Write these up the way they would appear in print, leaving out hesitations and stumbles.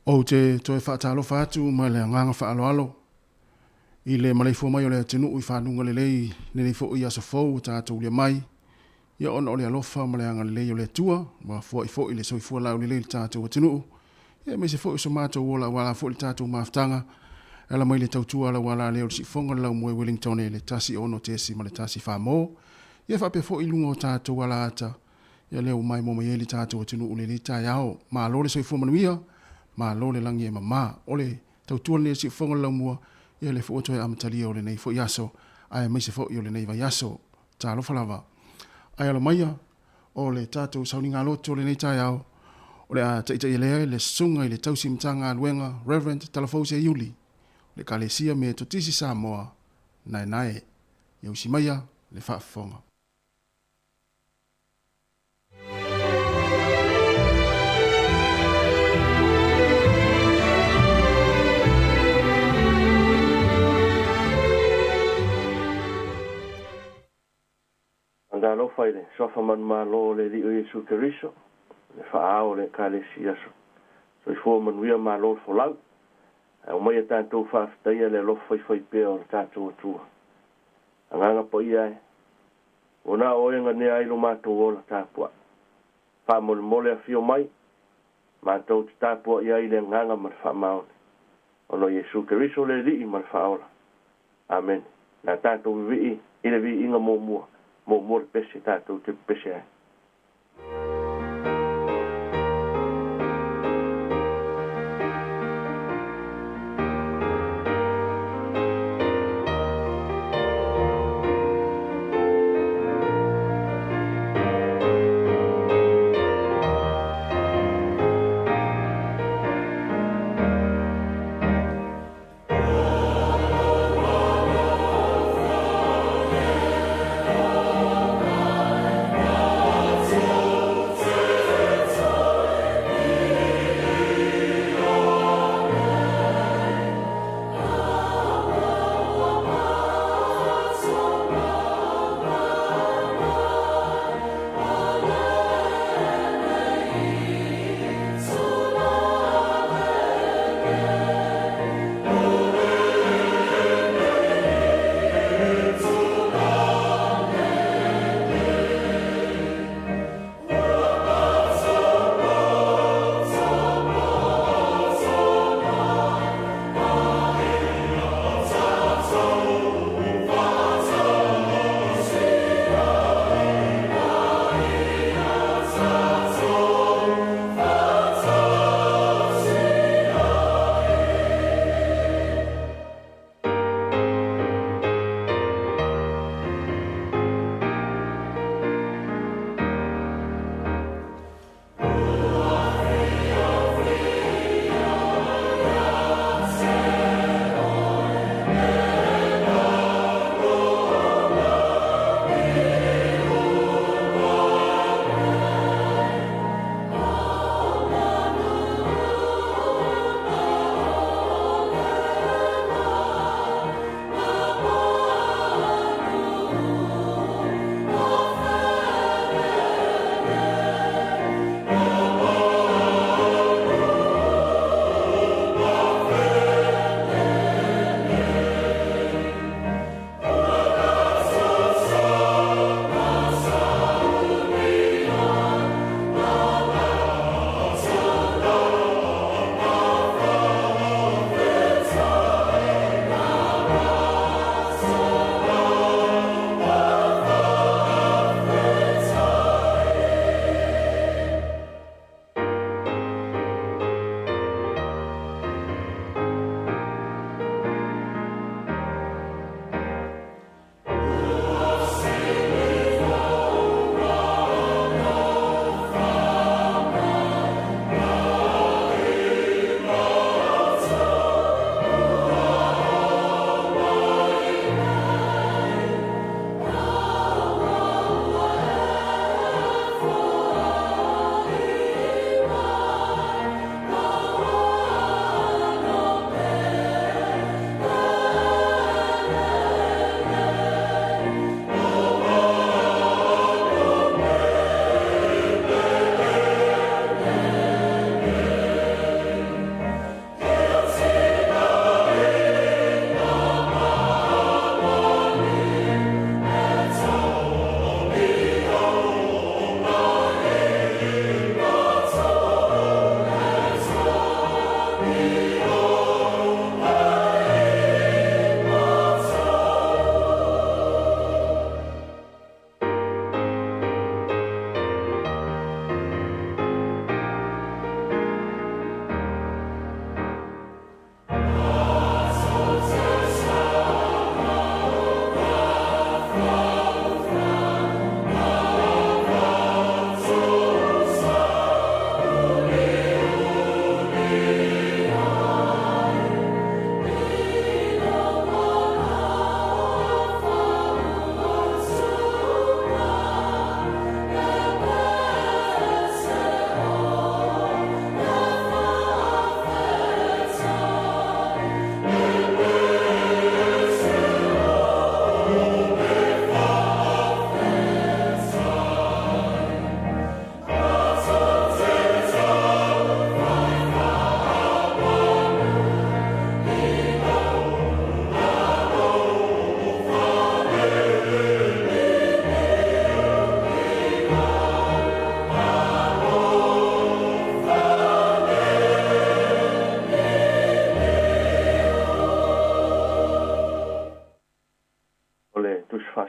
Ou te toe faatalofa atu ma le agaga faaaloalo i le maleifua mai o le atunuu i faguga lelei lenei foi aso fou ua tatou ulia mai, ia ona o le alofa ma le agalelei o le Atua ua foai foi le soifua laulelei i le tatou atunuu, ia aemaise foi o so matou ola aua foi le tatou mafutaga e ala mai le tautua auala lea o le siufofoga o le laumua i Wellington i le 16.1 mo, ia faapea foi i luga o tatou alaata, ia lea ua maimoa mai ai le tatou atunuu i lenei taeao. Malo le soifua manuia, malo le lagi e mama. O le tautua lenei a le Siufofoga o le Laumua, ia lea foi ua toe amatalia o lenei foi aso, aemaise foi o lenei vaiaso. Talofa lava. Ae alo maia, o le tatou sauniga loto o lenei taeao, o le a taitaia lea e le Susuga i le Tausi Matagaluega Reverend Talafou Seiuli, o le Ekalesia Metotisi Samoa, Naenae. Ia usi maia le faafofoga. Talofa i le suafa manumalo o le Alii o Iesu Keriso, le faaao o le Ekalesia Soifua manuia malo le folau. Ae aumaia tatou faafetaia le alofa faifaipea o le tatou Atua. Agaga Paia e, ua na o oe e ganea ai lo matou ola tapuai. Faamolemole afio mai, matou te tapuai ai i le agaga ma le faamaoni, ona o Iesu Keriso le Alii ma le Faaola. Amene. O le a tatou vivii i le viiga muamua, muamua le pese tatou te pepese ai.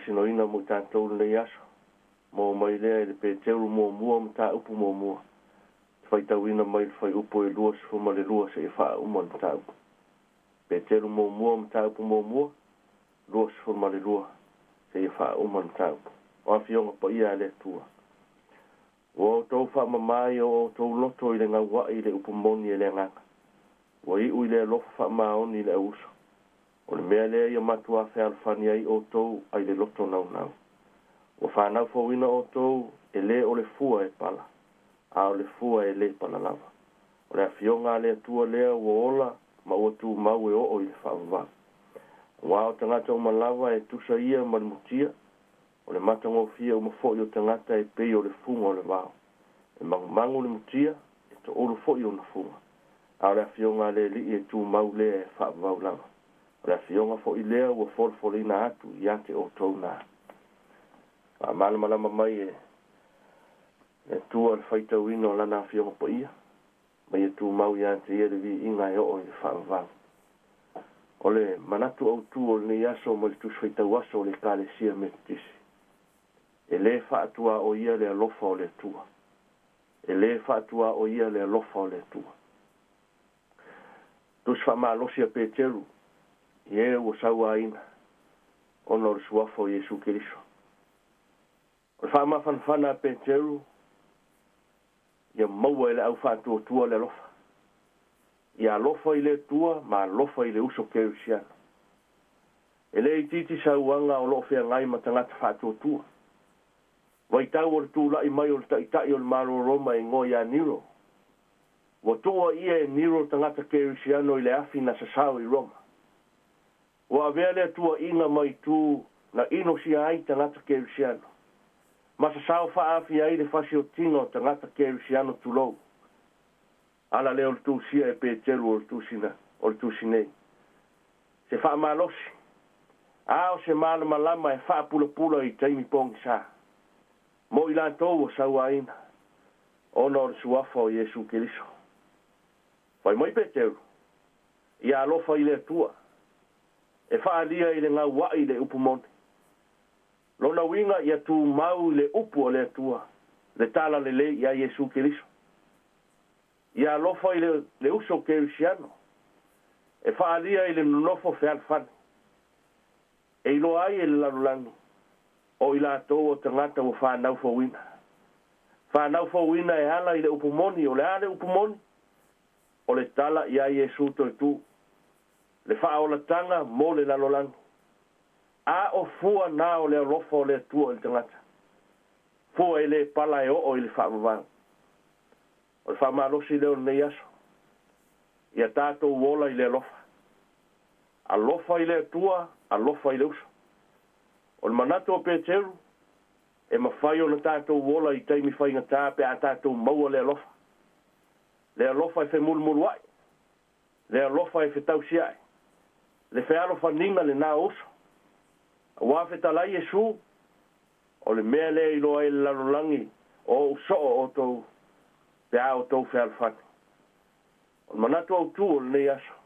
faatinoina mo i tatou lenei aso. Maua mai lea i le Peteru muamua mataupu muamua, faitauina mai le fuaiupu e 22 seia faauma le mataupu. Peteru muamua mataupu muamua, 22 seia faauma le mataupu. O afioga paia a le Atua. Ua outou faamamā i o outou loto i le gaua'i i le upu moni e le agaga, ua iu i le alofa faamaoni i le auuso. O le mea lea ia matuā fealofani ai outou ai le loto naunau. Ua fanau fouina outou e lē o le fua e pala, a o le fua e lē pala lava. O le afioga a le Atua lea ua ola ma ua tumau e oo i le faavavau. Auā o tagata uma lava e tusa ia ma le mutia, o le matagofie uma foi o tagata e pei o le fuga o le vao. E magumagu le mutia, e toulu foi ona fuga, a o le afioga a le Alii e tumau lea e faavavau lava. O le afioga foi lea ua folafolaina atu ia te outou na. Faamalamalama mai e le Atua le faitauina o lana afioga paia, ma ia tumau ia te ia le viiga e oo i le faavavau. O le manatu autū o lenei aso mai le Tusi Faitau Aso o le Ekalesia Metotisi, e lē faatuaoia le alofa o le Atua. E lē faatuaoia le alofa o le Atua. Tusi faamalosi a Peteru i e ua sauaina ona o le suafa o Iesu Keriso. O le faamafanafana a Peteru, ia maua e le aufaatuatua le alofa. Ia alofa i le Atua ma alofa i le uso kerisiano. E lē itiiti sauaga o loo feagai ma tagata faatuatua. Vaitau o le tula'i mai o le taʻitaʻi o le Malo Roma e igoa ia Nero. Ua tuuaia e Nero tagata kerisiano i le afi na sasao i Roma. Ua avea lea tuuaʻiga ma itu na inosia ai tagata kerisiano, ma sasao faaafia ai le fasiotiga o tagata kerisiano tulou. Ala lea o le tusia e Peteru o le tusina o le tusi nei. Se faamalosi, a o se malamalama e faapulapula i taimi pogisā, mo i latou ua sauaina, ona o le suafa o Iesu Keriso. Fai mai Peteru, ia alofa i le Atua, e faaalia i le gaua'i i le upu moni. Lona uiga ia tumau i le upu a le Atua, le tala lelei iā Iesu Keriso. Ia alofa i le, le uso kerisiano, e faaalia i le nonofo fealofani, e iloa ai e le lalolagi, o i latou o tagata ua fanau fouina. Fanau fouina e ala i le upu moni, o le a le upu moni? O le tala iā Iesu toe tū, le faaolataga mo le lalolagi. A o fua na o le alofa o le Atua i le tagata, fua e lē pala e oo i le faavavau. O le faamalosi lea o lenei aso, ia tatou ola i le alofa. Alofa i le Atua, alofa i le uso. O le manatu o Peteru, e mafai ona tatou ola i taimi faigatā pe a tatou maua le alofa. Le alofa e femulumuluaʻi, le alofa e fetausiaʻi, le fealofaniga lenā o uso. Auā fetalai Iesu, o le mea lea e iloa ai e le lalolagi o ou soo outou pe a outou fealofani. O le manatu autū o lenei aso,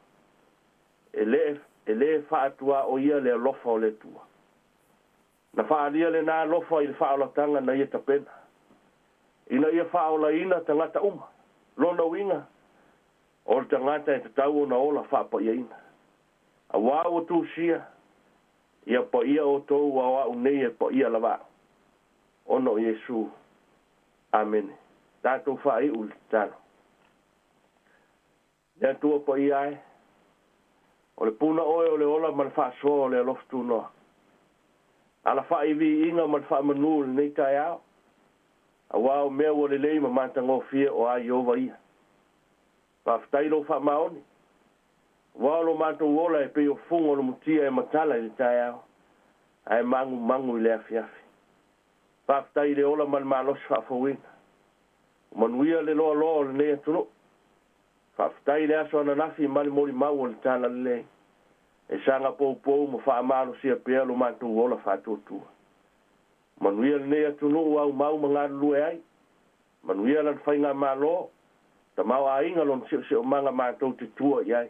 e lē e lē faatuaoia le alofa o le Atua. Na faaalia lenā alofa i le faaolataga na ia tapena, ina ia faaolaina tagata uma. Lona uiga, o le tagata e tatau ona ola faapaiaina. Auā ua tusia, Ia paia outou a o a'u nei e paia lava a'u, ona o Iesu. Amene. Tatou faaiu i le tatalo. Le Atua paia e, o le puna oe o le ola ma le faasoa o le alofa tunoa. Alafaʻi i viiga ma le faamanū i lenei taeao, auā o mea ua lelei ma matagofie o a Ieova ia. Faafetai lou faamaoni, auā o lo matou ola e pei o fuga o le mutia e matala i le taeao, ae magumagu i le afiafi. Faafetai i le ola ma le malosi faafouina. Ua manuia le loaloa o lenei atunuu. Faafetai i le aso ananafi ma le molimau o le Talalelei e saga poupou ma faamalosia pea lo matou ola faatuatua. Manuia lenei atunuu aumau ma galulue ai. Manuia lana faigamalo, tamaoaiga lona seoseomaga matou te tua i ai.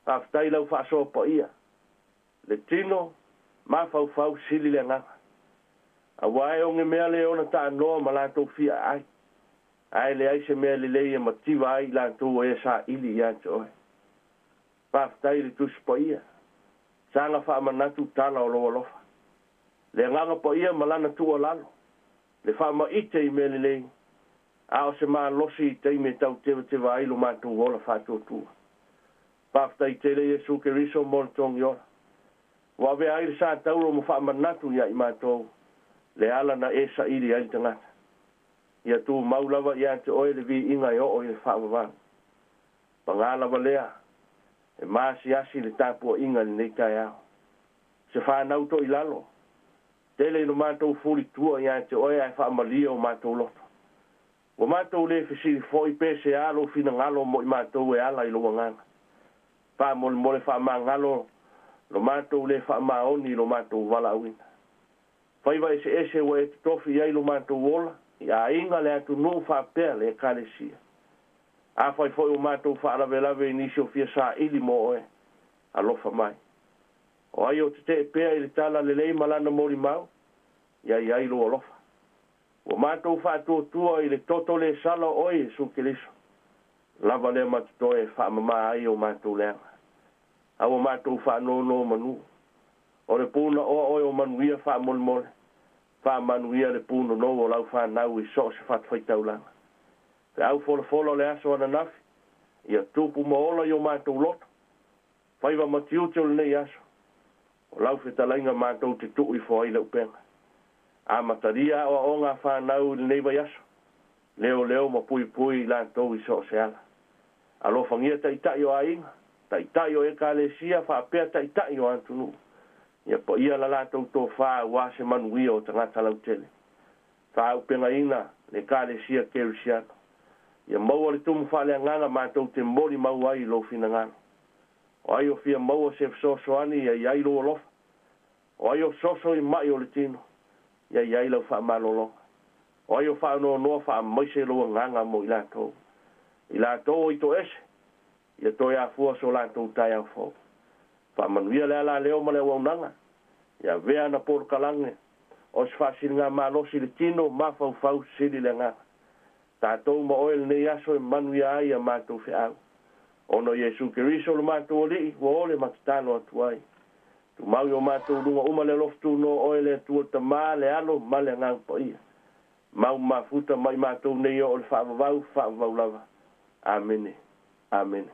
Faafetai i lau faasoa paia, le tino, Mafaufau sili le agaga. Auā e oge mea le ona taanoa ma latou fia aai, ae leai se mea lelei e mativa ai i latou ua e saili ia te oe. Faafetai i le Tusi Paia, saga faamanatu tala o lou alofa. Le Agaga Paia ma lana tuualalo, le faamaite i mea lelei, a o se malosi i taimi e tau tevateva ai lo matou ola faatuatua. Faafetai tele Iesu Keriso mo le togi ola. Ua avea ai le sa tauro ma faamanatu ia i matou le ala na e saili ai le tagata. Ia tumau lava ia te oe le viiga e oo i le faavavau. Paga lava lea, e maasiasi le tapuaiga i lenei taeao. Se fanau toilalo, tele ina matou fulitua ia te oe ae faamalie o matou loto. Ua matou le fesili foi pe se a lou finagalo mo i matou e ala i lou agaga. Faamolemole faamagalo lo matou le faamaoni i lo matou valaauina. Faiva eseese ua e totofi i ai lo matou ola, i aiga, le atunuu faapea le Ekalesia. Afai foi ua matou faalavelave i nisi o fia saili mo oe, alofa mai. O ai o tetee pea i le tala lelei ma lana molimau? Ia i ai lou alofa. Ua matou faatuatua i le toto le sala o oe Iesu Keriso, lava lea ma totoe e faamama ai o matou leaga. A ua matou faanonomanu. O le punaoa oe o manuia faamolemole, faamanuia le punonou o lau fanau i so o se fatafaitaulaga. Feau folafola o le aso ananafi, ia tupu ma ola i o matou loto, faiva ma tiute o lenei aso. O lau fetalaiga matou te tuu ifo ai le upega. Amatalia aoaoga a fanau i lenei vaiaso, leoleo ma puipui i latou i so o se ala. Alofagia taitai o aiga, taitai o ekalesia faapea taitai o atunuu. Ia paia la latou tofa aua se manuia o tagata lautele. Faaaupegaina le Ekalesia Kerisiano. Ia maua le tumu faaleagaga matou te molimau ai i lou finagalo. O ai o fia maua se fesoasoani ia i ai lou alofa. O ai o soso i ma'i o le tino, ia i ai lau faamalologa. O ai o faanoanoa faamaise lou agaga mo i latou. I latou o i toese, ia toe afua so latou taeao fou. Faamanuia le alaleo ma le auaunaga, ia avea ana polokalame o se faasiligamalosi i le tino, mafaufau, sili le agaga. Tatou ma oe lenei aso e manuia ai a matou feau. Ona o Iesu Keriso lo matou Alii, ua ole ma tatalo atu ai. Tumau i o matou luga uma le alofa tunoa oe le Atua le Tama, le Alo ma le Agaga Paia. Mau mafuta mai matou nei oo i le faavavau, faavavau lava. Amene. Amene.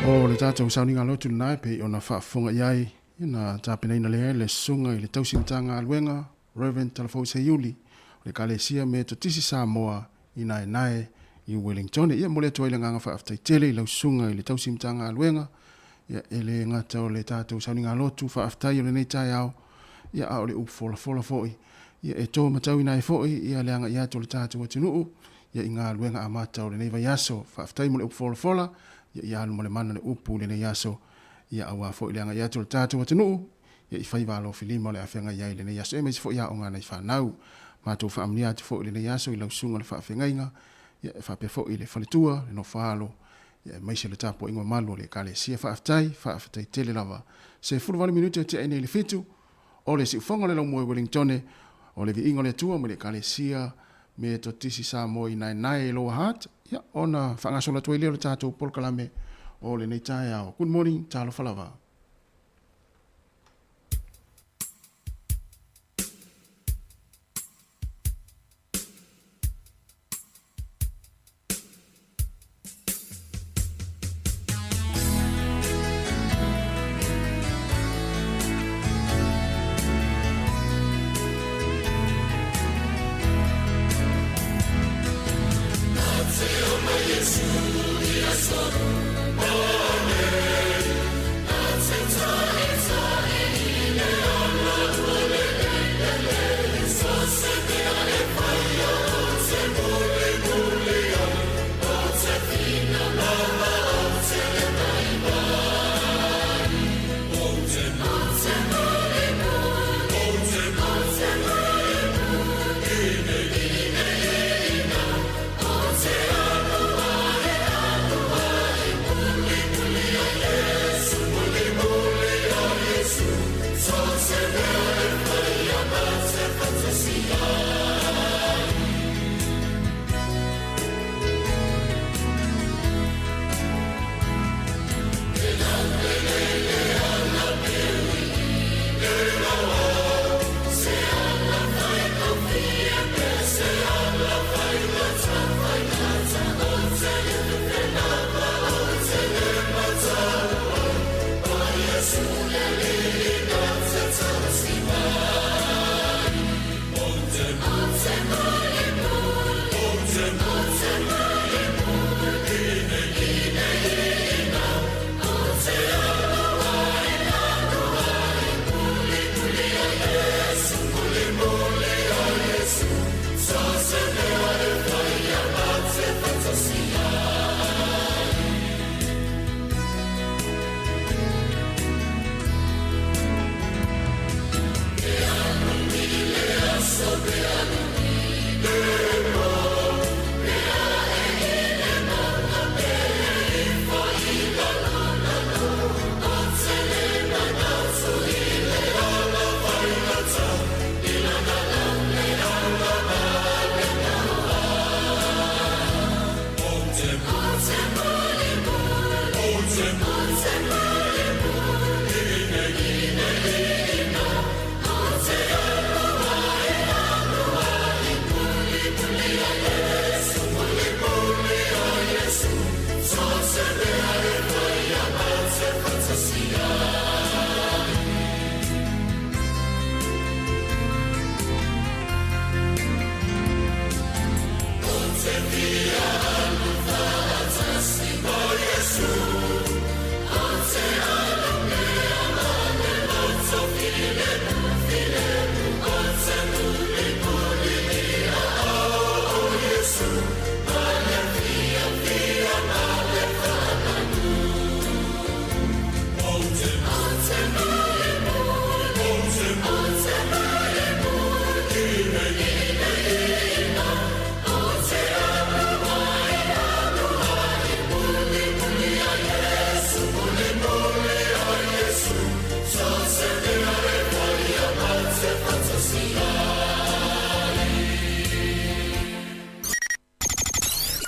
O le tatou sauniga lotu lena e pei ona faafofoga i ai na tapenaina lea e le Susuga i le Tausi Matagaluega Rev. Talafou Seiuli o le Ekalesia Metotisi Samoa i Naenae i Wellington. Ia momoli atu ai le agaga faafetai tele i lau Susuga i le Tausi Matagaluega ia e le gata o le tatou sauniga lotu faafetai o lenei taeao ia a o le upu folafola foi ia e to matauina ai foi ia le agai atu o le tatou atunuu ia i galuega amata o lenei vaiaso. Faafetai mo le upu folafola ia ia alu ma le mana le upu i lenei aso ia aua foi le agai atu o le tatou atunuu ia i faiva alofilima o le a feagai ai i lenei aso aemaise foi aoga a nai fanau. Matou faamanuia atu foi i lenei aso i lau susuga i le faafeagaiga ia e faapea foi i le faletua, le nofo-a-alo ia aemaise le tapuaiga mamalu o le Ekalesia. Faafetai, faafetai tele lava. 18 minute e tea ai nei i le fitu o le siufoga o le laumua i Wellingtone o le Viiga o le Atua mai le Ekalesia Metotisi Samoa i Naenae i Lower Hutt, ia ona faagasolo atu ai lea o le tatou polokalame o lenei taeao. Good morning, talofa lava.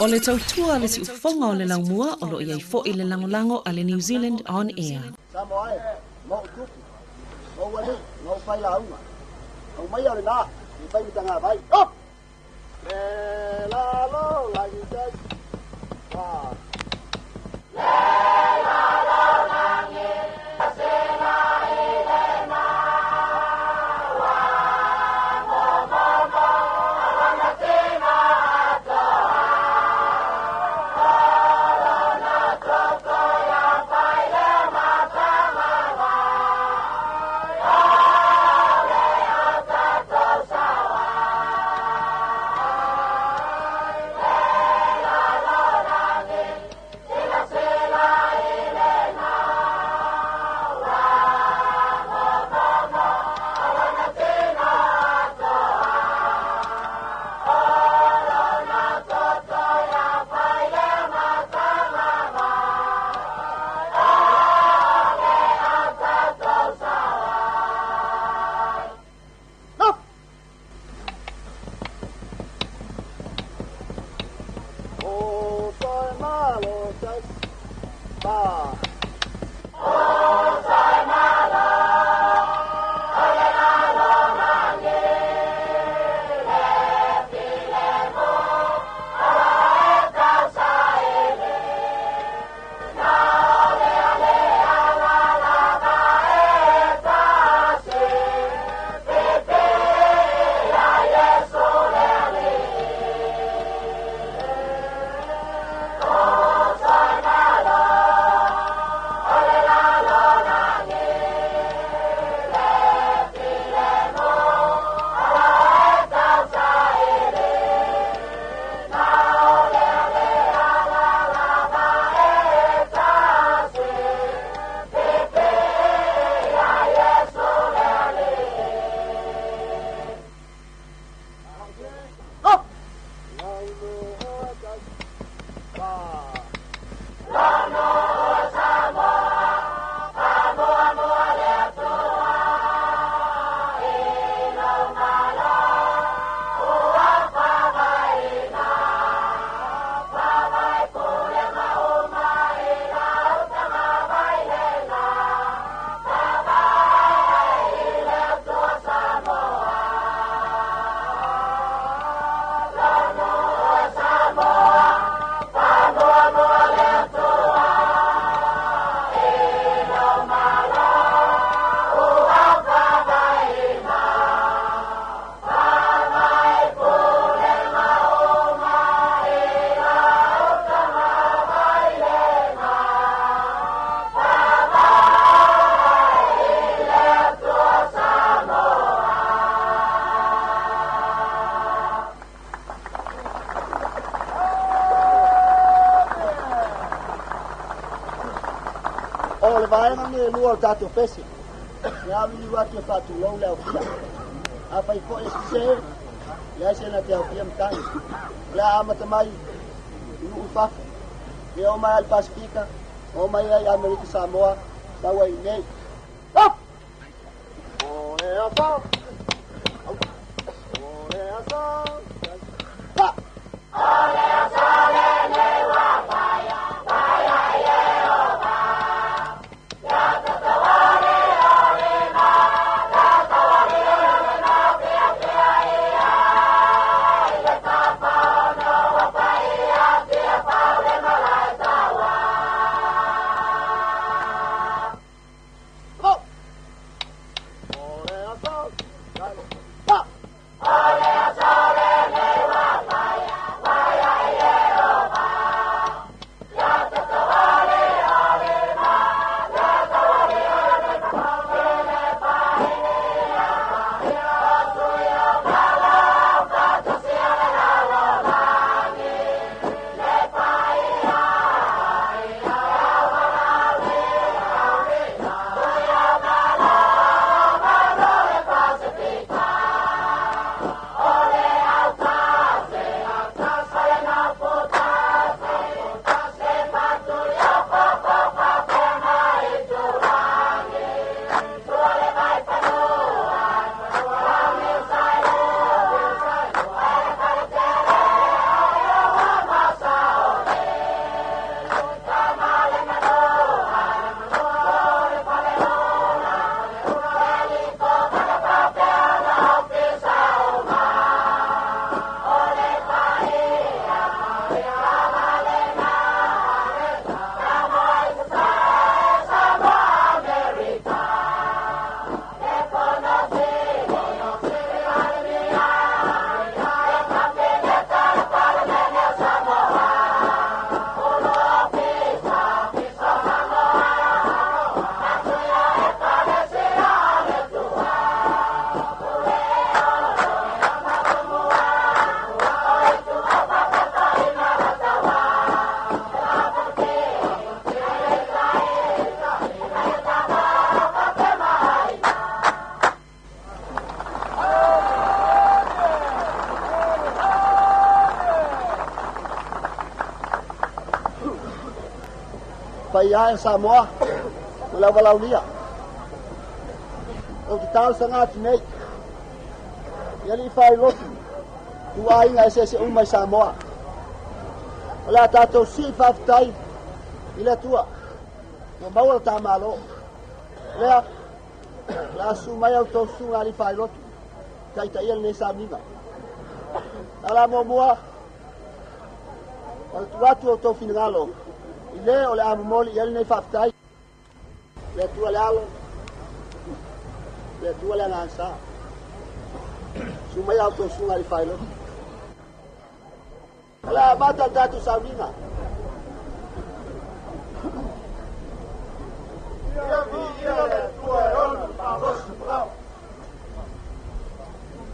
O le tautua a le siufofoga o le laumua o lo o i ai foi le lagolago a le New Zealand On Air. Samoa e, ma ou tupu, ma ou alii, ma ou failauga, aumaia o lena, se i fai ma tagavai. Up! Le lalo lagi tai. Ba. Up! O soe malo tai. Ba. Up! Lauloa tai. Ba. O le vaega lenei e lua o le tatou pese. E alu atu e faatulou le aofia. Afai foi e sese, leai se na te aofia matagi. O le a amata mai i nuu i fafo. E oo mai ai le Pasifika, oo mai ai Amerika Samoa, sau ai i inei. Up! O le aso. O le aso. Pa! Up! O le aso. Paia e o Samoa ma le auvalaulia, ou te talosaga atu nei i alii faailotu ituaiga eseese uma i Samoa. O le a tatou sii faafetai i le Atua ua maua le ta Malo. O lea, o le a susu mai a outou susuga alii faailotu taitaia lenei sauniga. A la muamua, o le tuu atu o outou finagalo i le o le a momoli i ai lenei faafetai. Le Atua le Alo, le Atua le Agaga Sa. Susu mai a outou susuga alii faailotu. O le a amata le tatou sauniga. Ia viia le Atua e ona le malosi ma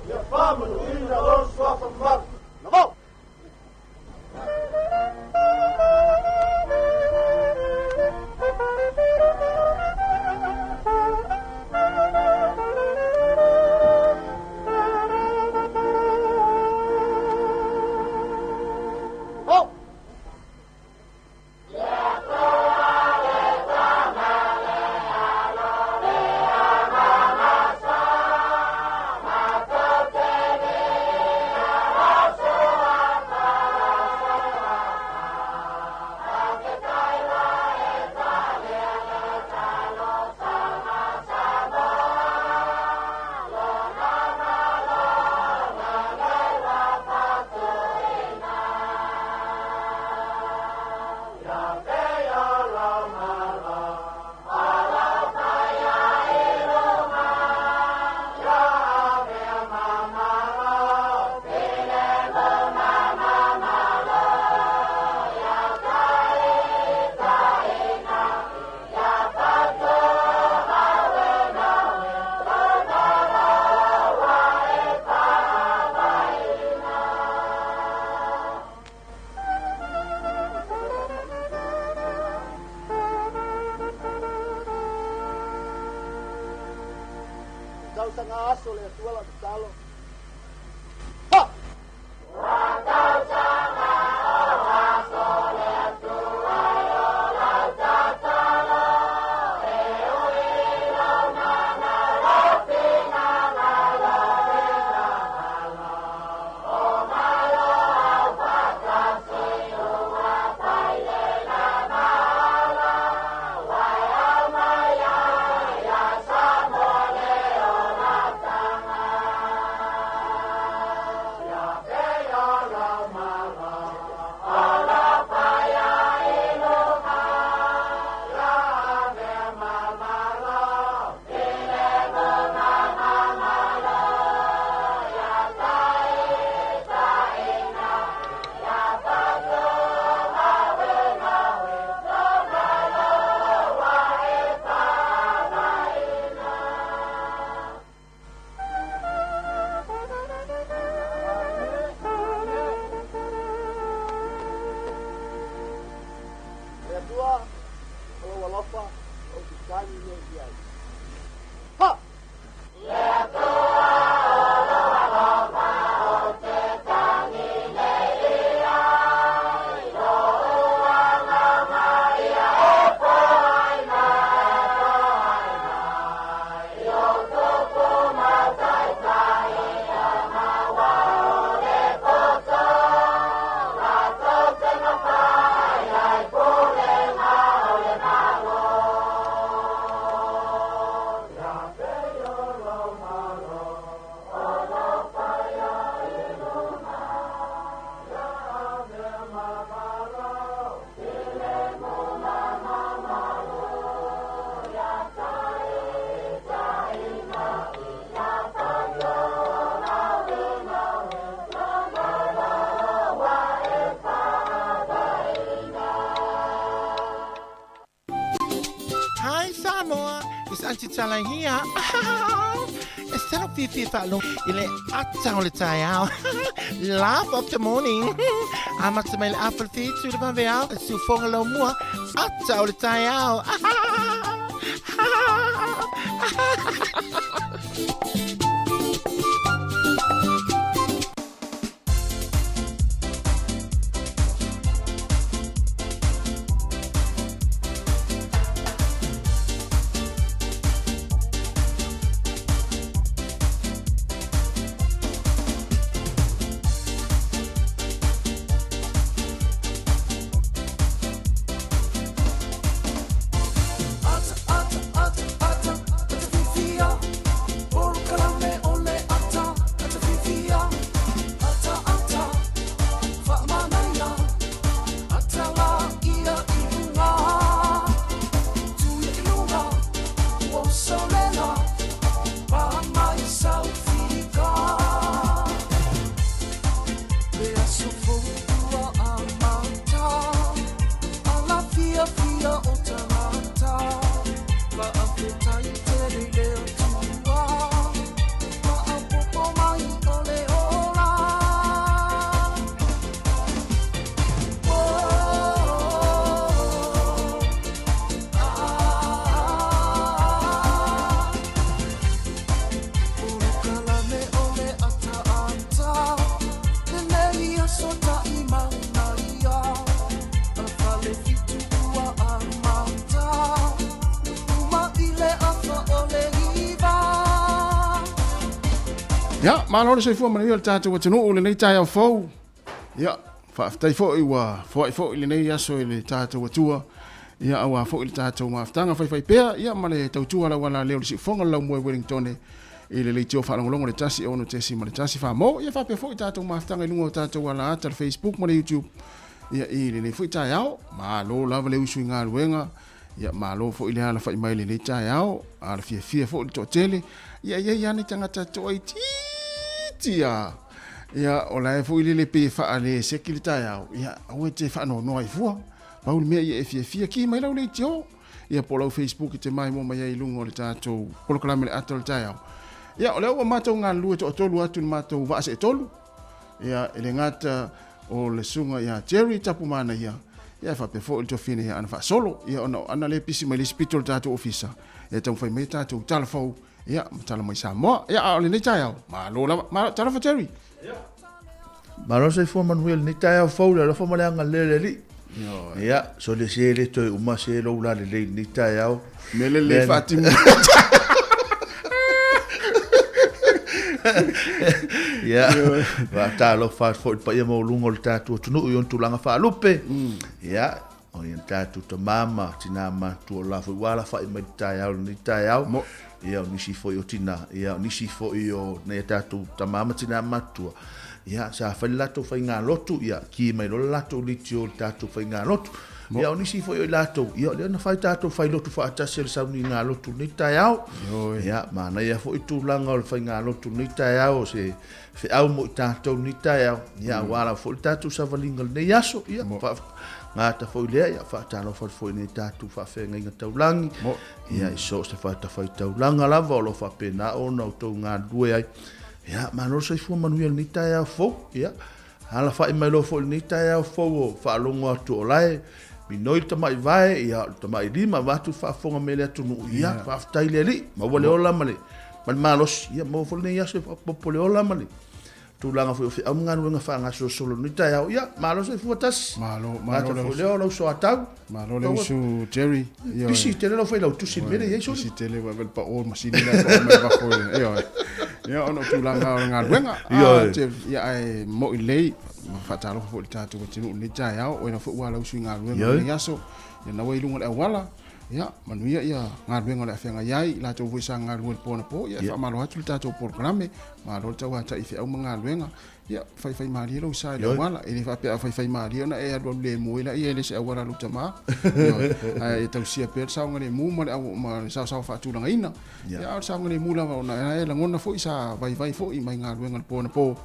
Ia faamanuina lona suafa mamalu. Navao! Oh! Tausaga aso le Atua lau tatalo. Ha! Le Atua, o lou alofa, ou te tagi nei i ai. Ha! Hi Samoa, it's Auntie Tala here. E salo fiafia faalogo i le ata o le taeao. Laugh of the morning. Amata mai le afa le fitu le vaveao, e siufoga lau mua, ata o le taeao. Ia, malo le soifua manuia o le tatou atunuu i lenei taeao fou. Ia, faafetai foi ua foai foi lenei aso i le tatou Atua. Ia, auā foi le tatou mafutaga faifaipea, ia ma le tautua lauala leo le siufoga o le laumua i Wellingtone i le leitio faalogologo le 1 6.1 famo. Ia faapea foi tatou mafutaga i luga o tatou alaata le Facebook ma le YouTube. Ia, i lenei foi taeao, malo lava le usu i galuega. Ia, malo foi le alafai mai i lenei taeao, a le fiafia foi le toatele. Ia, e i ai lava ni tagata toaitiiti lava. Ia, o la e foi lele pei e faale seki le taeao. Ia, aua e te faanoanoa ai fua. Pau le mea ia e fiafia, ki mai lau leitio. Ia, po o lau Facebook e te maimoa mai ai i luga o le tatou polokalame le ata o le taeao. Ia, o lea ua matou galulue toatolu atu i le matou vaa seetolu. Ia, e le gata o le susuga ia Jerry Tapumanaia, ia e faapea foi le tuafafine ia Ana Faasolo, ia ona o Ana lea e pisi mai le isi pito o le tatou ofisa, ia e taumafai mai tatou tala fou, ia ma tala mai Samoa. Ia a o lenei taeao, malo lava. Malo, talofa Jerry. Malo le soifua manuia i lenei taeao fou, le alofa ma le agalelei o le Alii. Ia, sole se le toe uma se lou lalelei i lenei taeao. Mele le faatimu. Ia, faatalofa atu foi i le paia maualuga o le tatou atunuu i ona tulaga faalupe. Ia, o ia tatou tama ma tina matutua o la foi ua alafai mai i le taeao i lenei taeao. Ia, o nisi foi o tina, ia, o nisi foi o nai a tatou tama ma tina matutua, ia, sa fai le latou faigalotu, ia, ki mai loa le latou leitio i le tatou faigalotu. Ia, o nisi foi o i latou, ia, o lea na fai tatou failotu faatasi e le sauniga lotu i lenei taeao. Ia, manaia foi tulaga o le faigalotu i lenei taeao, o se feau mo i tatou i lenei taeao, ia, aua lava foi le tatou savaliga i lenei aso. Ia, gata foi lea, ia, faatalofa atu foi i nai tatou faafeagaiga taulagi, ia, i so o se fatafaitaulaga lava o lo o faapena ona outou galulue ai. Ia, malo le soifua manuia i lenei taeao fou. Ia, alafai mai loa foi i lenei taeao fou o faalogo atu o la e minoi le tamai vae, ia, o le tamai lima, vaeatu le faafofoga mai a le atunuu. Ia, faafetai i le Alii, maua le ola ma le malosi. Ia, maua foi lenei aso e faaopoopo le ola ma le tulaga foi o feau ma galuega faagasolosolo i lenei taeao. Ia, malo soifua tasi. Malo, malo le usu. Leo lau soatau. Malo le usu Jerry. Ioe. Pisi tele lau failautusi i le mea lea e i ai soli. Pisi tele ua ave le pao o le masini la e pao mai fafo. Ioe. Ia ona o tulaga o le galuega. Ioe. Ia ae moi lelei ma faatalofa foi i le tatou atunuu i lenei taeao. O ena foi ua lausu i galuega i lenei aso. Ia na ua i luga o le auala. Ia, manuia ia galuega o le a feagai ai, i latou foi sa galulue i le po anapo, ia e faamalo atu le tatou polokalame, malo le tauatai i feau ma galuega. Ia, faifaimalie lou sa i le auala, e le faapea a faifaimalie ona e alualu lemu ai laia e le se auala a lou tama. Ioe, ae ia tausia pea le saogalemu ma le au, ma le saosaoa faatulagaina. Ia, a o le saogalemu lava ona e lagona foi sa vaivai foi mai galuega i le po anapo.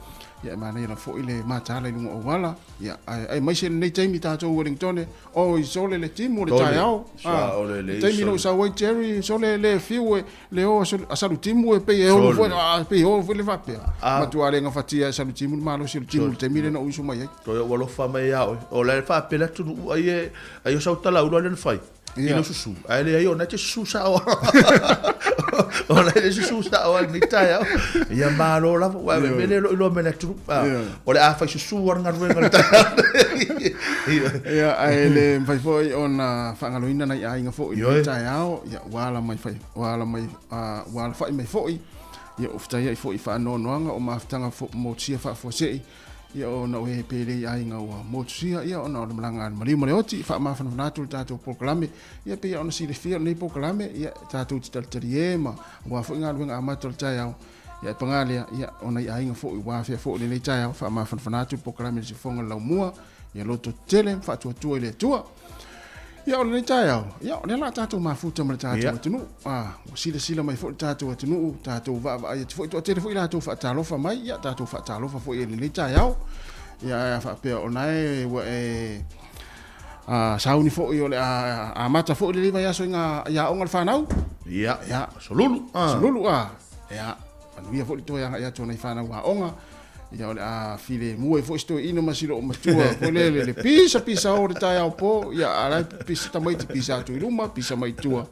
Ia, e manaia lava foi le mataala i luga o auala, ia, ae aemaise lenei taimi tatou Wellingtone, Oi sole le timu o le taeao. Le taimi na ou sau ai Jerry sole le fiu e le o a Salutimu e pei e olo foi a pei e olo foi le faapea. Matua le gafatia e Salutimu le malosi o le timu i le taimi lea na ou usu mai ai. Toe ou alofa mai ia oe. O la e faapea le atunuu ai e ai o sau talaula lea na fai. I lou susu. Ae leai o na e te susu sao. O la e te susu sao lava i lenei taeao. Ia malo lava, aua o le mea lea o lo o iloa mai e le atunuu, o le a fai susu lava le galuega i le taeao nei. Ia, ae le mafai foi ona faagaloina nai aiga foi i lenei taeao, ia ua ala mai, ua ala mai, ua alafai mai foi, ia ua fetaiai foi i faanoanoaga o mafutaga motusia faafuasei. Ia ona o e pele i aiga ua motusia, ia ona o le malaga a le maliu ma le oti, faamafanafana atu le tatou polokalame. Ia pei ona silafia o lenei polokalame, ia tatou te talitalie ma aua foi galuega amata o le taeao. Ia e paga lea, ia o nai aiga foi ua afea foi i lenei taeao, faamafanafana atu le polokalame i le siufofoga o le laumua, ia loto tetele ma faatuatua i le Atua. Ia o lenei taeao, ia o lea la tatou mafuta ma le tatou atunuu. Ah, ua silasila mai foi le tatou atunuu, tatou vaavaai atu foi, toatele foi latou faatalofa mai, ia tatou faatalofa foi i lenei taeao. Ia ae a faapea o na e ua e sauni foi o le a amata foi lenei vaiaso i ngā i aoga le whanau. Ia, ia, solulu. Solulu, ah. Ia, manuia foi le toe agai atu o nai whanau aoga. Ia o le a filemu ai foi si toeaina ma si loomatua foi lele le pisa pisa o le taeao po, ia a la e pisa tamaiti pisa atu i luma pisa mai tua.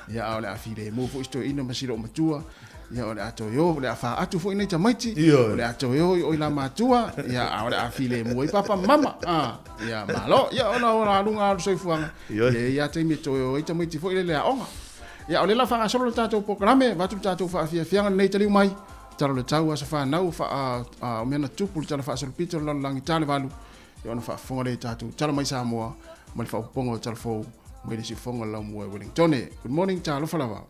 Ia a o le a filemu foi si toeaina ma si loomatua, ia o le a toe o, o le a faatu foi nei tamaiti, o le a toe o i o i la matua, ia a o le a filemu ai papa ma mama. A, ia malo, ia ona o la luga o le soifuaga, ia e i ai lava taimi e toe o ai tamaiti foi lele aoga. Ia o lea la faagasolo le tatou polokalame, avatu le tatou faafiafiaga lenei taliu mai. Tala o le Tau, Aso Fanau, faa, o mea na tupu le Tala Faasolopito o le Lalolagi Talevalu, ia ona faafofoga lea i tatou tala mai Samoa ma le faaopoopoga o tala fou mai le siufofoga o le Laumua i Wellingtone. Good morning, talofa lava.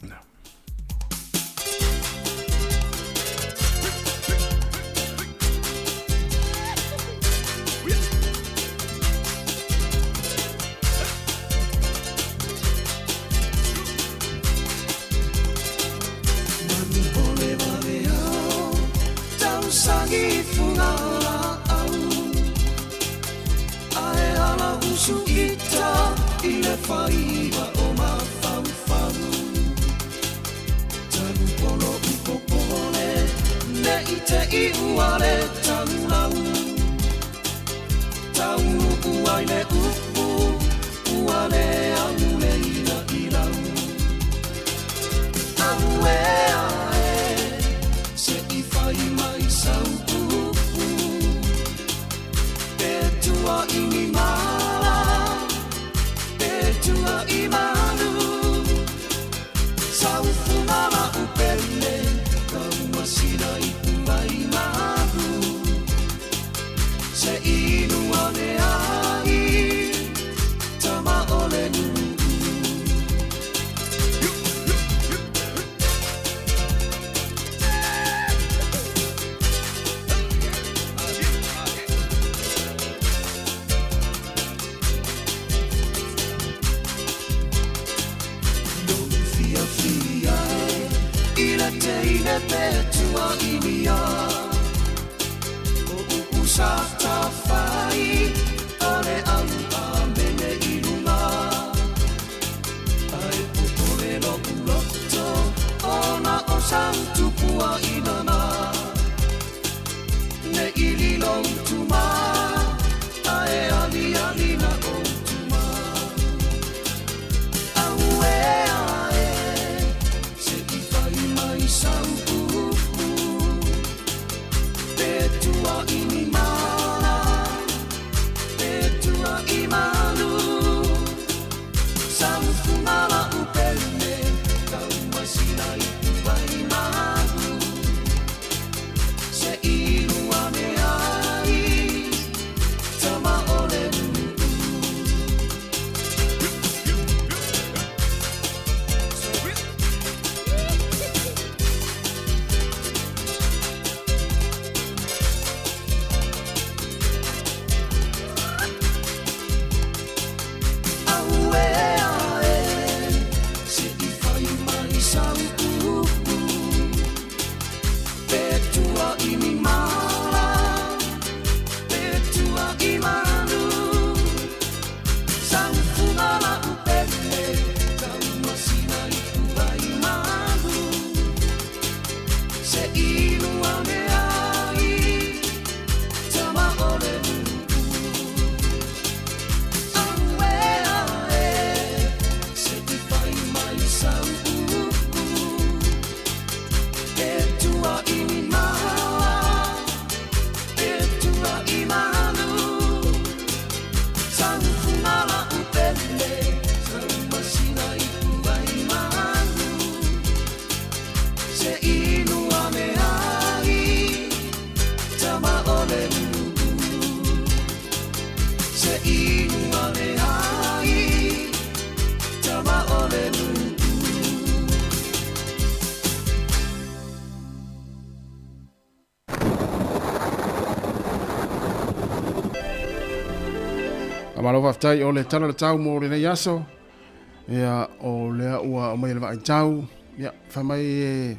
Malo faafetai o le tala o le tau mo lenei aso. Ia, o lea ua aumai e le vaai tau. Ia, fai mai e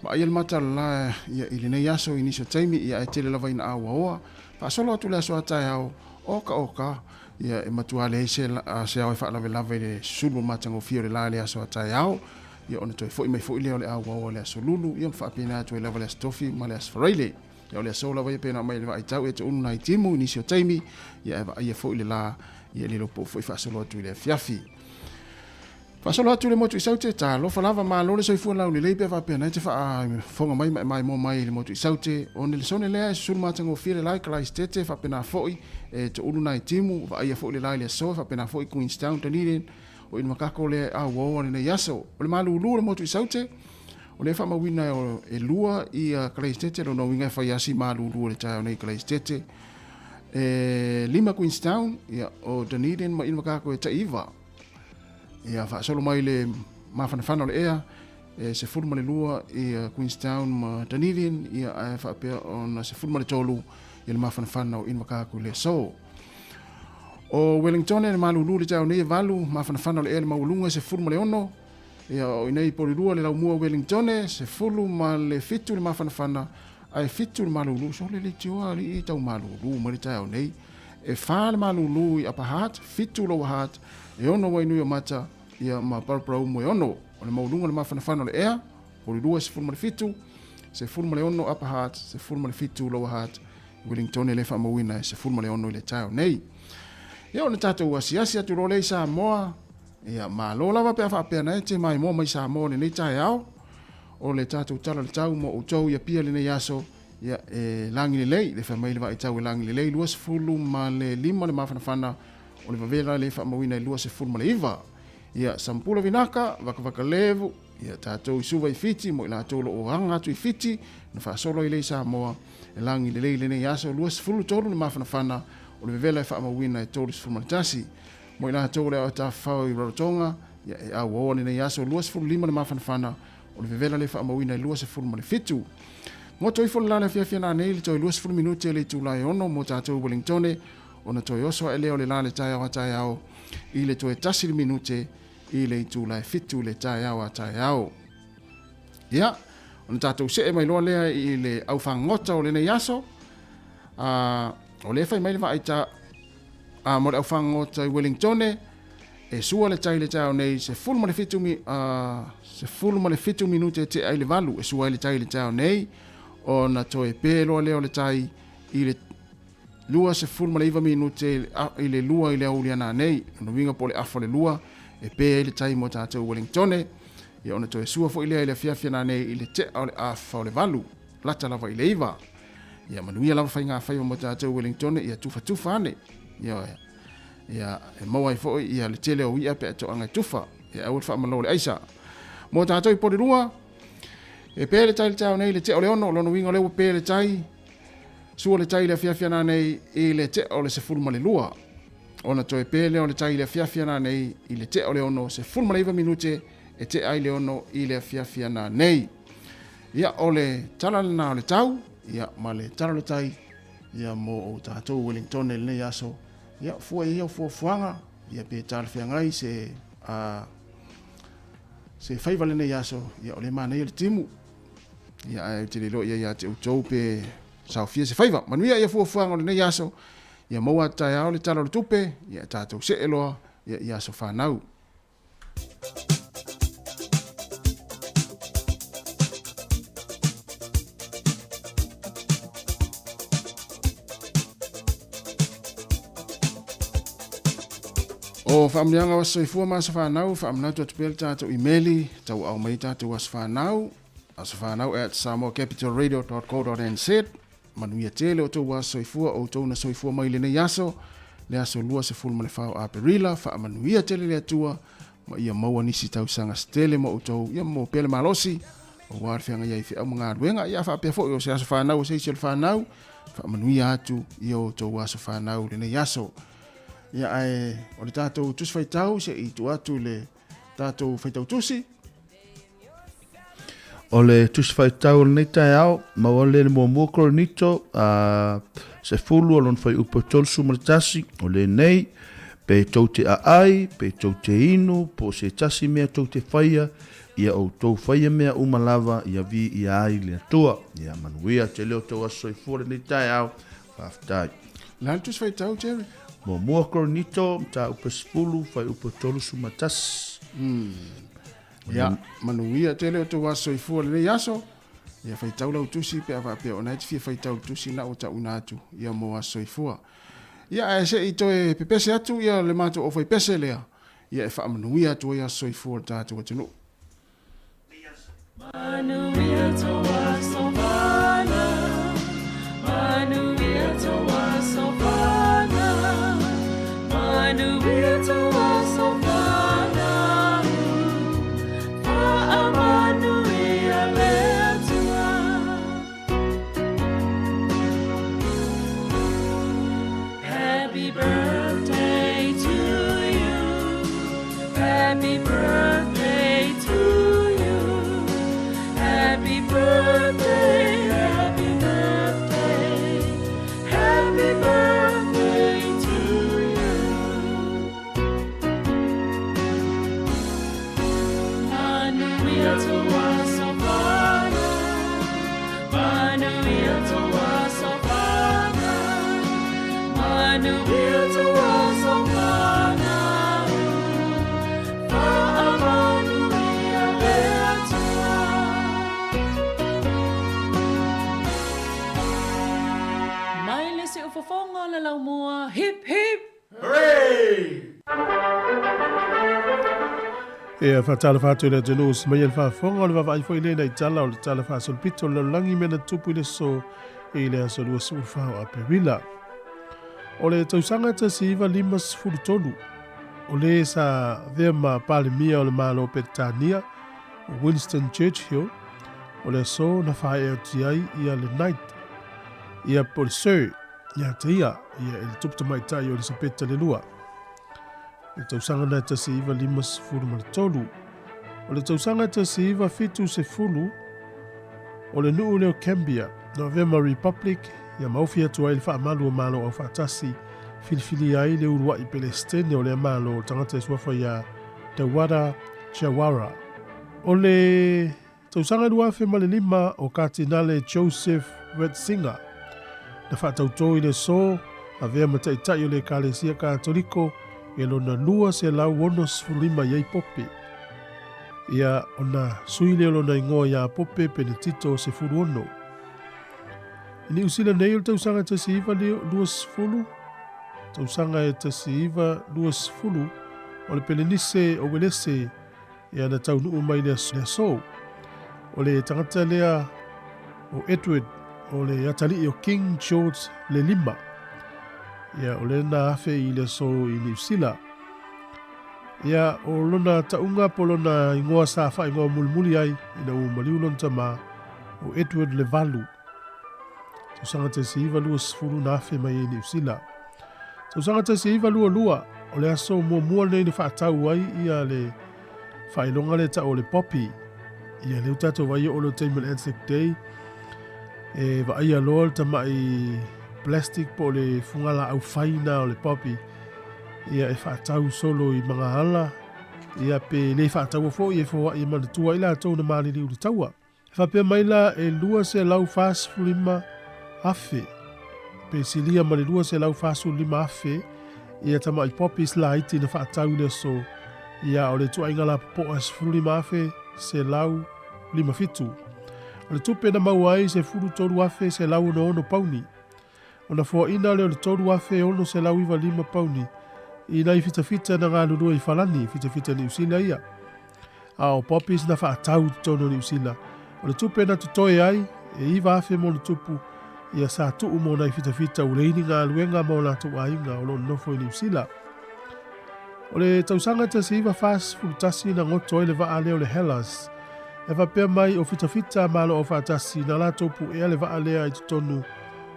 vaaia le mata la ia, i lenei aso i nisi o taimi, ia ae tele lava ina auaoa. Faasolo atu le aso a taeao, oka oka, ia e matua leai se, se ao e faalavelave i le sulu o matagofie o le la i le aso a taeao. Ia ona toe foi mai foi lea o le auaoa i le aso Lulu, ia ma faapena atu ai lava le aso Tofi ma le aso Faraile. Ia o le aso lava ia pei ona aumai i le vaai tau e te unu nai timu i nisi o taimi, ia e vaaia foi le la, ia e le iloa po o foi faasolo atu i le afiafi. Faasolo atu le motu i Saute, talofa lava, malo le soifua laulelei pe a faapea na e te faafofoga mai ma e maimoa mai i le motu i Saute. O Nelesone lea e susulu matagofie le la i Kalaisitete, faapena foi e toulu nai timu, vaaia foi le la i le aso, faapena foi Queenstown, Dunedin, o Inumakako lea e auaoa lenei aso. O le malulu o le motu i Saute, O lea e faamauina e lua ia Kalaisitete, lona uiga e fai asi malulu o le taeao nei i Kalaisitete. E 5 Queenstown, ia, o Dunedin ma Invercargill e tai 9. Ia, faasolo mai le mafanafana o le ea, e 12 ia Queenstown ma Dunedin, ia, ae faapea ona 13 ia le mafanafana o Invercargill i le aso. O Wellington e malulu le taeao nei e 8, mafanafana o le ea le maualuga e 16, Ia, o i nei Porirua le laumua Wellingtone, 17 le mafanafana, ae 7 le malūlū. Sole leitioa alii tau malūlū mai le taeao nei. E 4 le malūlū i Upper Hutt, 7 Lower Hutt, e 6 Wainui o Mata, ia ma Paraparaumu e 6. O le maualuga o le mafanafana o le ea, Porirua 17, 16 Upper Hutt, 17 Lower Hutt, Wellingtone le faamauina e 16 i le taeao nei. Ia, o le tatou asiasi atu loa lea i Samoa, Ia, malo lava pe a faapea na e te maimoa mai Samoa i lenei taeao. O le tatou tala o le tau mo outou i Apia i lenei aso, ia, e lagi lelei, le fai mai le vaaitau e lagi lelei, 25 le mafanafana o le vavela le faamauina e 29. Ia, Sampula Vinaka, Vakavaka Levu, ia, tatou i Suva i Fiti, mo i latou o lo o aga atu i Fiti, na faasolo ai lea i Samoa, e lagi lelei i lenei aso, 23 le mafanafana o le vevela e faamauina e 31. Mo i latou o le ao tafafao i Rarotonga, ia e auaoa lenei aso 25 le mafanafana o le vevela le faamauina e 27. Goto ifo le la le afiafi nanei le toe 20 minute le itula e 6 mo tatou i Wellingtone, ona toe oso ae lea o le la le taeao a taeao i le toe 1 le minute i le itula e 7 le taeao a taeao. Ia, ona tatou see mai loa lea i le aufagota o lenei aso, a, o lea e fai mai le vaai ta, A mo le aufagota i Wellingtone, e sua le tai i le taeao nei, 17 mi, a, 17 minute e tea i le 8 e sua ai le tai i le taeao nei, ona toe pē loa lea o le tai i le 29 minute i le 2 i le aoauli nanei, lona uiga po o le afa o le 2 e pē ai le tai mo tatou i Wellingtone, ia ona toe sua foi lea i le afiafi nanei i le tea o le afa o le 8, lata lava i le 9. Ia manuia lava faiga faiva mo tatou Wellingtone, ia tufatufa ane. Ia, ia e maua ai foi ia le tele o ia pe a toaga e tufa. Ia aua le faamalo le aisa. Mo tatou i Porirua, e pē le tai le taeao nei le tea o le 6, lona uiga o lea ua pē le tai, sua le tai i le afiafi nanei i le tea o le 12. Ona toe pē lea o le tai i le afiafi nanei i le tea o le 6, 19 minute e tea ai le 6 i le afiafi nanei. Ia, o le tala lena o le tau, ia, ma le tala o le tai, ia, mo o tatou Wellingtone i lenei aso, ia, fua i ia fuafuaga, ia, pe talafeagai se, a, se faiva lenei aso, ia, o le manaia le timu, ia, ae ou te le iloa ia ia te outou pe saofia se faiva. Manuia ia fuafuaga o lenei aso, ia maua atu taeao le tala o le tupe, ia, tatou see loa, ia, i aso fanau. O faamanuiaga o aso soifua ma aso fanau, faamanatu atu pea le tatou imeli, tauaao mai tatou aso fanau, asofanau at samoacapitalradio.co.nz. Manuia tele o outou aso soifua, o outou na soifua mai i lenei aso, le aso 24 o Aperila, faamanuia tele le Atua, ma ia maua nisi tausaga se tele mo outou, ia maua pea le malosi, aua le feagai ai i feau ma galuega, ia faapea foi o se aso fanau o se isi o le fanau, faamanuia atu i o outou aso fanau i lenei aso. Ia ae o le tatou tusi faitau se i tuu atu i le tatou faitau tusi. O le Tusi Faitau o lenei taeao, maua le le muamua Korinito, a, 10 o lona fuaiupu e 31, o lenei, pe tou te aai, pe tou te inu, po o se tasi mea tou te faia, ia outou faia mea uma lava, ia viia ai le Atua. Ia manuia tele o tou aso soifua lenei taeao. Faafetai. Le a le Tusi Faitau, Jerry? Muamua Korinito, mataupu e 10, fuaiupu e 31. Ia, manuia tele o tou aso soifua i lenei aso. Ia faitau lau tusi pe a faapea o na e te fia faitau i le tusi na ua tauina atu ia mo aso soifua. Ia, ae se i toe pepese atu ia le matou aufaipese lea, ia e faamanuia atu ai aso soifua o le tatou atunuu. Manuia tou aso fanau, manuia tou aso fanau, manuia tou aso fanau, faamanuia le. Mai le siufofoga o le laumua, hip hip! Ia faatalofa atu i le atunuu se mai le faafofoga o le vaavaai foi lea i tala o le tala faasolopito o le lalolagi mea na tupu i le aso i le aso 24 o Aperila. O le tausaga 1953, o le sa avea ma Palemia o le Malo o Peretania, o Winston Churchill, o le aso na faaee atu ai ia le Knight, ia po o le Sir, ia te ia, ia e le tupu tamaitai o Elisapeta le Lua. Le tausaga na 1953. O le tausaga 1970, o le nuu lea o Gambia, na avea ma Republic, ia ma ofi atu ai le faamalu o Malo Aufaatasi, filifilia ai le uluai Pelesitene o lea Malo, o le tagata e suafa ia Dawada Jawara. O le tausaga 2005, o Katinale Joseph Ratzinger, na faatautō i le aso, avea ma taitai o le Ekalesia Katoliko e lona 265 i ai Pope. Ia, ona sui lea o lona igoa ia Pope Penetito 16. I Niu Sila nei o le tausaga 1920, tausaga e 1920, o le Pelenise o Welese ia na taunuu mai le aso. O le tagata lea o Edward o le atalii o King George le lima. Ia o lea na afe i le aso i Niu Sila. Ia o lona taunga po lona ingoa sa faaigoa mulimuli ai ina ua maliu lona tama o Edward le Valu. Tausaga 1920 na afe mai ai i Niu Sila. Tausaga 1922 o le aso muamua lenei na faatau ai ia le faailoga lea tau o le poppy. Ia lea ua tatou vaai o le taimi o le Anzac Day e vaaia loa le tamai plastic po o le fugalaau fai na o le poppy ia e faatau solo i magaala ia pe le faataua foi e foai e manatua ai latou na maliliu i le taua. E faapea mai la e 245 afe pe silia ma le 245 afe ia tamai poppies laiti na faatau i le aso ia o le ituaiga lapopoa e 15,157. O le tupe na maua ai 13,166 pauni. Ona foaina lea o le 3,695 pauni i nai fitafita na galulue i Falani, fitafita Niu Sila ia. A o poppies na faatau i totonu o Niu Sila. O le tupe na totoe ai, e 9,000 ma ona tupu, ia sa tuu mo nai fitafita ua leai ni galuega ma o latou aiga o lo o nonofo i Niu Sila. O le tausaga 1941 na goto ai le vaa lea o le Hellas. E faapea mai o fitafita a Malo Aufaatasi na latou puea le vaa lea i totonu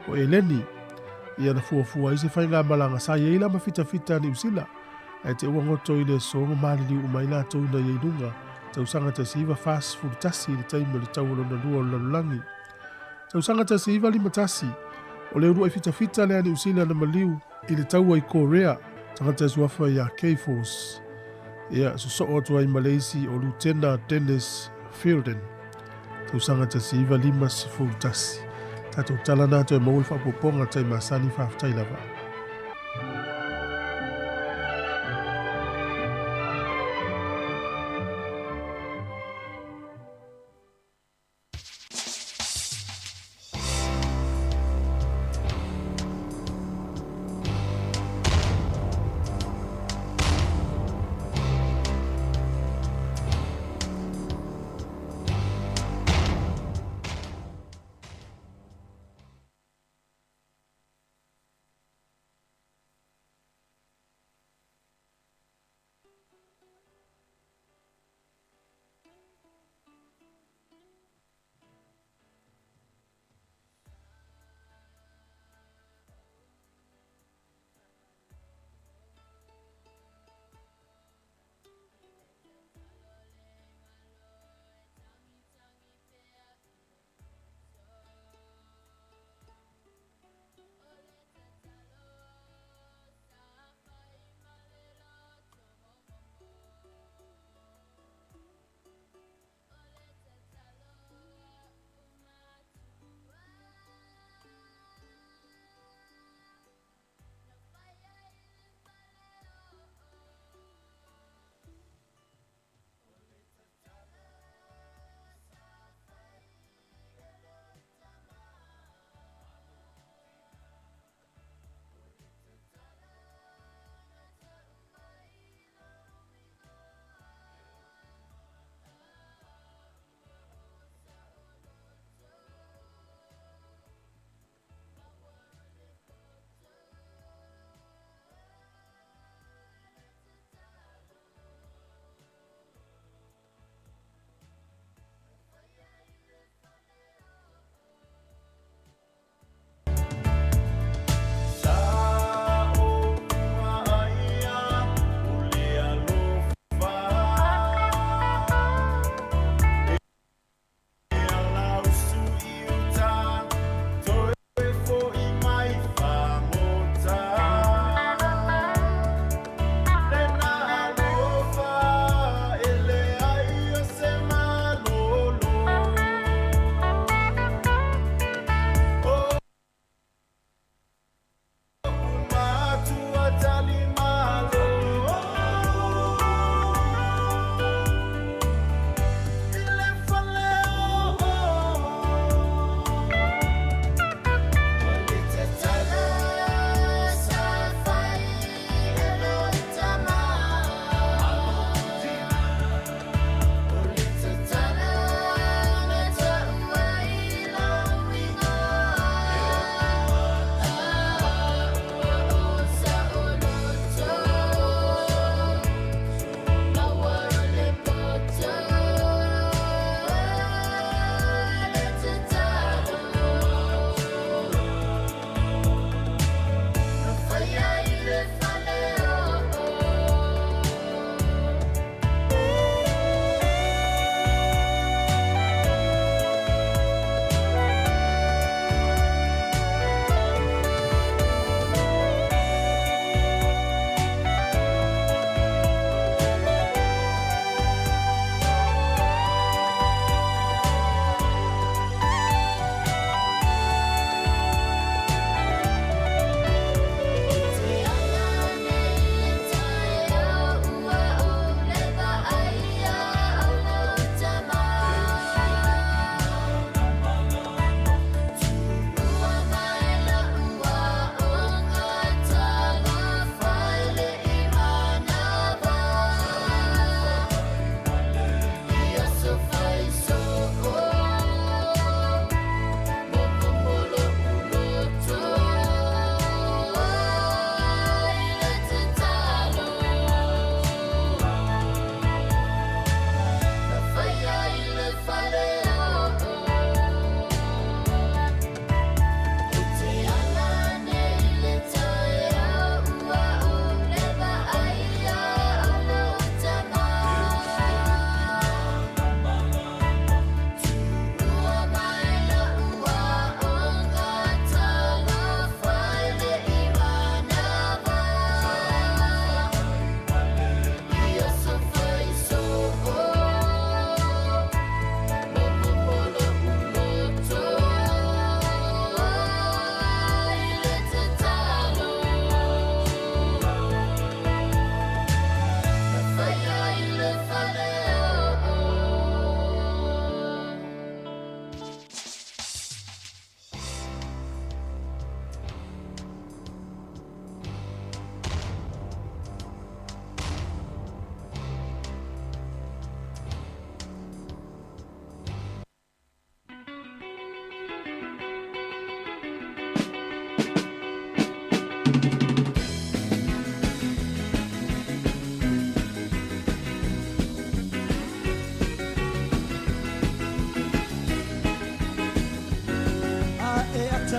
o Eleni. Ia na fuafua ai se faigamalaga sa i ai la ma fitafita a Niu Sila. Ae te ua goto i le aso ma maliliu uma ai latou ina ia i luga, tausaga 1941 i le taimi o le tau o lona lua o le lalolagi. Tausaga 1951, o le uluai fitafita lea a Niu Sila na maliu i le taua i Korea, tagata e suafa ia K-Force. Ia, sosoo atu ai ma le isi o Lutena Dennis Fielden. Tausaga 1951. Tatou tala na toe maua le faaopoopoga tai masani faafetai lava.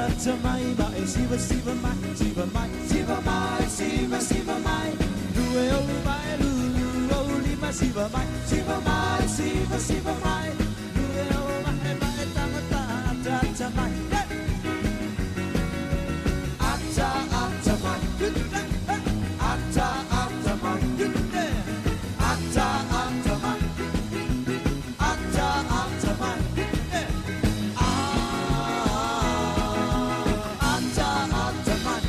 Ata mai ma e siva siva mai siva mai siva mai siva siva mai lue o mai lulu o lima siva mai siva mai siva siva mai lue o mai mai tangata ata ata mai ata ata mai ata ata mai ata ata mai ata ata mai ata ata mai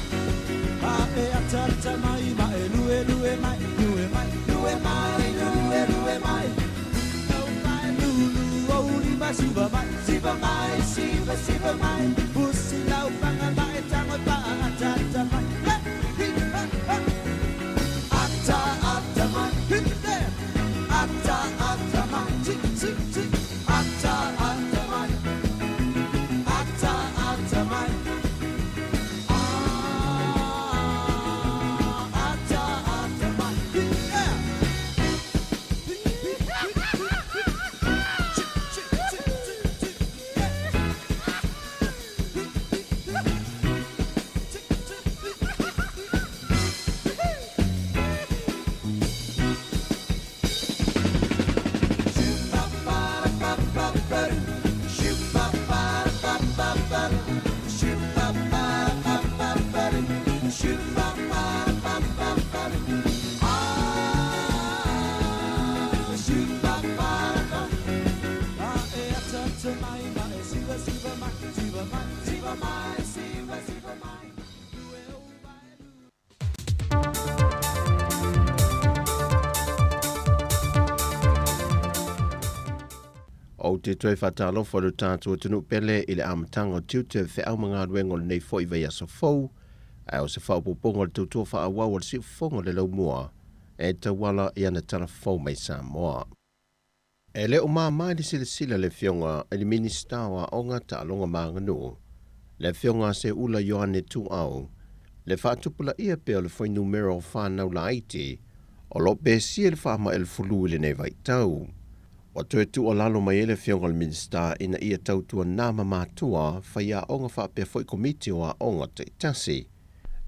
a e ata ata mai ma e lue lue mai lue mai lue mai lue lue mai no mai lulu o lima siva mai siva mai siva siva mai pusi lau panga mai tango pa ata ata mai ata ata mai ata ata mai ata ata mai ata ata mai ata ata mai. Ou te toe faatalofa i lo tatou atunuu pele i le amataga o tiute o feau ma galuega o lenei fo'i vaiaso fou, ae o se faaopoopoga o le tautua faaauau a le siufofoga o le laumua e tauala i ana tala fou mai Samoa. E le o māmā i le silasila le Afioga i le Minisita o Aoga, Taaloga ma Aganuu, le Afioga a Seuula Ioane Tuuau, le faatupulaia pea o le fuainumera o fanau laiti o lo o pesia i le faamai o le fulu i lenei vaitau. Ua toe tuualalo mai ai le Afioga i le Minisita ina ia tautuana ma matua faiaoga faapea foi komiti o aoga taitasi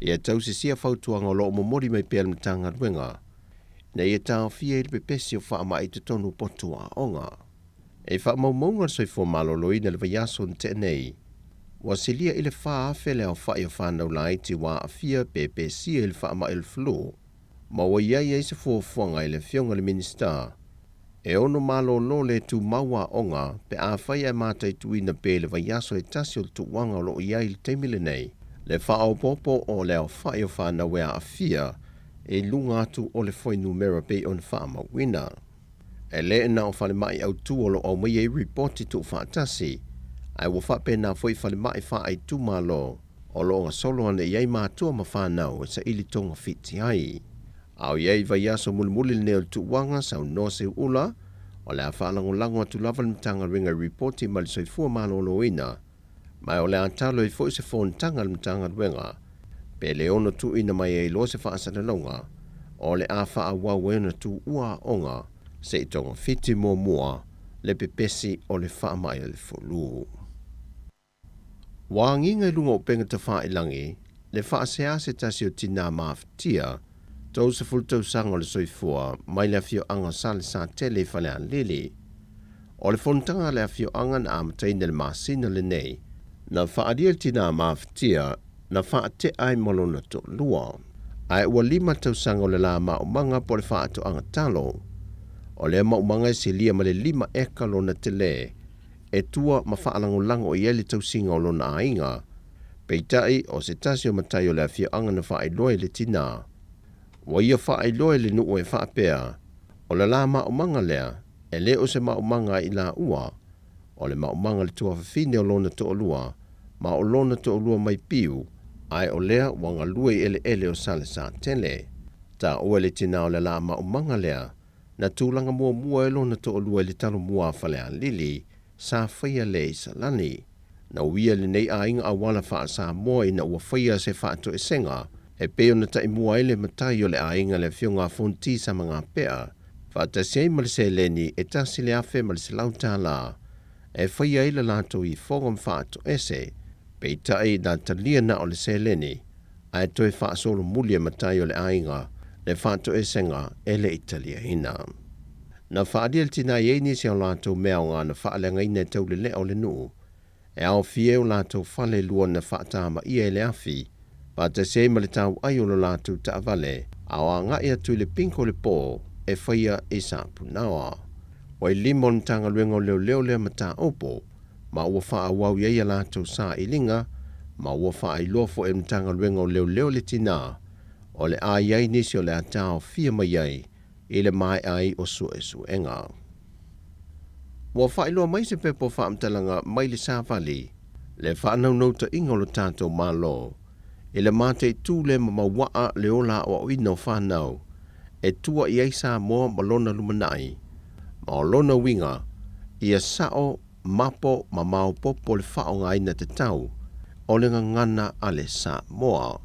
ia tausisia fautuaga o lo o momoli mai pea le Matagaluega ina ia taofia ai le pepesi o faamai i totonu o potu aoga. I faamaumauga a le Soifua Maloloina i le vaiaso na tea nei, ua silia i le 4,000 le aofai o fanau laiti ua aafia pe pesia i le faamai o le flu, ma ua i ai ai se fuafuaga i le Afioga i le Minisita e ono malolo le tumau aoga pe afai ae mataituina pea i le vaiaso e tasi o le tuuaga o lo o i ai i le taimi lenei le faaopoopo o le aofai o fanau e aafia i luga atu o le fuainumera pei ona faamauina. E le na o falemai autu o lo o aumaia ai ripoti tuufaatasi, ae ua faapena foi falemai faaitumalo o lo o gasolo ane i ai matua ma fanau e saili togafiti ai. A o i ai vaiaso mulimuli lenei o le tuuaga, saunoa Seuula, o le a faalagolago atu lava le Matagaluega i ripoti mai le Soifua Maloloina, ma o le a talo ai foi se fonotaga a le Matagaluega pe le ono tuuina mai ai loa se faasalalauga o le a faaauau ai ona tuua aoga se i togafiti muamua le pepesi o le faamai o le fulu. Ua agiga i luga o upega tafailagi le faasea se tasi o tinā mafatia 30 tausaga o le soifua mai le afioaga o Salesatele i Falealili. O le fonotaga a le afioaga na amataina i le masina lenei, na faaalia le tinā mafatia na faatea ai ma lona toalua. Ae ua lima tausaga o le la maumaga po o le faatoaga talo. O lea maumaga e silia ma le lima eka lona tele e tua ma faalagolago i ai le tausiga o lona aiga. Peitai, o se tasi o matai o le afioaga na faailoa i le tinā. Ua ia faailoa i le nuu e faapea, O le la maumaga lea, e le o se maumaga i laua, o le maumaga le tuafafine o lona toalua, ma o lona toalua mai piu, ae o lea ua galue i eleele o Salesatele. Taua i le tinā o le la maumaga lea, Na tulaga muamua ai lona toalua i le talomua a Falealili, sa faia lea i Salani. Na uia lenei aiga auala faa-Samoa ina ua faia se faatoesega e pei ona taimua ai le matai o le aiga le Afioga a Fonti Samagapea, faatasi ai ma le seleni e $1,100 e faia ai le latou ifoga ma faatoese. Peitai na talia na o le seleni, ae toe faasolomuli e matai o le aiga le faatoesega e le i taliaina. Na faaalia e le tina i ai nisi o latou mea aoga na faaleagaina e taulelea o le nuu, e aofia ai o latou fale e lua na faatamaia e le afi, faatasi ai ma le tauai o lo latou taavale a o agai atu i le pinko o le po e faia i Sapunaoa. Ua i lima o le Matagaluega o Leoleo lea mataupu, ma ua faaauau i ai a latou sailiga, ma ua faailoa foi e le Matagaluega o Leoleo le tina o le a i ai nisi o le a taofia mai ai i le maea ai o suesuega. Ua faailoa mai se pepa o faamatalaga mai le Savali le faanaunautaiga o lo tatou Malo i le mataitu le mamauaa le ola aoaoina o fanau e tua i ai Samoa ma lona lumanai, ma o lona uiga ia sao, mapo ma maopoopo le faaaogaina tatau o le gagana a le Samoa.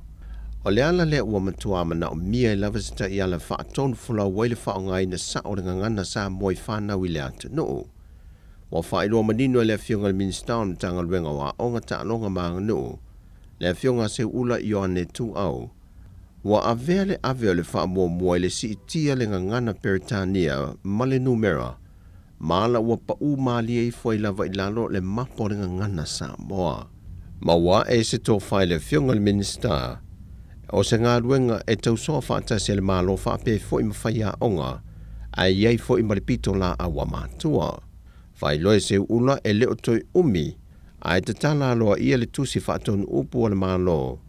O le ala lea ua matuā manaomia ai lava se taiala faatonu folau ai le faaaogaina sao o le gagana Samoa i fanau i le atunuu. Ua faailoa manino e le Afioga i le Minisita o le Matagaluega o Aoga, Taaloga ma Aganuu, le Afioga a Seuula Ioane Tuuau, ua avea le ave o le faamuamua i le siitia le gagana Peretania ma le numera ma ala ua paʻū malie ifo ai lava i lalo le mapa o le gagana Samoa. Ma ua ae se tofa i le Afioga i le Minisita, o se galuega e tausoa faatasi a le Malo faapea foi ma faiaoga, ae i ai foi ma le pitolaau a matua. Faailoa e Seuula e le o toe umi ae tatala aloaia le tusi faatonu upu a le Malo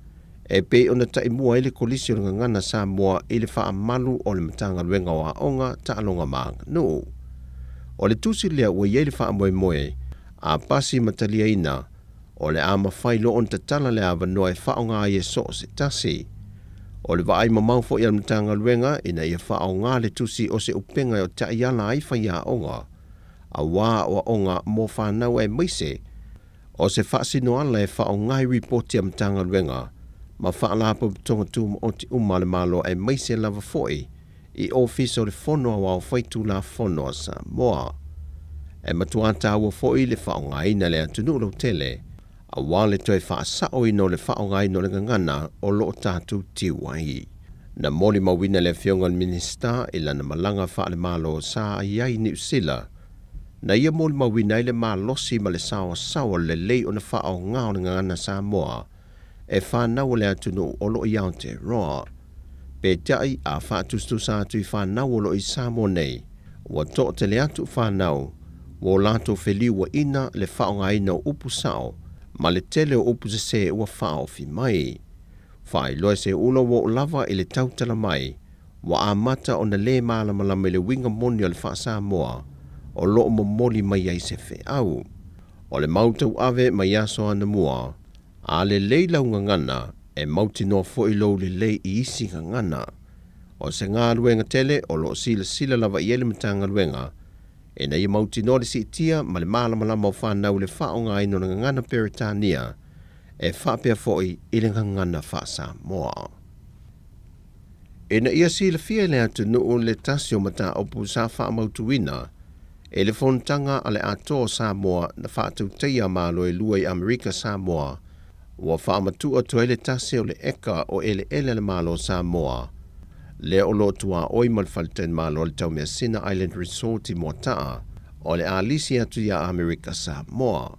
e pei ona taimua ai le Kolisi o le Gagana Samoa i le faamalu o le Matagaluega o Aoga, Taaloga ma Aganuu. O le tusi lea ua i ai le faamoemoe a pasi ma taliaina o le a mafai loa ona tatala le avanoa e faaaoga ai e so o se tasi. O le vaai mamao foi a le Matagaluega ina ia faaaoga le tusi o se upega e taiala ai faiaoga aua aoaoga mo fanau aemaise o se faasinoala e faaaoga i ripoti a Matagaluega ma Faalapotopotoga Tumaoti uma a le Malo aemaise lava foi i Ofisa o le Fono Aoao Faitulafono a Samoa. E matuā tāua foi le faaaogaina e le atunuu lautele aua le toe faasaoina o le faaaogaina o le gagana o lo o tatou tiu ai. Na molimauina e le Afioga i le Minisita i lana malaga faale-Malo sa i ai i Niu Sila, na ia molimauina ai le malosi ma le saoasaoa lelei ona faaaoga o le gagana Samoa e fanau a le atunuu o lo o i Aotearoa. Peitai, a faatusatusa atu i fanau o lo o i Samoa nei, ua toatele atu fanau ua o latou feliuaina le faaaogaina o upu sao ma le tele o upu sese ua faaofi mai. Faailoa e Seuula ua oo lava i le tautala mai ua amata ona lē malamalama i le uiga moni o le faa-Samoa o lo o momoli mai ai se feau. O le mau tauave mai aso anamua, a lelei lau gagana, e mautinoa foi lou lelei i isi gagana. O se galuega tele o lo o silasila lava i ai le Matagaluega ina ia mautinoa le siitia ma le malamalama o fanau i le faaaogaina o le gagana Peretania e faapea foi i le gagana faa-Samoa. Ina ia silafia e le atunuu le tasi o mataupu sa faamautuina e le Fonotaga a le Atoa o Samoa na faatautaia Malo e lua i Amerika Samoa, ua faamatuu atu ai le tasi o le eka o eleele a le Malo o Samoa, lea o lo o tuaoi ma le faletalimalo o le Taumeasina Island Resort i Moataa, o le a lisi atu iā Amerika Samoa.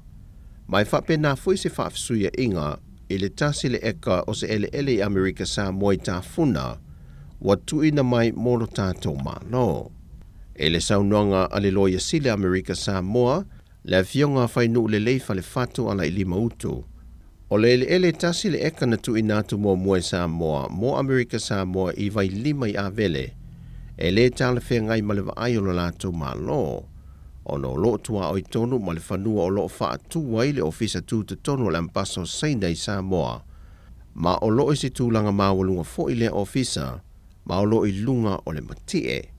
Ma e faapena foi se faafesuiaʻiga i le tasi le eka o se eleele i Amerika Samoa i Tafuna ua tuuina mai mo lo tatou Malo. I le saunoaga a le Loia Sili a Amerika Samoa, le Afioga a Fainuulelei Falefatu Alailimautu, o le eleele tasi le eka na tuuina atu muamua e Samoa mo Amerika Samoa i Vailima i Avele, e lē talafeagai ma le vaai o lo latou Malo, ona o lo o tuaoi tonu ma le fanua o lo o faatu ai le Ofisa Tutotonu o le Ambasa o Saina i Samoa, ma o lo o i se tulaga maualuga foi lea ofisa ma o lo o i luga o le matie.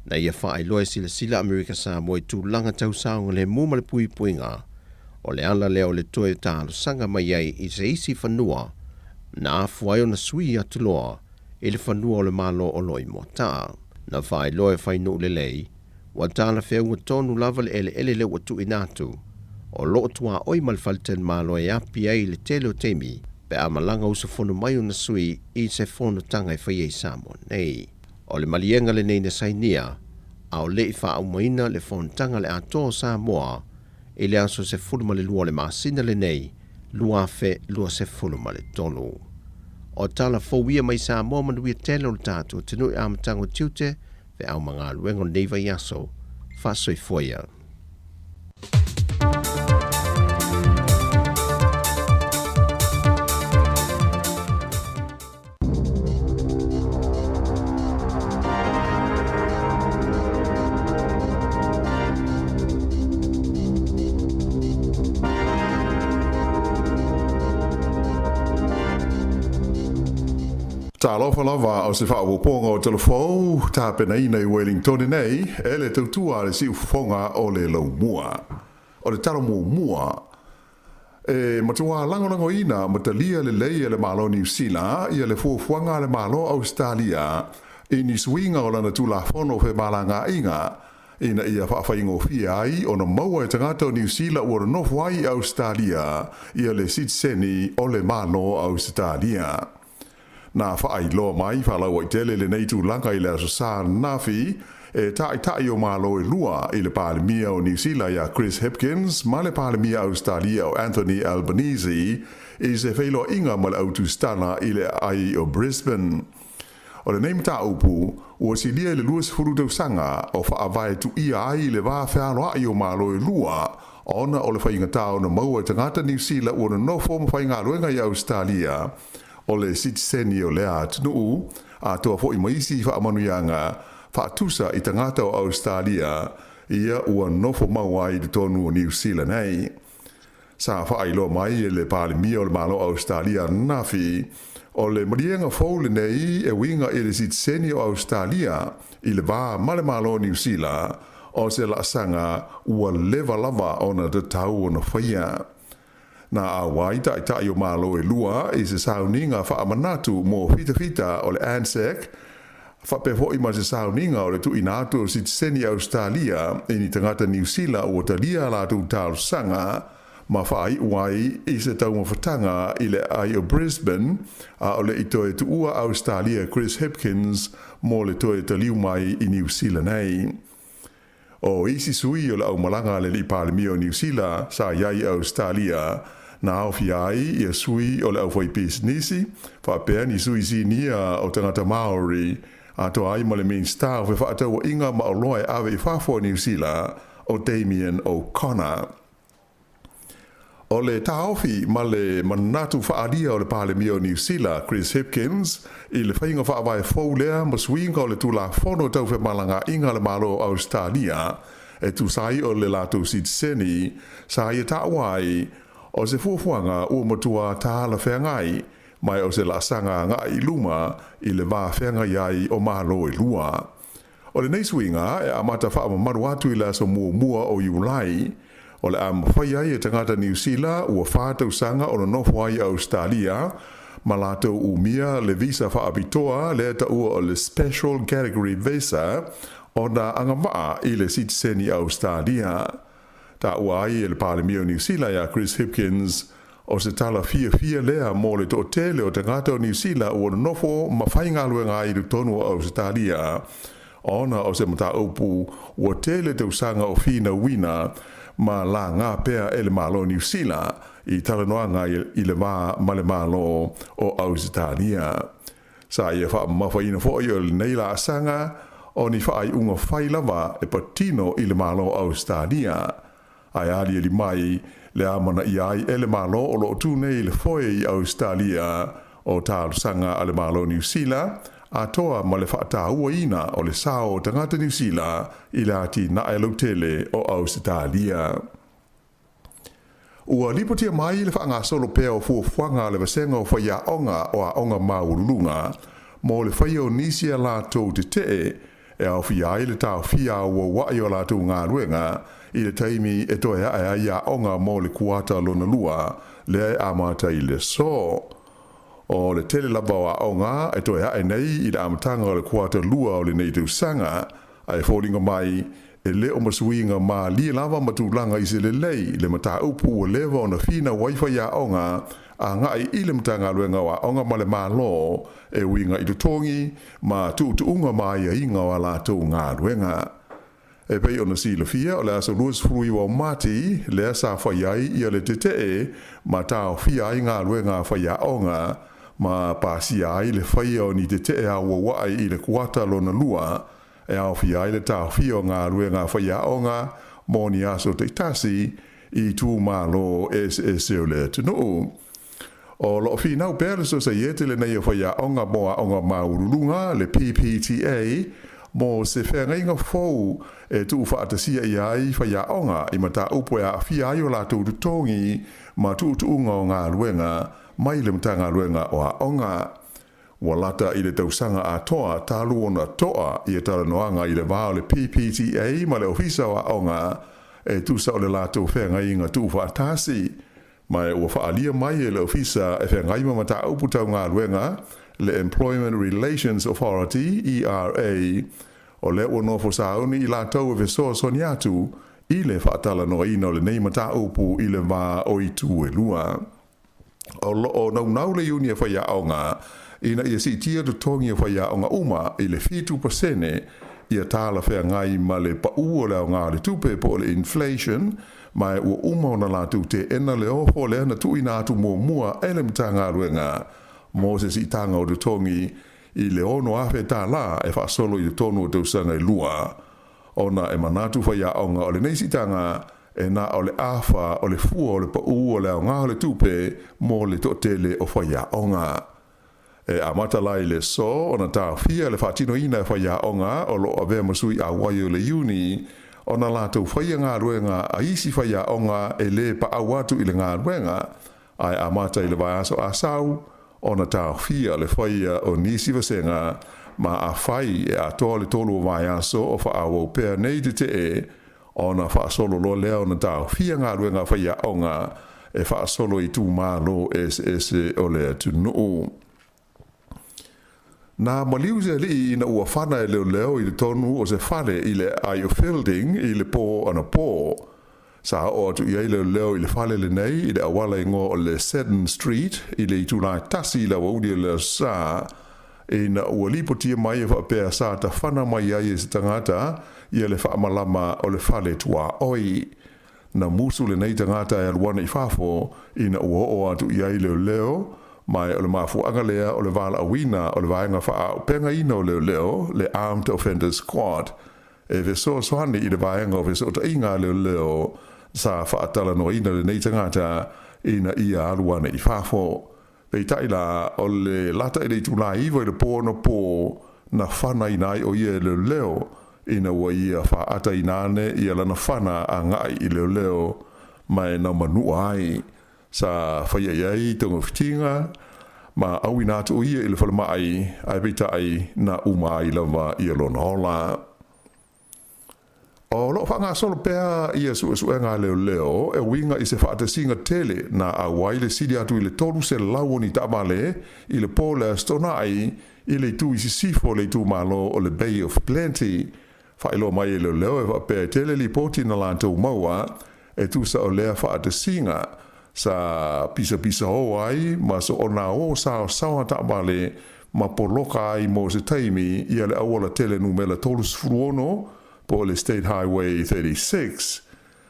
Na ia faailoa e silasila Amerika Samoa i tulaga tau saogalemu ma le puipuiga, o le ala lea o le toe talosaga mai ai i se isi fanua na afua ai ona sui atu loa i le fanua o le Malo o lo o i Moataa. Na faailoa e Fainuulelei, Ua talafeauga tonu lava le eleele lea ua tuuina atu, o loo tuaoi ma le faletalimalo e api ai i le tele o taimi pe a malaga usufono mai ona sui i se fonotaga e faia i Samoa nei. O le maliega lenei na sainia a o le'i faaaumaina le fonotaga a le Atoa o Samoa i le aso 12 o le masina lenei 2023. O tala fou ia mai Samoa manuia tele o le tatou atunuu i amataga o tiute, feau ma galuega o lenei vaiaso. Faasoifua ia. Talofa lava o se faaopoopoga o tala fou tapenaina i Wellingtone nei e le tautua a le Siufofoga o le Laumua. O le tala muamua, e matuā lagolagoina ma talia lelei e le Malo o Niu Sila ia le fuafuaga a le Malo o Ausetalia i ni suiga o lana Tulafono o Femalagaaiga ina ia faafaigofie ai ona maua e tagata o Niu Sila ua nonofo ai i Ausetalia ia le sitiseni o le Malo o Ausetalia. Na faailoa mai faalauaitele lenei tulaga i le Aso Sa ananafi e Taitai o Malo e lua i le Palemia o Niu Sila ia Chris Hipkins ma le Palemia Ausetalia o Anthony Albanese i se feiloaiga ma le au tusitala i le aai o Brisbane. O lenei mataupu ua silia i le 20 tausaga o faavae tuia ai le va fealoai o Malo e lua ona o le faigata ona maua e tagata Niu Sila ua nonofo ma faigaluega i Ausetalia o le sitiseni o lea atunuu, atoa foi ma isi faamanuiaga faatusa i tagata o Ausetalia ia ua nofo mau ai i totonu o Niu Sila nei. Sa faailoa mai e le Palemia o le Malo o Ausetalia ananafi, o le maliega fou lenei e uiga i le sitiseni o Ausetalia i le va ma le Malo o Niu Sila, o se laasaga ua leva lava ona tatau ona faia. Na auai taitai o Malo e lua i se sauniga faamanatu mo fitafita o le ANZSEC, faapea foi ma se sauniga o le tuuina atu o sitiseni Ausetalia i ni tagata Niu Sila ua talia a latou talosaga ma faaiu ai i se taumafataga i le aai o Brisbane, a o le i toe tuua Ausetalia Chris Hipkins mo le toe taliu mai i Niu Sila nei. O isi sui o le aumalaga a le Alii Palemia o Niu Sila sa i ai i Ausetalia, na aofia ai ia sui o le aufaipisinisi, faapea ni sui sinia o tagata Maori, atoa ai ma le Minisita o Fefaatauaiga ma Oloa e Ave i Fafo a Niu Sila, o Damien O'Connor. O le taofi ma le manatu faaalia o le Palemia o Niu Sila, Chris Hipkins, i le faiga faavae fou lea ma suiga o le Tulafono Tau Femalagaaiga a le Malo o Ausetalia e tusa ai o le latou sitiseni sa ia taua ai o se fuafuaga ua matua talafeagai ma o se laasaga agai i luma i le va feagai ai o Malo e lua. O lenei suiga e amata faamamalu atu i le aso muamua o Iulai, o le a mafai ai e tagata Niu Sila ua 4 tausaga o nonofo ai i Ausetalia ma latou umia le visa faapitoa lea taua o le Special Category Visa ona agavaa i le sitiseni Ausetalia. Taua ai e le Palemia o Niu Sila ia Chris Hipkins, o se tala fiafia lea mo le toatele o tagata o Niu Sila ua nonofo ma faigaluega ai i totonu o Ausetalia, ona o se mataupu ua tele tausaga o finauina ma laga pea e le Malo o Niu Sila i talanoaga i le va ma le Malo o Ausetalia. Sa ia faamamafaina foi o lenei laasaga o ni faaiuga fai lava e patino i le Malo o Ausetalia, ae aliali mai le amanaia ai e le Malo o loo tu nei i le foe i Ausetalia o talosaga a le Malo o Niu Sila, atoa ma le faatauaina o le sao o tagata Niu Sila i le atinae lautele o Ausetalia. Ua lipotia mai le faagasolo pea o fuafuaga a le Vasega o Faiaoga o Aoga Maualuluga mo le faia o nisi a latou tetee e aofia ai le taofia auauai o latou galuega i le taimi e toe ae ai aoga mo le kuata lona lua lea e amata i le aso. O le tele lava o aoga e toe ae nei i le amataga o le kuata lua o lenei tausaga, ae foliga mai E le o ma suiga malie lava ma tulaga i se lelei le mataupu ua leva ona finau ai faiaoga agai i le Matagaluega o Aoga ma le Malo e uiga i totogi ma tuutuuga ma aiaiga o a latou galuega. E pei ona silafia, o le aso 29 o Mati lea sa fai ai ia le tetee ma taofia ai galuega a faiaoga ma pasia ai le faia o ni tetee auauai i le kuata lona lua e aofia ai le taofia o galuega a faiaoga mo ni aso taitasi i itumalo eseese o le atunuu. O lo o finau pea le Sosaiete lenei o Faiaoga mo Aoga Maualuluga, le PPTA, mo se feagaiga fou e tuufaatasia ia ai faiaoga i mataupu e aafia ai o latou totogi ma tuutuuga o galuega mai le Matagaluega o Aoga. Ua lata i le tausaga atoa talu ona to'a ia talanoaga i le va o le PPTA ma le Ofisa o Aoga e tusa o le latou feagaiga tuufaatasi. Ma ua faaalia mai e le Ofisa e feagai ma mataupu tau galuega, le Employment Relations Authority, ERA, o lea ua nofo sauni i latou e fesoasoani atu i le faatalanoaina o lenei mataupu i le va o itu e lua. O lo o naunau le Iuni a Faiaoga ina ia siitia totogi o faiaoga uma i le 7% ia talafeagai ma le pau o le aoga o le tupe po o le inflation, ma ua uma ona latou teena le ofo lea na tuuina atu muamua e le Matagaluega mo se siitaga o totogi i le $6,000 e faasolo i totonu o tausaga e lua, ona e manatu faiaoga o lenei siitaga e na o le afa o le fua o le pau o le aoga o le tupe mo le toatele o faiaoga. E amata la i le aso ona taofia le faatinoina e faiaoga o lo o avea ma sui auai o le iuni ona latou faia galuega a isi faiaoga e lē paau atu i le galuega, ae amata i le vaiaso Asau ona taofia le faia o nisi vasega, ma afai e atoa le tolu o vaiaso o faaauau pea nei tetee, ona faasolo loa lea ona taofia galuega a faiaoga e faasolo i itumalo eseese o le atunuu. Na maliu se alii ina ua fana e leoleo i totonu o se fale i le aai o Feilding i le po anapo. Sa oo atu i ai leoleo i le fale lenei i le auala igoa o le Seddon Street i le itula e 1 i le aoauli o le Aso Sa, ina ua lipotia mai e faapea sa tafana mai ai e se tagata ia le faamalama o le fale tuaoi. Na musu lenei tagata e alu ane i fafo ina ua oo atu i ai leoleo, ma o le mafuaaga lea o le valaauina o le vaega faaaupegaina o leoleo, le Armed Offenders Squad, e fesoasoani i le vaega o fesootaiga a leoleo sa faatalanoaina lenei tagata ina ia alu ane i fafo. Peitai la, o le lata i le itula 9 i le po anapo na fanaina ai o ia e leoleo ina ua ia faaataina ane ia lana fana agai i leoleo ma e na manua ai. Sa faia i ai togafitiga ma auina atu o ia i le falemai, ae peitai na uma ai lava ia lona ola. O lo o faagasolo pea ia suesuega a leoleo e uiga i se faatasiga tele na auai le sili atu i le 300 o ni taavale i le po o le Aso Toonai i le itu i sisifo o le itumalo o le Bay of Plenty. Faailoa mai e leoleo e faapea e tele lipoti na latou maua e tusa o lea faatasiga sa pisapisao ai ma soona o saosaoa taavale ma poloka ai mo se taimi ia le auala tele numera 36 po o le State Highway 36.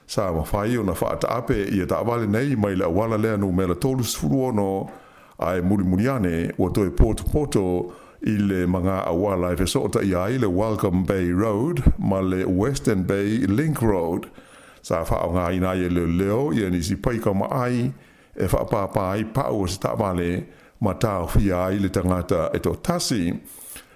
Sa mafai ona faataape ia taavale nei mai le auala lea numera 36, ae mulimuli ane ua toe potopoto i le maga auala e fesootaia ai le Welcome Bay Road ma le Western Bay Link Road. Sa faaaogaina ai e leoleo ia nisi paika maai e faapāpā ai pau o se taavale ma taofia ai le tagata e toatasi.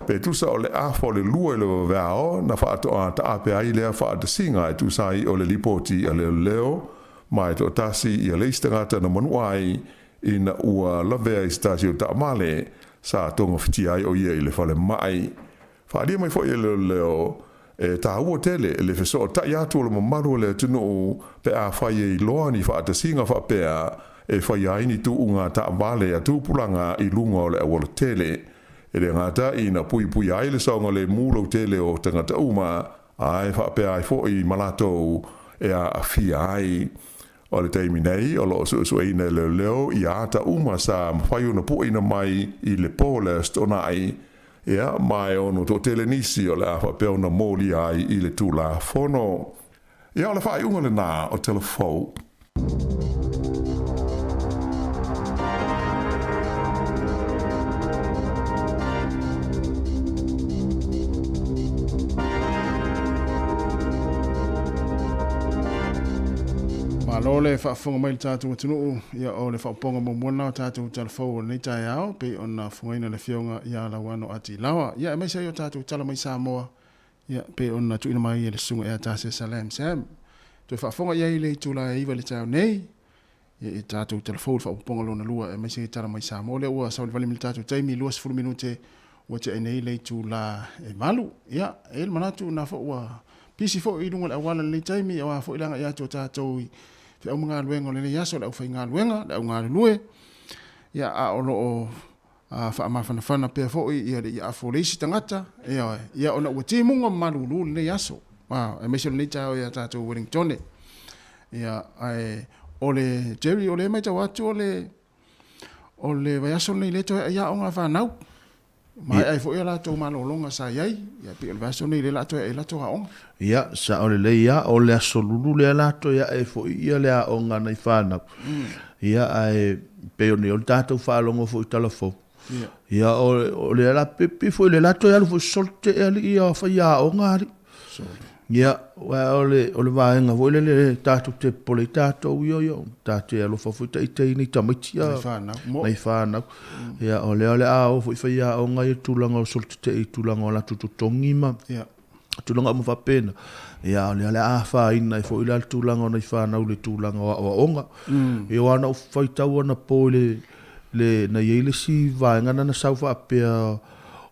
Pe tusa o le afa o le 2 i le vaveao na faatoa taape ai lea faatasiga e tusa ai o le lipoti a leoleo, ma e toatasi ia le isi tagata na manua ai ina ua lavea i se tasi o taavale sa togafitia ai o ia i le falemai. Faaalia mai foi e leoleo e taua tele le fesootai atu o le mamalu o le atunuu pe afai e iloa ni faatasiga faapea e faia ai ni tuuga taavale a tupulaga i luga o le auala tele. E le gata ina puipuia ai le saogalemu lautele o tagata uma, Ae faapea ai foi ma latou e aafia ai. O le taimi nei, o lo o suesueina e leoleo ia ata uma sa mafai ona pueina mai i le po o le Aso Toonai, ia, ma e ono toatele nisi o le a faapea ona molia ai i le Tulafono. Ia, o le faaiuga lena o Telefou. Malo le faafofoga mai le tatou atunuu, ia o le faaopoopoga muamua lena o tatou tala fou o lenei taeao, pei ona fofogaina le afioga ia Lauano Atilawa, ia aemaise ai o tatou tala mai Samoa, ia pei ona tuuina mai e le susuga ia Tasesa Lam Sam. Toe faafofoga i ai i le itula e 9 i le taeao nei, ia i tatou tala fou i le faaopoopoga lona lua, aemaise ai tala mai Samoa. Lea ua savalivali mai le tatou taimi, 20 minute ua tea nei le itula e 8. Ia, e i ai le manatu na foi ua pisi foi i luga o le auala i lenei taimi, aua foi le agai atu o tatou i feau ma galuega o lenei aso, le aufaigaluega, le au galulue, ia, a o lo o faamafanafana pea foi ia le afu o le isi tagata, ioe, ia ona ua timuga ma malulu lenei aso, aemaise o lenei taeao ia tatou Wellingtone. Ia, ae o le Jerry, o lea e matau atu o le o le vaiaso lenei lea toe ai aoga a fanau. Maea ai foi a latou malologa sa i ai, ia pei o le vaiaso lenei lea la toe ai latou aoga. Ia, sao lelei lava, o le Aso Lulu lea la toe ae foi ia le aoga a nai fanau. Ia, ae pei o le tatou faalogo foi i tala fou. Ia, o lea la, pei foi o lea la toe alu foi sosolo te alii ia faiaoga alii. Ia, aua o le vaega foi lele tatou te popole ai tatou ia, ia, ta te alofa foi ita i nai tamaiti ia, nai fanau. Ia, o lea o le a oo foi faiaoga ia i le tulaga o solotetee i tulaga o latou totogi ma tulaga uma faapena. Ia, o lea o le a afaina ai foi la le tulaga o nai fanau i le tulaga o aoaoga. Ia, aua na ou faitau anapo i le, na i ai le isi vaega na na sau faapea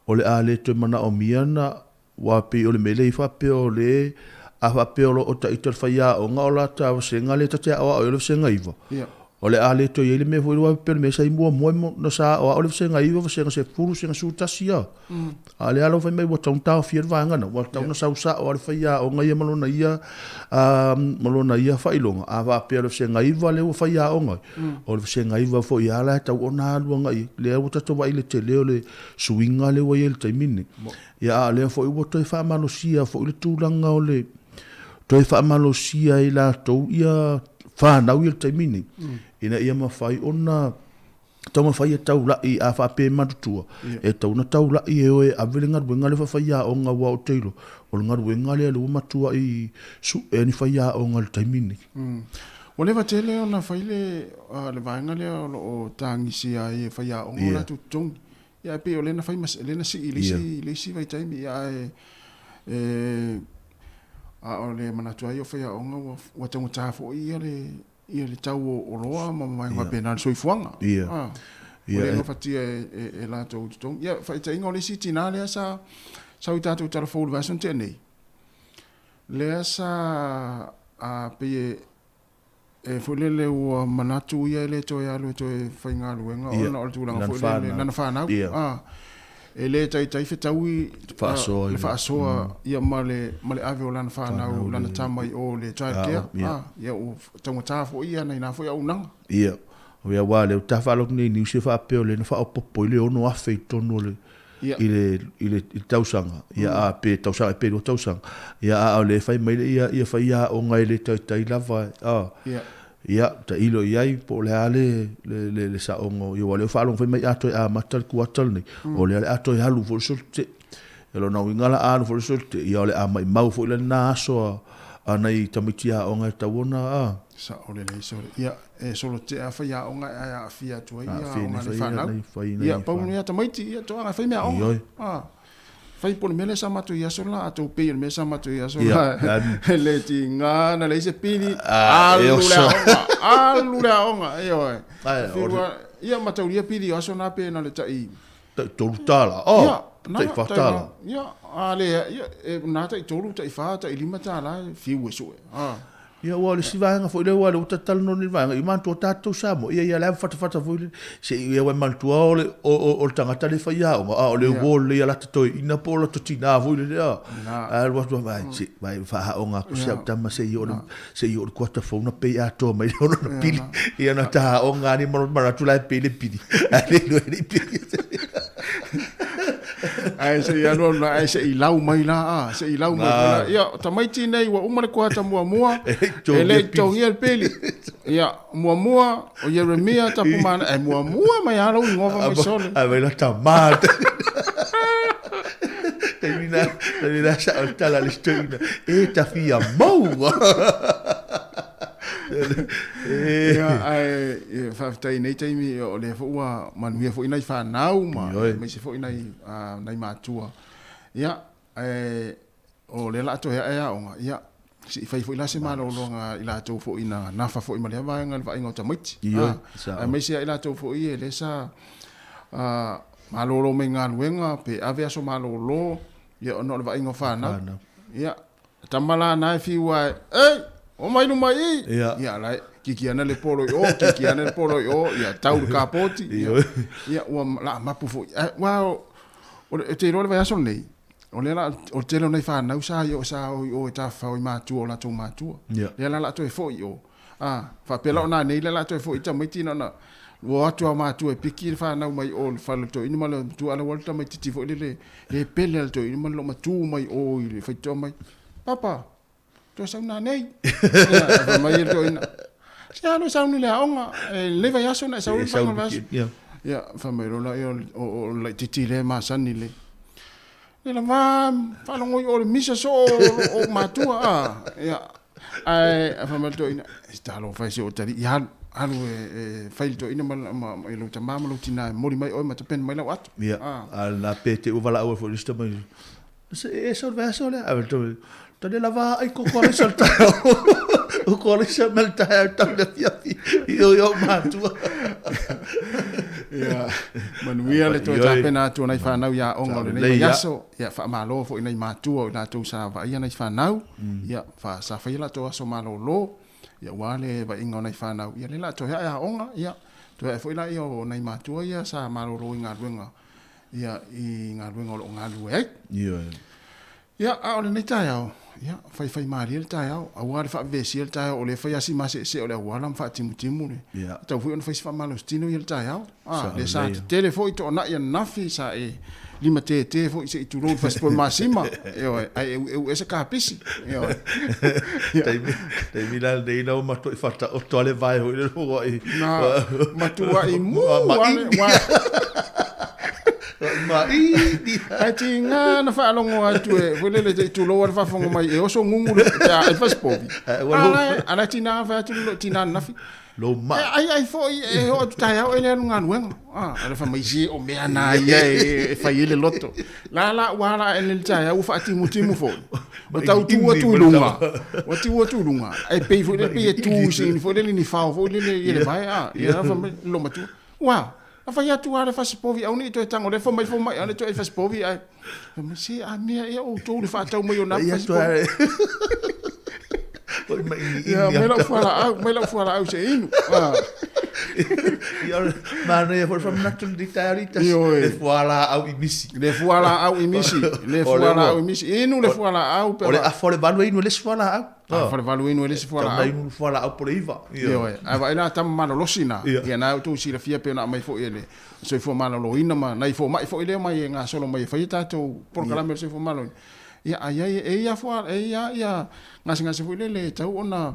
o le a le toe manaomia na Aua pei o le mea lea i faapea o le, a faapea o lo o ita le faiaoga o lata vasega lea ta te aoao ai o le vasega 9, o le a le toe i ai le mea foi lea, aua pei o le mea sa i muamua na sa aoao le vasega 9, vasega 10, vasega 11 a. A o lea lava fai mai ua tatau ona taofia le vaega lena, ua tatau ona sau sao lava le faiaoga ia ma lona ia, ma lona ia faailoga. A faapea o le vasega 9 lea ua faiaoga ai, o le vasega 9 foi lava la e tatau ona alu agai i ai. Lea ua tatou vaai i le tele o le suiga lea ua i ai i le taimi lenei. Ia a o lea foi ua toe faamalosia foi le tulaga o le toe faamalosia e latou ia fanau ia le taimi nei, ina ia mafai ona taumafai e taulai a faapea e matutua, e tatau ona taulai e o e ave le galuega lea faafaiaoga aua ou te iloa, o le galuega lea lea ua matuai sue ni faiaoga i le taimi nei. Ua leva tele ona fai le vaega lea o lo o tagisia ai e faiaoga o latou totogi. Ia ae pei o lea na fai ma lea na sii i le isi i le isi vaitaimi ia ae e a o le manatu ai o faiaoga ua ua taugata foi ia le ia le tau o oloa ma vaega faapena le soifuaga. Ia. Ua le gafatia e e e latou totogi. Ia faitaitaiga o le isi tina lea sa sau i tatou tala fou i le vaiaso na tea nei, lea sa a pei e e foi lele ua manatu ia e le toe alu e toe faigaluega ona o le tulaga foi lele lana fanau a e le taitai fetaui le faasoa ia ma le ma le ave o lana fanau lana tama i o le child care a ia ua taugata foi ia na ina foi auaunaga. Ia, ia aua o lea ua ta faalogo nei i news e faapea o lea na faaopoopo i le 6,000 i totonu o le i le i le tausaga ia a pe tausaga pe lua tausaga ia a o lea e fai mai le ia ia faiaoga e le taitai lava a ia tailo i ai po o le a le le le saoga ia aua o lea ua faalogo fai mai a toe amata le kuata lenei o lea o le a toe alu foi le solo E lona uiga la a alu foi le solo ia o le a maimau foi lena aso a a nai tamaiti aoga e tatau ona a. Sao lelei sole. Ia, e solo tea faiaoga ae aafia atu ai ia aoga a nai fanau. Ia, pau ia tamaiti, ia toaga e fai meaaoga. A, fai po o le mea lea sa matou i aso la, atonu pei o le mea sa matou i aso la, e le tiga na leai se pili, alu le aoga, alu le aoga, ioe. Ia, mataulia pili o aso na pe na o le tai Tai $3. Oh, ia, tai $4. Ia, a le, ia, e, na tai 3, tai 4, tai $5 e fiu e sue. Ah. Ia, aua o le isi vaega foi lea aua o lea ua tatalanoa nei i le vaega, ia manatua tatou Samoa, ia ia la e fatafata foi lele, se i ia manatua o le, o, o, o le tagata lea e faiaoga, a o le uo lelei a lata toeaina po o lata tinā foi lele, a, a alu atu, vai, se, vai, faaaoga atu si au tama se i oo le, se i oo le kuata fou na pei atoa mai le ono na pili, ia na ta aoga ni ma manatu la e pei le pili, ae le iloa e le i pili. Ae se i alu alu la, ae se i lau mai la, a, se i lau mai foi la. Ia, o tamaiti nei ua uma le kuata muamua, e le i totogia le pili. Ia, muamua, o Ieremia Tapumana, ae muamua mai lava lou igoa fai mai sole. Ae mai la tama. Taimi na, taimi na sa o le tala a le toeaina, e ta fia maua. Ia, ae e, faafetai i nei taimi, o lea foi ua manuia foi nai fanau ma aemaise foi nai, nai matua. Ia, ae o lea la a toe ae aoga, ia, se i fai foi la se malologa i latou foi na nafa foi ma lea vaega i le vaaiga o tamaiti. Aemaise lava i latou foi e lea sa malolo mai galuega pe ave aso malolo, ia, ona o le vaaiga o fanau. Ia, Tama la na e fiu ae, ei, o mai luma i i. Ia, ia la e, kiki ana le polo i o, kiki ana le polo i o, ia tau le kapoti. Ia, ia ua la mapu foi. Ai, ua o, o le, te iloa le vaiaso lenei, o lea la, o le tele o nai fanau sa i o, sa o i o e tafafao i matua o latou matua. Ia. Lea la la toe foi i o. A, faapea la o nanei lea la toe foi tamaiti na ona o atu a matua e piki le fanau mai o le fale o le toeaina ma le matua ala ua le tamaititi foi lele le pele a le toeaina ma le matua mai o i le faitotoa mai papa toe sau nanei. Ia, fai mai le toeaina se alu e sauni i le aoga e lenei vaiaso na e sau i le faaiuga o le vaiaso. Ia, fai mai loa lea o le laitiiti lea e masani le Ia lava faalogo i o le misa soo o matua a. Ia, ae fai mai le toeaina, e talofa e si ou atalii, ia alu, alu e fai le toeaina ma, ma, ma, i lou tamā ma lou tinā e momoli mai oe ma tapena mai lau ato. Ia, a lena pe te ua valaau ai foi le isi tama i se e sau le vaiaso lea, ae tau, tane lava ai koko alisa le taeao. Koko alisa me le taeao tau le afiafi i o i ou matua. Ia, manuia le toe tapena atu o nai fanau i aoga o lenei vaiaso. Ia, faamalo foi i nai matua o i latou sa vaaia nai fanau. Ia, fa, sa faia latou aso malolo, ia aua le vaaiga o nai fanau. Ia, lea o le a toe ae aoga, ia, toe ae foi laia o nai matua ia sa malolo i galuega, ia, i galuega o lo o galulue ai. Ioe. Ia, a o lenei taeao, ia, faifaimalie le taeao, aua le faavevesia le taeao, o lea e fai lava si maseesee o le auala ma faatimutimu le, Ia. tatau foi ona fai si faamalositino ia le taeao. A, Sao lea sa lelei. tetele foi toanai ananafi, sa e limatētē foi se i tulou i le fasipovi masima, ioe, ae eueu ese kapisi, ioe. Ia. Taimi, taimi la lenei na ua matuai faataoto lava le vae foi lele ua i. Na matuai mū Ma lava le, ua Maini. Ae tiga na faalogo atu e foi lele te i tulou a le faafofoga mai e oso gugu le pe a ai fasipovi. A la e tina fai atu le tina ananafi. Lou ma. E ai ai foi e oo atu taeao e le alu galuega. A le fai mai se o mea na ia e fai ai le loto. La la ua ala ae nei le taeao ua faatimutimu foi. Ua tau tu atu i luga. Ua tu atu i luga. Ae pei foi lele pei e tu i se foi lele ni fao foi lele i le vae a. Ia la fai mai le matua. Ua Na fai atu lava le fasipovi aua ne i toe tago lea fomai fomai aua ne i toe ai fasipovi ae fai mai se a mea ea outou le faatau mai o na fasipovi. Ia mai lau fualaau, mai lau fualaau se inu. Ia manaia foi le faamanatu lenei taeao le tasi. Le fualaau i misi. Le fualaau i misi. Le fualaau i misi. Inu le fualaau pe. O le afa o le valu e inu e le isi fualaau. Afa le valu inu e le isi fualaau. Tau inu le fualaau po le iva. Ioe. Ae vaai la tama malolosi na. Ia na outou silafia pei ona aumai foi e le Soifua Maloloina ma nai fomai foi lea mai e gasolo mai e fai a tatou polokalame o le Soifua Maloloina. Ia a iai e ia fua e ia ia gasegase foi lele e tatau ona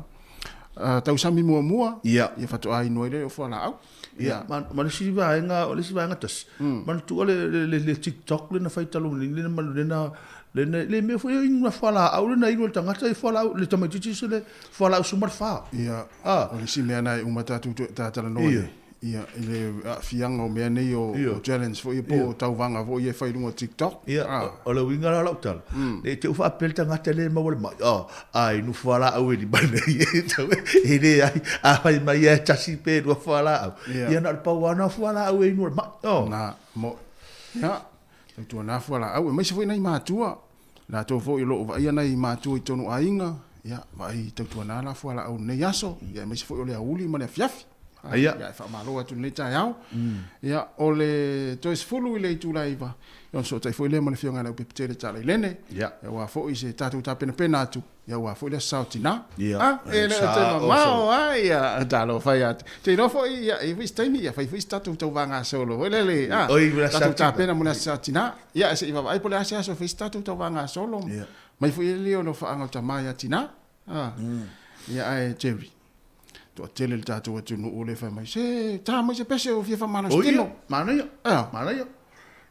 tausami muamua ia faatoa inu ai lea o fualaau. Ia ma le isi vaega, o le isi vaega tasi, manatua le TikTok lea na fai talu nei lea na Le, le mea foi inu na fualaau le na inu le tagata e fualaau le tamaitiiti se le fualaau suma le fa. Ia, ah. O le isi mea na e uma tatou talanoa ia. Ia, i le aafiaga o mea nei o, o challenge foi po o tauvaga foi ia e fai i luga o TikTok. Ia, ah. O le uiga la o lau tala, ne i te i ua faapea le tagata le maua le mai, oh, a inu fualaau e lima nei e tau e leai, a fai mai e tasi pe lua fualaau. Ia, ia na o le pau lava na o fualaau e inu o le mai. Oh. Na, mo, ia, Tautuana fualaau, aemaise foi nai matua, latou foi o lo o vaaia nai matua i totonu o aiga, Ia, vaai tautuana la fualaau i lenei aso, ia aemaise foi o le aoauli ma le afiafi. Ia, e faamalo atu i lenei taeao. Ia, o le toe 10 i le itula e 9, ia ona fesootai foi lea ma le Afioga ia Leaupepetele Talailene, aua foi se tatou tapenapena atu, ia aua foi le Aso Sa o Tina. A, e le o toe mamao lava, ia, talofa ia te. Te iloa foi, ia, e i ai foi se taimi, ia fai foi se tatou tauvagasolo foi lele, a, tatou tapena mo le Aso Sa o Tina. Ia, se i vaavaai po o le a se aso e fai se tatou tauvagasolo. Mai foi e le o alofaaga o tama ia tina. Ah. Ia ae Jerry. Toatele le tatou atunuu lea fai mai, se ta mai se pese o fia faamalosi tino. Manaia. Ah. Manaia.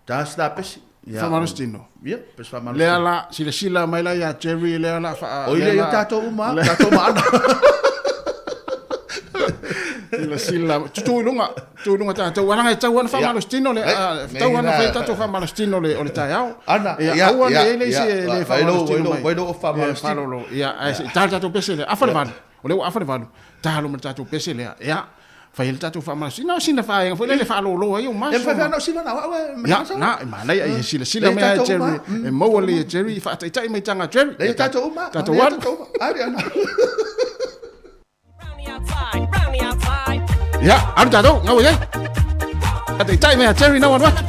Ta se ta pese. Ia. Faamalosi tino. Ia, pese faamalosi. Lea la, silasila mai la ia Jerry lea la faa... O ile ia tatou uma, tatou maana. Silasila, tutu i luga. Tu i luga tatou, leaga e tatau lava ona faamalosi tino le, e tatau lava ona fai tatou faamalosi tino o le taeao. Ana, ia, aua ne i ai le isi e le faamalosi tino mai. Vai lou faamalosi tino. Ia, ae se i ta le tatou pese lea, afa le valu, o lea ua afa le valu, ta loa ma le tatou pese lea, ia, fai ai le tatou faamalosi. Na o sina vaega foi lea e faalolo ai ou maso. E mafai foi ona o sina na o au e. Ia, na, e manaia, ia silasila mai lava Jerry, e maua lelei e Jerry, faataitai mai taga a Jerry. Leai, tatou uma. Tatou alu. Ari ana. Ia, alu tatou, ngau ai ai. Faataitai mai a Jerry na ua alu atu.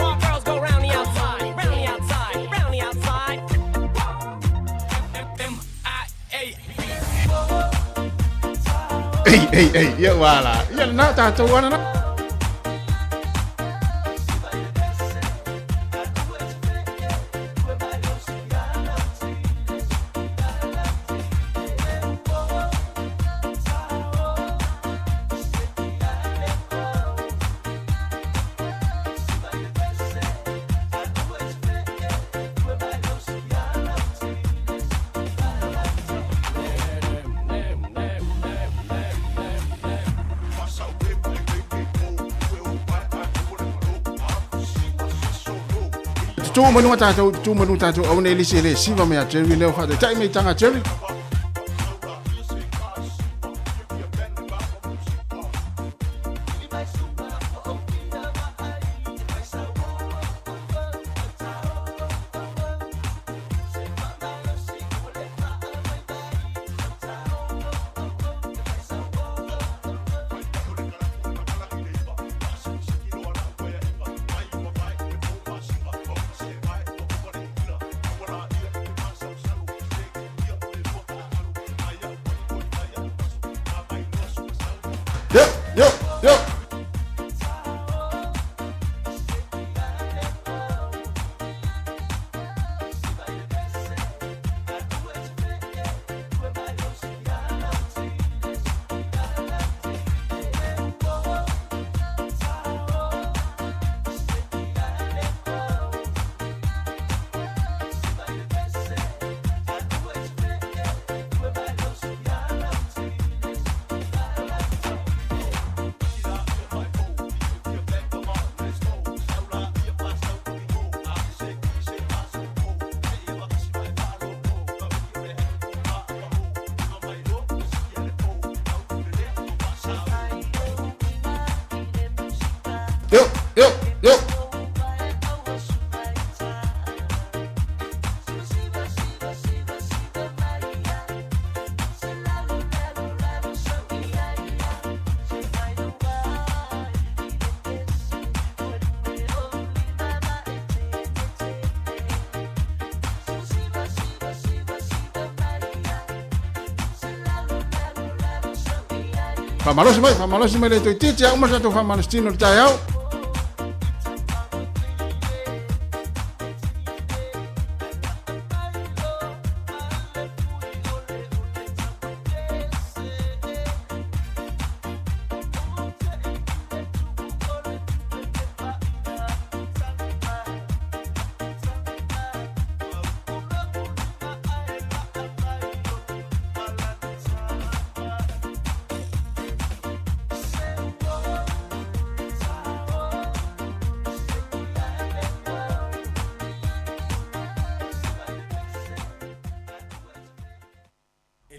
Ei, ei, ei, ia ua la. Ia lena tatou ana na. Tutū mai luga tātou, tutū mai luga tātou, aua ne i lisi e le siva mai a Jerry leo whaataitai mai tanga Jerry. Yo, yo, yo. Yo, yo, yo. Faamalosi mai, faamalosi mai le toeitiiti a uma le tatou faamalositino i le taeao.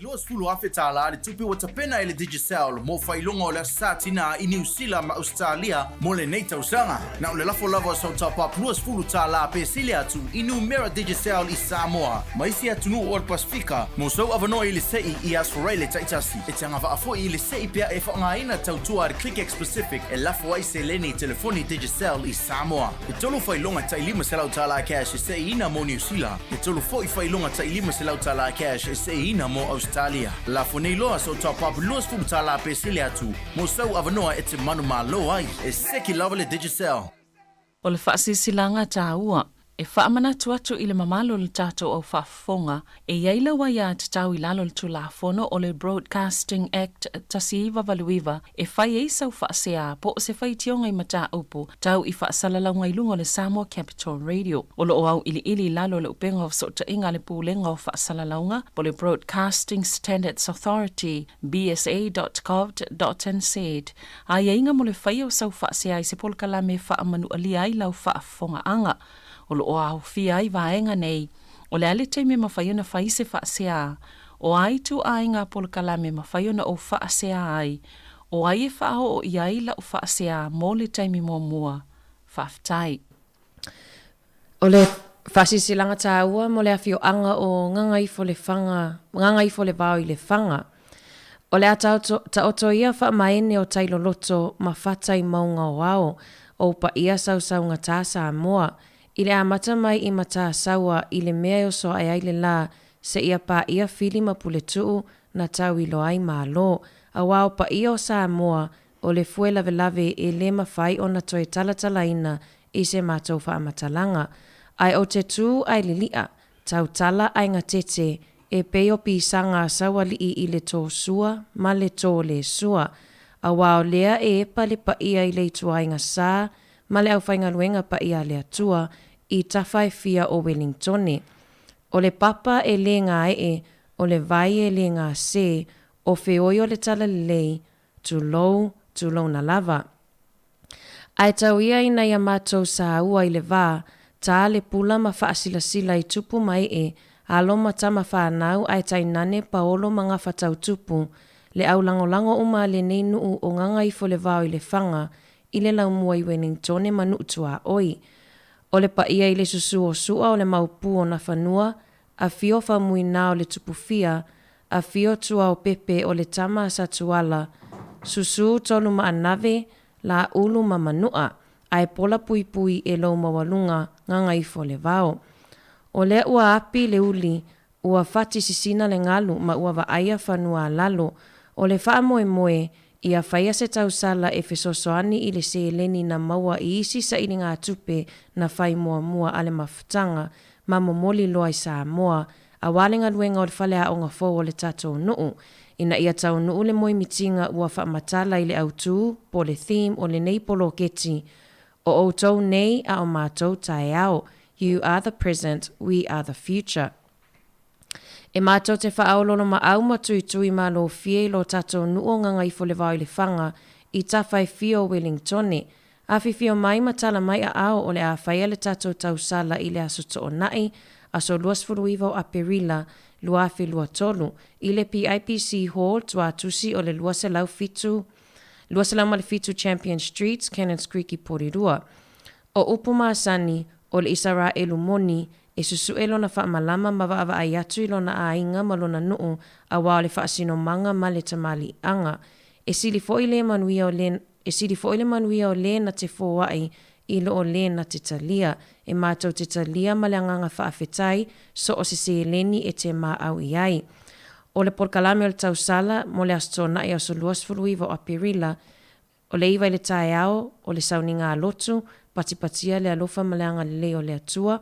$20,000 tala le tupe ua tapena e le Digicel mo faailoga o le Aso Sa Tinā i Niu Sila ma Ausetalia mo lenei tausaga. Na o le lafo lava o sau top-up $20 pe sili atu i numera Digicel i Samoa ma isi atunuu o le Pasefika mo sou avanoa i le se'i i Asoforeile taitasi. E te agavaa foi i le se'i pea e faaaogaina tautua a le ClickX Pacific e lafo ai seleni i telefoni Digicel i Samoa. E tolu faailoga tai $500 cash e se'iina mo Niu Sila, e tolu foi faailoga tai $500 cash e se'iina mo Ausetalia. Lafo nei loa sou top-up $20 pe sili atu mo sou avanoa e te manumalo ai. E seki lava le Digicel. O le faasilasilaga taua e faamanatu atu i le mamalu o le tatou au faafofoga, e i ai lau aiatatau i lalo o le Tulafono o le Broadcasting Act 1989 e fai ai sau faasea po o se faitioga i mataupu tau i faasalalauga i luga o le Samoa Capital Radio. O lo o auiliili i lalo o le upega o fesootaiga a le Pulega o Faasalalauga po o le Broadcasting Standards Authority, bsa.govt.nz, aiaiga mo le faia o sau faasea i se polokalame e faamanualia ai lau faafofogaaga. O lo o aofia ai vaega nei, o le a le taimi e mafai ona fai se faasea, o a ituaiga polokalame e mafai ona ou faasea ai, o ai e faaoo i ai lau faasea mo le taimi muamua. Faafetai. O le faasilasilaga taua mo le afioaga o Gagaifolefaga, Gagaifolevao i Lefaga. O le a taoto ia faamaene o Tailoloto ma fata i mauga o ao, ou paia sausaugata Samoa, i le amata mai i Matasaua i le mea e oso ae ai le la seia paia Fili ma Puletuu na tau iloa ai Malo, aua o paia o Samoa o le fue lavelave e le mafai ona toe talatalaina i se matou faamatalaga. Ae ou te tu ae lili'a, tautala ae gatete, e pei o pisaga a Saualii i le tō sua ma le tō lē sua. Aua o lea e epa le paia i le ituaiga sa ma le aufaigaluega paia a le Atua i tafa e fia o Welingtone. O le papa e lē gae'e, o le vai e lē gasē, o feoi o le talalelei, tulou, tulouna lava. Ae tau ia ina ia matou saua i le va, ta le pula ma faasilasila i tupu ma ee, alo ma tama fanau ae tainane paolo ma gafa tau tupu, le au lagolago uma a lenei nuu o Gagaifolevao i Lefaga, i le laumua i Welingtone ma nuu tuaoi. O le paia i le susu o Sua o le maopu o Nafanua, Afio Faumuina o le Tupufia, Afio Tuaopepe o le tama a Satuala, Susu Tolumaanave, Laulu ma Manua, ae pola puipui e lou maualuga Gagaifolevao. O lea ua api le uli, ua fati sisina le galu ma ua vaaia fanua a lalo. O le faamoemoe, ia faia se tausala e fesoasoani i le seleni na maua i isi sailigatupe na fai muamua a le mafutaga ma momoli loa i Samoa, aua le galuega o le faleaoga fou o le tatou nuu, ina ia taunuu le moemitiga ua faamatala i le autū po o le theme o lenei poloketi, O outou nei a o matou taeao, You are the present, we are the future. E matou te faaololomaau ma tuitui malofie i lo tatou nuu o Gagaifolevao i Lefaga, i tafa e fia o Welingtone, Afifio mai ma tala mai aao o le a faia le tatou tausala i le Aso Toonai, aso 29 o Aperila, 2023, i le PIPC Hall, Tuatusi o le 207, 207 Champion Street, Cannons Creek i Porirua. O upu masani, o le Isaraelu moni, e susuʻe lona faamalama ma vaavaai atu i lona aiga ma lona nuu aua o le faasinomaga ma le tamaliiaga. E sili foi le manuia o le E sili foi le manuia o lē na te foai i lo o lē na te talia. E matou te talia ma le agaga faafetai so o se seleni e te maau i ai. O le polokalame o le tausala mo le Aso Toonai aso 29 o Aperila, o le 9 i le taeao, o le sauniga a lotu, patipatia le alofa ma le agalelei o le Atua,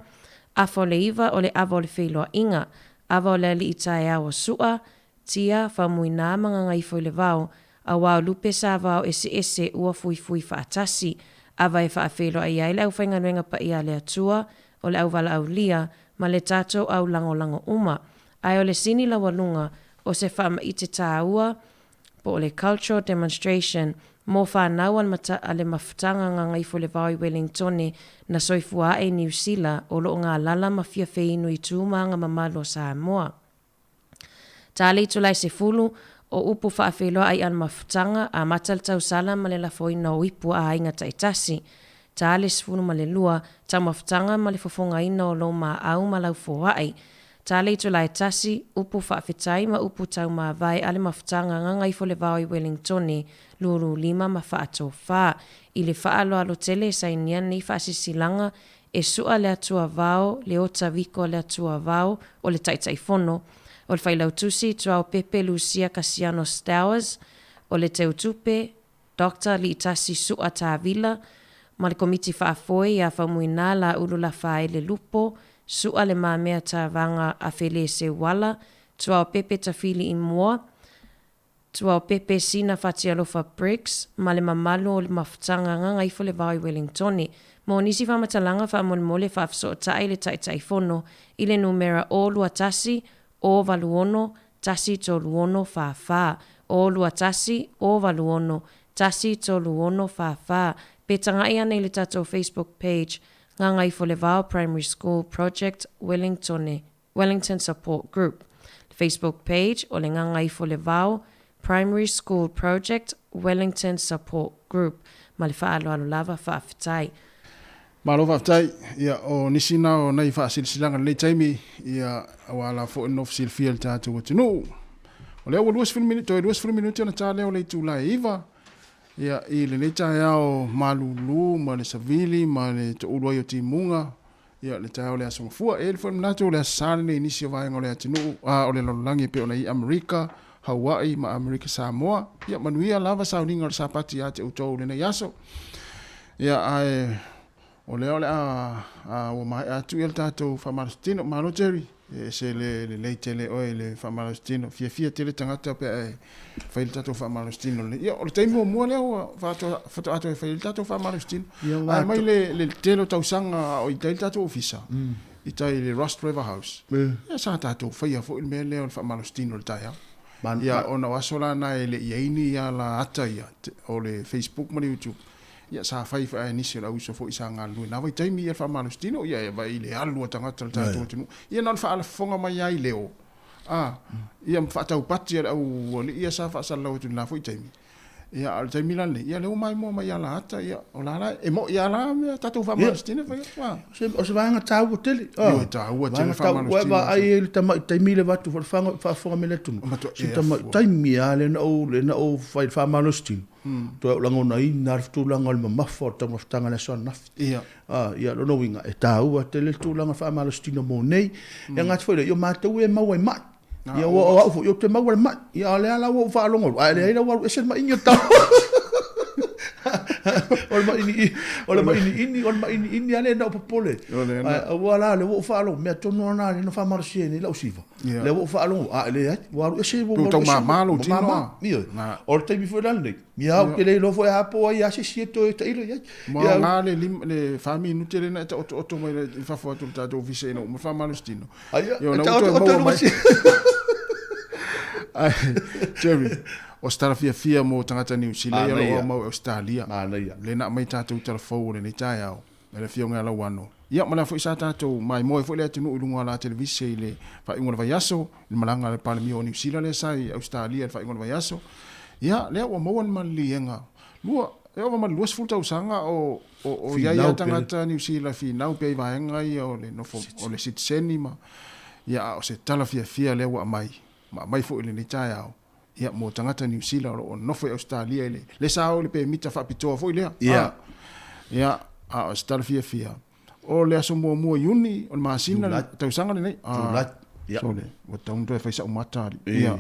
afa o le 9 o le ava o le feiloaiga, ava o le alii taeao o Su'a, Tia, Faumuina ma Gagaifoilevao, aua o lupe sa vao eseese ua fuifui faatasi, ava e faafeiloai ai le aufaigaluega paia a le Atua, o le auvalaaulia, ma le tatou au lagolago uma. Ae o le sini laualuga, o se faamaite taua, po o le cultural demonstration, mo fanau a le a le mafutaga Gagaifoilevao i Welingtone na soifua ae i Niu Sila o lo o galala ma fia feinu i tu ma aga mamalu o Samoa. Ta le itula e 10, o upu faafeiloai a le mafutaga, amata le tausala ma le lafoina o ipu a aiga taitasi. Ta le 12, taumafutaga ma le fofogaina o lou maau ma lau foai. Ta le itula e 1, upu faafetai ma upu taumavae a le mafutaga Gagaifolevao i Welingtone, lululima ma faatofa. I le faaaloalo tele e sainia nei faasilasilaga e su'a le Atua Vao, Leota Viko le Atua Vao o le Taitaifono, o le Failautusi, Tuao Pepe Lucia Kasiano Stowers, o le Teutupe, Doctor Liitasi Su'a Tavila, ma le Komiti Faafoe iā Faumuina Laulu Lafaele Lupo, Su'a Le Mamea Tavaga Afele Seuala, Tuao Pepe Tafili Imoa, Tuaopepe Sina Fatialofa Briggs ma le mamalu o le mafutaga Gagaifolevao i Welingtone. Mo nisi faamatalaga faamolemole faafesootai le Taitaifono i le numera 021 086 136 44, 021 086 136 44, pe tagai ana i le tatou Facebook page Gagaifolevao Primary School Project Wellingtone. Wellington Support Group, Facebook page o le Gagaifolevao Primary School Project Wellington Support Group. Ma le faaaloalo lava, faafetai. Malo faafetai. Ia, o nisi na o nai faasilasilaga i lenei taimi, ia, aua la foi le nofo silafia i le tatou atunuu. O lea ua 20 minute, toe 20 minute ona ta lea o le itula e 9, ia, i lenei taeao malulu ma le savili ma le toulu ai o timuga, Ia, le taeao o le Aso Gafua. E i ai foi le manatu o le Aso Sa lenei i nisi o vaega o le atunuu, a o le lalolagi e pei ona i ai Amerika, Hawaii ma Amerika Samoa. Ia, manuia lava sauniga o le Sapati ia te outou i lenei aso. Ia, ae o lea o le a, a ua maea atu ia le tatou faamalositino. Malo Jerry, e ese le lelei tele oe i le faamalositino. Fiafia tele tagata pe a e fai le tatou faamalositino lenei. Ia, o le taimi muamua lea ua faatoa toe fai ai le tatou faamalositino. Ae mai le, le tele o tausaga a o i tai le tatou ofisa, i tai i le Ross Trevor House, ia sa tatou faia foi le mea lea o le faamalositino i le taeao. Ia, ona o aso la na e le i ai ni ala ata ia, o le Facebook ma le YouTube, ia sa fai foi lava e nisi o le auuso foi sa galulue i na vaitaimi ia le faamalositino, ia e vaai i le alu a tagata o le tatou atunuu. Ia na o le faalafofoga mai lava i leo, A, ia ma faataupati a le au alii ia sa faasalalau atu i lena foi taimi. Ia, a o le taimi la lenei, ia lea ua maimoa mai ia Laata, ia, o la la, e moi lava la mea tatou faamalositino e fai atu, a. O se vaega taua tele. Ioe, taua tele faamalositino. Ua e vaai i le tamai taimi le avatu foi le faafofoga mai le atunuu. Si tamai taimi lava lea na ou, lea na ou fai i le faamalositino, toe ou lagonaina lava le tulaga o le mamafa o le taumafataga i le aso ananafi. Ia. A, ia, lona uiga, e taua tele le tulaga faamalositino mo nei. E gata foi lea, ia o matou e maua i mai. Ia, ua, o au foi, ou te maua le mai. Ia, a o lea la ua ou faalogo atu, ae leai la ua alu ese le maini o le tau. O le maini, o le mainiini, o le mainiini lava lea na ou popole. Ae aua la, lea ua ou faalogo, mea tonu lava lena lea na faamalosia ai nei lau siva. Lea ua ou faalogo, a leai, ua alu ese, ua alu ese. Tau mama lou tino. Ioe. O le taimi foi la lenei, Ia, ou te le iloa foi a po o ai a se isi e toe tailo i ai. Ma o nga le lim, le 4 minute lea na e taotooto mai i fafo atu o le tatou ofisa ina ua uma le faamalositino. Aia, e taotooto mai. Ai, Jerry, o se tala fiafia mo tagata Niu Sila ia o lo o aumau i Ausetalia. Manaia. Lea na aumai tatou tala fou o lenei taeao, e le Afioga ia Lauano. Ia, ma lea foi sa tatou maimoe foi le atunuu i luga o la televise i le faaiuga o le vaiaso, i le malaga a le Palemia o Niu Sila lea sa i Ausetalia i le faaiuga o le vaiaso. Ia, lea ua maua le maliliega. Lua, e ova ma le 20 tausaga o, o, o i ai lava tagata Niu Sila e finau pea i vaega ia o le nofo, o le sitiseni ma, ia, a o se tala fiafia lea ua aumai, ma aumai foi i lenei taeao, ia, mo tagata Niu Sila o lo o nofo i Ausetalia i le, lea sa o i le pemita faapitoa foi lea. Ia. Ia, a o se tala fiafia, o le aso muamua o Iuni o le masina, le tausaga lenei. Julai. Ia. Sole, ua tatau ona toe fai sau mata, alii. Ia.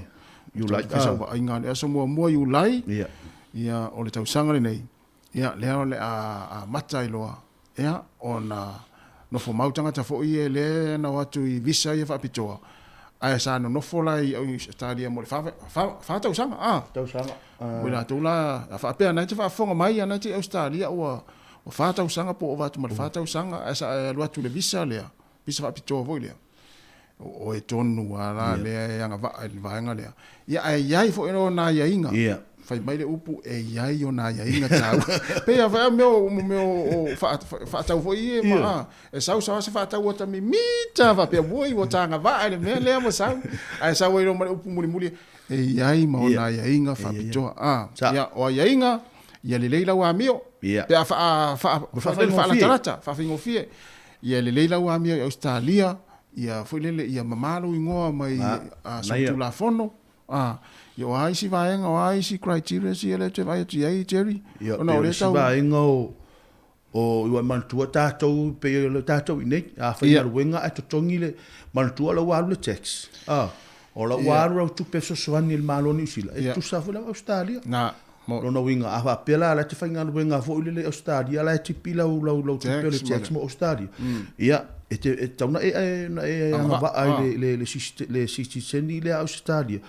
Julai. Fai sau vaaiga, le aso muamua Iulai. Ia. Ia, o le tausaga lenei. Ia, lea o le a amata ai loa, ia, ona nofo mau tagata foi ia lea na o atu i visa ia faapitoa, ae sa nonofo la i Ausetalia mo le fa tausaga, a. Tausaga. O i latou la, a faapea na e te faafofoga mai ana e te i Ausetalia ua fa tausaga po o ova atu ma le fa tausaga, ae sa e alu atu i le visa lea, visa faapitoa foi lea, o oe tonu lava la lea e agavaa i le vaega lea. Ia, ae i ai foi ona aiaiga. Ia. Fai mai le upu e i ai ona aiaiga taua. Pei a fai mea o mea o faatau foi ia ma a e sau sau se faatau ata mimita faapea oi ua tagavaa i le mea lea ua sau. Ae sau ai loa ma le upu mulimuli e i ai ma ona aiaiga faapitoa. A ia o aiaiga ia lelei lau amio pe a faalatalata faafaigofie. Ia lelei lau amio i Ausetalia ia foi lele ia mama lou igoa mai solitulafono. A, ia o a isi vaega, o a isi criteria ia lea e te vaai atu i ai, Jerry? Ia, Ona o lea tau... vaega o, o ua manatua tatou, pei o le tatou i nei, a faigaluega ae totogi le, manatua la ua alu le tax, a, o la ua alu lau tupe fesoasoani i le Malo o Niu Sila, e tutusa foi la ma Ausetalia. Na, mo. Lona uiga, a faapea la, la e te faigaluega foi lele i Ausetalia, la e tipi lau, lau, lau tupe o le tax mo Ausetalia. Ia, e te, e tatau ona e, ona e agavaa i le, le, le sitiseni lea a Ausetalia.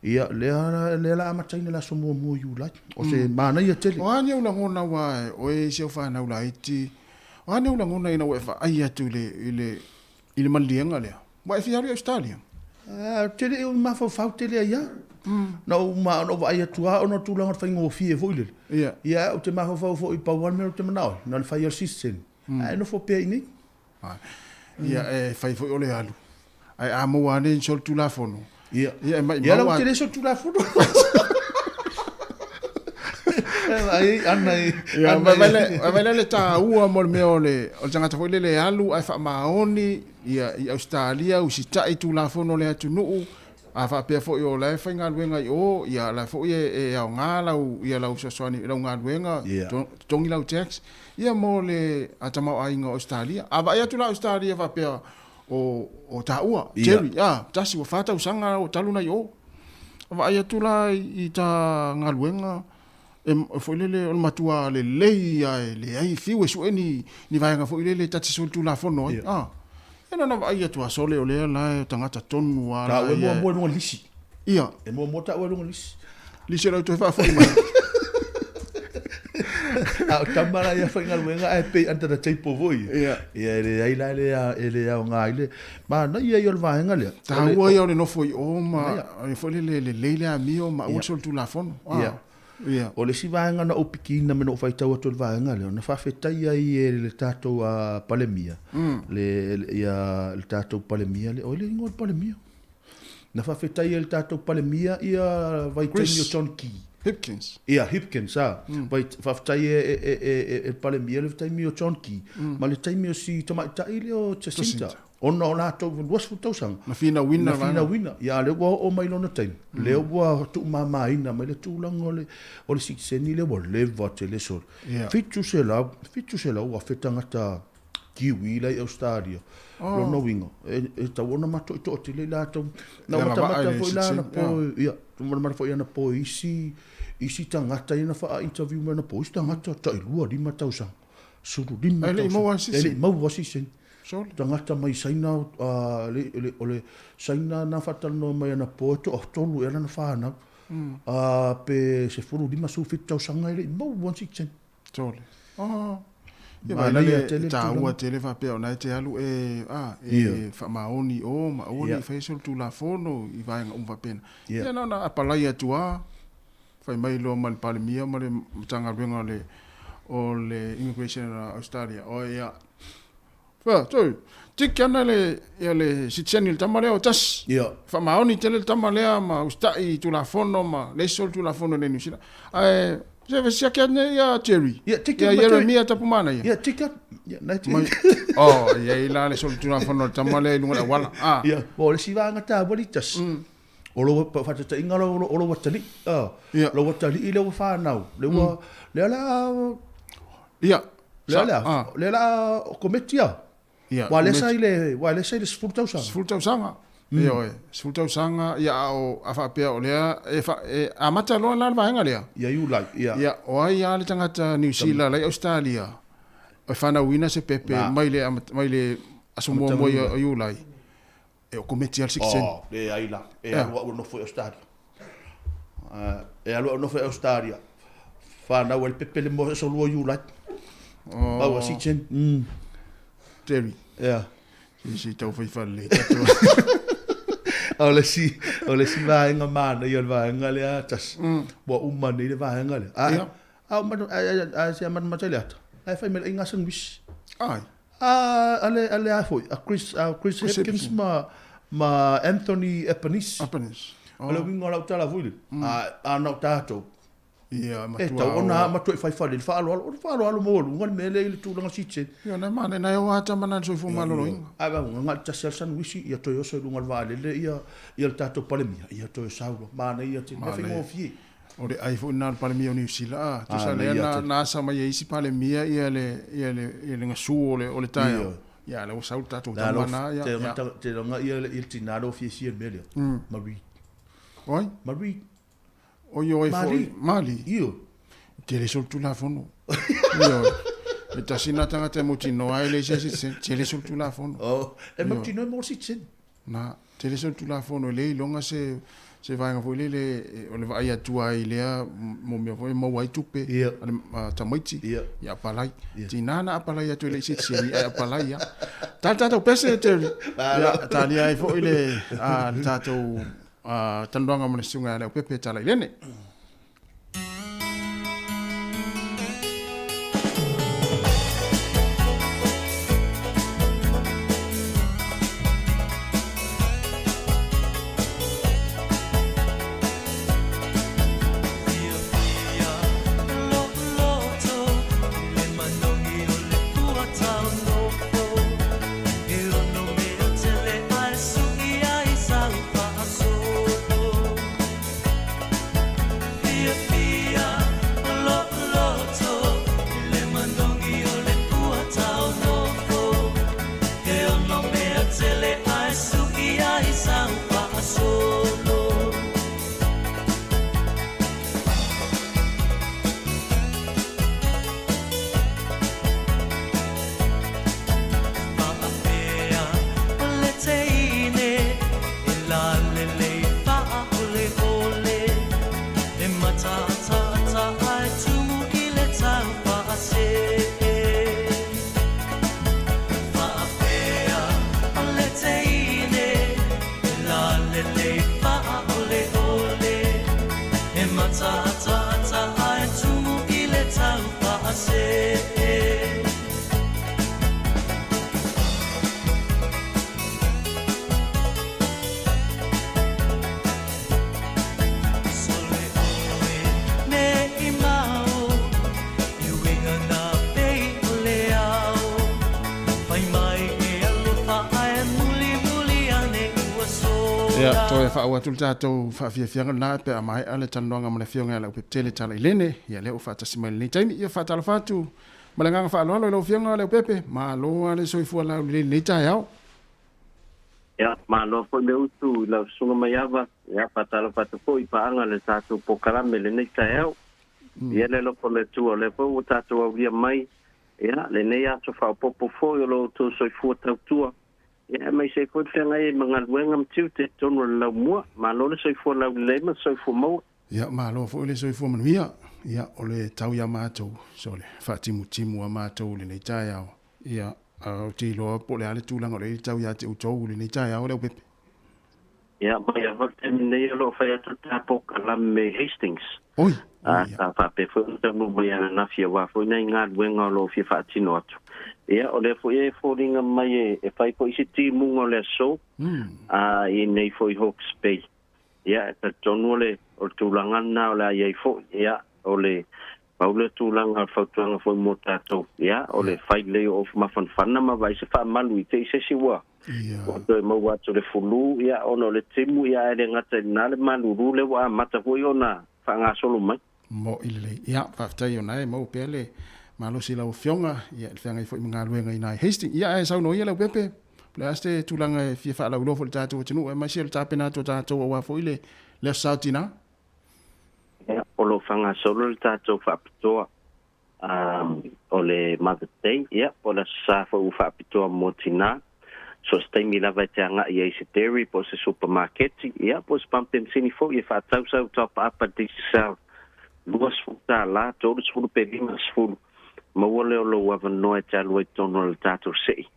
Ia, lea, lea la amataina i le aso muamua o Iulai. O se manaia tele. O a ni ou lagona aua oe i si au fanau laiti, o a ni ou lagona ina ua e vaai atu i le, i le, i le maliliega lea? Ua e fia alu i Ausetalia? Ou te le i mafaufau tele ai lava. Na ou vaai atu lava ona o le tulaga o le faigofie foi lele. Ia. Ia, ou te mafaufau foi, pau lava le mea ou te manao ai, na o le fai o le citizen, ae nofo pea i inei. Ia, e fai foi o le alu. Ae a maua ane ni solitulafono. Ia. Ia, e maimau Ia, la ua tele solitulafono. Ai, ana i. Ia, vaai la le taua mo le mea o le tagata foi lele e alu ae faamaoni ia i Ausetalia, usitai Tulafono o le atunuu, a faapea foi o la e faigaluega i o, ia la foi e aoga lau ia lau fesoasoani i lau galuega, totogi lau tax, ia mo le tamaoaiga o Ausetalia. A vaai atu la Ausetalia faapea o o taua, Jerry, a, tasi ua fa tausaga ua talu ona i o. Vaai atu la i ta galuega, e foi lele o le matua lelei ia e leai fiu e sue ni ni vaega foi lele ta te solitulafono ai a ia na ona vaai atu a sole o lea la e tagata tonu a la e muamua i luga lisi ia e muamua taua i luga lisi lisi o le toe faafoi mai a o tama la ia faigaluega ae pei under the table foi ia ia e leai la e le aoga ai le manaia ia o le vaega lea taua ia o le nofo i o ma foi lele lelei le amio ma aua le solitulafono ia Ia. O le isi vaega na ou pikiina me na ou faitau atu i le vaega lea, na faafetai ai e le tatou Palemia, le, ia, le tatou Palemia le, oi le igoa o le Palemia. Na faafetai ai e le tatou Palemia ia vaitaimi o John Key. Hipkins. Ia, Hipkins, a. Vai, faafetai e, e, e, e, e le Palemia le taimi o John Key, ma le taimi o si tamaitai lea o Jacinta. Jacinta. Ona o latou 20 tausaga. Na finauina Na finauina. Ia, a lea ua oo mai lona taimi, lea ua tuumamaina mai le tulaga o le, o le sitiseni lea ua leva tele sole. Ia. 700, 700,000 tagata Kiwi la i Ausetalia. Oh. Lona uiga, e, e tatau ona matoitoa tele i latou. Na E agavaa matamata i le foi la citizen, anapo, ia, matamata foi anapo i isi, isi tagata ia na faa-interview mai anapo, isi tagata tailua, lima tausaga, 15 Ae le i maua lava se E le i maua se citizen. Sole. Tagata mai Saina, le, le, o le Saina na faatalanoa mai anapo e toatolu ea lana fanau. Pe 15, 17 tausaga e le i maua se citizen. Sole. Oh. Ia vai la le taua tele faapea o na e te alu e, a, e faamaoni i o ma aua ne i faia solitulafono i vaega uma faapena. Ia na ona apalai atu lava, fai mai loa ma le Palemia ma le Matagaluega o le o le Immigration a Australia, o ia, Fa, toi, tiki ana le, ia le sitiseni le tama lea o tasi. Ia. Faamaoni tele le tama lea ma usitai i Tulafono ma leai se solitulafono i Niu Sila. Ae, se ve siaki atu nei ia Jerry. Ia, tiki Ia atu ma Jerry. Jeremia Tapumanaia. Ia, tiki atu. Ia, nai te. Mai, oh, ia i la le solitulafono le tama lea i luga o le auala. Ah. Ia, o le isi vaega taua litasi. O lou faataitaiga o lou atalii, Ia. lou atalii lea ua fanau, lea ua, lea la Ia. Lea la, lea la kometi a. Ia. Wa lea sa i le, wa lea sa i le 10 tausaga. 10 tausaga. Ioe, 10 tausaga, ia a o, a faapea o lea e, fa, e amata loa la le vaega lea. Ia Iulai, ia. Ia, o ai lava le tagata Niu Sila la i Ausetalia e fanauina se pepe mai le, mai le aso muamua o Iulai, E o kometi a le citizen. Oh, leai la. E alu au e nofo i Australia. E alu au e nofo i Australia. Whanau ai le pepe le mo aso lua Iulai. Oh. Maua citizen. Terry. Yeah. Si si tau whai whare le tatou. O le isi, o le isi vaega manaia o le vaega lea tasi, ua uma nei le vaega lea. A, a uma, a, a, a, se matamata i le ata, la e fai mai le aiga sandwich. Ai. A, a le, a le a foi, a Chris, a Chris, Chris Hipkins ma, ma Anthony Albanese. Albanese. O le uiga o lau tala foi lea, a, a na o tatou, Ia, E matua tau ona matua i faifale i le faaaloalo, o le faaaloalo maualuga le mea lea i le tulaga sitsen. Ia, na manaia, na e o ata ma na le soifua maloloina. Ae vaai, na o le tasi lava le sanuisi, ia toe oso i luga o le vaalele ia, ia le tatou Palemia, ia toe sau loa. Manaia tele, mea faigofie. O le ai foi lena o le Palemia o Niu Sila, a, tusa lea na, na asa mai e isi Palemia ia le, ia le, ia le gasu o le, o le taeao. Ia, lea ua sau le tatou tama na, ia, ia. Te loga ia le tina lea ua fiafia i le mea lea, Marie. Oi? Marie. Oi oi foi, Mali. Io. Tele solitulafono. Ioe. E tasi na tagata e mautinoa ai e leai se citizen, tele solitulafono. Oh, e mautinoa e maua le citizen. Na, tele solitulafono e le iloga se se vaega foi lele o le vaai atu ai lea mo mea foi e maua ai tupe a le tamaiti ia apalai. Tina na apalai atu e le i citizen ae apalai ia. Tali tatou pese Terry. Ia talia ai foi le le tatou talanoaga ma le susuga ia Leaupepe Talailene. Ia, toe faaauau atu le tatou faafiafiaga lena pe a maea le talanoaga ma le Afioga ia Leaupepe Talailene. Ia, lea ua faatasi mai i lenei taimi. Ia, faatalofa atu ma le agaga faaaloalo i lau Afioga Leaupepe. Malo lava le soifua laulelei i lenei taeao. Ia, malo foi le utu i lau Susuga Maiava. Ia, faatalofa atu foi i paaga i le tatou polokalame i lenei taeao. Ia le alofa o le Atua, o lea foi ua tatou aulia mai, ia, lenei aso faaopoopo foi o lo outou soifua tautua. Ia, aemaise ai foi le feagai ai ma galuega ma tiute i totonu o le laumua. Malo le soifua laulelei ma le soifua maua. Ia, malo foi le soifua manuia. Ia, o le tau ia matou, so le faatimutimu a matou i lenei taeao. Ia, ou te iloa po o le a le tulaga o le tau ia te outou i lenei taeao, Leaupepe. Ia, mai lava le taimi nei o lo o fai atu le ta polokalame i Hastings. Oi! Ā, sa faapea foi ona taunuu mai ananafi aua foi nai galuega o lo o fia faatino atu. Ia, o lea foi e foliga mai e fai foi se timuga o le aso, ā, i nei foi Hawke's Bay. Ia, e talitonu o le, o le tulaga lena o le a i ai foi. Ia, o le, pau lea tulaga o le fautuaga foi mo tatou. Ia, o le fai lelei o ofu mafanafana ma vaai se faamalu i te i se isi ua, ua toe maua atu le fulu, ia, ona o le timu, ia, ae le gata i lena le malulu lea ua amata foi ona faagasolo mai. Mo'i lelei. Ia, faafetai ona e maua pea le malosi i lau Afioga, ia, i le feagai foi ma galuega i ina i Hastings. Ia, ae saunoa ia Leaupepe, po o le a se tulaga e fia faalauiloa foi i le tatou atunuu, aemaise o le tapena atu a tatou aua foi le le Aso Sa o Tina? Ia, o lo o faagasolo le tatou faapitoa o le Mother's Day, ia, po o le Aso Sa foi ua faapitoa mo tina. So se taimi lava e te agai ai i se dairy po o se supamaketi, ia, po o se pamu penisini foi e faatau sau taopaapa Digicel $20, 30 pe 50, maua lea o lou avanoa e te alu ai i totonu o le tatou sei.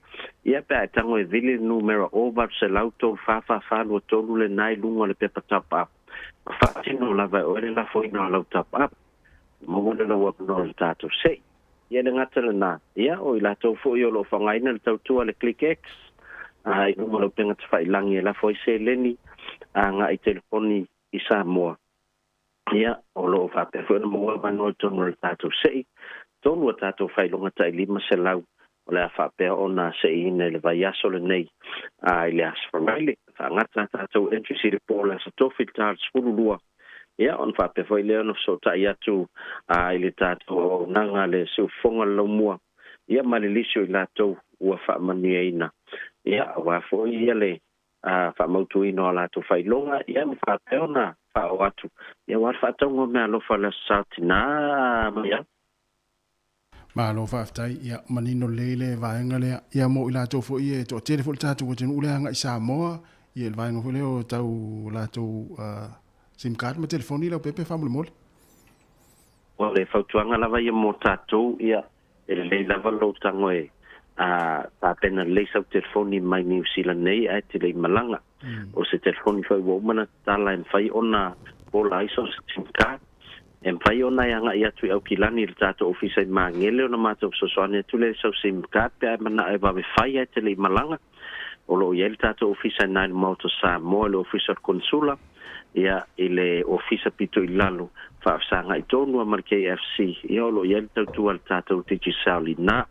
Ia pe a e tago e vili le numera o 800 3 4 4 2 3 lena i luga o le pepa top up, ma faatino lava e oe le lafoina o lau top up, maua le lau avanoa i le tatou se'i. Ia le gata lena, ia o i latou foi o lo o faaaogaina le tautua a le ClickX i luga o le upega tafailagi e lafo ai seleni agai i telefoni i Samoa, ia o lo o faapea foi ona maua avanoa i totonu o le tatou se'i, tolu a tatou faailoga tai 500 o le a faapea ona se'iina i le vaiaso lenei i le Aso Faraile. Faagata a tatou entries i le po o le Aso Tofi i le ta o le 12, ia ona faapea foi lea ona fesootai atu i le tatou auaunaga le siufofoga o le laumua, ia ma le lisi o i latou ua faamanuiaina, ia aua foi ia le faamautuina o a latou faailoga, ia ma faapea ona faaoo atu, ia aua le faatauga o meaalofa i le Aso Sa o Tina mai au. Malo faafetai, ia manino lelei le vaega lea. Ia mo i latou foi e toatele foi le tatou atunuu lea agai i Samoa, ia i le vaega foi lea o tau latou sim card ma telefoni Leaupepe faamolemole. O le fautuaga lava ia mo tatou, ia e lelei lava lou tago e tapena lelei sau telefoni mai Niu Sila nei ae te le i malaga. O se telefoni foi ua uma ona tatala e mafai ona ola ai so o se sim card. E mafai ona e agai atu i Aukilani i le tatou ofisa i Magele ona matou fesoasoani atu lea i sau sim card pe a e manao e vave fai ae te le i malaga. O lo o i ai le tatou ofisa i na i le Maota o Samoa i le Ofisa o le Konesula, ia, i le ofisa pito i lalo, faafesagai tonu lava ma le KFC, ia o lo o i ai le tautua a le tatou Digicel i ina.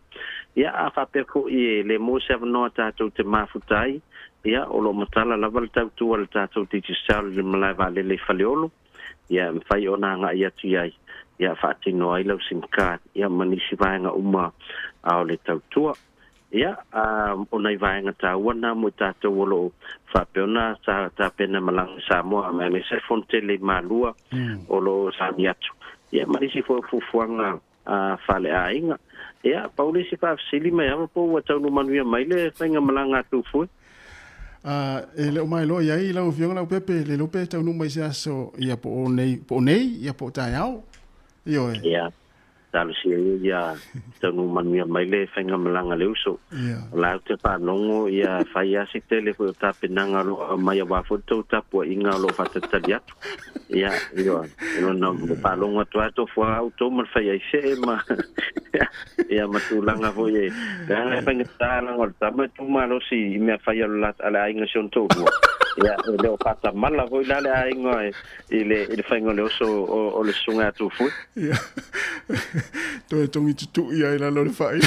Ia, a faapea foi e le maua se avanoa tatou te mafuta ai, ia, o lo o matala lava le tautua a le tatou Digicel i le malae vaalele i Faleolo, ia, e mafai ona agai atu i ai, ia, faatino ai lau sim card, ia, ma nisi vaega uma o le tautua. Ia, o nai vaega taua na mo i tatou o lo o faapea ona tapena malaga i Samoa, aemaise le Fono Tele i Malua o lo o sauni atu, ia ma nisi foi o fuafuaga faaleaiga. Ia, pau le isi faafesili mai ava po ua taunuu manuia mai le faigamalaga a Tufue? E le o mailoa i ai lau Afioga Leaupepe, le iloa pe taunuu mai se aso, ia po o nei, po o nei, ia po o taeao. Ioe. Ia. Talosia ia ia taunuu manuia mai le faigamalaga a le uso. O la ou te faalogo ia fai lava se tele foi o tapenaga o lo o aumai aua foi le tou tapuaiga o lo o faatalitali atu. Ia, ioe, o lona faalogo atu lava tofu lava outou ma le fai aisee ma ia ma tulaga foi e leaga e faigata leaga o le tama e tu malosi i mea fai a le aiga si ona toalua. Ia, e le o faatamala foi la le aiga e i le, i le faiga o le oso o, o le susuga ia Tufue. Ia, toe togi tutui ai lalo le fai.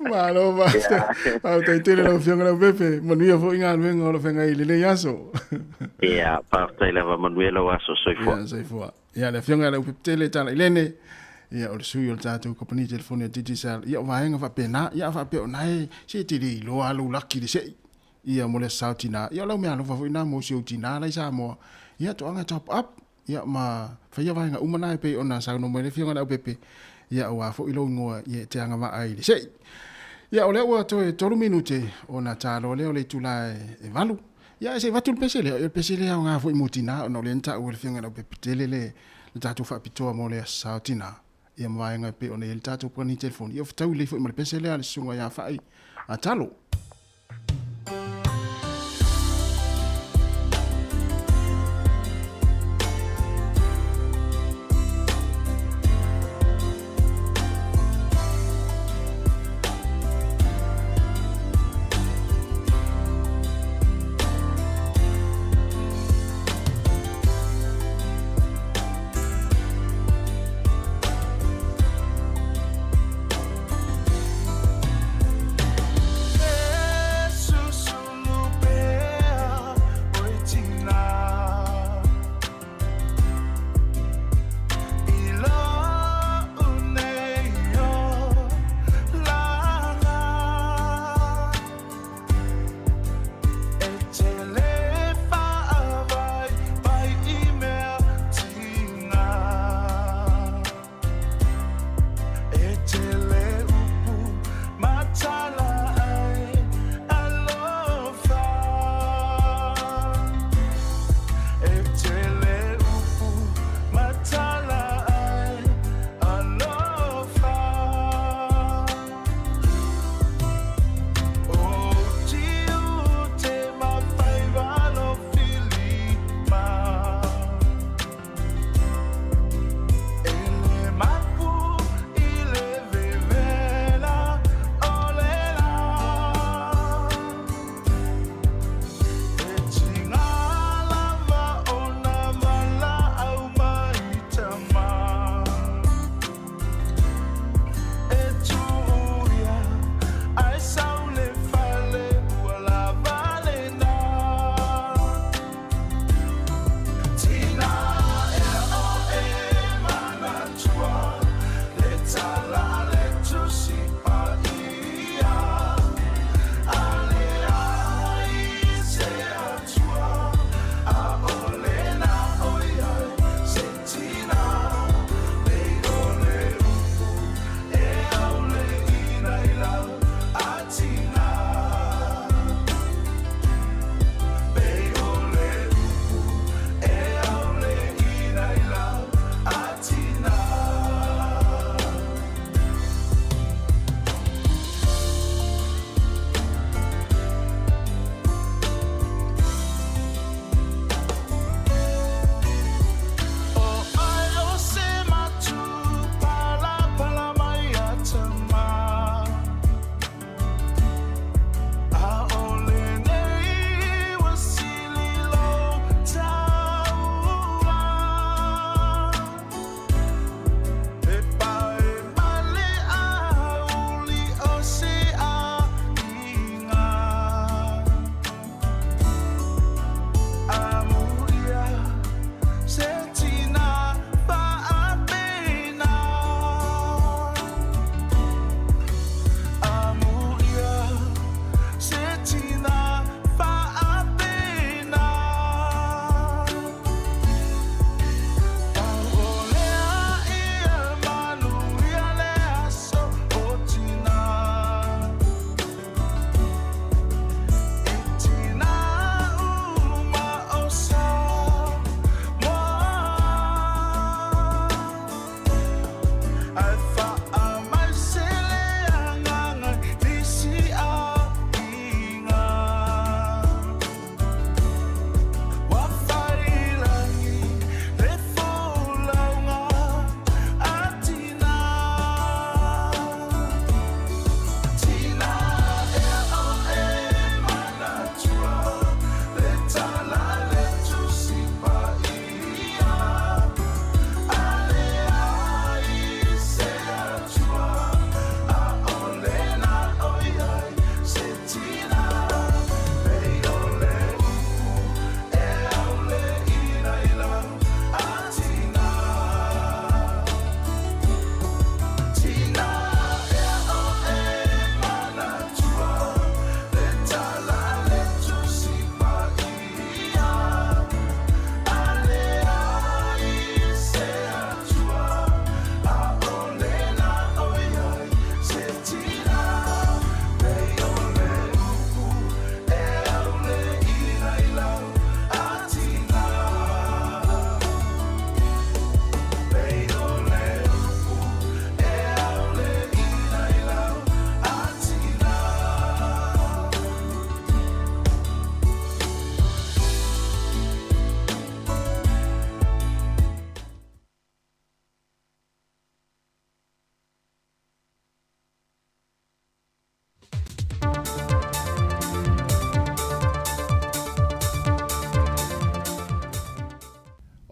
Malo faafetai. Faafetai tele lau Afioga Leaupepe. Manuia foi galuega o lo o feagai i lenei aso. Ia, faafetai lava, manuia lou aso, soifua. Ia, soifua. Ia, le Afioga ia Leaupepe tele Talailene, ia o le sui o le tatou kamupani telefoni a Digicel. Ia, o vaega faapena, ia a faapea o na e, se e te le iloa lou laki i le sei. Ia mo le sao tina. Ia o lau meaalofa foi na mo si ou tina la i Samoa. Ia toaga top up. Ia ma faia vaega uma na e pei ona saunoa mai le Afioga i le Aupepe. Ia aua foi lou igoa ia e te agavaa ai i le sei. Ia o lea ua toe tolu minute ona taloa lea o le itula e 8. Ia ae se i avatu le pese lea. O le pese lea e aoga foi mo tina ona o lea na taua e le Afioga i le Aupepe tele le tatou faapitoa mo le sao tina. Ia ma vaega e pei ona i ai le tatou pani telefoni. Ia o fetaui lelei foi ma le pese lea a le Susuga ia Fa'i a Talo.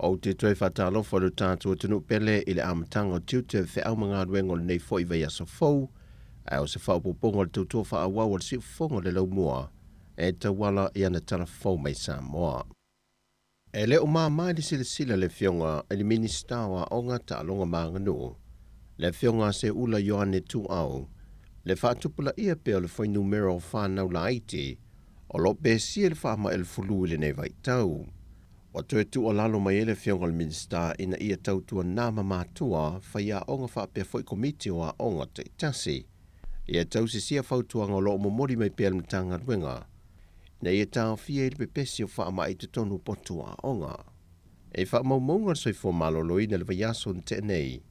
Ou te toe faatalofa i lo tatou atunuu pele i le amataga o tiute o feau ma galuega o lenei foi vaiaso fou, ae o se faaopoopoga o le tautua faaauau a le siufofoga o le laumua e tauala i ana tala fou mai Samoa. E le o mama i le silasila le Afioga i le Minisita o Aoga, Taaloga ma Aganuu, le Afioga a Seuula Ioane Tuuau, le faatupulaia pea o le fuainumera o fanau laiti o lo o pesia i le faamai o le fulu i lenei vaitau. Ua toe tuualalo mai ai le Afioga i le Minisita ina ia tautuana ma matua faiaoga faapea foi komiti o aoga taitasi ia tausisia fautuaga o lo o momoli mai pea le Matagaluega ina ia taofia ai le pepesi o faamai i totonu o potu aoga. I faamaumauga a le Soifua Maloloina i le vaiaso na tea nei,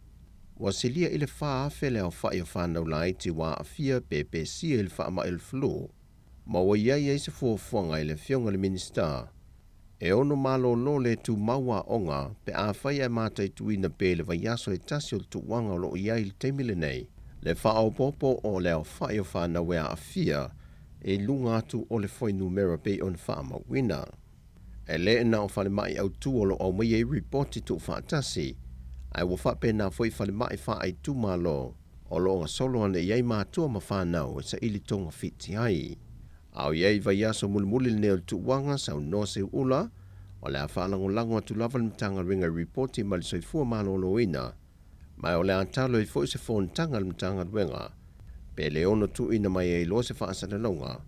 ua silia i le 4,000 le aofai o fanau laiti ua aafia pe pesia i le faamai o le flu, ma ua i ai ai se fuafuaga i le Afioga i le Minisita e ono malolo le tumau aoga pe afai ae mataituina pea i le vaiaso e tasi o le tuuaga o lo o i ai i le taimi lenei le faaopoopo o le aofai o fanau e aafia i luga atu o le fuainumera pei ona faamauina. E le na o falemai autu o lo o aumaia ai ripoti tuufaatasi, ae ua faapena foi falemai faaitumalo o lo o gasolo ane i ai matua ma fanau e saili togafiti ai. A o i ai vaiaso mulimuli lenei o le tuuaga, saunoa Seuula, o le a faalagolago atu lava le Matagaluega i ripoti mai le Soifua Maloloina, ma o le a talo ai foi se fonotaga a le Matagaluega pe le ono tuuina mai ai loa se faasalalauga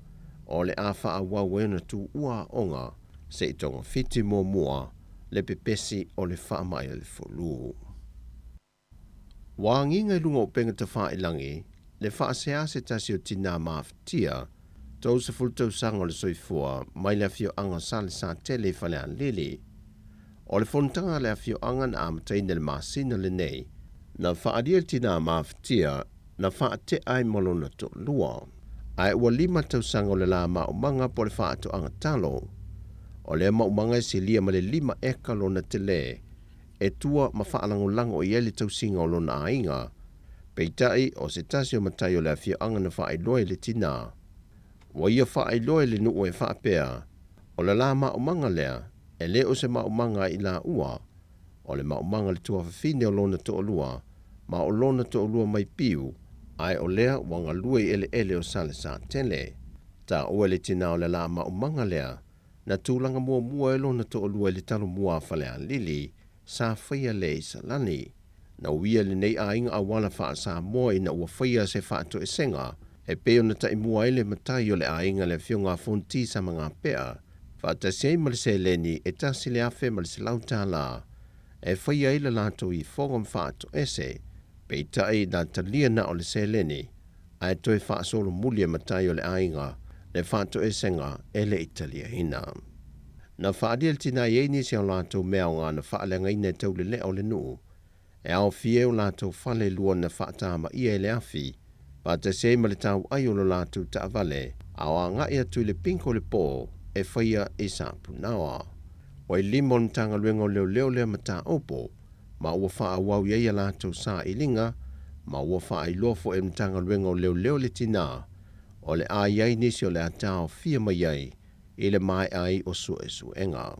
o le a faaauau ai ona tuua aoga se i togafiti muamua le pepesi o le faamai o le fulu. Ua agiga i luga o upega tafailagi le faasea se tasi o tinā mafatia 30 tausaga o le soifua mai le afioaga o Salesatele i Falealili. O le fonotaga a le afioaga na amataina i le masina lenei, na faaalia le tinā mafatia na faatea ai ma lona toalua. Ae ua lima tausaga o le la maumaga po o le faatoaga talo. O lea maumaga e silia ma le lima eka lona tele e tua ma faalagolago i ai le tausiga o lona aiga. Peitai, o se tasi o matai o le afioaga na faailoa i le tinā. Ua ia faailoa i le nuu e faapea, o le la maumaga lea, e le o se maumaga a i laua, o le maumaga le tuafafine o lona toalua, ma o lona toalua mai piu, ae o lea ua galue i eleele o Salesatele. Taua e le tinā o le la maumaga lea, Na tulaga muamua ai lona toalua i le talomua a Falealili, sa faia lea i Salani. Na uia lenei aiga auala faa-Samoa ina ua faia se faatoesega e pei ona taimua ai le matai o le aiga le Afioga a Fonti Samagapea, faatasi ai ma le seleni e $1,100 e faia ai le latou ifoga ma faatoese, peitai na talia na o le seleni ae toe faasolomuli e matai o le aiga le faatoesega e le i taliaina. Na faaalia le tinā i ai nisi o latou mea aoga na faaleagaina e taulelea o le nuu, e aofia ai o latou fale lua na faatamaia e le afi, faatasi ai ma le tauai o lo latou taavale, a o agai atu i le pinko le po e faia i Sapunaoa. Ua i lima o le Matagaluega o Leoleo lea mataupu, ma ua faaauau i ai a latou sailiga, ma ua faailoa foi e le Matagaluega o Leoleo le tinā o le a i ai nisi o le a taofia mai ai i le maea ai o suesuega.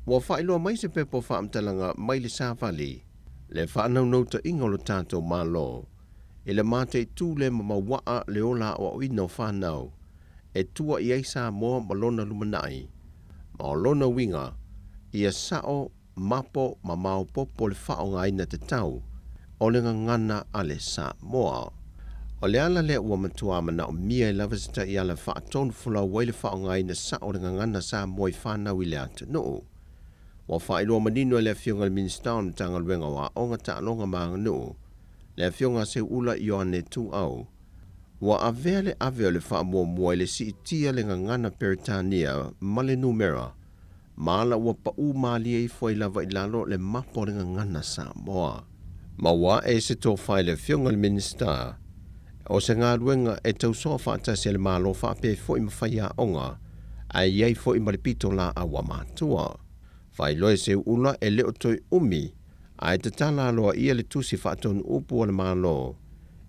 Ua faailoa mai se pepa o faamatalaga mai le Savali le faanaunautaiga o lo tatou Malo i le mataitu le mamauaa le ola aoaoina o fanau e tua i ai Samoa ma lona lumanai, ma o lona uiga, ia sao, mapo ma maopopo le faaaogaina tatau o le gagana a le Samoa. O le ala lea ua matuā manaomia ai lava se taiala e faatonu folau ai le faaaogaina sao o le gagana Samoa i fanau i le atunuu. Ua faailoa manino e le Afioga i le Minisita o le Matagaluega o Aoga, Taaloga ma Aganuu, le Afioga a Seuula Ioane Tuuau, Ua avea le ave o le faamuamua i le siitia le gagana Peretania ma le numera, ma ala ua paʻū mālie ifo ai lava i lalo le mapa o le gagana Samoa. Ma ua ae se tofa i le Afioga i le Minisita, o se galuega e tausoa faatasi a le Malo faapea foi ma faiaoga, ae i ai foi ma le pitolaau a matua. Faailoa e Seuula e le o toe umi ae tatala aloaia le tusi faatonu upu a le Malo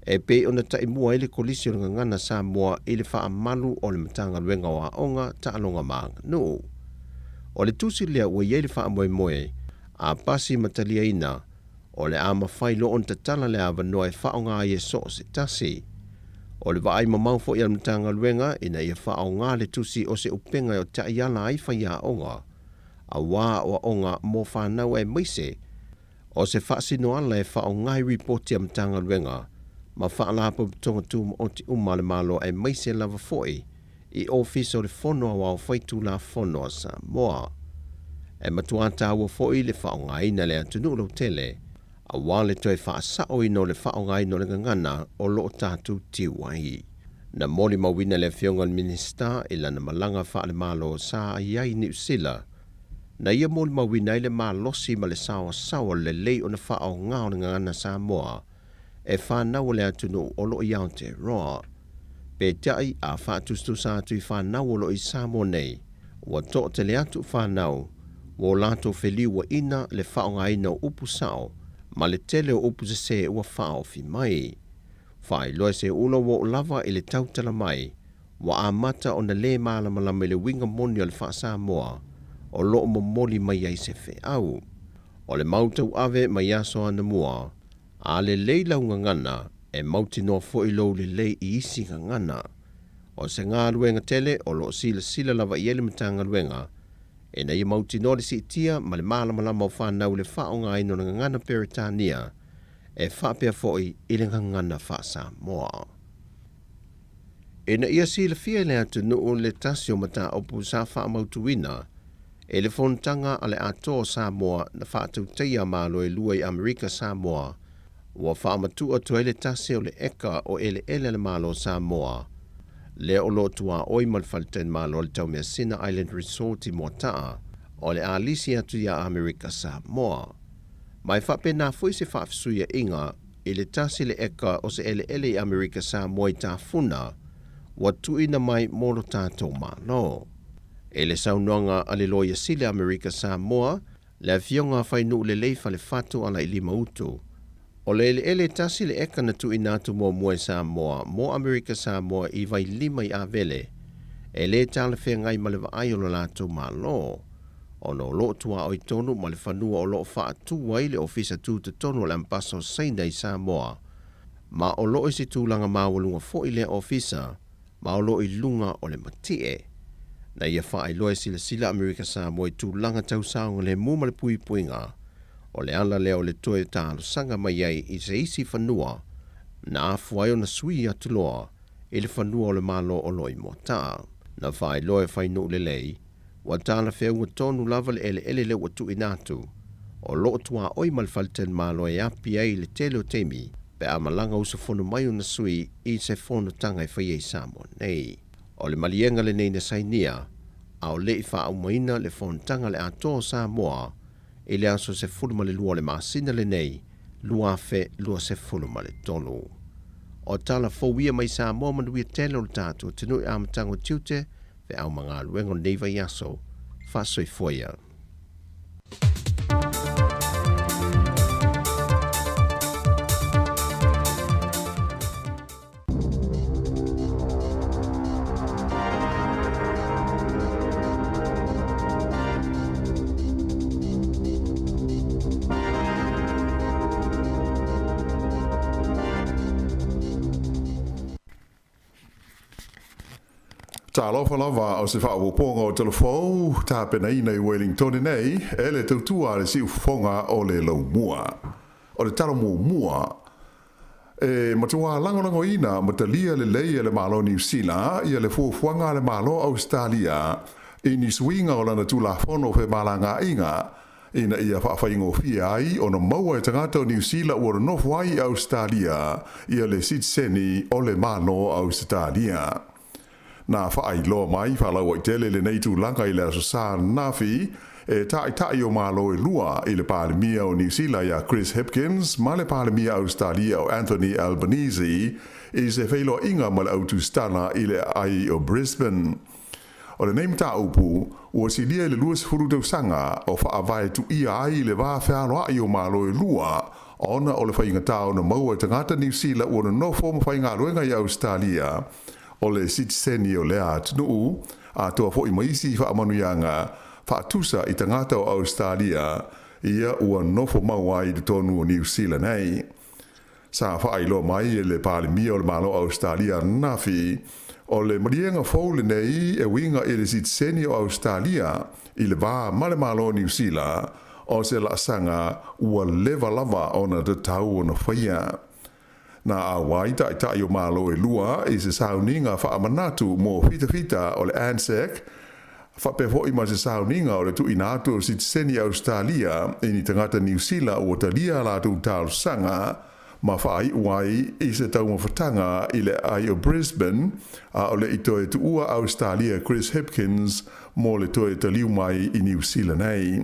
e pei ona taimua ai le Kolisi o le Gagana Samoa i le faamalu o le Matagaluega o Aoga, Taaloga ma Aganuu. O le tusi lea ua i ai le faamoemoe, a pasi ma taliaina, o le a mafai loa ona tatala le avanoa e faaaoga ai e so o se tasi. O le vaai mamao foi a le Matagaluega ina ia faaaoga le tusi o se upega e taiala ai faiaoga, auā aoaoga mo fanau aemaise o se faasinoala e faaaoga ai ripoti a Matagaluega ma Faalapotopotoga Tumaoti uma a le Malo aemaise lava foi i Ofisa o le Fono Aoao Faitulafono a Samoa. E matuā taua foi le faaaogaina e le atunuu lautele auā le toe faasaoina o le faaaogaina o le gagana o lo o tatou tiu ai. Na molimauina e le Afioga i le Minisita i lana malaga faale-Malo sa i ai i Niu Sila, na ia molimauina ai le malosi ma le saoasaoa o le lelei ona faaaoga o le gagana Samoa e fanau a le atunuu o lo o i Aotearoa. Peitai, a faatusatusa atu i fanau o lo o i Samoa nei, ua toatele atu fanau ua o latou feliuaina le faaaogaina o upu sao ma le tele o upu sesē ua faaofi mai. Faailoa e Seuula ua oo lava i le tautala mai, ua amata ona lē malamalama i le uiga moni o le faa-Samoa o lo o momoli mai ai se feau. O le mau tauave mai aso anamua, a lelei lau gagana, e mautinoa foi lou lelei i isi gagana. O se galuega tele o lo o silasila lava i ai le Matagaluega, ina ia mautinoa le siitia ma le malamalama o fanau i le faaaogaina o le gagana Peretania, e faapea foi i le gagana faa-Samoa. Ina ia silafia e le atunuu le tasi o mataupu sa faamautuina i le fonotaga a le Atoa o Samoa na faatautaia Malo e lua i Amerika Samoa, ua faamatuu atu ai le tasi o le eka o eleele a le Malo o Samoa, lea o lo o tuaoi ma le faletalimalo o le Taumeasina Island Resort i Moataa, o le a lisi atu iā Amerika Samoa. Ma e faapena foi se faafesuiaʻiga i le tasi le eka o se eleele i Amerika Samoa i Tafuna ua tuuina mai mo lo tatou Malo. I le saunoaga a le Loia Sili a Amerika Samoa, le Afioga a Fainuulelei Falefatu Alailimautu, o le eleele tasi le eka na tuuina atu muamua e Samoa mo Amerika Samoa i Vailima i Avele, e lē talafeagai ma le vaai o lo latou Malo, ona o lo o tuaoi tonu ma le fanua o lo o faatu ai le Ofisa Tutotonu o le Ambasa o Saina i Samoa, ma o lo o i se tulaga maualuga foi lea ofisa ma o lo o i luga o le matie. Na ia faailoa e silasila Amerika Samoa i tulaga tau saogalemu ma le puipuiga, o le ala lea o le toe talosaga mai ai i se isi fanua na afua ai ona sui atu loa i le fanua o le Malo o lo o i Moataa. Na faailoa e Fainuulelei, Ua talafeauga tonu lava le eleele lea ua tuuina atu, o lo o tuaoi ma le faletalimalo e api ai i le tele o taimi pe a malaga usufono mai ona sui i se fonotaga e faia i Samoa nei. O le maliega lenei na sainia, a o le i faaaumaina le fonotaga a le Atoa o Samoa i le aso 12 o le masina lenei 2023. O tala fou ia mai Samoa manuia tele o le tatou atunuu i amataga o tiute, feau ma galuega o lenei vaiaso. Faasoifua ia. Talofa lava o se faaopoopoga o tala fou tapenaina i Wellingtone nei e le tautua a le siufofoga o le laumua. O le tala muamua, e matuā lagolagoina ma talia lelei e le Malo Niu Sila ia le fuafuaga a le Malo Ausetalia i ni suiga o lana Tulafono o Femalagaaiga ina ia faafaigofie ai ona maua e tagata o Niu Sila ua nonofo ai i Ausetalia ia le sitiseni o le Malo Ausetalia. Na faailoa mai faalauaitele lenei tulaga i le Aso Sa ananafi e Taitai o Malo e lua i le Palemia o Niu Sila ia Chris Hipkins ma le Palemia Ausetalia o Anthony Albanese i se feiloaiga ma le au tusitala i le aai o Brisbane. O lenei mataupu, ua silia i le 20 tausaga o faavae tuia ai le va fealoai o Malo e lua, ona o le faigata ona maua e tagata Niu Sila ua nonofo ma faigaluega i Ausetalia, o le sitiseni o lea atunuu, atoa foi ma isi faamanuiaga. faatusa i tagata o Ausetalia ia ua nofo mau ai i totonu o Niu Sila nei. Sa faailoa mai e le Palemia o le Malo o Ausetalia ananafi, o le maliega fou lenei e uiga i le sitiseni o Ausetalia i le va ma le Malo o Niu Sila, o se laasaga ua leva lava ona tatau ona faia. Na auai taitai o Malo e lua i se sauniga faamanatu mo fitafita o le ANZAC, faapea foi ma se sauniga o le tuuina atu o sitiseni Ausetalia i ni tagata Niu Sila ua talia a latou talosaga ma faaiu ai i se taumafataga i le aai o Brisbane, a o le i toe tuua Ausetalia Chris Hipkins mo le toe taliu mai i Niu Sila nei.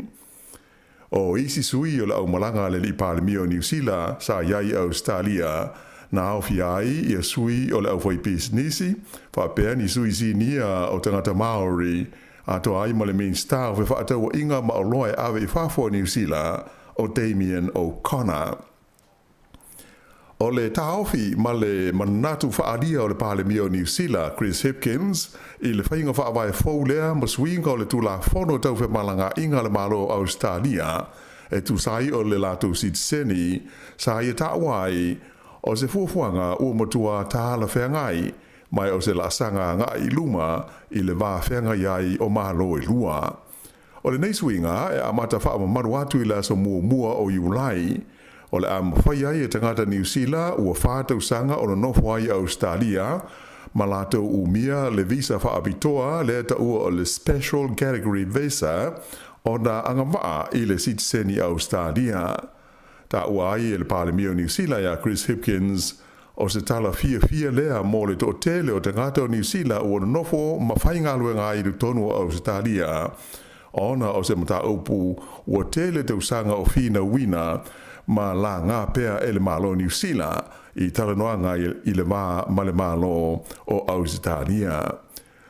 O isi sui o le aumalaga a le Alii Palemia o Niu Sila sa i ai i Ausetalia, na aofia ai ia sui o le aufaipisinisi, faapea ni sui sinia o tagata Maori, atoa ai ma le Minisita o Fefaatauaiga ma Oloa e Ave i Fafo a Niu Sila, o Damien O'Connor. O le taofi ma le manatu faaalia o le Palemia o Niu Sila, Chris Hipkins, i le faiga faavae fou lea ma suiga o le Tulafono Tau Femalagaaiga a le Malo o Ausetalia e tusa ai o le latou sitiseni sa ia taua ai o se fuafuaga ua matua talafeagai ma o se laasaga agai i luma i le va feagai ai o Malo e lua. O lenei suiga e amata faamamalu atu i le aso muamua o Iulai, o le a mafai ai e tagata Niu Sila ua fa tausaga o nonofo ai i Ausetalia ma latou umia le visa faapitoa lea taua o le Special Category Visa ona agavaa i le sitiseni Ausetalia. Taua ai e le Palemia o Niu Sila ia Chris Hipkins o se tala fiafia lea mo le toatele o tagata o Niu Sila ua nonofo ma faigaluega ai i totonu o Ausetalia, ona o se mataupu ua tele tausaga o finauina ma laga pea e le Malo o Niu Sila i talanoaga i le va ma le Malo o Ausetalia.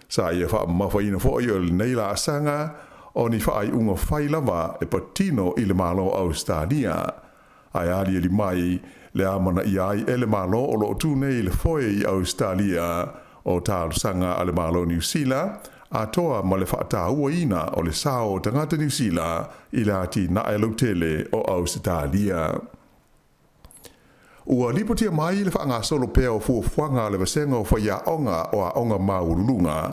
Sa ia faamamafaina foi o lenei laasaga o ni faaiuga fai lava e patino i le Malo o Ausetalia, ae aliali mai le amanaia ai e le Malo o lo o tu nei i le foe i Ausetalia o talosaga a le Malo o Niu Sila, atoa ma le faatauaina o le sao o tagata Niu Sila i le atinae lautele o Ausetalia. Ua lipotia mai le faagasolo pea o fuafuaga a le Vasega o Faiaoga o Aoga Maualuluga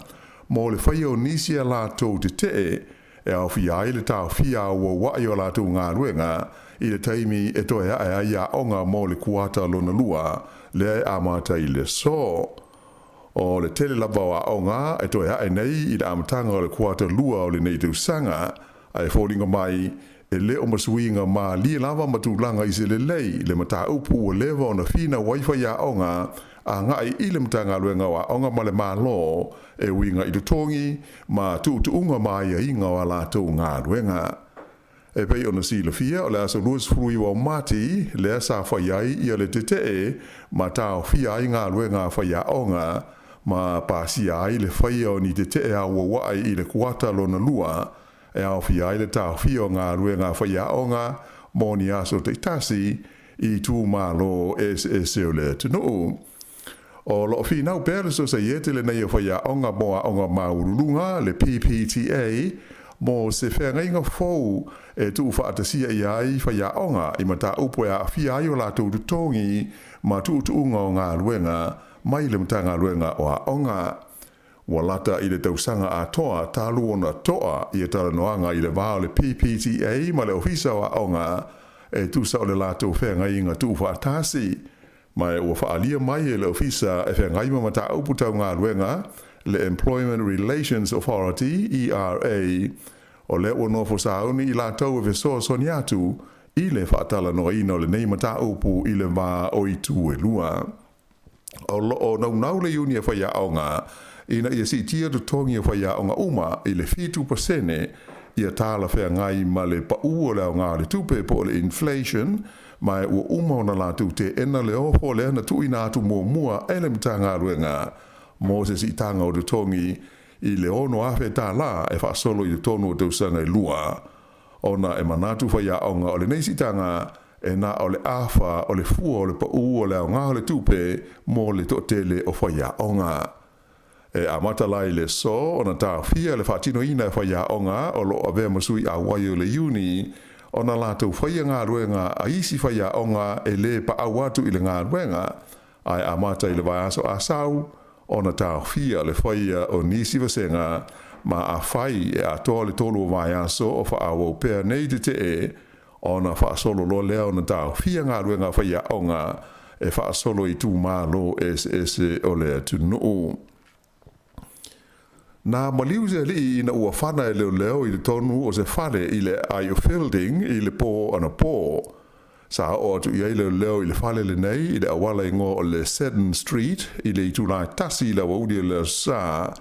mo le faia o nisi a latou tetee e aofia ai le taofia auauai o latou galuega i le taimi e toe ae ai aoga mo le kuata lona lua lea e amata i le aso. O le tele lava o aoga e toe ae nei i le amataga o le kuata lua o lenei tausaga, ae foliga mai e le o masuiga malie lava ma tulaga i se lelei le mataupu ua leva ona finau ai faiaoga agai i le Matagaluega o Aoga ma le Malo e uiga i totogi ma tuutuuga ma aiaiga o a latou galuega. E pei ona silafia, o le aso 29 o Mati lea sa fai ai ia le tetee ma taofia ai galuega a faiaoga ma pasia ai le faia o ni tetee auauai i le kuata lona lua e aofia ai le taofia o galuega a faiaoga mo ni aso taitasi i itumalo eseese o le atunuu. O lo o finau pea le Sosaiete lenei o Faiaoga mo Aoga Maualuluga, le PPTA, mo se feagaiga fou e tuufaatasia ia ai faiaoga i mataupu e aafia ai o latou totogi ma tuutuuga o galuega mai le Matagaluega o Aoga. Ua lata i le tausaga atoa talu ona toa ia talanoaga i le va o le PPTA ma le Ofisa o Aoga e tusa o le latou feagaiga tuufaatasi. Ma ua faaalia mai e le Ofisa e feagai ma mataupu tau galuega, le Employment Relations Authority, ERA, o lea ua nofo sauni i latou e fesoasoani atu i le faatalanoaina o lenei mataupu i le va o itu e lua. O lo o naunau le Iuni a Faiaoga ina ia siitia totogi o faiaoga uma i le 7% ia talafeagai ma le paū o le aoga o le tupe po o le inflation, ma ua uma ona latou teena le ofo lea na tuuina atu muamua e le Matagaluega mo se siitaga o totogi i le $6,000 e faasolo i totonu o tausaga e lua, ona e manatu faiaoga o lenei siitaga e na o le afa o le fua o le paū o le aoga o le tupe mo le toatele o faiaoga. E amata la i le aso ona taofia le faatinoina e faiaoga o lo o avea ma sui auai o le Iuni ona latou faia galuega a isi faiaoga e lē paau atu i le galuega, ae amata i le vaiaso Asau ona taofia le faia o nisi vasega ma afai e atoa le tolu o vaiaso o faaauau pea nei tetee ona faasolo loa lea ona taofia galuega a faiaoga e faasolo i itumalo eseese o le atunuu. Na maliu se alii ina ua fana e leoleo i totonu o se fale i le aai o Feilding i le pō anapo. Sa oo atu i ai leoleo i le fale lenei i le auala igoa o le Seddon Street i le itula e tasi i le aoauli o le Aso Sa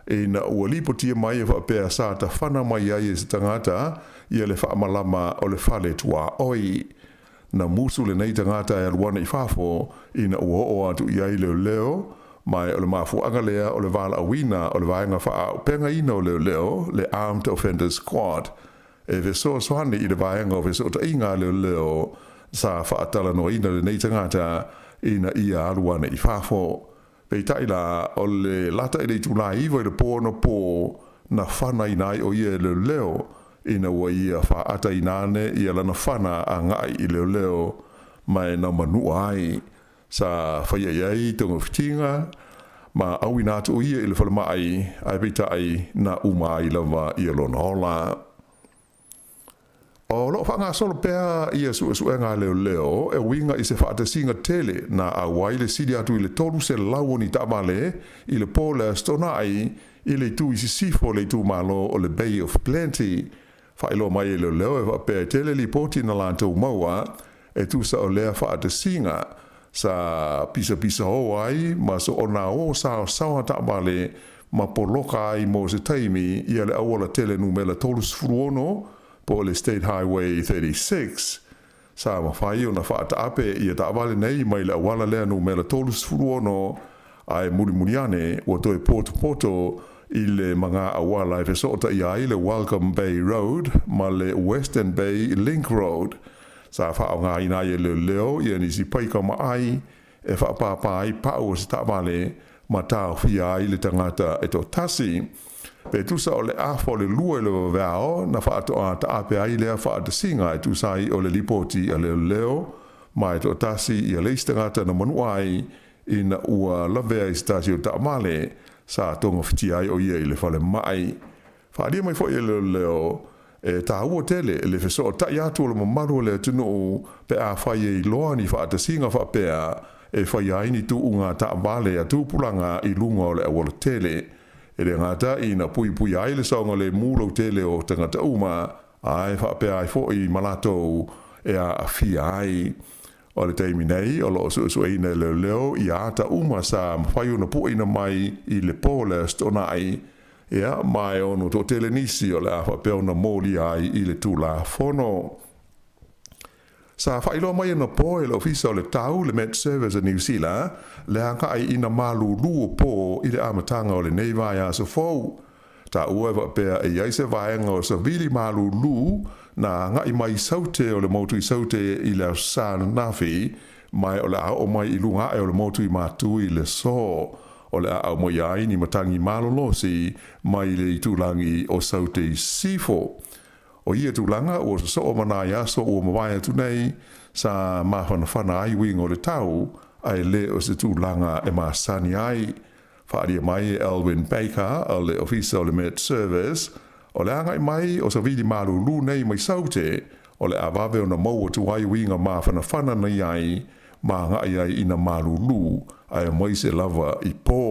ina ua lipotia mai e faapea sa tafana mai ai e se tagata ia le faamalama o le fale tuaoi. Na musu lenei tagata e alu ane i fafo ina ua oo atu i ai leoleo, ma o le mafuaaga lea o le valaauina o le vaega faaaupegaina o leoleo, le Armed Offenders Squad, e fesoasoani i le vaega o fesootaiga a leoleo sa faatalanoaina lenei tagata ina ia alu ane i fafo. Peitai la, o le lata i le itula e 9 i le pō anapo na fanaina ai o ia e leoleo ina ua ia faaataina ane ia lana fana agai i leoleo ma e na manua ai. Sa faia i ai togafitiga ma auina atu o ia i le falemai, ae peitai na uma ai lava ia lona ola. O lo o faagasolo pea ia suesuega a leoleo e uiga i se faatasiga tele na auai le sili atu i le 300 o ni taavale i le pō le Aso Toonai i le itu i sisifo o le itumalo o le Bay of Plenty. Faailoa mai e leoleo e faapea e tele lipoti na latou maua e tusa o lea faatasiga sa pisapisao ai ma soona o saosaoa taavale ma poloka ai mo se taimi ia le auala tele numera 36 po o le State Highway 36. Sa mafai ona faataape ia taavale nei mai le auala lea numera 36 ae mulimuli ane ua toe potopoto i le maga auala e fesootaia ai le Welcome Bay Road ma le Western Bay Link Road. Sa faaaogaina ai e leoleo ia nisi paika maai e faapāpā ai pau o se taavale ma taofia ai le tagata e toatasi. Pe tusa o le afa o le lua i le vaveao na faatoa taape ai lea faatasiga e tusa ai o le lipoti a leoleo ma e toatasi ia le isi tagata na manua ai ina ua lavea i se tasi o taavale sa togafitia ai o ia i le falemai. Faaalia mai foi e leoleo, e taua tele le fesootai atu o le mamalu o le atunuu pe afai e iloa ni faatasiga faapea e faia ai ni tuuga taavale a tupulaga i luga o le auala tele. E le gata ina puipuia ai le saogalemu lautele o tagata uma, ae faapea ai foi ma latou e aafia ai. O le taimi nei, o lo o suesueina e leoleo ia ata uma sa mafai ona pueina mai i le pō o le Aso Toonai, ia, ma e ono toatele nisi o le a faapea ona molia ai i le Tulafono. Sa faailoa mai anapo e le Ofisa o le Tau, le Met Service a Niu Sila, le agai ina malūlū o pō i le amataga o lenei vaiaso fou. Taua e faapea e i ai se vaega o savili malūlū na agai mai i Saute o le motu i Saute i le Aso Sa ananafi, ma e o le a oo mai i luga ae o le motu i Matu i le aso. O le a aumaia ai ni matagi malolosi mai le itulagi o Saute i Sisifo. O ia tulaga ua sosoo ma nai aso ua mavae atu nei, sa mafanafana ai uiga o le tau, ae le o se tulaga e masani ai. Faaalia mai e Alwyn Baker o le Ofisa o le Met Service, o le agai mai o savili malūlū nei mai Saute, o le a vave ona maua atu ai uiga mafanafana na i ai ma agai ai ina malūlū, ae aemaise lava i pō.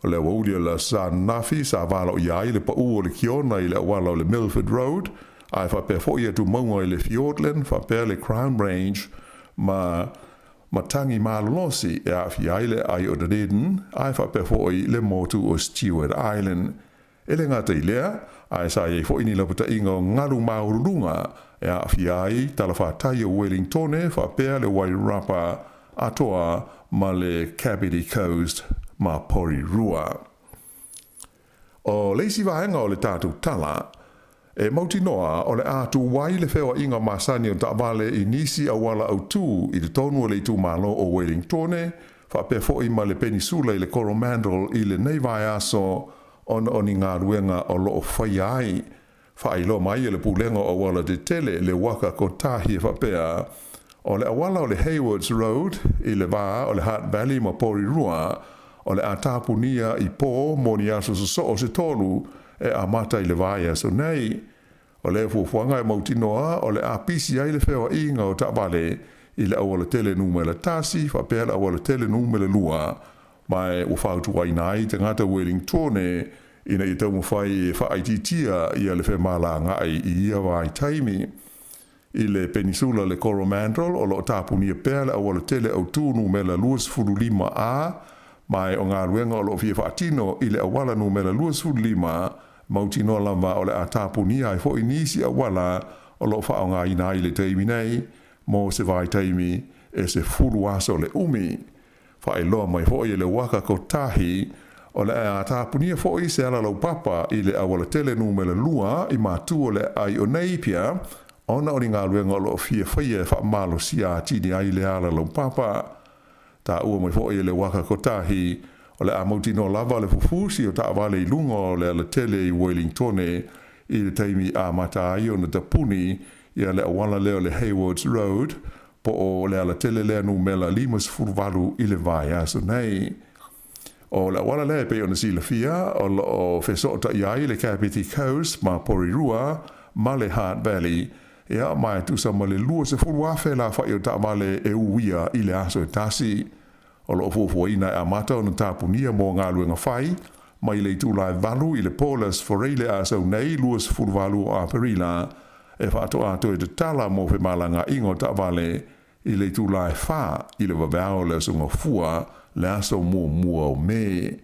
O le aoauli o le Aso Sa ananafi sa valaoia ai le paū o le kiona i le auala o le Milford Road, ae faapea foi ia tumauga i le Fiordland faapea le Crown Range ma matagi malolosi e aafia ai le aai o Dunedin ae faapea foi le motu o Stewart Island. E le gata i lea, ae sa i ai foi ni lapataiga o galu maualuluga e aafia ai talafatai o Wellingtone faapea le Wairarapa atoa ma le Kapiti Coast ma Porirua. O le isi vaega o le tatou tala, e mautinoa o le a tu ai le feoaiga masani o taavale i nisi auala autū i totonu o le itumalo o Wellingtone. Faapea foi ma le Penisula i le Coromandel i lenei vaiaso ona o ni galuega o lo o faia ai. Faailoa mai e le Pulega o Auala Tetele le Uaka Kotahi e faapea, o le auala o le Haywards Road i le va o le Hutt Valley ma Porirua, o le a tapunia i pō mo ni aso sosoo se tolu e amata i le vaiaso nei. O lea fuafuaga e mautinoa o le a pisi ai le feoaiga o taavale i le aualatele numera 1 faapea le aualatele numera 2, ma e ua fautuaina ai tagata Wellingtone ina ia taumafai e faaitiitia ia le femalagaai i ia vaitaimi. I le Penisula le Coromandel o lo o tapunia pea le aualatele autū numera 25A, ma e o galuega o lo o fia faatino i le auala numera 25, mautinoa lava o le a tapunia ai foi nisi auala o lo o faaaogaina ai i le taimi nei mo se vaitaimi e 10 aso le umi. Faailoa mai foi e le Uaka Kotahi, o le a tapunia foi se ala laupapa i le aualatele numera 2 i matu o le aai o Napier, ona o ni galuega o lo o fia faia e faamalosia atili ai le ala laupapa. Taua mai foi e le Uaka Kotahi, o le a mautinoa lava le fufusi o taavale i luga o le alatele i Wellingtone i le taimi amata ai ona tapuni ia le auala lea o le Haywards Road, po o le alatele lea numera 58 i le vaiaso nei. O le auala lea e pei ona silafia, o lo o fesootai ai le Kapiti Coast ma Porirua ma le Hutt Valley, ia, ma e tusa ma le 20,000 le aofai o taavale e uia i le aso e tasi. O lo o fuafuaina e amata ona tapunia mo galuega fai mai le itula e 8 i le po le Aso Faraile a sau nei 28 o Aperila, e faatoa toe tatala mo femalagaaiga o taavale i le itula e 4 i le vaveao o le Aso Gafua le aso muamua o Me.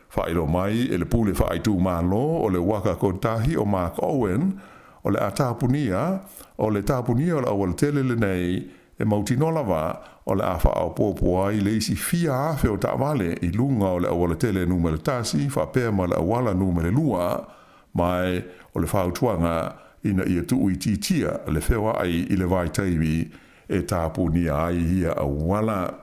Faailoa mai e le Pule Faaitumalo o le Uaka Kotahi o Mark Owen, o le a tapunia, o le tapunia o le aualatele lenei e mautinoa lava o le a faaopoopo ai le isi fia afe o taavale i luga o le aualatele numera 1 faapea ma le auala numera 2, ma e o le fautuaga ina ia tuuitiitia le feoai i le vaitaimi e tapunia ai ia auala.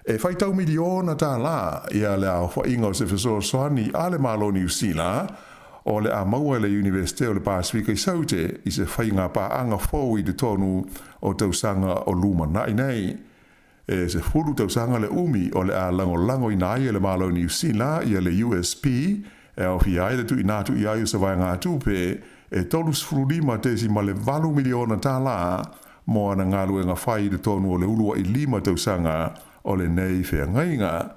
E faitau miliona tālā ia le aofaiga o se fesoasoani a le Malo o Niu Sila o le a maua e le Iunivesite o le Pasefika i Saute i se faiga paaga fou i totonu o tausaga o lumanai nei. E 10 tausaga le umi o le a lagolagoina ai e le Malo o Niu Sila ia le USP e aofia ai le tuuina atu i ai o se vaegatupe e $35.8 miliona tālā mo ana galuega fai i totonu o le uluai 5 tausaga o lenei feagaiga.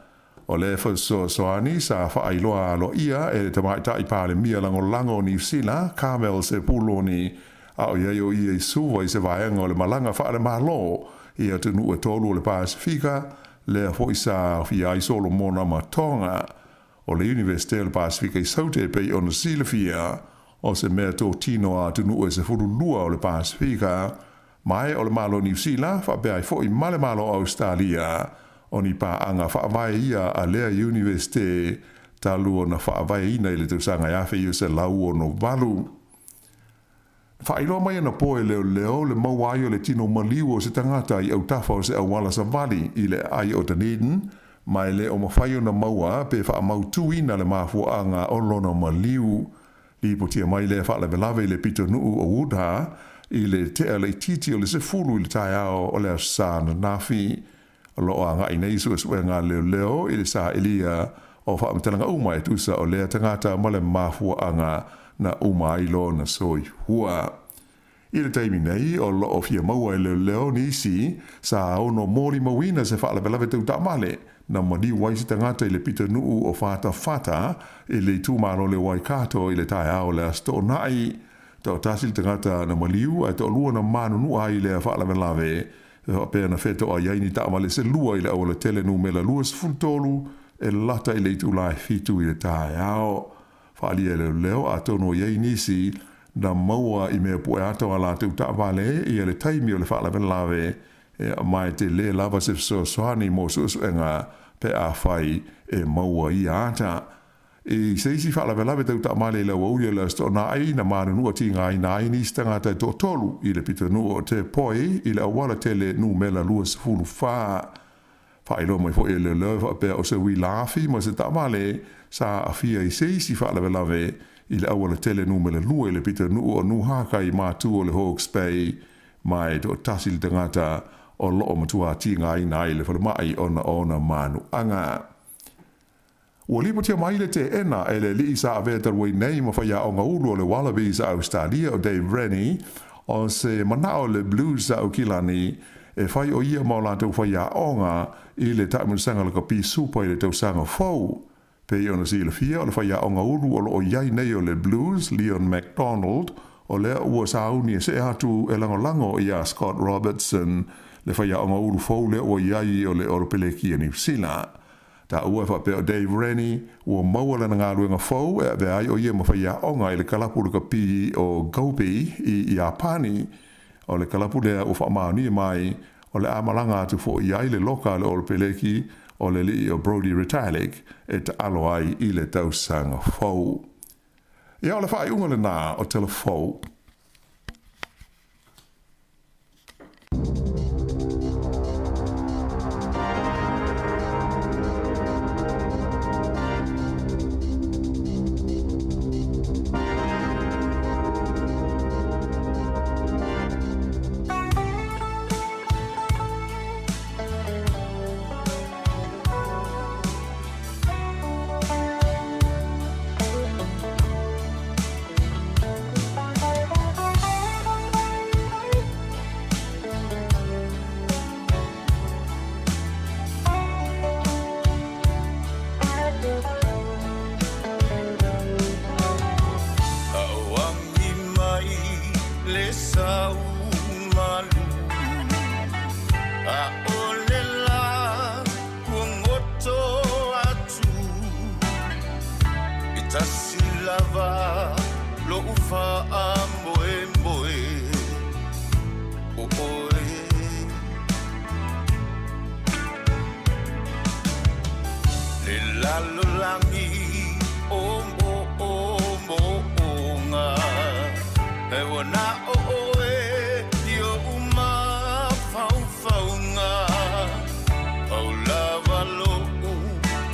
O le fesoasoani sa faailoa aloaia e le Tamaitai Palemia Lagolago o Niu Sila, Carmel Sepuloni, a o i ai o ia i Suva i se vaega o le malaga faale-Malo i atunuu e tolu o le Pasefika, lea foi sa aofia ai Solomona ma Tonga. O le Iunivesite o le Pasefika i Saute e pei ona silafia, o se mea totino a atunuu e 12 o le Pasefika, ma e o le Malo o Niu Sila, faapea ai foi ma le Malo o Ausetalia, o ni paaga faavae ia a lea Iunivesite talu ona faavaeina i le tausaga e 1968. Faailoa mai anapo e leoleo le maua ai o le tino maliu o se tagata i autafa o se auala savali i le aai o Dunedin, ma e le o mafai ona maua pe faamautuina le mafuaaga o lona maliu. Lipotia mai lea faalavelave i le pitonuu o Woodha i le tea laitiiti o le 10 i le taeao o le Aso Sa ananafi. O lo o agai nei suesuega a leoleo i le sailiga o faamatalaga uma e tusa o lea tagata ma le mafuaaga na uma ai lona soifua. I le taimi nei, o lo o fia maua e leoleo nisi sa ono molimauina se faalavelave tau taavale na maliu ai se tagata i le pitonuu o Whatawhata i le itumalo o le Waikato i le taeao o le Aso Toonai. Toatasi le tagata na maliu ae toalua na manunua ai i lea faalavelave. E faapea na fetoai ai ni taavale se lua i le aualatele numera 23 e lata i le itula e 7 i le taeao. Faaalia e leoleo atonu o i ai nisi na maua i mea pue ata o a latou taavale ia le taimi o le faalavelave, e ma e tele lava se fesoasoani mo suesuega pe afai e maua ia ata. I se isi faalavelave tau taamale i le aoauli o le Aso Toonai, na manunua tigaina ai nisi tagata e toatolu i le pitonuu o Te Poi i le aualatele numera 24. Faailoa mai foi e leoleo e faapea o se uila afi ma se taavale sa aafia i se isi faalavelave i le auala tele numera lua i le pitonuu o Nuhaka i matu o le Hawke's Bay, ma e toatasi le tagata o loo matua tigaina ai le falemai ona o ona manuaga. Ua lipotia mai le teena e le alii sa avea talu ai nei ma faiaoga ulu o le Wallabies a Ausetalia o Dave Rennie, o se manao o le Blues sa Aukilani e fai o ia ma o latou faiaoga i le taamilosaga lakapi supa i le tausaga fou. Pei ona silafia, o le faiaoga ulu o loo i ai nei o le Blues, Leon MacDonald, o lea ua sauni e see atu e lagolago iā Scott Robertson, le faiaoga ulu fou lea ua i ai o le Olopelekia Niu Sila. Taua e faapea o Dave Rennie ua maua lana galuega fou e avea ai o ia ma faiaoga i le kalapu lakapi o Gobi i Iapani. O le kalapu lea ua faamaonia mai o le a malaga atu foi ai le loka a le Olopeleki o le alii o Brodie Retallick e taalo ai i le tausaga fou. Ia, o le faaiuga lenā o tala fou. Auagi mai le sau malu a o le la kuagoto atu e tasi lava lo'u faamoemoe o oe. Le lalolagi o moomooga e ua na o oe i o'u mafaufauga pau lava lo'u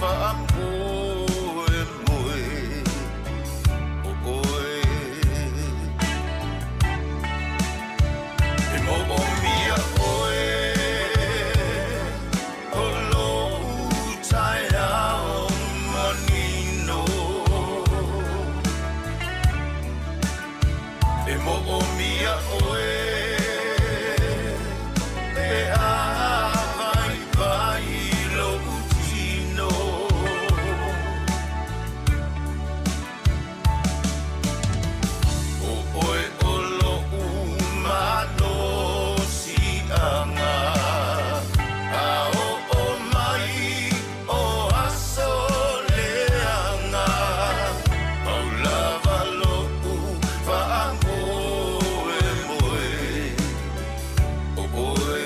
faamoemoe o oe. E moomia oe o lo'u taeao manino. E moomia oe pe a vaivai lo'u tino. O oe o lo'u malosiaga a oo mai o aso leaga pau lava lo'u faamoemoe o oe.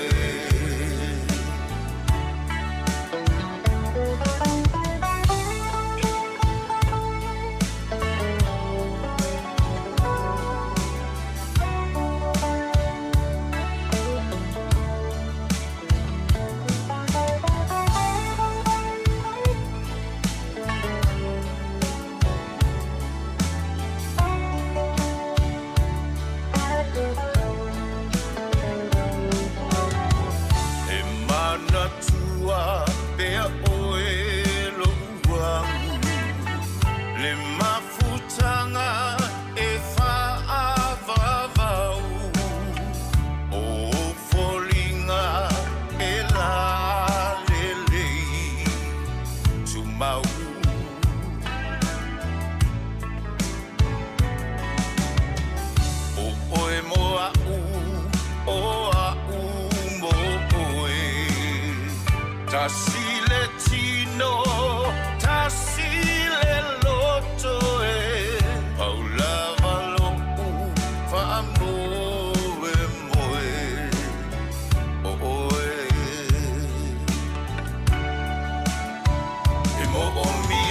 E manatua pea oe lo'u agu le mafutaga e faavavau o foliga e lalelei tumau. O oe mo a'u o a'u mo oe tasi le tino tasi le loto e pau lava lo'u faamoemoe o oe. E moomia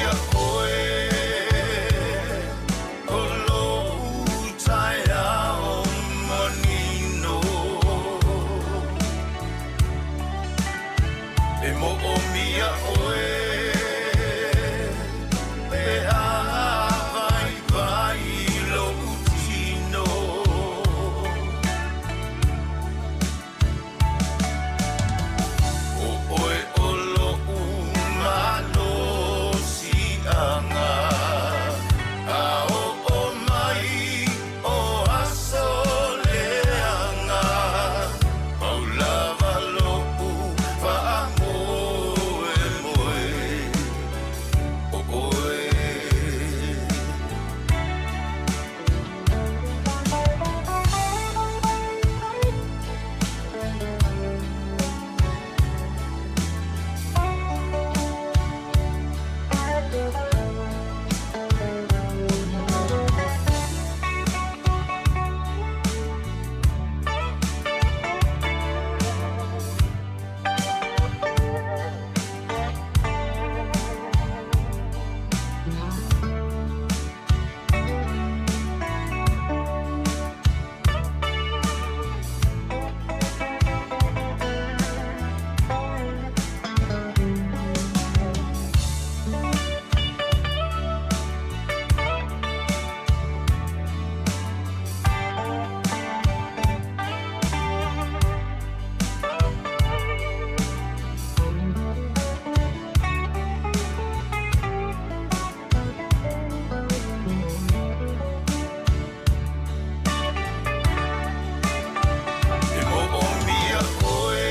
E moomia oe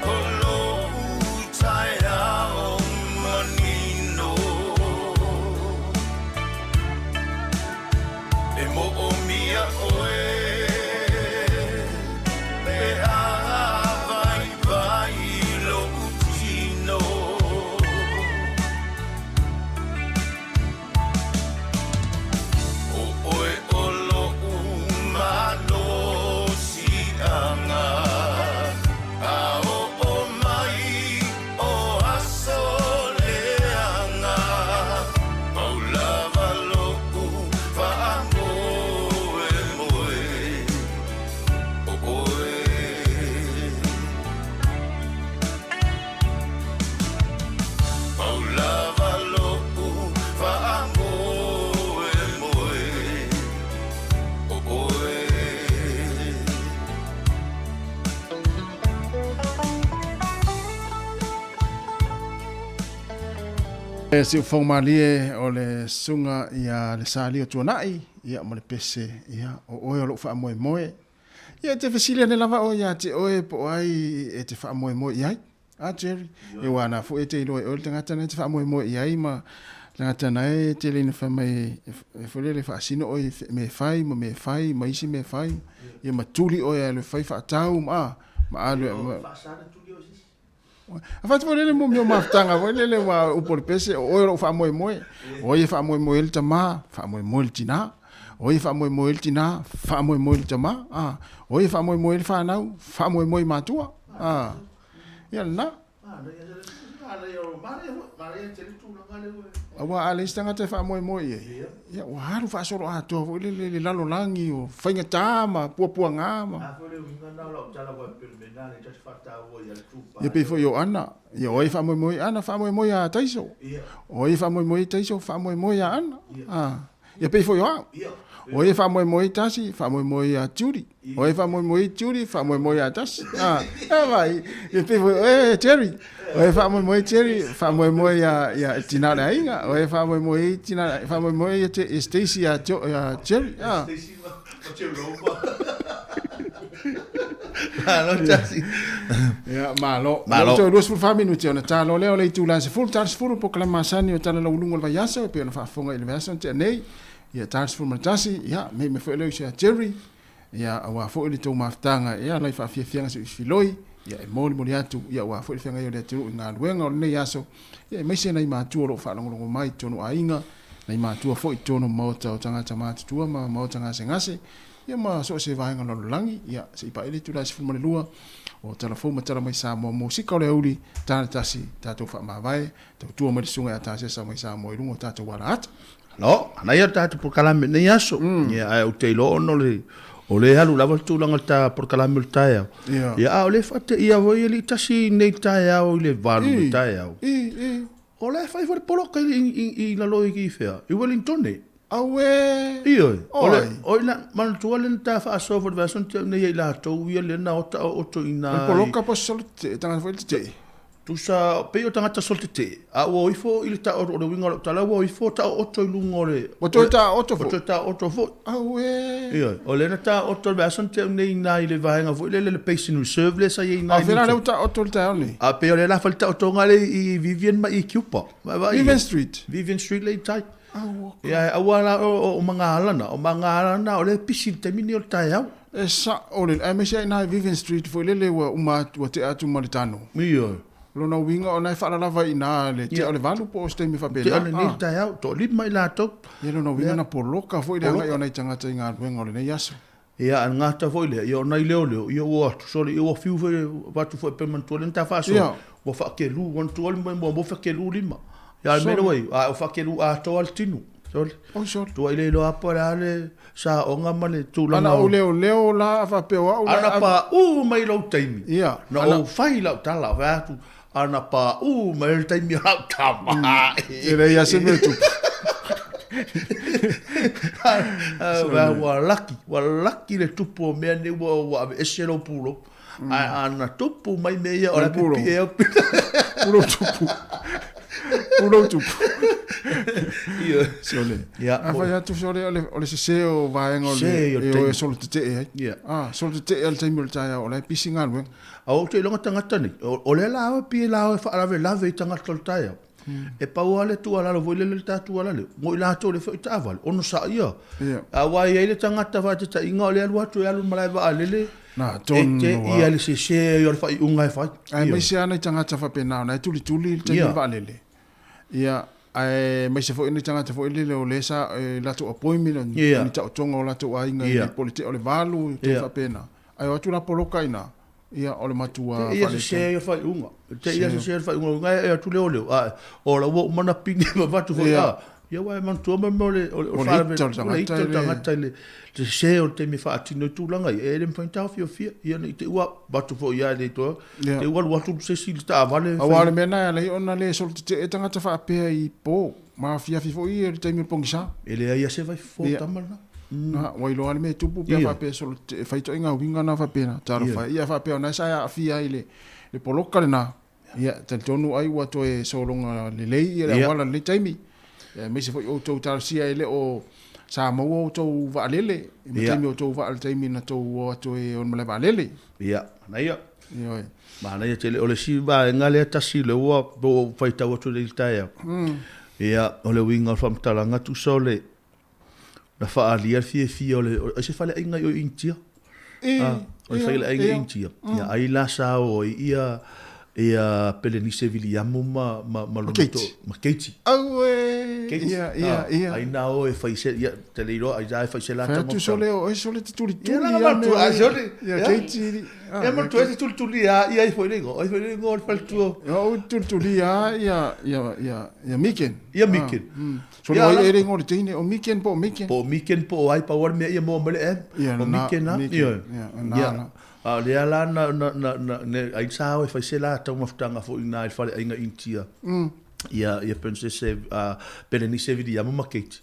o lou taeao manino. E moomia oe pe a vaivai lou tino. O oe o lo'u malosi'aga, A o'o mai o aso leaga, Pau lava lo'u fa'amoemoe o oe. Pau lava lo'u fa'amoemoe o oe. E siufogo malie o le susuga ia le Salio Tuanai ia ma le pese ia o oe o lou faamoemoe. Ia e te fesili ane lava oe ia te oe po o ai e te faamoemoe i ai. A Jerry, e ua ana foi e te iloa e oe le tagata na e te faamoemoe i ai ma tagata na e tele ina fai mai e foi lele faasino oe i mea fai ma mea fai ma isi mea fai ia ma tuli oe alu e fai faatau ma ma alu e A fatu foi lele mo mea o mafutaga foi lele ua upu o le pese o oe o lou faamoemoe. O ai e faamoemoe ai le tama, faamoemoe le tina. O ai e faamoemoe ai le tina, faamoemoe le tama. A, o ai e faamoemoe ai le fanau, faamoemoe i matua. A, ia lena. Aua a leai se tagata e faamoemoe i ai, ia ua alu faasoloatoa foi lele le lalolagi o faigata ma puapuaga ma. Ia pei foi o Ana, ia o ai e faamoemoe i Ana, faamoemoe ia Taiso. O ai e faamoemoe i Taiso, faamoemoe ia Ana. A, ia pei foi o au. O ai e faamoemoe i Tasi, faamoemoe ia Judy. O ai e faamoemoe i Judy, faamoemoe ia Tasi. A, e vai, ia pei foi, e Jerry. O ai e faamoemoe i Jerry, faamoemoe ia, ia tina o le aiga. O ai e faamoemoe i tina, faamoemoe ia Stacy ia, ia Jerry. A. Malo tasi. Ia, malo. Malo. Toe 24 minute ona talo lea o le itula e 10, tala 10 polokalame masani o tala lauuluga o le vaiaso e pei ona faafofoga i le vaiaso na tea nei. Ia, tala 11, ia, mei mai foi lea i se Jerry. Ia, aua foi le tou mafutaga e ala i faafiafiaga se i filoi. Ia, e molimoli atu, ia, aua foi le feagai o le atunuu i galuega o lenei aso. Ia, aemaise nai matua o lo o faalogologo mai i totonu o aiga, nai matua foi i totonu o maota o tagata matutua ma maota gasegase, ia ma so o se vaega lalolagi, ia, se i paʻi le itula e 12 o tala fou ma tala mai Samoa Musika o le aoauli, tala tasi, tatou faamavae, tautua mai le susuga ia Tasesa mai Samoa i luga o tatou ala ata. No, manaia le tatou polokalame i lenei aso. Ia, ae ou te iloa ona o le, o lea e alu lava le tulaga o le ta polokalame o le taeao. Ia, a o lea e faateia foi e alii tasi i lenei taeao i le 8 i le taeao. O la e fai foi le poloka i lalo i fea? I Wellingtone. Auē! Ioe. O le, o i na, manatua le na ta faasoa foi i le vaiaso na tea nei ia i latou ia lea na ota o oto i na. O le poloka po o se solo tetee, tagata foi le tetee. Tusa, pei o tagata solo tetee, a ua o ifo i le ta, o le uiga o lau tala, ua o ifo taooto i luga o le. Ua toe taooto foi. Ua toe taooto foi. Auē! Ioe, o lea na taooto i le vaiaso na tea nei i na i le vaega foi lele le Basin Reserve lea sa i ai i na. A o fea la lea ua taooto i le taeao nei? A pei o lea la fai le taotoga lea i Vivian ma i Cuba. Vivian Street. Vivian Street lea i tai. Ia, aua la o magaala na, o magaala na o lea e pisi i le taimi nei o le taeao. E sa'o lelei, aemaise ai ina i Vivian Street foi lele ua uma atu, ua tea atu ma le tano. Ioe. Lona uiga o na e faalalava i ina le tea o le 8 po o se taimi faapena. Tea o lenei taeao, toalima i latou. Ia lona uiga na poloka foi le agai o nai tagata i galuega o lenei aso. Ia, a gata foi lea, ia o nai leoleo, ia ua o atu, sole, ia ua fiu foi, avatu foi pe manatua lea na ta faasoa, ua faakelu, manatua le mea muamua faakelu lima. Ia a le mea lea ua i ai, a ua faakelu atoa le tino. Sole. Oi sole. Tuai le iloa po o le a le saoga ma le tulaga. Ana ou leoleo la a faapea o au la. Ana paū mai lou taimi. Ia. Na ou fai lau tala, fai atu, ana paū mai le taimi o lau tama. E leai lava se mea e tupu. Ua laki, ua laki le tupu o mea nei ua aveese lou pulou. Ae ana tupu mai mea ia o le pipii au pita. Pulou tupu. Pulou tupu. Sole. Ia. A fai atu sole o le sese o vaega o le e o e solo tetee ai. Ia. Ah, solo tetee al taimi o le taeao o la e pisi galuega. A ou te iloga tagata nei, o lea la e pei la e faalavelave i tagata o le taeao. E pau lava le tuualalo foi lele le ta tuualalo, mo i latou le foi taavale, onosaia. Aua e i ai le tagata faataitaiga o le alu atu e alu i le malae vaalele, Na, tonu e te ia le sese ai o le faaiuga e fai. Aemaise lava nai tagata faapena ona e tulituli i le taimi o le vaalele. Ia, aemaise foi nai tagata foi lele o lea sa i latou appointment, ni taotoga o latou aiga i le po o le tea o le 8, taimi faapena. Ae o atu la poloka i ina, Ia, o le matua Te ia sese ai o le faaiuga. Te ia sese ai o le faaiuga. E atu lea o leo. A, o la ua uma ona pine ma avatu foi. A, ia ua e manatua mai mea o le o le O le ita o le o le ita o le tagata i le sese o le taimi e faatino ai tulaga ia. E le mafai ona taofiofia. Ia ne i te i ua avatu foi ia le toe. Te ua alu atu se isi i le taavale. Aua o le mea lena e ala ai ona le solotetee tagata faapea i po ma afiafi foi ia i le taimi o le pogisa. E leai lava se vaifofo o tama lena. Na, ua iloa le mea e tupu pea faapea solo e fai ituaiga uiga na faapena. Talofa e. Ia faapea o na sa e aafia ai le le poloka lena. Ia talitonu ai ua toe sologa lelei ia le auala i lenei taimi. Ia aemaise foi outou talosia e le o sa maua outou vaalele i le taimi o outou vaa i le taimi na tou o atu ai o le malae vaalele. Ia, manaia. Ioe. Manaia tele. O le isi vaega lea tasi lea ua ou faitau atu nei i le taeao. Ia, o le uiga o le faamatalaga tusa o le Na faaalia le fiafia o le, ai se faleaiga i o i Initia. I, Ah, o le faleaiga i Initia. Ia, ai la sa o ai ia, ia Pelenise Viliamu ma, ma, ma lona Keiti. ma Keiti. Auē! Keiti. Ia, ia, Ah, ia. Ai na o e fai se, ia, te le iloa, ai na e fai se la Fai atu sole o oe sole te tulituli Ia, a la mea matua, o oe. sole. Ia, Ia. Keiti, ah, Ia, matua e te tulituli a, ia ai foi le igoa, ai foi le igoa o le faletua. Ia, o tulituli a, ia, ia, ia, ia Miken. Ia Miken. Ah, Sole Ia, o ai la- e le igoa o le teine, o Miken po o Miken? Po o Miken po o ai, pau lava le mea ia maua mai le M. Ia, O na, Miken a, Miken, ioe. ia, na, Ia, na. a o lea la na, na, na, na, ne, ai sa o e fai se la taumafataga foi i ina i le faleaiga Initia. Ia, ia Princess, a Pelenise Viliamu ma Keiti.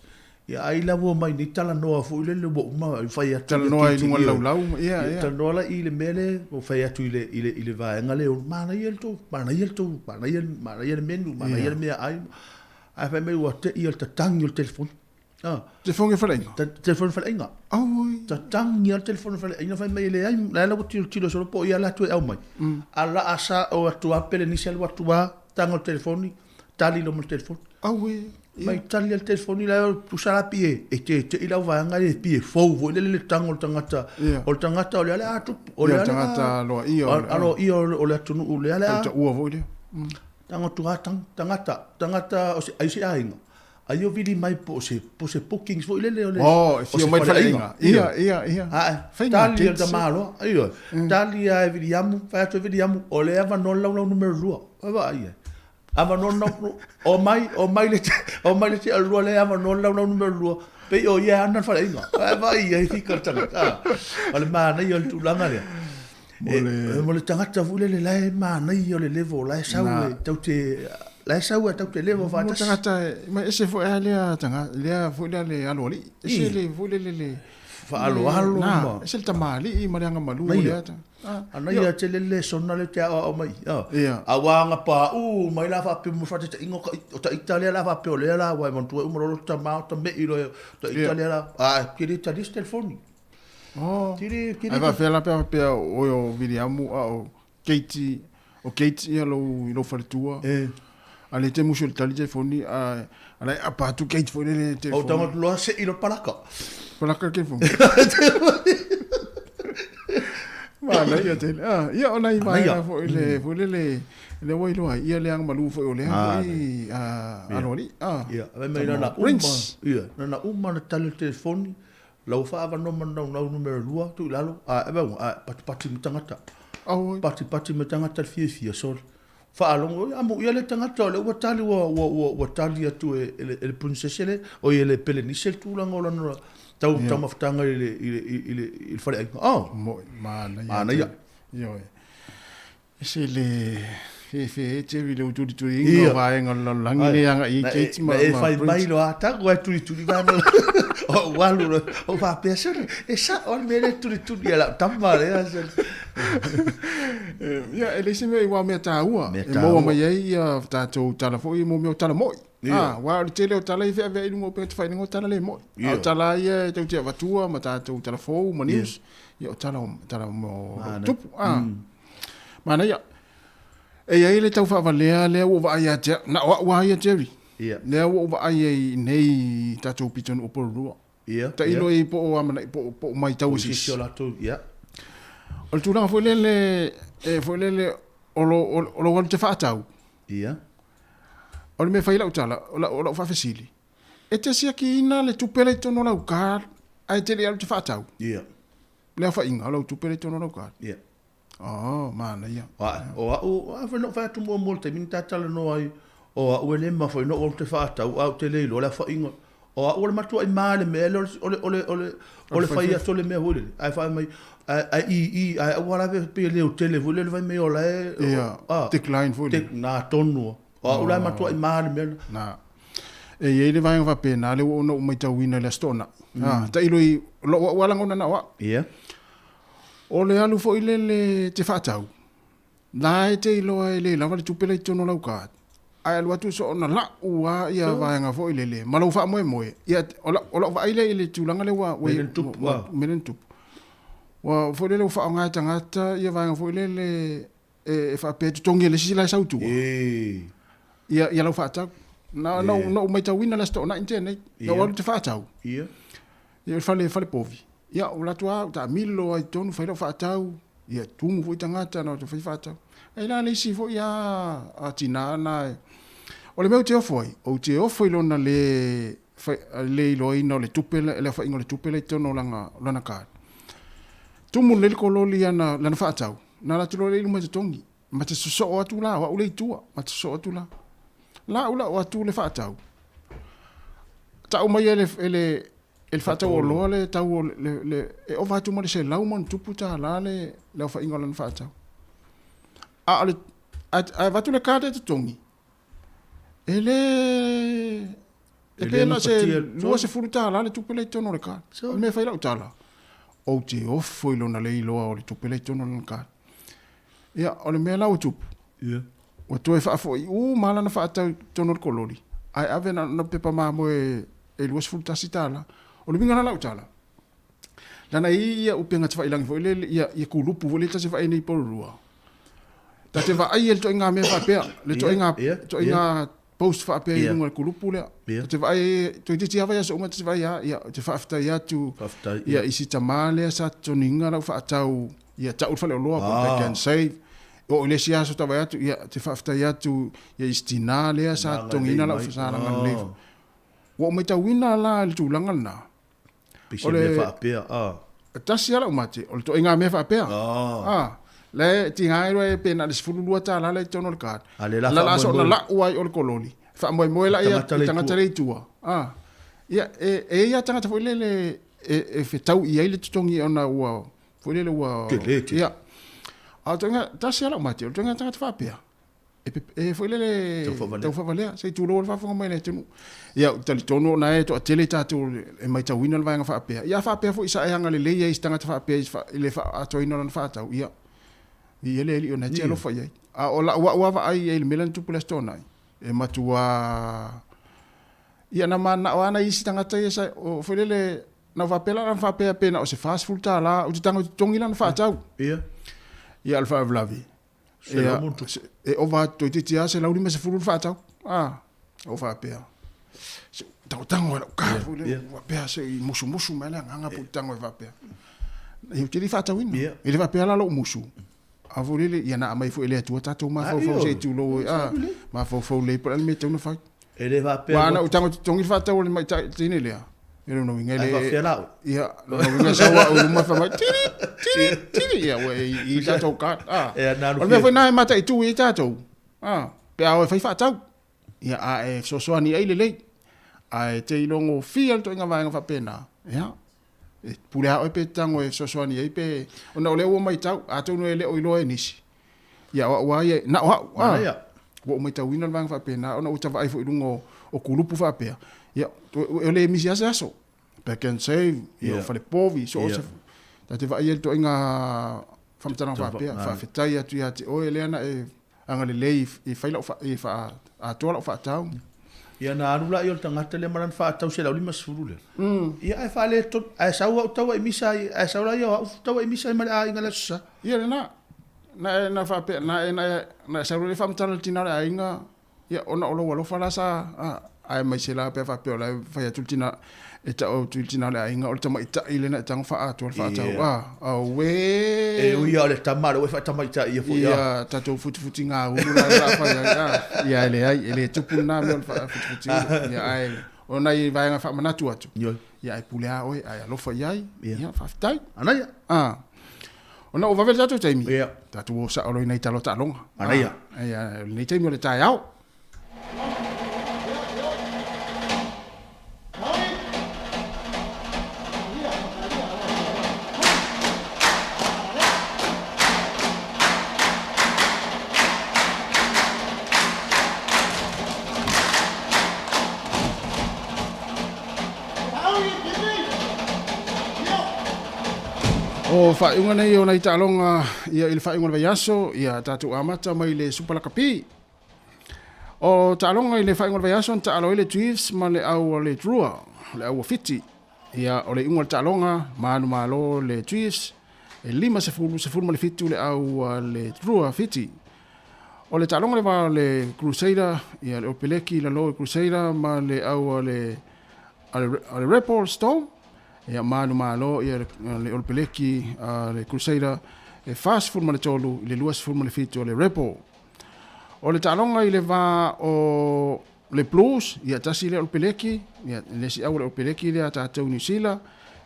Ia, ai la ua omai nei talanoa foi lele ua uma fai atu ia Talanoa i Keiti, luga o le ioe. laulau, ia, Ia, ia. talanoa la i le mea lea ua fai atu i le, i le, i le vaega lea, manaia le tou, manaia le tou, manaia, manaia le menu, manaia le meaai. Ae fai mai ua tei o le tatangi o le telefoni. Ah. Telefoni o le faleaiga? Telefoni o le faleaiga. Auoi. Tatangi lava le telefoni o le faleaiga fai mai e leai, la la ua tilotilo solo po o ia la atu e au mai. A la a sa o atu a Pelenise alu atu a taga o le telefoni, tali loa ma le telefoni. Auoi. Mai tali le telefoni la tusa la pie e te te i lau vaega le pie fou foi lele le tago o le tagata. O le tagata o lea le a tupu. O Ia, lea le tagata aloaia o le- aloaia o le atunuu lea le a. Tautaua foi lea. Tago atu a tagata, tagata o se ai se aiga. Ai o vili mai po o se, po o se bookings foi lele o le Oh, e o fia se mai faleaiga. faleaiga. Ia, ia, ia. Ae, Faiga tali e le kits. tamaloa. Ioe. Tali a e Viliamu, fai atu e Viliamu, o le avanoa le laulau numera lua. Vaai ai. Avanoa le lau, omai, omai le, omai le tea lua le avanoa le laulau numera lua. Pei o ia e ana le faleaiga. Vaai ai, fika le tagata. O le manaia o le tulaga lea. Mo le... Mo le tagata foi lele la e manaia o le level, la e sau e tau te, la e sau e tau te level Mo faatasi. tagata, ma ese foi a lea tagata, lea foi lea le aloalii. Ese le foi lele le... Faaaloalo Na, ma... ese le tamalii ma le agamalu Naia. lea. Ana ia tele le lesona le te aoao mai. Ia. Aua aga paū mai la faapea mo faataitaiga o ta ita lea la faapea o lea la aua e manatua ai uma loa lota tama o ta me'i loa ta ita lea la ae tele tali se telefoni. Oh. Tele tele. Ae faapefea la pe a faapea o oe o Viliamu a o Keiti, o Keiti ia lou i lou faletua. E. A le te musu i le tali telefoni a a la e apa atu Keiti foi lele telefoni. O tago atu loa se'i loa palaka. Palaka le telefoni. Mai. Manaia tele. Ah, ia o nai vaega foi le foi le le le ua iloa ai ia le agamalu foi o lea foi aloalii. Ah. Ia, fai mai na ona uma, ia, na ona uma ona tali o le telefoni, lau faaavanoa ma naunau numera lua tuu i lalo, a e vauga, a patipati ma tagata. Patipati ma tagata le fiafia sole. Faalogo, oi amuia le tagata o lea ua tali ua ua ua ua tali atu e e le e le princess le, oi e le Pelenise le tulaga o lana tau taumafataga i le i le i le i le faleaiga. Oh. Mo'i, manaia. Manaia. Ioe. Ese le fefe e Jerry le utulituliina o vaega o le lalolagi lea agai i ai Kate ma Na e fai mai loa a tago e tulituli vaega o ou alu loa ou faapea sole e sao le mea lea e tulituli e lau tama lea sole. Ia e leai se mea aua o mea taua e maua mai ai ia tatou tala foi mo mea o tala moi. Ah, aua o le tele o tala e feaveai i luga o upega tafailagi o tala le moi. A o tala ia e tou te avatua ma tatou tala fou ma news, ia o tala tala mo tupu. Ah. Manaia. E i ai le tau faavalea lea ua ou vaai ia te au, na o au lava ia Jerry. Ia. Lea ua ou vaai ai i nei tatou pitonuu Porirua. Ia. Tailo i po o amanai po o po o matau e se isi. O latou, ia. O le tulaga foi lele, e foi lele, o lo, o lou alu te faatau. Ia. O le mea e fai ai lau tala, o lau, o lau faafesili, e te siakiina le tupe la i totonu o lau card ae te le i alu te faatau? Ia. Le aofaiga o lau tupe la i totonu o lau card? Ia. Oh, manaia. O au, a foi na ou fai atu muamua i le taimi na ta talanoa ai, o au e le mafai ona ou alu te faatau, ae ou te le iloa le aofaiga. O au o le matuai ma le mea lea o le, o le, o le, o le fai atu o le mea foi lele, ae fai mai, ae i i, ae aua la pei e leotele foi lele fai mai o la e, Ia, decline foi lele. Na tonu lava. O au la e matuai ma le mea lena. Na. E i ai le vaega faapena lea ua ou matauina i le Aso Toonai. Tailo i lou au lava lagona na o au. Ia. O le alu foi lele te faatau, la e te iloa e le lava le tupe la i totonu o lau card, ae alu atu soona lau lava ia vaega foi lele ma lou faamoemoe. Ia, o lau, o lau vaai lea i le tulaga lea ua, ua, Mea lea na tupu, ua, mea lea na tupu. Ua foi lele ua faaaoga e tagata ia vaega foi lele e, e faapea e totogi e le isi la e sau i tua. Ia, ia lau faatau. Na, na, na ou matauina le Aso Toonai na tea nei. Na ou alu te faatau. Ia. Ia, i le fale, fale povi. Ia, ou alu atu lava, ou taamilo lava i totonu, fai lau faatau. Ia, tumu foi tagata na fai faatau. Ai la le isi foi lava a tina na e... O le mea ou te ofo ai, ou te ofo i lona le, fai, le iloaina o le tupe, le aofaiga o le tupe la i totonu o lana, lana card. Tumu lelei le kololi i ana, lana faatau, na alu atu loa lea i luma e totogi. Ma te sosoo atu la, o au lea i tua, ma te sosoo atu la. La au lau atu le faatau. Tau mai e le, e le, e le faatau oloa le tau o le, le, e ova atu ma le $100+ le, le aofaiga o lana faatau. A o le, ae, ae avatu le card e totogi, e le, e pe na se $20 le tupe la i totonu o le card. O le mea e fai lau tala, ou te ofo i lona le iloa o le tupe la i totonu o lana card. Ia, o le mea la ua tupu, Ia. ua toe faafoi uma lava lana faatau i totonu o le kololi, ae ave na ona pepa mamoe e $21. O le uiga la o lau tala, leaga e i ai ia upega tafailagi foi lele, ia, ia kulupu foi lele ta te vaai nei i Porirua. Ta te vaai i le ituaiga mea faapea, le ituaiga, ituaiga post faapea i luga o le kulupu lea. Ta te vaai, toeitiiti lava i aso uma ta te vaai lava, ia, ou te faafetai atu ia, i si tama lea sa totogiina lau faatau ia tau le faleoloa po o le Pack and Save. Oo i le isi aso ta vaai atu, ia, te faafetai atu ia i si tina lea sa totogiina lau fasalaga lelei. Ua ou matauina la i le tulaga lena, Pei se mea faapea, a. Tasi lava lau mate, o le ituaiga mea faapea. A, la e tiga ai loa pe na o le $12 la i totonu o le card. A lea la La la soona lau ai o le kololi, faamoemoe la ia i tagata lea i tua. A, ia, e i ai lava tagata foi lele e fetau i ai le totogi ona ua, foi lele ua... Tele tele. Ia. A o le ituaiga, tasi lava lau mate, o le ituaiga tagata faapea, e foi lele tau faavalea, se i tulou le faafofoga mai a le atunuu. Ia, ou te talitonu o na e toatele tatou e matauina le vaega faapea. Ia, a faapea foi sa e agalelei ai i se tagata faapea i le faaatoaina o lana faatau, ia, viia le Alii o na e te alofa i ai. A o lau au lava vaai i ai i le mea lea na tupu i le Aso Toonai, e matua... Ia, na mananao lava nai isi tagata ia sa, o, foi lele, na ou faapea la, na faapea pe na o se $40, ou te tago e totogi lana faatau. Ia. Ia, o le faalavelave, Ia, e ova atu toeitiiti lava $150 le faatau. A, ou faapea, se i tagotago ai lau car foi lea, faapea se i musumusu mai le agaga pe ou te tago ai faapea. Ia ou te le i faatauina. E le faapea la lou musu, a foi lele, ia na aumai foi e le Atua tatou mafaufau se i tulou ai, a, mafaufau lelei po o le a le mea e tatau ona fai. E le faapea. Aua ana ou tago e totogi le faatau a le tamaitai teine lea, ia lona uiga e le. Ae faapefea la oe? Ia, lona uiga e sau au i luma fai mai, tiri, tiri, tiri, ia ua e i tatou card, a. O le mea foi lena e mataitu ai tatou, a, pe a o e fai faatau. Ia, a e fesoasoani i ai lelei, ae te iloagofie le ituaiga vaega faapena, ia, e pule lava oe pe te tago e fesoasoani i ai pe, ona o lea ua matau, atonu e le o iloa e nisi, ia o au lava ia, na o au, a, ua ou matauina le vaega faapena, ona ua ta vaai foi i luga o kulupu faapea, ia, e le misi lava se aso, Pak'nSave, ia, o fale povi, so o se, ta te vaai ai i le ituaiga faamatalaga faapea, faafetai atu ia te oe lea na e agalelei i fai lau i faaatoa lau faatau. Ia na alu la ia o le tagata lea ma lana faatau 150 lea. Ia ae faaletonu, ae sau au tau ai misa ai, ae sau la ia o au tau ai misa ai ma le aiga i le Aso Sa. Ia lena, na e na faapea, na e na e sau loa le faamatala i le tina o le aiga, Ia, ona o lou alofa la sa, a, aemaise la pe a faapea o la e fai atu le tina, e tau atu i le tina o le aiga, o le tamaitai lea na e tago faaatoa le faatau, a, auē! E ui lava o le tama, a o lea ua e faatamaitai ia foi, a. Ia, tatou futifutigaulu la lea o le a fai ai, a. Ia, e leai, e le tupu lena mea o le faafutifutiulu. Ia, ae o nai vaega faamanatu atu, ia, ae pule lava oe, ae alofa i ai, ia, faafetai. Manaia. A. Ona ua vave le tatou taimi, yeah. Tatou o sao loa i nai talo taaloga. Manaia. Ah, ia, lenei taimi o le taeao. O faaiuga nei o nai taaloga ia i le faaiuga o le vaiaso, ia tatou amata mai le Supa Lakapi. O taaloga i le faaiuga o le vaiaso na taalo ai le Chiefs ma le au a le Drua, le au a Fiti. Ia o le iuga o le taaloga, manumalo le Chiefs, e 50, 17 le au a le Drua Fiti. O le taaloga le va o le Crusader, ia le Opeleki i lalo i Crusader ma le au a le a le Rebel Storm, ia manumalo ia le Olopeleki a le Crusader e 43 i le 27 o le Rebel. O le taaloga i le va o le Blues, ia tasi lea Olopeleki, ia le isi au o le Olopeleki lea a tatou Niu Sila,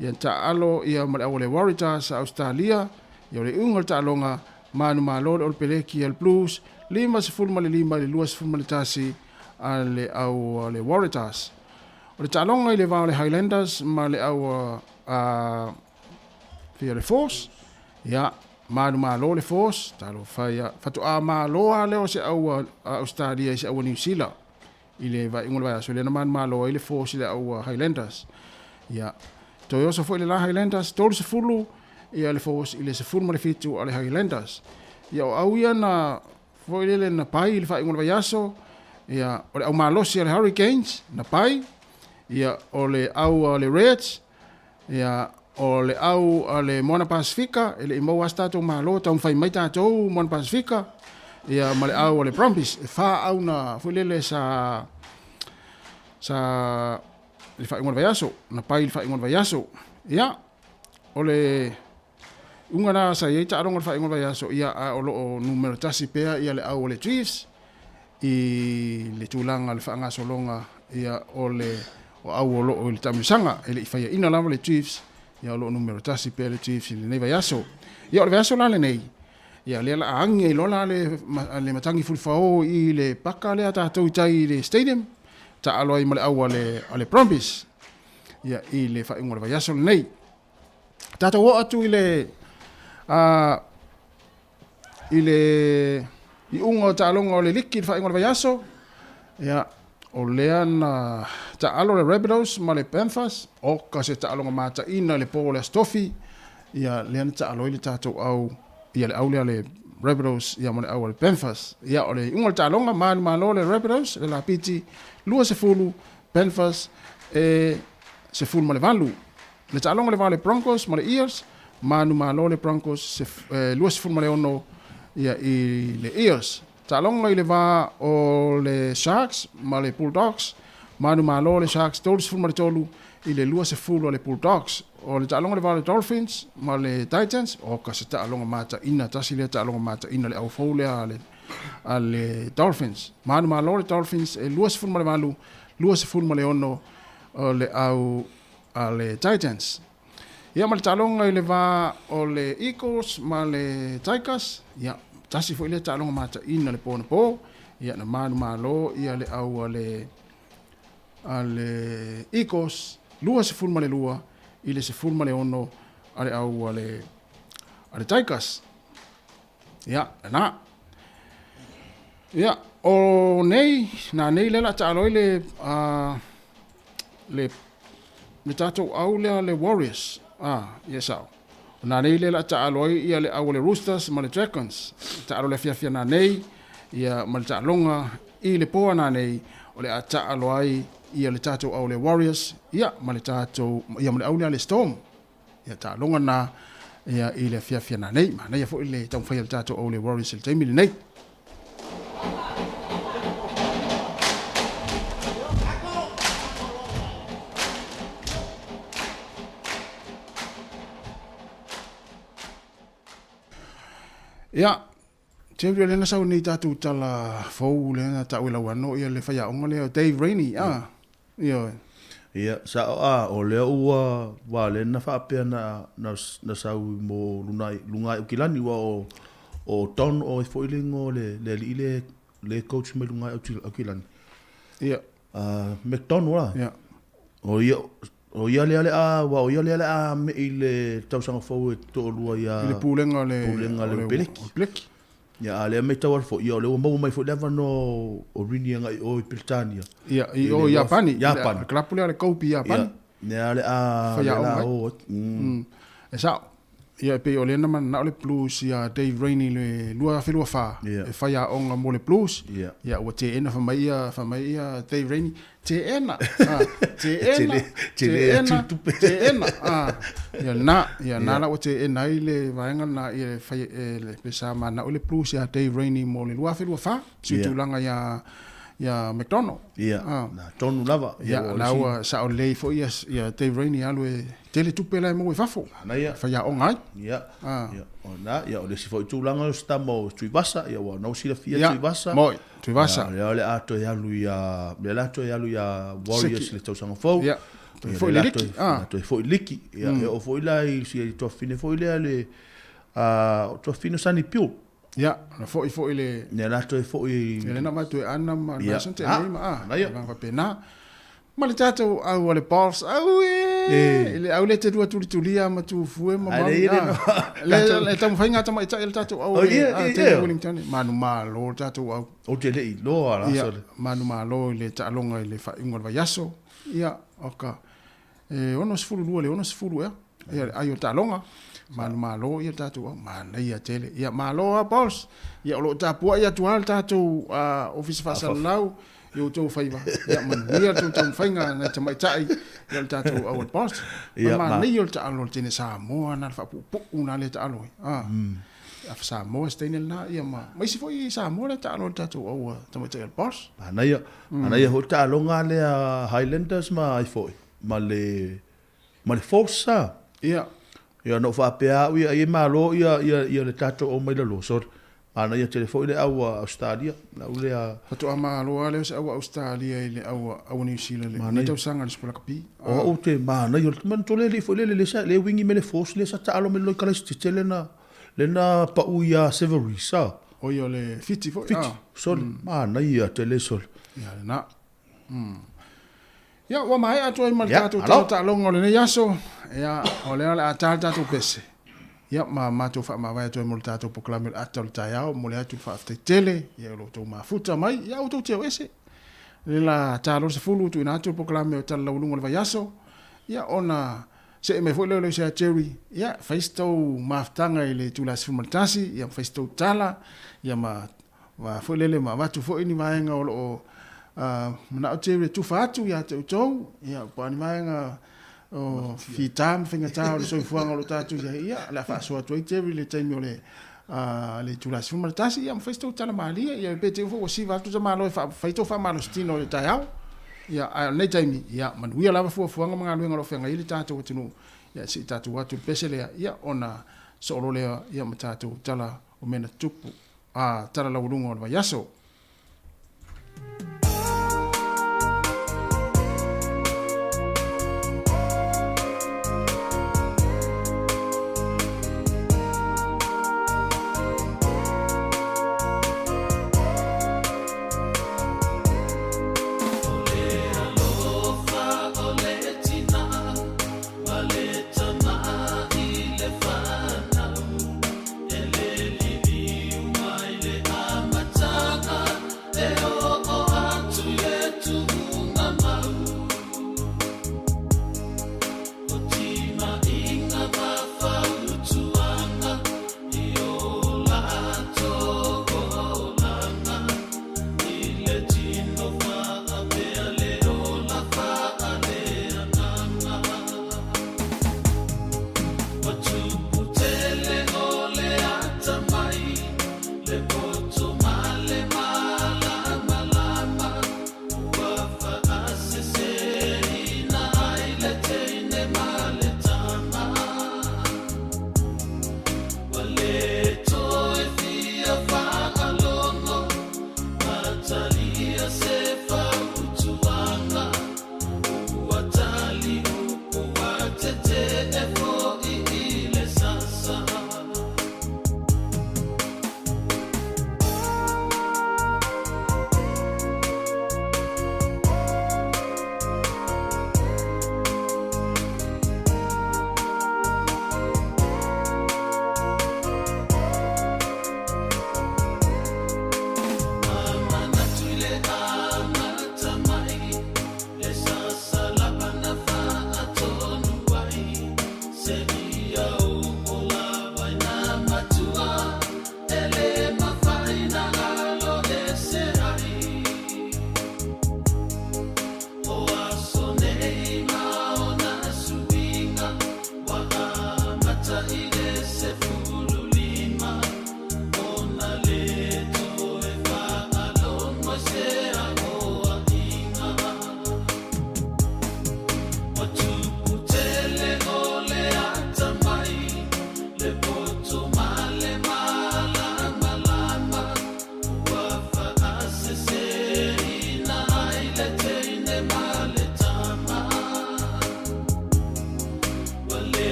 ia taalo ia ma le au o le Waratahs a Ausetalia, ia o le iuga o le taaloga manumalo le Olopeleki a le Blues, 55 i le 21 a le au a le Waratahs. O le taaloga i le va o le Highlanders ma le au a fia le Force, ia, manumalo le Force, talofa ia, faatoa malo lava lea o se au a Ausetalia i se au a Niu Sila i le vaaiuga o le vaiaso lea na manumalo ai le Force i le au a Highlanders. Ia, toe oso foi le la Highlanders, 30 ia le Force i le 17 a le Highlanders. Ia, o au ia na foi lele na pai i le faaiuga o le vaiaso, ia, o le au malosi a le Hurricanes, na pai, ia, o le au a le Reds, ia, o le au a le Moana Pasifika, e le i maua lava se tatou Malo, taumafai mai tatou Moana Pasifika, ia, ma le au a le Brumbies, e fa au na, foi lele sa, sa, i le faaiuga o le vaiaso, na pai i le faaiuga o le vaiaso. Ia, o le Uga la sa i ai taaloga o le faaiuga o le vaiaso, ia, a o lo o numera tasi pea ia le au o le Chiefs i le tulaga o le faagasologa ia o le o au o lo o i le taamilosaga. E le i faiaina lava le Chiefs, ia o lo o numera tasi pea le Chiefs i lenei vaiaso. Ia o le vaiaso la lenei, ia lea la a agi ai loa la le, le matagi fulufao i le paka lea tatou i tai i le stadium, taalo ai ma le au a le, a le Brumbies ia i le faaiuga o le vaiaso lenei. Tatou oo atu i le i le iuga o taaloga o le liki i le faaiuga o le vaiaso, ia, o lea na taalo le Rabbitohs ma le Panthers, oka se taaloga mataina i le po o le Aso Tofi, ia, lea na taalo ai le tatou au, ia le au lea a le Rabbitohs ia ma le au a le Panthers. Ia, o le iuga o le taaloga, manumalo le Rabbitohs, le lapiti 20, Panthers e 18. Le taaloga le va o le Broncos ma le Eels, manumalo le Broncos 26 ia i le Eels. Taaloga i le va o le Sharks ma le Bulldogs, manumalo le Sharks 33 i le 20 a le Bulldogs. O le taaloga i le va o le Dolphins ma le Titans, oka se taaloga mataina, tasi lea taaloga mataina le au fou lea a le, a le Dolphins. Manumalo le Dolphins e 28, 26 o le au a le Titans. Ia ma le taaloga i le va o le Eagles ma le Tigers, ia, tasi foi lea taaloga mataina le po anapo, ia na manumalo ia le au a le a le Eagles 22 i le 16 a le au a le a le Tigers. Ia, lena. Ia, o nei, na nei lea la taalo ai le, le, le tatou au lea le Warriors. Ah, ia sao. O na nei lea la taalo ai ia le au a le Roosters ma le Dragons. Taalo le afiafi na nei, ia ma le taaloga i le poa na nei, o le a taalo ai ia le tatou au le Warriors, ia ma le tatou, ia ma le au lea le Storm. Ia taaloga na ia i le afiafi na nei. Manaia foi le taumafai a le tatou au le Warriors i le taimi lenei. Ia, Jerry, o lea na sau nei tatou tala fou lea na ta'u e Lauano ia le faiaoga lea o Dave Rainey, a, ioe. Ia, sa'o a, o lea ua, ua lea na faapea na, na, na sau mo luna, luga i Aukilani, ua o, o Don o ai foi le igoa o le, le alii le, le coach mai luga i Aukilani. Ia. McDonald la. Ia. O ia, o ia lea le a, ua o ia lea le a me i le tausaga fou e to'alua ia I le pulega o le pulega le Peleki. Peleki. Ia, a lea matau atu foi, ia o lea ua maua mai foi le avanoa o Rini agai i o i Peretania. Ia, i o i Iapani. Iapani. Le kalapu lea o le Kobe i Iapani. Ia, lea le a, lea le a o atu. E sa'o. Ia e pei o lea na mananao le Blues ia Dave Rainey i le 2024 e faiaoga mo le Blues. Ia ua teena fai mai ia fai mai ia Dave Rainey, teena, ah, teena, teena, teena, ah. Ia lena, ia lena la ua teena ai le vaega lena ia e fai e le pe sa mananao i le Blues ia Dave Rainey mo le 2024, sui tulaga ia ia McDonald. Ia, na tonu lava. Ia, la ua sao lelei foi ia ia Dave Rainey alu e Tele tupe la e maua i fafo. Manaia. Faiaoga ai. Ia. Ah. Ia, o na, ia o le isi foi tulaga o se tama o Tuivasa, ia ua nau silafia Ia, Tuivasa. moi, Tuivasa. Ia, lea o le a toe alu ia, lea la toe alu ia Warriors Seki. le tausaga fou. Ia, toe Ia, foi lea le la liki, toe, ah. toe foi liki. Ia, e oo foi la i si tuafafine foi lea le, o tuafafine o Sonny Bill. Ia, na foi foi le Lea la toe foi Ia lea na avatu e Ana ma Ia, Nelson te ah, nei ma ah, manaia. tulaga faapena. Ma le tatou au a le boss, auē, E. i le au lea e te lua tulitulia ma tufue ma Ai, mau, le ia le ah. no. Le, Tatou- le taumafaiga a tamaitai a le tatou au Oh, le, ia, ah, ia, Taylor ia. Wellington, manumalo le tatou au. Ou te le i loa la Ia, sole. manumalo i le taaloga i le faaiuga o le vaiaso. Ia, oka, e 62 i le 60 ea. Ia, le ai o taaloga, manumalo ia le tatou au, manaia tele. Ia, malo lava boss. Ia, o lo o tapuai atu lava le tatou Ofisa Faasalalau i outou faiva. Ia, manuia le tou taumafaiga nai tamaitai ia le tatou au a le boss. Ia, ma- Manaia o le taalo o le teine Samoa na le faapuupuu na lea taalo ai. Ah. A Samoa se teine lena, ia ma, ma isi foi Samoa lea taalo a le tatou au a tamaitai a le boss. Manaia, manaia foi le taaloga lea a Highlanders ma ai foi, ma le Ma le force sa. Ia. Ia na ou faapea au ia ai e malo ia ia ia le tatou o mai lalo. So manaia tele foi le au a Australia, le au lea. Faatoa malo lava lea o se au a Australia i le au a au a Niu Sila i lenei tausaga i le Super Rugby. O au te manaia o le manatua le alii foi lele le sa le wingi me le force le sa taalo mai lalo i Kalaisitete le na le na pau ia Severy sa. O ia o le Fiti foi. Fiti. Sole manaia tele sole. Ia lena. Ia, ua maea atu ai ma le tatou tala taaloga o lenei aso. Ia, o lea o le a ta le tatou pese. Ia, ma matou faamavae atu ai mo le tatou polokalame o le ata o le taeao. Momoli atu le faafetai tele ia o lo outou mafuta mai. Ia, outou te o ese. Le la ta loa le 10 tuuina atu le polokalame o Tala Laualuga o le Vaiaso. Ia, ona see mai foi lea o le uso ia Jerry. Ia, fai se tou mafutaga i le itula 11, ia, ma fai se tou tala, ia ma Wa foi lele ma avatu foi ni vaega o lo o manao Jerry e tufa atu ia te outou, ia po o ni vaega o fita ma faigata o le soifuaga o lo o tatou i ai, ia o le a faasoa atu ai Jerry i le taimi o le le itula 11, ia ma fai se tou tala malie, ia pe te i foi ua siva atu tamaloa e fai tou faamalositino i le taeao. Ia, ae o lenei taimi, ia, manuia lava fuafuaga ma galuega o lo o feagai ai le tatou atunuu, ia, se i tatou o atu i le pese lea, ia, ona soo loa lea, ia, ma tatou tala o mea na tutupu, a, tala laualuga o le vaiaso.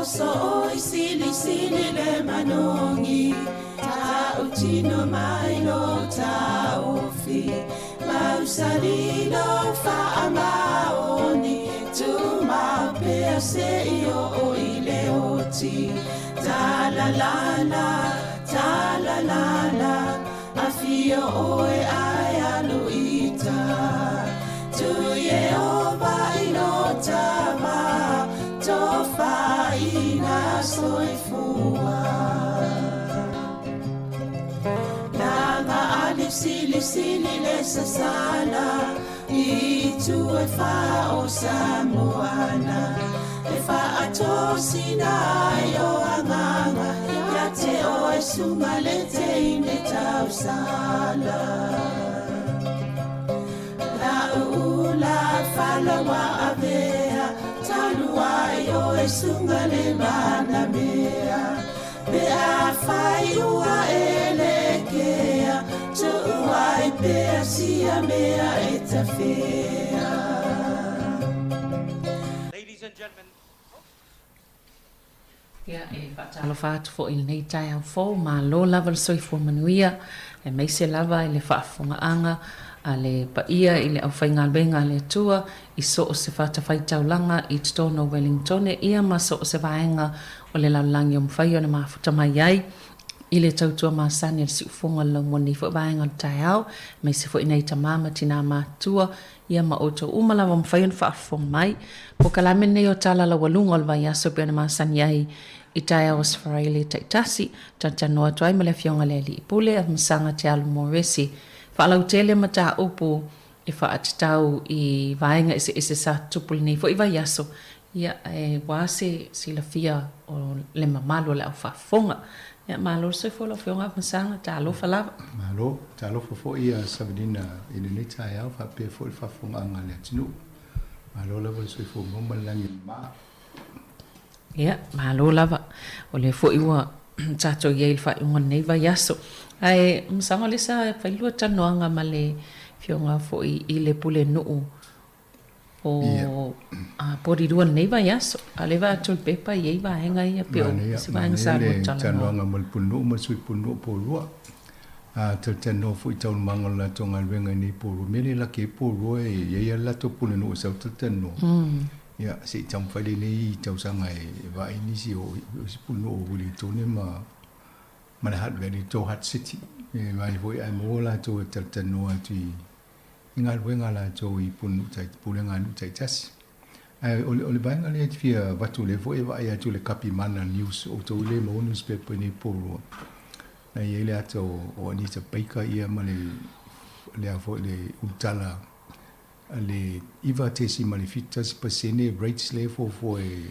So'o i silisili le manogi Ta'utino mai lo taofi Mausali lo fa'amaoni Tumau pea se'i o'o i le oti Talalala, talalala Afio oe ae alu ita Tu Ieova i lo tava Tofaina soifua Laga ali silisili le sasala I tu e wha o Samoana E whaatosina ai o anganga Ia te o e sunga le te ine tausala La ula falawa avea Talua i o e sunga le mana mea Pe a whai ua e le kea Tuuai pea sia mea e tawhea Ladies and gentlemen. Ia, e faatalofa atu foi i lenei taeao fou, malo lava le soifua manuia, aemaise lava i le faafofogaaga a le paia i le aufaigaluega a le Atua i so o se fatafaitaulaga i totonu o Wellingtone ia ma so o se vaega o le lalolagi o mafai ona mafuta mai ai i le tautua masani a le siufofoga o le laumoni foi vaega o le taeao, aemaise foi nai tama ma tina matutua ia ma outou uma lava o mafai ona faafofoga mai. Polokalame lenei o Tala Laualuga o le Vaiaso e pei ona masani ai i taeao o Sefaraile taitasi, talatalanoa atu ai ma le Afioga i le Alii Pule, Afamasaga Te Alo Moresi. Faalautele mataupu e faatatau i vaega eseese sa tutupu i lenei foi vaiaso, ia, aua se silafia o le mamalu o le aufaafofoga. Ia, malo le soifua lau Afioga Afamasaga, talofa lava. Malo, talofa foi ia Savelina i lenei taeao faapea foi le faafofogaaga a le atunuu. Malo lava le soifua maua ma le lagi e mama. Ia, malo lava. O lea foi ua tatou i ai i le faaiuga o lenei vaiaso. Ae masalo o lea sa fai lua talanoaga ma le Afioga foi i le Pulenuu o Porirua i lenei vaiaso. A o lea e vaai atu i le pepa e i ai vaega ia pei o se vaega sa lua talanoa. Talanoaga ma le Pulenuu ma le Sui Pulenuu o Porirua. A talatalanoa foi i taualumaga o le latou galuega i nei Porirua. O le mea lea e laki ai Porirua e i ai lava le latou Pulenuu e sau talatalanoa. Ia, se i taumafai lenei tausaga e vaai nisi o isi pulenuu o Wellingtone ma ma le Hutt Valley, to Hutt City. E vaai foi ae maua latou e talatalanoa atu i i galuega a latou i pulenuu tai, pulega a nuu taitasi. Ae o le, o le vaega lea e fia avatu lea foi e vaai atu i le Kapimana News, o outou le maua newspaper i nei Porirua. Na i ai le ata o, o Anita Baker ia ma le, lea foi le ulutala le 9.71% rates lea e fuafua e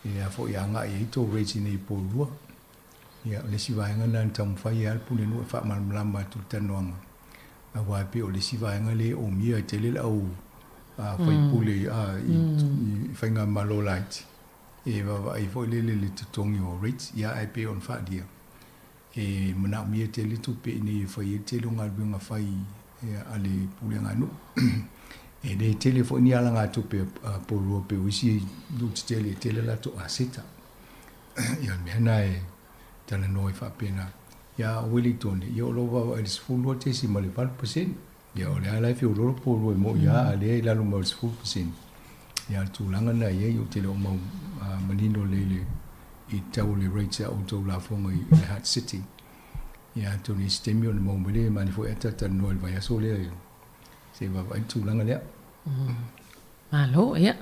e a foi agai ai tou rates i nei Porirua. Ia, o le isi vaega lena na taumafai ai lava le Pulenuu e faamalamalama atu le talanoaga, aua e pei o le isi vaega lea e omia ai tele le au faipule i faigamalo laiti, e vaavaai foi lele i le totogi o rates, ia ae pei ona faaalia, E manaomia tele tupe ina ia fai ai le tele o galuega fai a le pulega nuu. E le tele foi ni alagatupe a Porirua pei o isi nuu tetele e tele latou aseta. Ia o le mea lena e talanoa ai faapena. Ia a o Uelitone, ia o lo o vaavaai i le 12.8%. Ia o lea la e feoloolo Porirua e moni lava a o lea e i lalo mai o le 10%. Ia o le tulaga lena e i ai, ou te le o mau manino lelei i le i tau o le rates a outou lafoga i le Hutt City. Ia atonu i isi taimi ona maua mai lea, e manaia foi ae talatalanoa i le vaiaso lea se i vaavaai le tulaga lea. Malo, ia,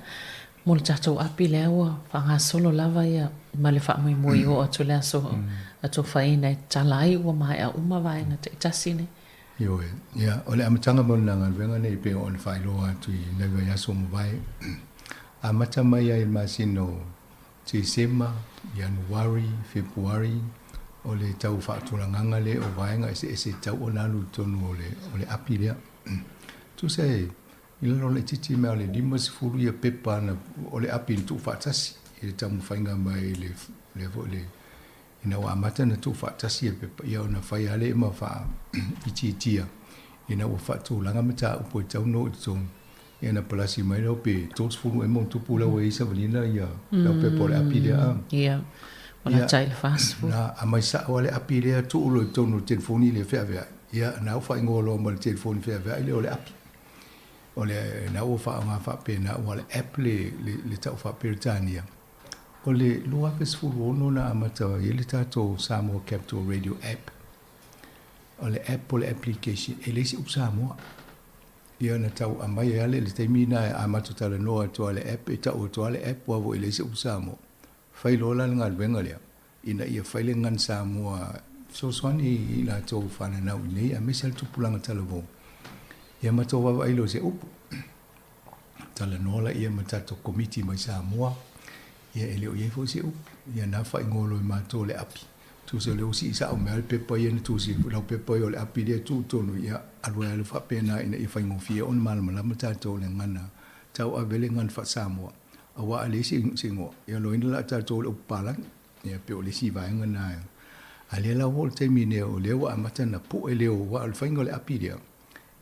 mo le tatou api lea ua faagasolo lava ia ma le faamoemoe i oo atu i le aso atofaina e tatala ai ua maea uma vaega taitasi nei. Ioe, ia, o le amataga mai o lena galuega nei pei ona faailoa atu i nai vaiaso ua mavae, amata mai ai i le masina o Tesema, Ianuari, Fepuari, o le tau faatulagaga lea o vaega eseese e tatau ona alu i totonu o le, o le api lea. Tusa e, i lalo laitiiti mai o le 50 ia pepa na, o le api na tuufaatasi i le taumafaiga mai le, lea foi le, ina ua amata ona tuufaatasi ia pepa, ia ona fai lava lea ma faaitiitia ina ua faatulaga mataupu e tatau ona oo i totonu. Ia na palasi mai lea pe 30 ea ma ona tupu la ua i ai savalina ia lau pepa o le api lea a. Ia, ua lata i le 40. Na aumai sao lava le api lea tuu loa i totonu o le telefoni lea feaveai, ia na ua faaigoa loa ma le telefoni feaveai lea o le api. O le na ua faaaoga faapena aua o le app le le tau faa-Peretania. O le 2016 na amata ai le tatou Samoa Capital Radio App. O le app o le application e leai se upu Samoa. Ia na tau aumai ai lava le taimi lena e amata talanoa atu lava i le app, e tau atu lava le app aua foi e leai se upu Samoa. Fai loa la le galuega lea ina ia fai le gagana Samoa e fesoasoani i latou fananau i inei aemaise lava le tupulaga talavou. Ia matou vaavaai loa i se upu. Talanoa laia ma tatou Komiti mai Samoa, ia e le o i ai foi se upu. Ia na faaigoa loa e matou le api. Tusa o lea ua sii sao mai lava le pepa ia na tusi ai lau pepa ia o le api lea e tuu i totonu, ia alu ai lava faapena ina ia faigofie ona malamalama tatou i le gagana tauave le gagana faa-Samoa. Aua a leai se igoa, ia loaina la tatou le upu palagi. Ia pei o le isi vaega lena. A lea la ua oo i le taimi nei o lea ua amata ona pue leo, aua o le faiga o le api lea,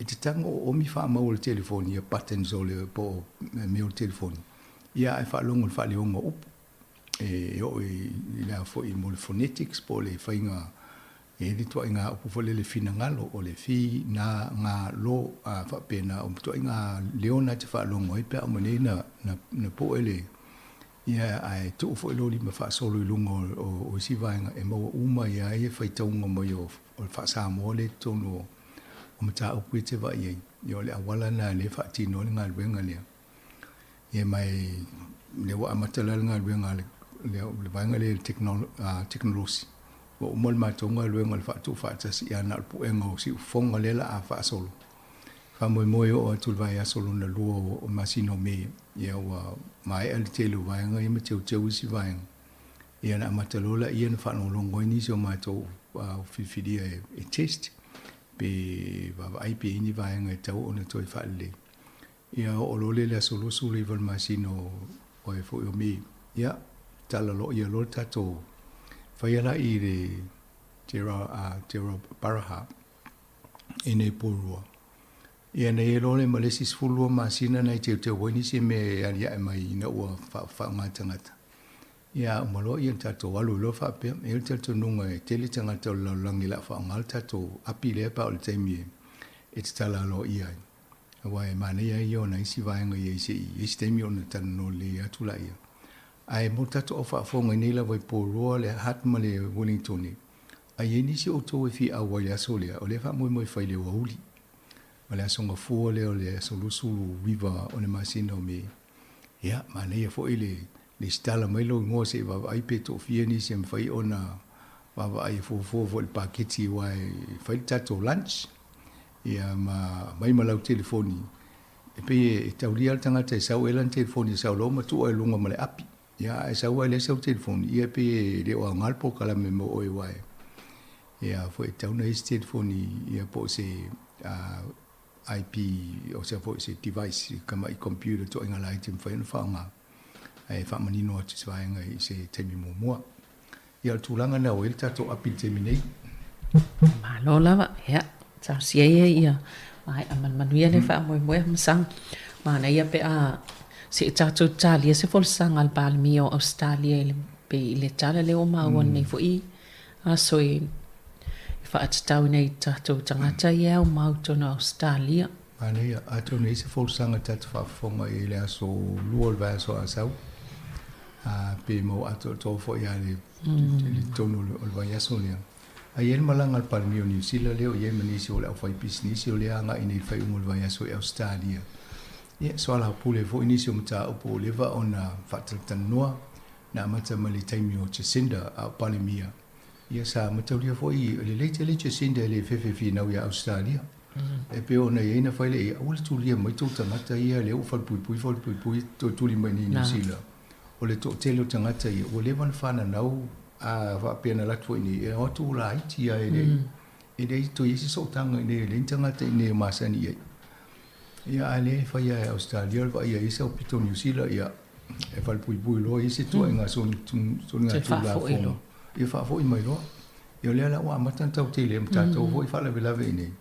e te tago oomi faamau o le telefoni ia buttons o le po o mea o le telefoni ia ae faalogo i le faaleoga o upu e oo i le a foi mo le phonetics po o le faiga e i ai le ituaiga upu foi lele finagalo o le fi na ga lo a faapena o ituaiga leo na e te faalogo ai pe a uma nei na na pue le ia ae tuu foi lou lima faasolo i luga o isi vaega e maua uma ai lava ia faitauga mai o le faa-Samoa lea i totonu o o mataupu ia e te vaai ai, ia o le auala lena lea e faatino ai le galuega lea. Ia ma e, lea ua amata la le galuega a le, le vaega lea le tekonolosi, ua uma le matou galuega o le faatuufaatasi ia na o le puega o siufofoga lea la a faasolo. Faamoemoe e oo atu i le vaiaso lona lua o masina o Me, ia ua maea le tele o vaega ia ma teuteu isi vaega. Ia na amata loa laia ona faalogologo ai nisi o matou filifilia e test pe vaavaai pe i ai ni vaega e tatau ona toe faalelei. Ia oo loa lea i le aso 29 o le masina o e foi o Me, ia tala loa ia loa le tatou faia la i le Gerald Baraha i nei Porirua. Ia na i ai loa lea ma le isi 12 masina na i teuteu ai nisi mea e aliae mai ina ua faaaoga e tagata. Ia uma loa ia tatou alu ai loa faapea. E i ai le talitonuga e tele tagata o le lalolagi o le a faaaoga le tatou api lea pe a oo i le taimi e tatala aloaia ai. Aua e manaia ia ona isi vaega ia se i i ai se taimi ona talanoa lelei atu laia. Ae mo le tatou au faafofoga i nei lava i Porirua, le Hutt ma le Wellingtone, a i ai nisi o outou e fia auai i le aso lea, o lea e faamoemoe e fai i le aoauli. O le aso Gafua lea o le aso 29 o le masina o Me. Ia, manaia foi le lesitala mai lou igoa se i vaavaai pe toafia nisi e mafai ona vaavaai e fuafua foi i le paketi aua e fai le tatou lunch ia ma aumai ma lau telefoni. E pei e taulia le tagata e sau ai lana telefoni e sau loa ma tuu ai i luga ma le api. Ia, a e sau ai leai sau telefoni, ia e pei e le o aoga le polokalame mo oe aua e ia foi e tatau ona i ai se telefoni ia po o se IP o se foi se device ka mai computer ituaiga laiti e mafai ona faaaoga ae faamanino atu se vaega i se taimi muamua. Ia o le tulaga lena ua i ai le tatou api i le taimi nei. Malo lava, ia, talosia ia ia maea ma le manuia le faamoemoe Masau. Manaia pe a se i tatou talia se folasaga a le Palemia o Ausetalia i le, pe i le tala lea ua maua nei foi aso e faatatauina i tatou tagata ia e aumau i totonu o Ausetalia. Manaia, atonu e i ai se folasaga tatou faafofoga i ai i le aso 2 o le vaiaso a sau, a pe maua atoatoa foi lava i le totonu o le vaiaso lea. A i ai le malaga a le Palemia o Niu Sila lea o i ai ma nisi o le aufaipisinisi o lea e agai nei i le faaiuga o le vaiaso i Ausetalia. Ia, soalaupule foi nisi o mataupu ua leva ona faatalatalanoa, na amata mai le taimi o Jacinda a o Palemia. Ia sa mataulia foi e lelei tele Jacinda e le fefe finau ia Ausetalia. E pei ona i ai na fai le ia, aua le tulia mai tou tagata ia lea ua falepuipui falepuipui toe tuli mai nei i Niu Sila. O le toatele o tagata ia ua leva ona fananau a faapea na alu atu foi i inei, e o atu laiti lava e le e leai toe i ai se sootaga i inei, e leai ni tagata i inei o masani i ai. Ia a lea e fai lava e Ausetalia o le vaaia ai sau pito Niu Sila, ia e falepuipui loa i se ituaiga soligatulafono. Ia faafoi mai loa. Ia o lea la ua amata ona tau tele ma tatou foi faalavelave i inei.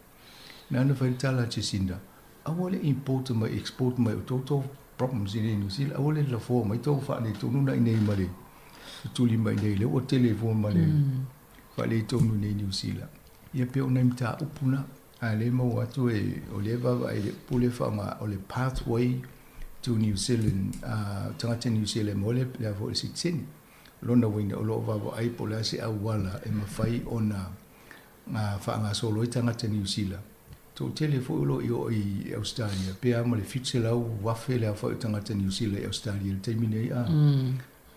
Na ona fai le tala a Jacinda, Aua le import mai, export mai o tou problems i inei i Niu Sila, aua le lafoa mai tou faaletonu na i inei ma le tuli mai i inei lea ua tele foi ma le faaletonu i inei i Niu Sila. Ia pei o nai mataupu na, a o lea e maua atu e, o lea e vaavaai i le upu lea e faaaoga o le pathway to New Zealand, tagata Niu Sila e maua le a foi le sitiseni. O lona uiga o lo o vaavaai po o le a se auala e mafai ona faagasolo ai tagata Niu Sila. Toatele foi o lo o i o i Ausetalia, pe a ma le 700,000 le aofai o tagata Niu Sila i Ausetalia i le taimi nei, a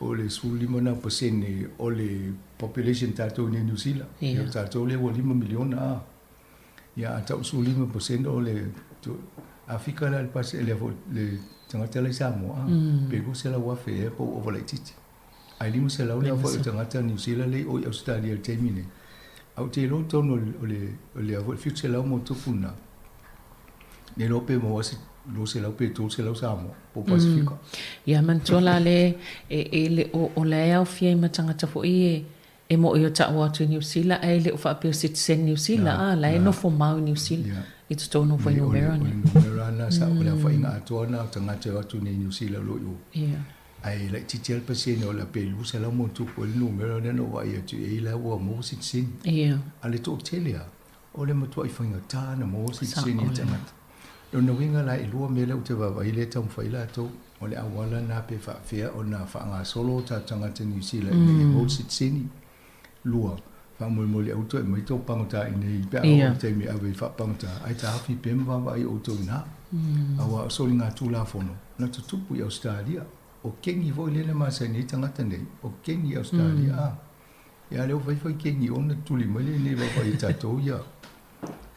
o le 15 na pasene o le population tatou i nei Niu Sila. Ia, o tatou lea ua 5 miliona, a. Ia, a tau 15% o le Afika la le pase, le, le tagata la i Samoa, a, pe 200,000 ea po ua ova laitiiti. Ae 500 le aofai o tagata Niu Sila lea i o i Ausetalia i le taimi nei. Ae ou te iloa totonu o le o le a foi 700 ma ona tupu lena, ne iloa pe maua se 200 pe 300 Samoa po o Pasifika. Ia manatua la le e le o o la e aofia ai ma tagata foi e e mo'i o ta'u atu i Niu Sila ae le o faapea o citizen Niu Sila a la e nofo mau i Niu Sila i totonu o fuainumera nei. O le numera lena sa o le aofaiga atoa lena o tagata e o atu nei i Niu Sila o lo o i o. Ae laitiiti lava le pasene o le pe 200 ma ona tupu ai le numera lea na ou vaai atu i ai la ua maua sitiseni. A o le toatele lava, o le matuai faigata ona maua sitiseni e tagata. Lona uiga la e lua mea lea ou te vaavaai lea e taumafai latou, o le auala lena pe faapefea ona faagasolo o tatou tagata Niu Sila ina ia maua le sitiseni. Lua, faamolemole aua toe aumai tou pagota i inei pe a oo i le taimi e ave ai faapagota, ae taofi pea ma vaavaai outou i ina. Aua o soligatulafono na tutupu i Ausetalia. O keni foi lea na masani ai tagata nei, o keni i Ausetalia. A, ia lea ua fai fai keni ona tuli mai lea i inei vaavaai e tatou ia.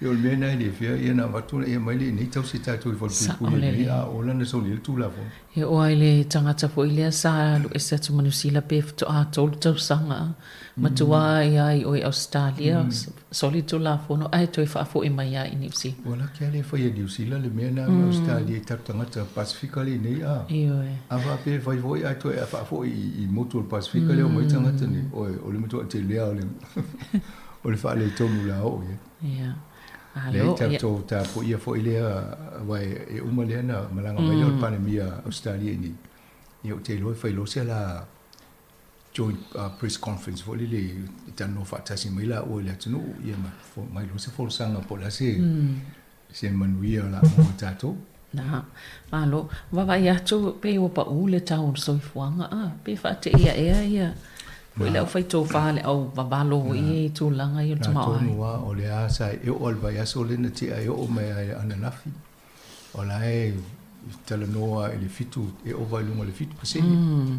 Ia o le mea lena e le fea ia na avatu ia mai lea i inei tausi e tatou i falepuipui i inei, a o lana soli ai le Tulafono. E oo lava i le tagata foi lea sa alu ese atu ma Niu Sila pe faatoa 3 tausaga matua ia i o i Ausetalia, soli le Tulafono ae toe faafoi mai lava i Niu Sila. Ua laki lava le fai e Niu Sila le mea lena ma Ausetalia i tatou tagata Pasefika lea i inei a. Ioe. A faapea e fai foi ae toe faafoi i motu o le Pasefika lea o omai tagata nei, oe, o le matuai tele lava o le O le faaletonu la oo i ai. Ia. Alo, ia. Tatou tapuaia foi lea, aua e uma lea na malaga mai lea o le Palemia Ausetalia i inei. Ia ou te iloa e fai loa se la joint press conference foi lele e talanoa faatasi mai laua i le atunuu, ia ma mai loa se folasaga po o le a se se manuia o le a maua e tatou. Na, malo. Vaavaai atu pei ua pau le tau o le soifuaga, a, pe faateia ea ia foi le aufai tofa le au vavalo foi i tulaga ia o le tamaoaiga. Na tonu lava, o lea sa e oo lava i le vaiaso lea na tea e oo mai lava ananafi, o la e talanoa i le fitu, e ova i luga o le 7%.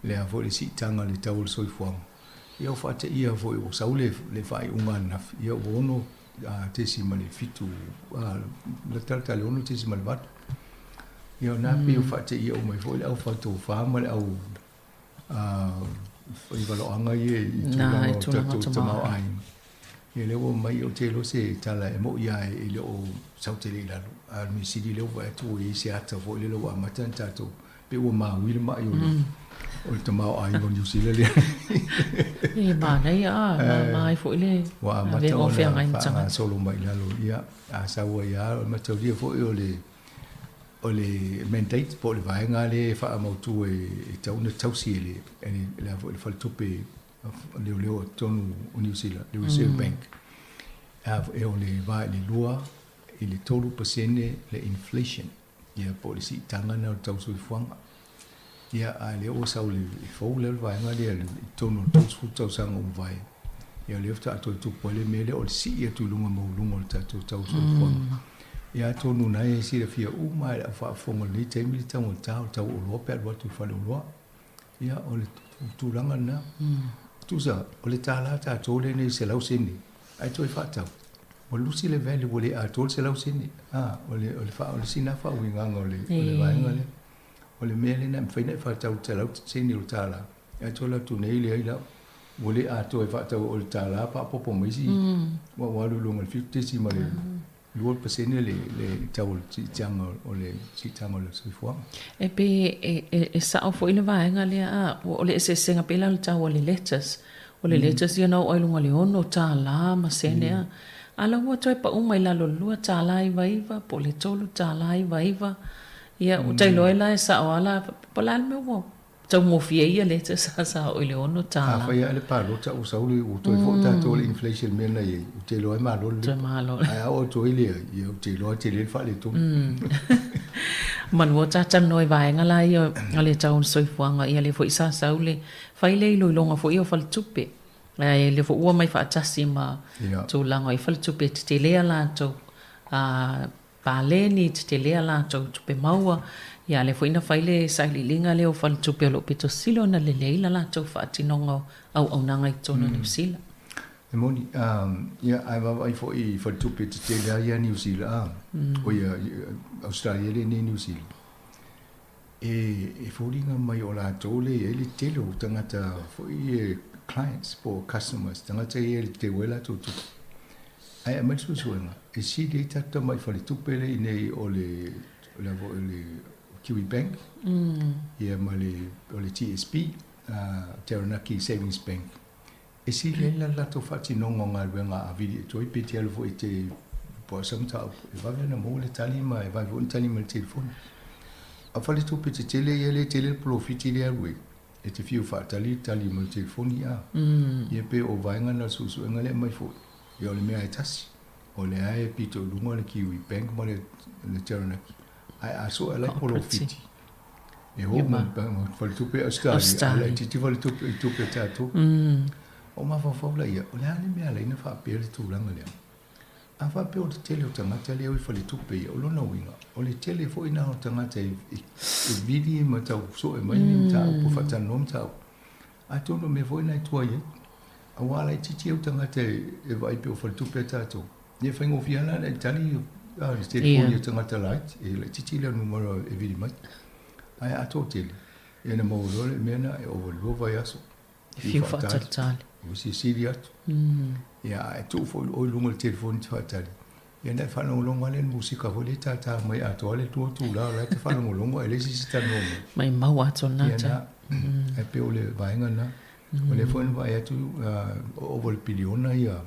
Lea foi le siitaga o le tau o le soifuaga. Ia ua faateia foi ua sau le faaiuga ananafi, ia ua ono 6.7, lata i le 6.8. Ia o na pei ua faateia uma ai foi le au faitofa ma le au faivaloaga ia i tulaga o tatou tamaoaiga. Ia lea ua mai, ou te iloa se tala e moni lava e le o sau tele i lalo. A o le mea sili lea ua vaai atu ua i ai se ata foi lele ua amata ona tatou Pei ua maui le ma'i o le o le tamaoaiga o Niu Sila lea. E manaia a, mama ai foi le ua amata ona faagasolo mai i lalo. Ia, a sau ai lava, o le mataulia foi o le o le mandate po o le vaega lea e faamautu e tatau ona tausi e le le a foi le faletupe leoleo o totonu o Niu Sila, le Reserve Bank. A e o le va i le 2 i le 3% le inflation. Ia, po o le siitaga lena o le tau soifuaga. Ia, a o lea ua sau i le fou lea o le vaega lea i totonu o le 30 tausaga ua mavae, ia o lea faatoa toe tupu ai le mea lea o le sii atu i luga maualuga o le tatou tau soifuaga. Ia atonu o lena e silafia uma lava e le au faafofoga i lenei taimi le taugata o le tau oloa pe a alu atu i faleoloa. Ia, o le tulaga lena. Tusa, o le $1 tatou lea nei 100 sene, ae toe faatau, ua lusi le value, ua le atoa le 100 sene. A, o le, o le, o le sina faauigaga o le, o le vaega lea. O le mea lena e mafai ona e faatau i le 100 sene o le $1, ae toe alu atu nei leai la, ua le atoa e faatau o le $1 faaopoopo ma isi, ua alu i luga i le 7.2 pasene le tau o le siitaga o le siitaga o le soifuaga. E pei e sao foi le vaega lea, a o le eseesega pei la o le tau o le lettuce. O le lettuce ia na oo ai i luga o le $6 ma sene a. A la ua toe pa'u mai lalo le $2.99 po o le $3.99. Ia, ua ta iloa ai la e sa'o a la, po o le a le mea ua taugofie ai ia leta sa oo i le $6. Afai lava le palota ua sau le, ua toe foi tatou i le inflation mea na i ai, ou te iloa e malo le Toe malo. Ae a oo atu ai lea, ia ou te iloa e tele le faaletonu. Manu o ta talanoa i vaega la ia o le tau o le soifuaga, ia lea foi sa sau le fai le iloiloga foi ia o faletupe. Ae lea foi ua omai faatasi ma tulaga i faletupe e tetele a latou paleni, tetele a latou tupe maua. Ia a lea foi na fai le sailiiliga lea o faletupe o lo o pito sili ona lelei la latou faatinoga o auaunaga i totonu o Niu Sila. E moni, ia ae vaavaai foi i faletupe tetele lava ia a Niu Sila, oi Ausetalia lea nei Niu Sila. E foliga mai o latou lea e i ai le tele o tagata foi ia clients po o customers, tagata ia e teu ai latou tupe. Ae aumai le suesuega, e sili ai tatou tamai faletupe lea i inei o le o le o le Kiwi Bank ia ma le o le TSB, Taranaki Savings Bank. E sili ai la le latou faatinoga o galuega a vili atu ai pe te alu foi e te po o sau mataupu e vave ona maua le tali ma e vave foi ona tali mai le telefoni. A o faletupe tetele ia lea e tele le polofiti lea e alu ai, e te fiu faatali le tali mai le telefoni a. Ia pe o vaega na o le suesuega lea e aumai foi, ia o le mea lava e tasi. O lea e pito i luga le Kiwi Bank ma le Taranaki, ae a sue la e polofiti, E oo mai i faletupe Australia, ae laitiiti faletupe i tupe a tatou. Ou mafaufau laia, o le a le mea e ala ai ona faapea le tulaga lea? A faapea o le tele o tagata lea e o i faletupe ia, o lona uiga, o le tele foi lena o tagata e vili ma tau sue mai ni mataupu, faatalanoa mataupu. Atonu o mea foi na e tuai ai, aua a laitiiti au tagata e vaai pei o faletupe a tatou, ia e faigofie lava la ona e tali le telefoni a tagata laiti, e laitiiti le numera e vili mai. Ae a toatele, ia ona maua loa le mea lena e ova i le lua vaiaso. E fiu faatalitali. Ua silisili atu. Ia a e tuu foi oe i luga o le telefoni e te faatali, Ia ona e faalogologo lava lea i le musika foi lea e tātā mai atoa le lua itula o la e te faalogologo ae leai se isi e talanoa mai. Maimau atoa lena taimi. Ia na, ae pei o le vaega lena. O lea foi na vaai atu ua ova i le piliona ia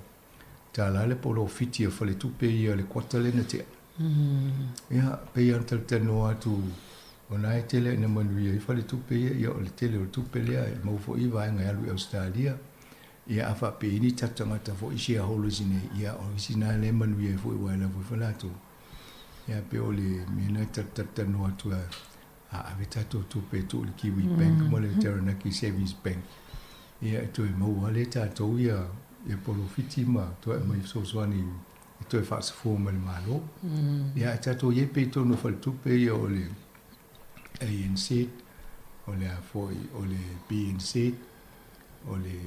tālā le polofiti a faletupe ia le kuata lea na tea. Ia, pei lava ona talatalanoa atu o lena e tele ina manuia ai faletupe ia, ia o le tele o le tupe lea e maua foi vaega e alu i Ausetalia. Ia a faapea i ai ni tatou tagata foi shareholders i inei, ia o isi na lea e manuia ai foi aua e lafo ifo latou. Ia pei o le mea lena e talatalanoa atu a ave tatou tupe e tuu i le Kiwi Bank ma le Taranaki Savings Bank, ia e toe maua lea e tatou ia polofiti ma toe aumai fesoasoani e toe faasafua mai le Malo. Ia ae tatou i ai pea i totonu o faletupe ia o le ANZ, o le a foi, o le BNZ, o le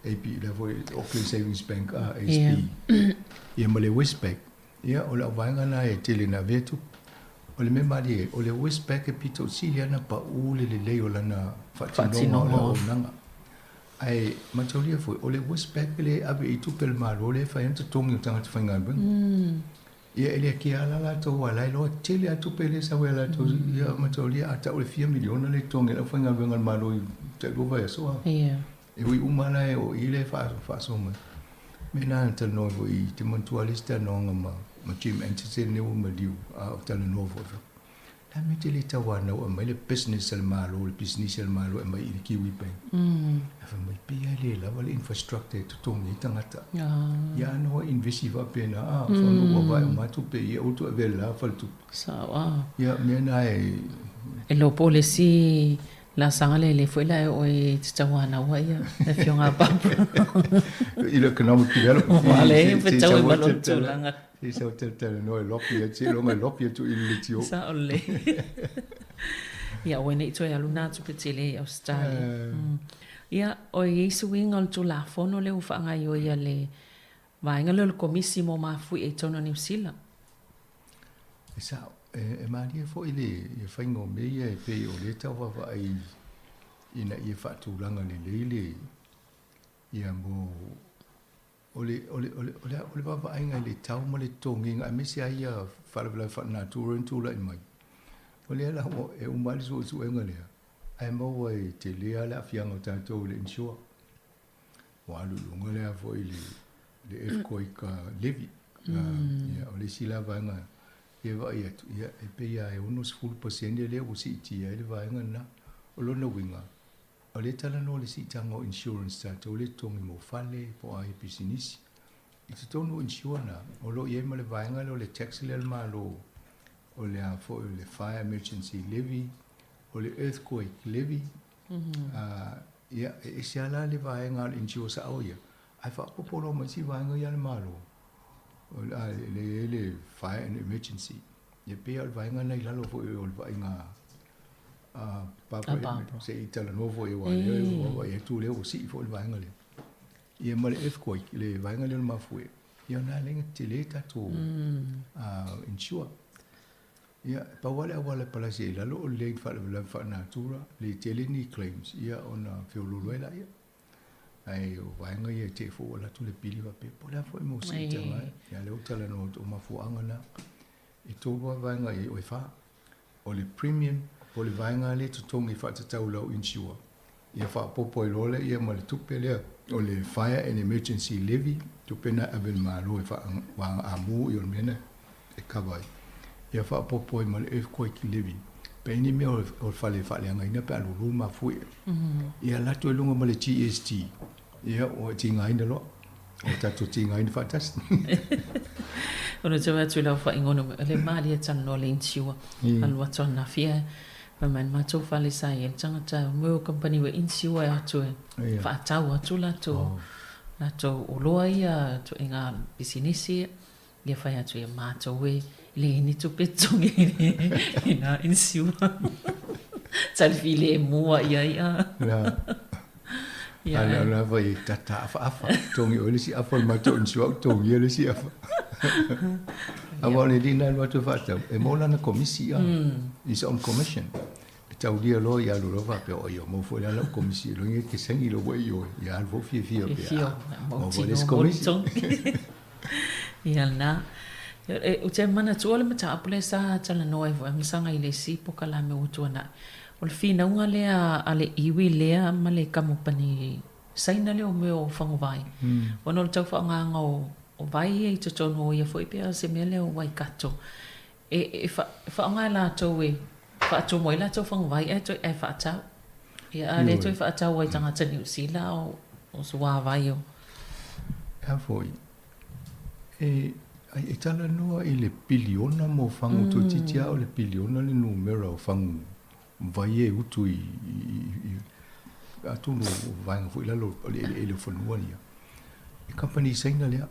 AP, la foi Auckland Savings Bank, ASB, ia ma le Westpac. Ia, o lau vaega lena e tele ina avea tupe. O le mea malie, o le Westpac e pito sili lava ona pau le lelei o lana faatinoga o le auaunaga. Ae mataulia foi, o le Westpac lea e ave i ai tupe a le Malo lea e fai ai ona totogi o tagata faigaluega. Ia e le akia lava latou aua la e iloa tele lava tupe lea e sau ia latou ia mataulia a tau le fia miliona le totogi a le aufaigaluega a le Malo i tailua vaiaso a. E ui uma la e o i lea e faasoa mai. Mea na na talanoa foi i te manatua le isi talanoaga ma Jim Anderson lea ua maliu a o talanoa foi. Le a mea e te le tauanau aumai le business a le Malo, le pisinisi a le Malo e aumai i le Kiwi Bank. Ae fai mai, pei lava e le lava le infrastructure e totogi ai tagata. Ia a noa invest faapena, a, whanau ua vae uma atu pe ia utu ave la faletupe. Sao a. Ia, mea na e... E iloa po o le isi laasaga lelei foi la e oo i te tauanau ai ia le Afioga a Barbara. I le economic development. Ua le, pe tau e malu o le tulaga. Se i sau talanoa e lopi atu, seiloga e lopi atu i le leitio. Sao lelei. Ia aua ne i toe alu nā tupe tele i Ausetalia. Ia, o i ai suiga o le Tulafono lea ua faagaoioi a le vaega lea o le Komisi mo Mafuie i totonu o Niu Sila. E sao, e malie foi le faiga o mea ia e pei o lea e tau vaavaai ina ia faatulaga lelei le ia mo O le, o le, o le, o le, o le vaavaaiga i le tau ma le totogiga aemaise lava ia faalavelave faalenatura na tulai mai, o lea la ua e uma ai le suesuega lea, ae maua e tele lava le aafiaga o tatou i le insure. Ua alu i luga lea foi le. le earthquake levy. Ia, o le isi la vaega ia e vaai atu, ia, e pei lava e 60% lea ua siitia ai le vaega lena. O lona uiga, o lea e talanoa i le siitaga o insurance tatou lea e totogi mo fale po o a ia pisinisi. I totonu o insure na, o lo o i ai ma le vaega lea o le tax lea a le Malo, o le a foi o le fire emergency levy, o le earthquake levy, ia, e ese lava la le vaega a le insure sao ia, ae faaopoopo loa ma isi vaega ia a le Malo, o le a le i ai le fire and emergency. Ia pei lava o le vaega lena i lalo foi o le vaaiga a Barbara, se i talanoa foi aua o lea ua vaai atu o lea ua sii foi le vaega lea. Ia ma le earthquake, le vaega lea o le mafuie, ia o lena lea na tetele tatou insure. Ia, e pau lava le auala e palasi ai i lalo o le lei faalavelave faalenatura, le tele ni claims, ia ona feoloolo ai laia. Ae o vaega ia e te i foi ua alu atu le pili faapea, po o le a foi mo siitaga e. Ia lea ua talanoa atu o mafuaaga na. E tolu lava vaega i ai, o e fa. O le premium, po o le vaega lea e totogi faatatau i lau insure. Ia faaopoopo ai loa lea ma le tupe lea o le Fire and Emergency Levy, tupe lena e ave i le Malo e faaamu o le mea lena e cover ai. Ia faaopoopo ai ma le Earthquake Levy, pe i ai ni mea o le fale e faaleagaina pe a lulu le mafuie. Ia alu atu ai luga ma le GST, ia ua tigaina loa. O tatou tigaina faatasi. Ona toe atu i lau faaigoa o le malie talanoa le insure alu atu ananafi ae fai mai le matou fale sa i ai le tagata o mea o kamupani ua insure atu e faatau atu latou latou oloa ia ituaiga pisinisi ia fai atu ia matou e leai ni tupe totogi i na insure tali filemu a ia ia. Ia. Ana ona fai e tata afaafa. Togi oe le isi afa o le matou insure au togia le isi afa. Aua o le alii lena e alu atu e faatau, e maua lana komisi a. His own commission. E taulia loa ia alu loa faapea, oi ua maua foi la lau komisi ilogi e te saini loa ua e ioe. Ia alu foi fiafia pea, ah, maua foi le isi komisi. Ia lena. Ou te manatua le mataupu lea sa talanoa ai foi ma Saga i le isi pokalame ua tuanai. O le finauga lea a le iwi lea ma le kamupani Saina lea o mea o faguvai. Ona o le tau faaaogaina o vai ia i totonu o ia foi pei o se mea lea o Waikato. E faaaoga e latou e faatumu ai latou faguvai ae toe ae faatau. Ia a le toe faatau ai i tagata Niu Sila o suavai o. Ea foi, e e talanoa i le piliona mo fagu toeitiiti lava o le piliona le numera o fagu vai e utu i atonu o vaega foi lalo o le eleele o fanua ia. E kamupani Saina lea.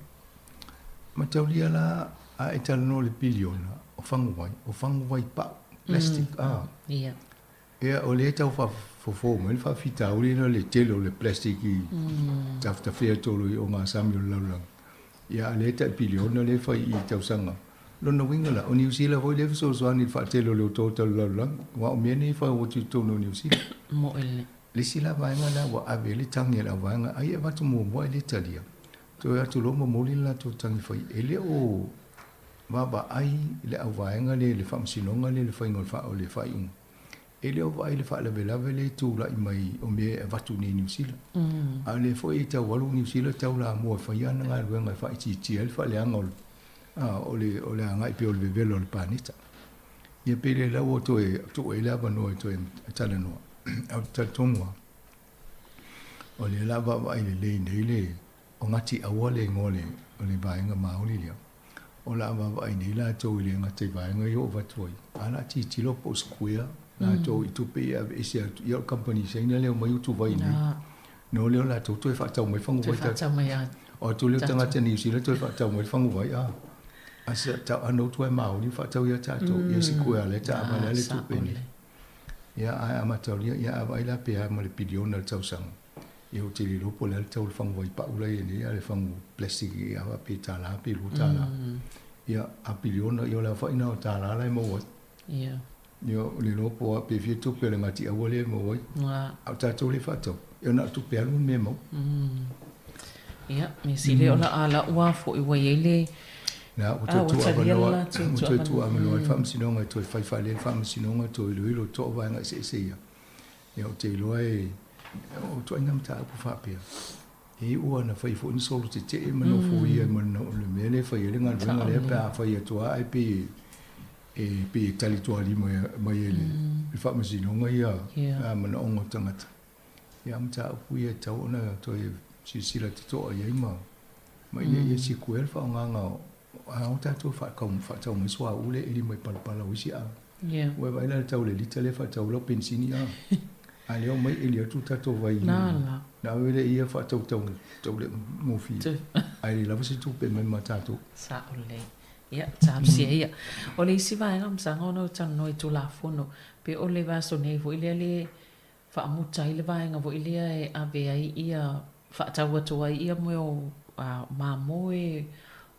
Mataulia la a e talanoa i le piliona o fagu vai, o fagu vai pau, plastic, a. Ia. Ia, o lea e tau faafofo mai le faafitauli lena o le tele o le plastic i tafetafea tolu i ogasami o le lalolagi. Ia, a o lea e tai piliona lea e fai i tausaga. Lona uiga la, o Niu Sila foi lea e fesoasoani i le faatele o le otaota o le lalolagi, aua o mea nei e fai atu i totonu o Niu Sila. Moe lelei. Le isi la vaega lea ua ave ai le tagi a le auvaega, ai e avatu muamua e le talia, toe atu loa momoli le latou tagi fai, e le o vaavaai le auvaega lea i le faamasinoga lea i le faiga o le faaiuga. E le o vaai i le faalavelave lea e tulai mai o mea e avatu nei i Niu Sila. A o lea foi e tau alu Niu Sila tau lamua e fai ana galuega e faaitiitia ai le faaleaga o le o le agai pea o le vevela o le paneta. Ia pei lea la ua toe tuu ai le avanoa e toe talanoa. Ae ou te talitonu lava, o lea o le a vaavaai lelei nei le O Ngati Awa le igoa o le vaega Māori lea. O le a vaavaai nei latou e le gata i vaega ia ua avatu ai, a o le a tilotilo po o square latou i tupe ia e aveese atu. Ia o le kamupani Saina lea e omai utuvai nei. No lea o latou toe faatau mai faguvai. O atu lea o tagata Niu Sila toe faatau mai faguvai a. A se tau ana utu ai Māori faatau ia tatou. Ia square lea taavale a le tupe nei. Ia ae a mataulia ia a vaai la pe a ma le piliona i le tausaga. Ia ou te le iloa po o le a le tau o le fagu vaipau la e i ai nei, a o le fagu plastic i ava pe $1 pe $2. Ia, a piliona, ia o le aofai lena o tala la e maua ai. Ia. Ia, o le iloa po o a pe fia tupe a le Ngāti Aua lea e maua ai. A o tatou lea e faatau, ia na o tupe alu le mea e maua. Ia, mea sili o la a lau lava foi ua i ai le La, ua toe tuu avanoa, ua toe tuu avanoa i le Faamasinoga e toe fai faalelei le Faamasinoga, toe iloilo toa vaega eseese ia. Ia, ou te iloa e, o ituaiga mataupu faapea. E iu lava na fai foi ni solo tetee ma nofoia ai ma le mea lea e fai ai le galuega lea pe a fai atu lava ae pei e pei e tali tualima mai e le Faamasinoga ia manaoga o tagata. Ia a o mataupu ia e tatau ona toe silasila totoa i ai ma ma ina ia sikuea le faaaogaga o a o tatou faatau mai suauu lea e eli mai palapala o isi a. Ua e vaai la i le tau o le lita lea e faatau lau penisini a. A lea omai eli atu tatou vai na ave lea ia faatau tau tau le gofie. Ae le lava se tupe mai ma tatou. Sao lelei. Ia, talosia ia. O le isi vaega masaga ona ou talanoa i Tulafono, pe o le vaiaso nei foi lea le faamuta ai le vaega foi lea e ave ai ia, faatau atu ai ia mea o mamoe,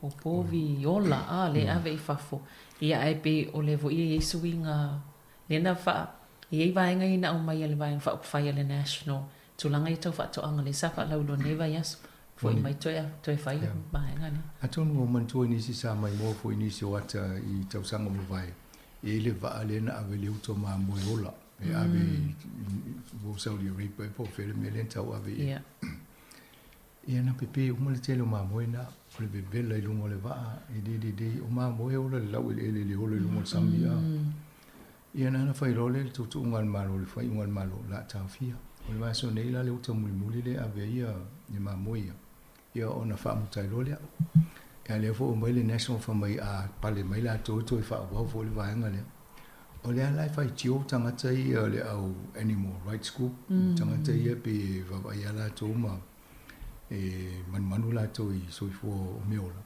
o povi ola, a, lea e ave i fafo. Ia, ae pei o lea foi e i ai suiga, lea na faa, e i ai vaega ia na aumai e le Vaega Faaupufai a le National, tulaga ia tau faatoaga lea sa faalauiloa nei vaiaso, foi mai toe, toe fai le vaega lea. Atonu ua manatua i nisi sa maimoa foi i nisi o ata i tausaga ua mavae, e i ai le vaa lea na ave i le uta o mamoe ola. E ave i o Saudi Arabia po o fea le mea lea na tau ave i ai. Ia na pepe uma le tele o mamoe na, o le vevela i luga o le vaa, e le lelei. O mamoe e ola i le laueleele e le ola i luga o le sami. Ia na ona fai loa lea i le tuutuuga a le Malo, le faaiuga a le Malo, o le a taofia. O le vaiaso nei la le uta mulimuli lea e ave ai ia mamoe ia, ia ona faamuta ai loa lea. Ia lea foi ua omai le National fai mai a pale mai latou e toe faaauau foi le vaega lea. O lea la e faitio tagata ia o le au Animal Rights Group, tagata ia pei e vaavaai lava latou ma e manumanu latou i soifua o meaola.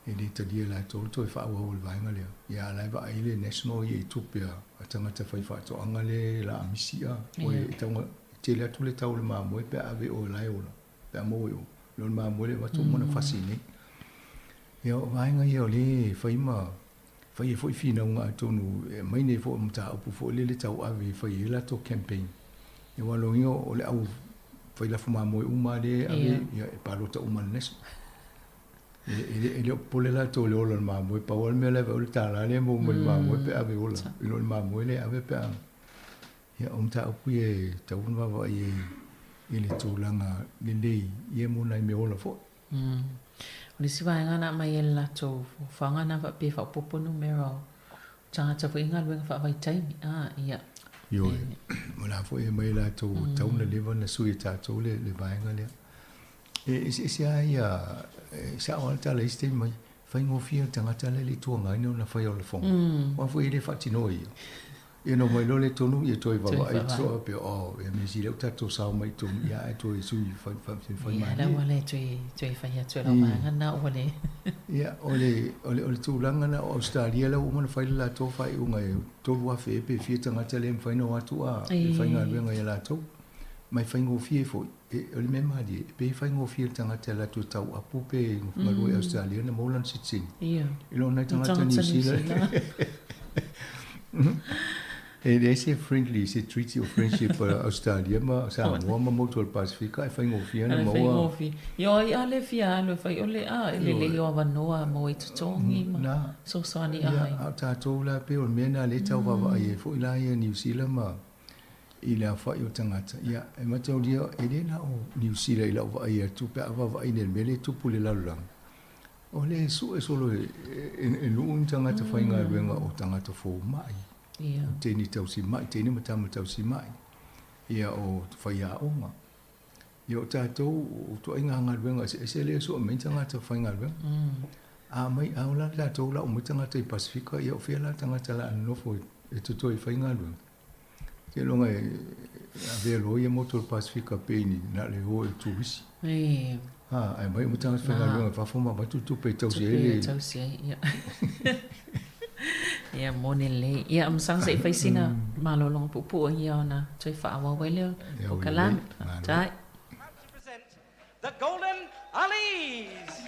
E le talia e latou le toe faaauau o le vaega lea. Ia a o la e vaai le National ia i tupe a tagata faifaatoaga lea e laamisi a, ua e tau tele atu le tau o le mamoe pe a ave i o la e ola, pe a maua i o. I lo le mamoe lea e avatu uma ona fasi i inei. Ia o vaega ia o lea e fai ma fai ai foi finauga atonu e aumai nei foi mataupu foi lele tauave e fai ai latou campaign. Ia aua o lona uiga o le au fai lafu mamoe uma lava lea e ave, ia e palota uma i le National. E le o popole latou i le ola o le mamoe, pau lava le mea la e vaai o le $1 lea e maua mai le mamoe pe ave ola, i lo le mamoe lea e ave pe a. Ia o mataupu ia e tatau ona vaavaai ai i le tulaga lelei ia mo nai mea ola foi. O le isi vaega na aumai e le latou fofoga na faapea e faaopoopo numera o tagata foi i galuega faavaitaimi. Ah, ia. Ioe, o la foi e aumai e latou ua tatau ona leva ona sui e tatou le vaega lea. E eseese lava ia, e sao lava le tala i isi taimi mai, faigofie le tagata la e le Itu Agai ona fai au lafoga. Aua foi e le faatinoa e ia. Ia ona omai loa lea i totonu ia toe vaavaai soo pei oh ia mea sili ua tatou sao mai i totonu ia ae toe sui fai fai fai malie. Ia la ua le toe toe fai atu e lau vaega na ua le. Ia o le o le o le tulaga na o Ausetalia la ua uma ona fai le latou faaiuga e 3000 ea pe fia tagata lea e mafai ona o atu a e faigaluega ia latou. Ma e faigofie foi e o le mea malie e pei e faigofie i le tagata e alu atu e tau apu pe galue i Ausetalia ona maua lana sitiseni. I lo nai tagata Niu Sila. E leai se friendly, se treaty of friendship a Ausetalia ma Samoa ma motu o le Pasefika e faigofie ona maua. Faigofie. Ia o ai a le fia alu e fai ole a e lelei o avanoa maua ai totogi ma fesoasoani ai. Ia, a o tatou la pei o le mea lena lea e tau vaavaai ai foi la ia Niu Sila ma i le aofai o tagata, ia, e mataulia, e le na o Niu Sila i lau vaai atu pe a vaavaai nei i le mea lea e tupu i le lalolagi, o lea e sue solo e nuu ni tagata faigaluega o tagata fomai, o teine tausimai, teine ma tama tausimai, ia o faiaoga. Ia o tatou, o ituaiga galuega eseese lea e sue mai tagata faigaluega. A mai, a ola tatou lau mai tagata i Pasefika, ia o fea la tagata la nonofo e totoe e faigaluega. Seiloga e avea loa ia motu o le Pasefika pei ni na o le o e turisi. Ha, ae aumai uma tagata faigaluega i fafo ma avatu tupe e tausi ai le... Tausi ai, ia. Ia, moni lelei. Ia, masalo se i fai sina malologa puupuu ia ona toe faaauau ai lea o le polokalame. Faafetai. The Golden Aliis!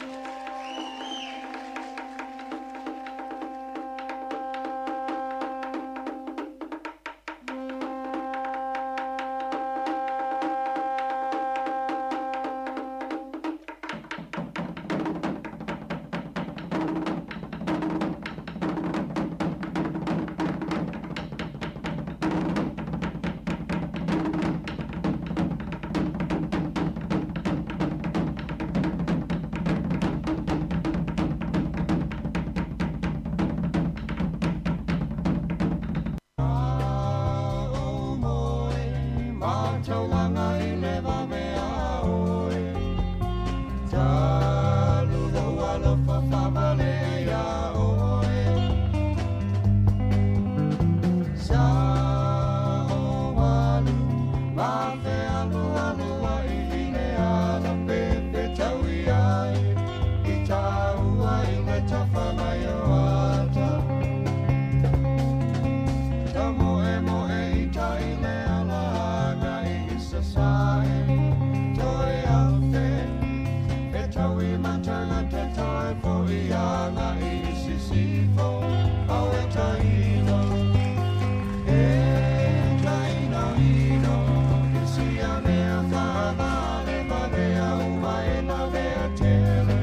agai le vave a oe. Talu lou alofa faavalea iā oe. Sa o alu ma fealualuaʻi i le ala pepetaui ai i tāua i le tafa mai o ata. Tamoemoe i tai le ala agai i sasae. Toe afe fetaui matagata toe foʻi agai i sisifo au e taino. E tainoino i sia mea faavalevalea ua e lavea tele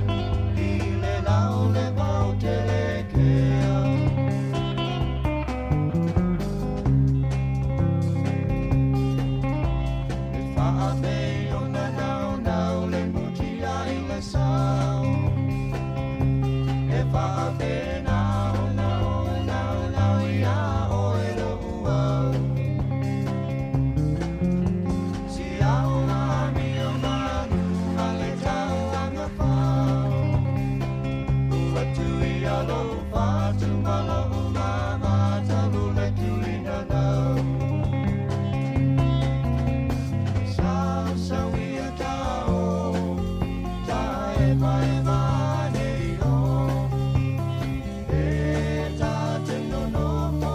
i le lau le vao telekea. E faafei ona naunau le mutia i le sao. E faafena ona o naunau iā oe loʻu au. Si au amio malu ma le tauaga fao. Ua tuia lou fatu ma lou mama talu le tuina nau. Sausauia ta o, ta evaeva nei o. E ta te nonofo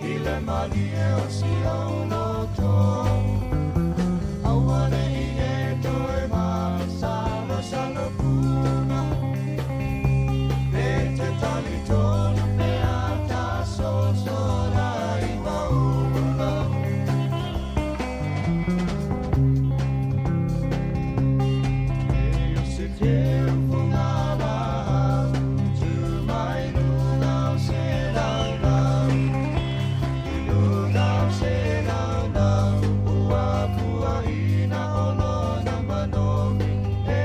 i le malie o si au loto. Aua nei e toe masalosalo puga. E te talitonu pe a ta sosola i mauga. E o se teu fugala tu mai luga o se laulau. I luga o se laulau ua puaʻina o lona manogi e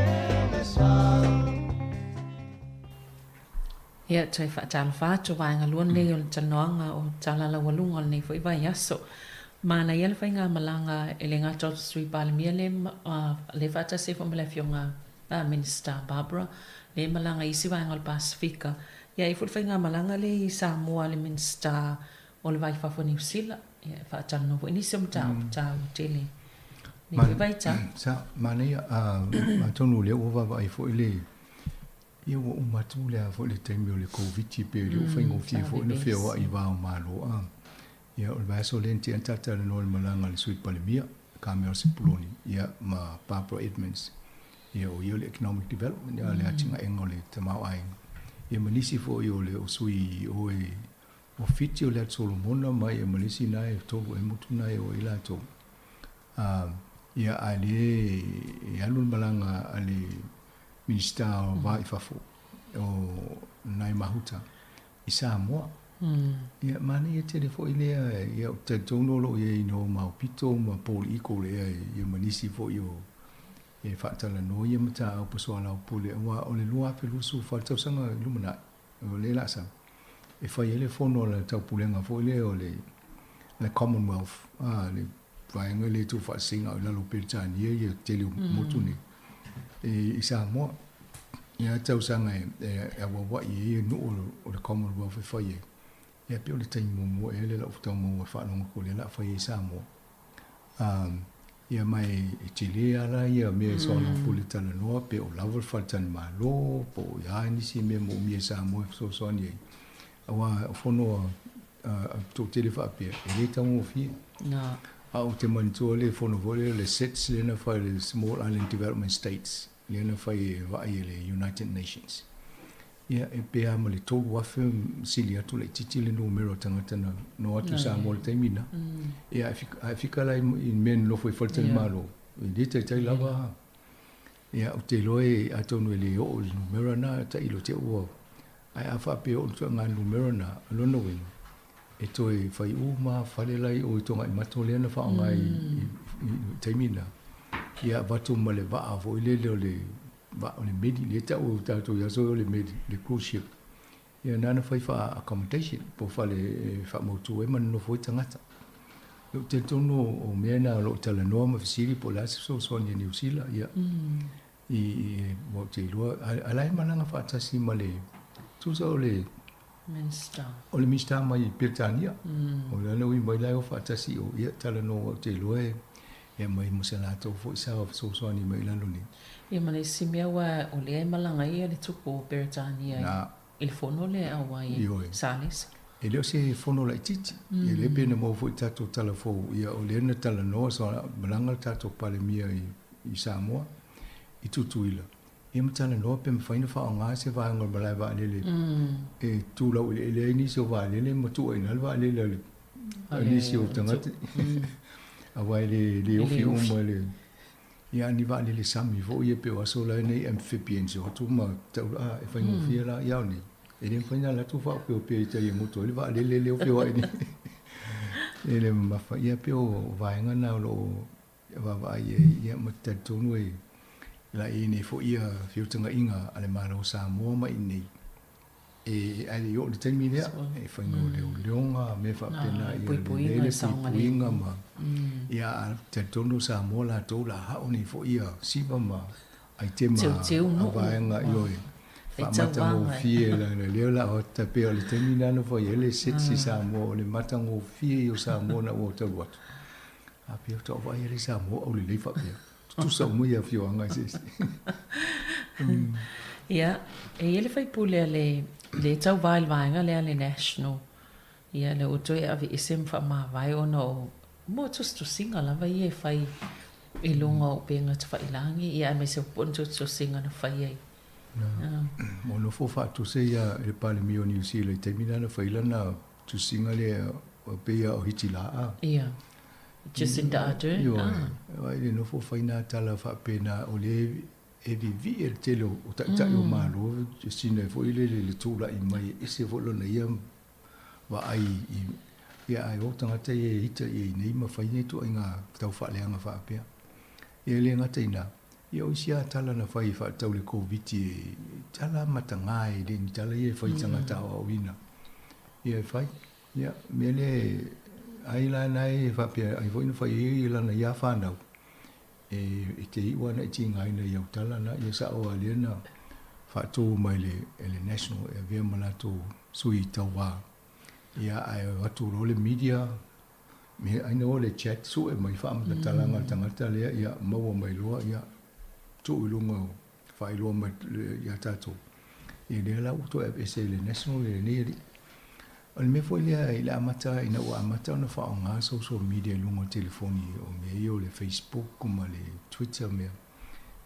le sa. Ia, toe faatalofa atu vaega lua lenei o le talanoaga o Tala Laualuga o lenei foi vaiaso. Manaia le faigamalaga e le gata o le Sui Palemia le le faatasi ai foi ma le Afioga Minisita Barbara le malaga i isi vaega o le Pasefika. Ia, e i ai foi le faigamalaga lea i Samoa a le Minisita o le Vai Fafo Niu Sila. Ia, e faatalanoa foi nisi o mataupu taua tele i lenei foi vaitau. Sa, manaia, atonu o lea ua vaavaai foi le Ia ua uma atu le a foi le taimi o le Koviti pe le o faigofie foi ona feoai i va o Malo a. Ia o le vaiaso lea na tea na talatalanoa i le malaga a le Sui Palemia, Carmel Sepuloni, ia ma Barbara Edmonds, ia o ia o le Economic Development, ia le atinaega o le tamaoaiga. Ia ma nisi foi o le o sui o e o Fiti o le Atu Solomona ma ia ma le isi na e tolu ea motu na e o ai latou. A ia a le e alu le malaga a le Minisita o Va i Fafo, o Nai Mahuta, i Samoa. Ia, manaia tele foi lea, ia, ou te talitonu o lo o i ai no Maopito ma Paul Eagle ea, ia ma nisi foi o e faatalanoa ia mataupu soalaupule, aua o le 2024 le tausaga i lumanai, o lea la sau, e fai ai le fono a le taupulega foi lea o le, le Commonwealth, a, le vaega lea e tuufaatasiga i lalo o Peretania ia tele o motu nei i Samoa. Ia tausaga e auauai ai ia nuu o le Commonwealth e fai ai. Ia pei o le taimi muamua ea lea o lau tau maua e faalogo atu o lea o le a fai ai i Samoa. Ia ma e tele lava la ia mea e soalaupule talanoa pe o lava le faletalimalo po o a nisi mea moomia e Samoa e fesoasoani ai. Aua o fono a toatele faapea, e le taugofie. A ou te manatua le fono foi lea le SIDS lea na fai le Small Island Development States lea na fai e vaai e le United Nations. Ia e pe a ma le 3,000 sili atu laitiiti le numera o tagata na o atu i Samoa i le taimi lena. Ia a e fika la i mea e nonofo i faletalimalo, e le taitai lava. Ia ou te iloa e atonu e le oo i le numera lena tailo te ua Ae a faapea o le tulaga numera na, o lona uiga, e toe fai uma fale la i o i Togaimata lea na faaaoga i le taimi lena, ia avatu ma le vaa foi lele o le vaa o le meli, lea e tau e tatou i aso o le meli, le cruise ship. Ia na na fai faa-accommodation po o fale e faamautu ai ma nonofo ai tagata. Ou te talitonu o mea na o lo o talanoa ma fesili po o le a se fesoasoani a Niu Sila, ia, i, i, ua ou te iloa, a, a la e malaga faatasi ma le, tusa o le, Minister. O le Minisita mai Peretania. O le ala ui mai la e o faatasi i o, ia, talanoa ua ou te iloa e, e aumai mo se latou foi sao fesoasoani mai i lalo nei. Ia ma le isi mea ua o lea e malaga ai le tupu o Peretania i le fono lea e auai ai, Salesa. E le o se fono laitiiti. Ia lea pei ona maua foi i tatou tala fou, ia o lea na talanoa sa malaga le tatou Palemia i Samoa, i Tutuila, ia ma talanoa pe mafai ona faaaoga se vaega o le malae vaalele e tu laueleele ai nisi o vaalele ma tuu ai i ina le vaalele a nisi o tagata. Aua e le ofi uma le Ia ni vaalele sami foi ia pei o aso la nei amphibians e o atu ma tau a e faigofie la ia nei. E le mafai ona alu atu faaopeopea i tai e goto ai le vaalele lea o feoai nei. E le mamafa. Ia pei o vaega na o lo o vaavaai i ai ia ma te talitonu e laei nei foi ia feutagaiga a le Malo o Samoa ma i inei. E ae le i oo i le taimi lea, e faiga o leoleoga, mea faapena, ia lelei le puipuiga ma ia a talitonu o Samoa latou la hao nei foi ia siva ma aitema a vaega ioe faamatagofie la lea la o ta pei o le taimi lena na fai ai le SIDS i Samoa o le matagofie ia o Samoa na ua talu atu. A pei faatoa vaai ai le Samoa aulelei faapea. Tutusa uma ia afioaga i se isi. Ia, e i ai le faipule a le, le tauva i le vaega lea a le National, ia lea ua toe aveese ma faamavae ona o mo tusitusiga lava ia e fai i luga o upega tafailagi, ia aemaise foi po o ni tusitusiga na fai ai. Ua nofo faatuse ia le Palemia o Niu Sila i taimi lea na fai lana tusiga lea pei lava o Hitilaa. Ia. Jacinda Ardern. Ioe. Aua e le nofo fai nā tala faapena o lea e vivii e le tele o taitai o Malo sina foi lele le tulai mai e ese foi lona ia vaai i ia ae o tagata ia e ita i ai nei ma fai nei ituaiga taufaaleaga faapea. Ia e le gata i na, ia o isi lava tala na fai e faatatau i le Koviti e tala mataga e le ni tala ia e fai i tagata aoaoina. Ia e fai. Ia, mea lea ai la na e faapea ai foi na fai ai lana ia fanau e te iu lava na i tigaina i au tala na, ia sao lava lea na faatu mai le e le National e avea ma latou sui tauva. Ia ae o atu loa le media, me ai na o le chat sue mai faamatalaga a le tagata lea, ia maua mai loa, ia tuu i luga o faailoa mai ia tatou. Ia lea la ua toe aveese e le National lenei alii. O le mea foi lea i le amata ina ua amata ona faaaoga social media i luga o telefoni o mea ia o le Facebook ma le Twitter mea,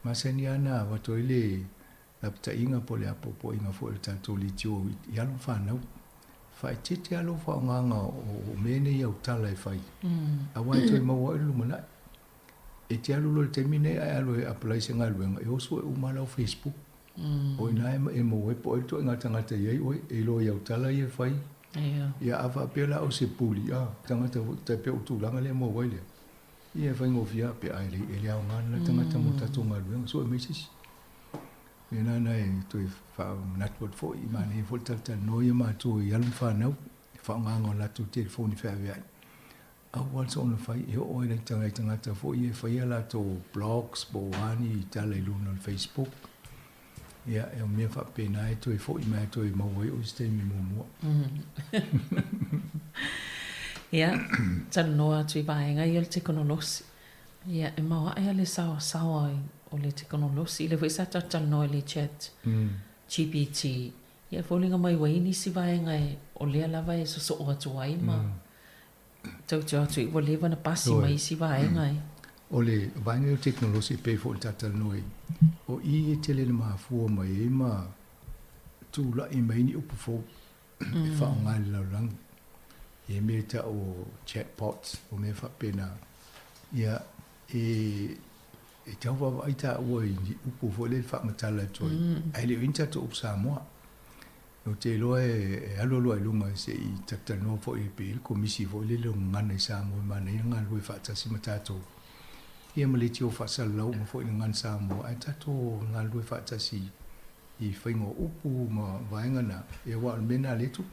masani lava ona avatu ai le lapataiga po o le apoapoaiga foi o le tatou leitio i alo ma fanau. Faaeteete lava lou faaaogaga o mea nei autala e fai, aua e toe maua ai le lumanai. E te alu loa i le taimi lenei ae alu e apply se galuega, e oso e uma lau Facebook. O i ina e maua ai po o ai le ituaiga tagata e i ai oe, e iloa i au tala ia e fai. Ia a faapea la o se bully, a, tagata foi, tai pei o le tulaga lea e maua ai lea, ia e faigofie lava pe a e le, e le aoga lena tagata mo le tatou galuega, sue mai se isi. Mea lena e toe faamanatu atu foi, manaia foi le talatalanoa ia matou i alo ma fanau, i le faaaogaina o latou telefoni feaveai. Aua le soona fai, e oo ai nai tagata foi ia e fai a latou blogs po o a ni tala i luga o le Facebook. Ia, e o mea faapena e toe foi mai e toe maua ai oe i se taimi muamua. Ia, talanoa atu i vaega ia o le tekonolosi. Ia, e maoae lava le saoasaoa o le tekonolosi. Lea foi sa tatou talanoa i le chat GPT. Ia, e foliga mai ua i ai nisi vaega o lea lava e sosoo atu ai ma Tautau atu ua leva na pasi mai isi vaega e. O le vaega o tekonolosi e pei foi ona talatalanoa ai, o i e tele na mafua mai ai ma tulai mai ai ni upu fou e faaaoga i le lalolagi. E mea e tau o chatbots, o mea faapena. Ia, e e tau vaavaai taua i ni upu foi lea e faamatala atu ai, ae le o i ai ni tatou upu Samoa. Ou te iloa e alu alu lava i luga se i talatalanoa foi pe i ai le komisi foi lele o gagana i Samoa e manaia le galulue faatasi ma tatou. Ia ma leitio faasalalau uma foi i le gagana Samoa ae tatou galulue faatasi i faiga o upu ma vaega na, ia aua o le mea lena lea e tupu.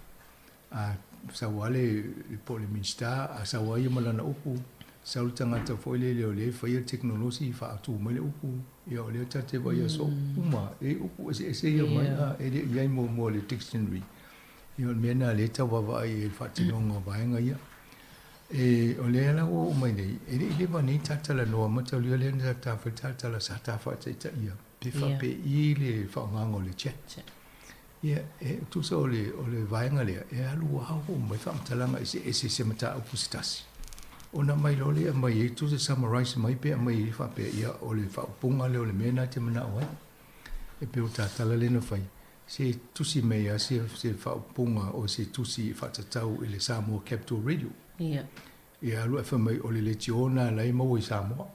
A sau lava le po o le Minisita a sau lava ia ma lana upu, sau le tagata foi lele o lea e faia le tekonolosi faatu mai le upu, ia o lea ta te vaai i aso uma e i ai upu eseese ia mai a e le i i ai muamua i le dictionary. Ia o le mea lena o lea e tau vaavaai i ai i le faatinoga o vaega ia. E, o lea la ua oo mai nei, e le i leva nei ta talanoa mataulia lea na ta fai ta tala sa ta faataitaia pe faapei le faaaogaga o le chat. Ia, e tusa o le, o le vaega lea, e alu ao mai faamatalaga eseese i se mataupu se tasi. Ona aumai loa lea e aumai ai, tusa summarize mai pe aumai ai faapea, ia, o le faaupuga lea o le mea lena e te manao ai. E pei o ta tala lea na fai, se tusi mai lava se, se faaupuga o se tusi e faatatau i le Samoa Capital Radio. Ia. Ia alu ae fai mai o le leitio lena la e maua i Samoa.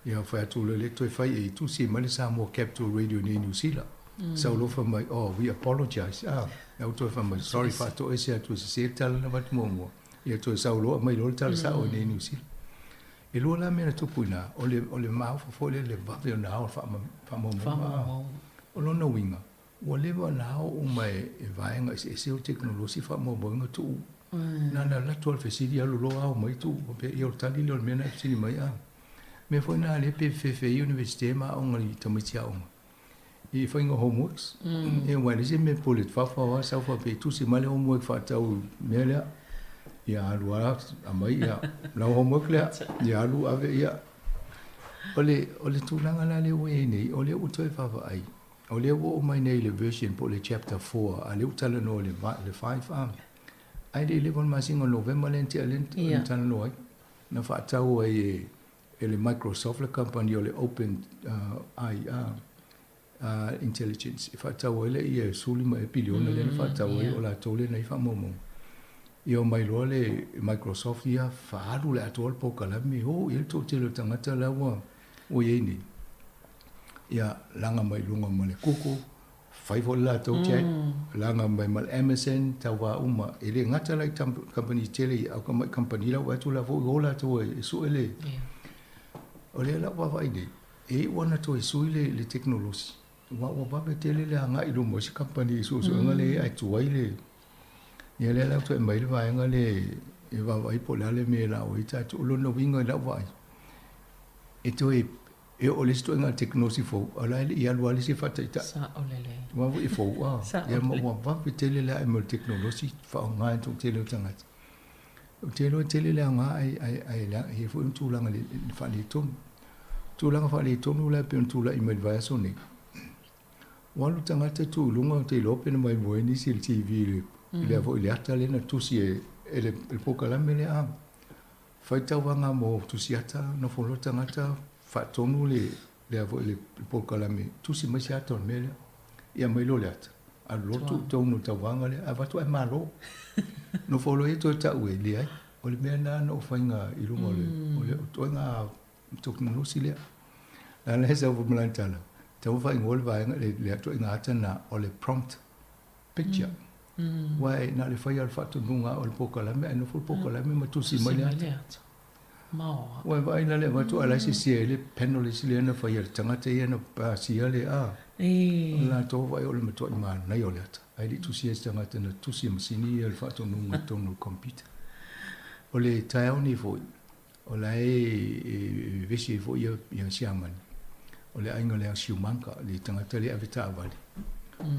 Ia fai atu loa le toe fai e tusi mai le Samoa Capital Radio nei i Niu Sila. Sau loa fai mai, oh, we apologize. Ah, la ua toe fai mai, sorry, faatoese atu e sese le tala na avatu muamua. Ia toe sau loa aumai loa le tala sao i nei i Niu Sila. E lua la mea na tupu i ina, o le, o le maofa foi lea i le vave ona ao faamaumauga. O lona uiga, Ua leva ona ao uma e vaega eseese o tekonolosi faamaumauina tuu. Na ona alu atu lava o le fesili alu loa ao mai tuu faapea, ia o le tali lea o le mea na e fesili mai a. Mea foi na lea pe fefe ai Iunivesite ma aoga i tamaiti aoga i faiga o homeworks. Ia aua e leai se mea e pule fafa lava sau faapea e tusi mai le homework faatau i mea lea. Ia alu lava aumai ia lau homework lea, ia alu ave ia. O le, o le tulaga la lea ua i ai nei, o lea ua toe vaavaai O lea ua oo mai nei i le version po o le chapter 4, a o lea ua talanoa i le 5 a. Ae le i leva le masina o Novema lea na tea lea na talanoa ai, na faatau ai e e le Microsoft le kamupani o le Open AI Intelligence e faatau ai lea ia 15 ea piliona lea na faatau ai o latou lea na i ai faamaumauga. Ia omai loa le Microsoft ia faaalu le atoa le polokalame, o i ai le toatele o tagata la ua ua i ai nei. Ia, laga mai luga ma le Google, fai foi le latou chat, laga mai ma le Amazon, tauva uma. E le gata la i kamupani tele ia, a o mai kamupani la ua atu la foi o latou e sue le... O lea la ua vaavaai nei, e iu lava ona toe sui le tekonolosi, aua ua vave tele le agai i luma o isi kamupani i suesuega lea ae tuai le... Ia lea la ua toe aumai le vaega lea e vaavaai po o le a le mea e lao ai tatou. O lona uiga i lau vaai, e toe e oo i le isi ituaiga tekonolosi fou, a o la e le i alu lava le isi e faataitai. Sao lelei. Aua foi e fou a. Sao lelei. Ia ma ua vave tele le ae mai o le tekonolosi faaaoga e le toatele o tagata. Ou te iloa e tele le aoga ae, ae, ae e i ai foi ni tulaga faaletonu. Tulaga faaletonu la e pei ona tulai mai i le vaiaso nei, Ua alu tagata tu i luga, ou te iloa pe na maimoa ai nisi i le TV i le, mm. lea foi le ata lea na tusi e, e le, le polokalame lea a. Fai tauvaga mo tusi ata, nofo loa tagata, faatonu le, lea foi le, le polokalame, tusi mai se ata o le mea lea. Ia mai loa le ata. Alu loa tuu tonu i tauvaga lea, avatu ae malo. Nofo loa ia toe tau e leai. O le mea lena na ou faiga i luga o le, o le ituaiga tekonolosi lea. La la e sau foi ma lana tala, tatau ona faaigoa le vaega, le, le ituaiga ata lena, o le prompt picture. Aua e na o le fai lava o le faatonuga o le polokalame ae nofo le polokalame ma tusi mai le ata. Maoa. Ua e vaai la le avatu ae la e sese ai le panelist lea na faia, le tagata ia na pasia le a. O latou vaai o le matuai manaia o le ata. Ae le i tusia e se tagata na tusi e masini ia le faatonuga i totonu o le computer. O le taeao nei foi, O la e vevesi ai foi ia Siamani, o le aiga lea Schumanka, le tagata lea e ave taavale.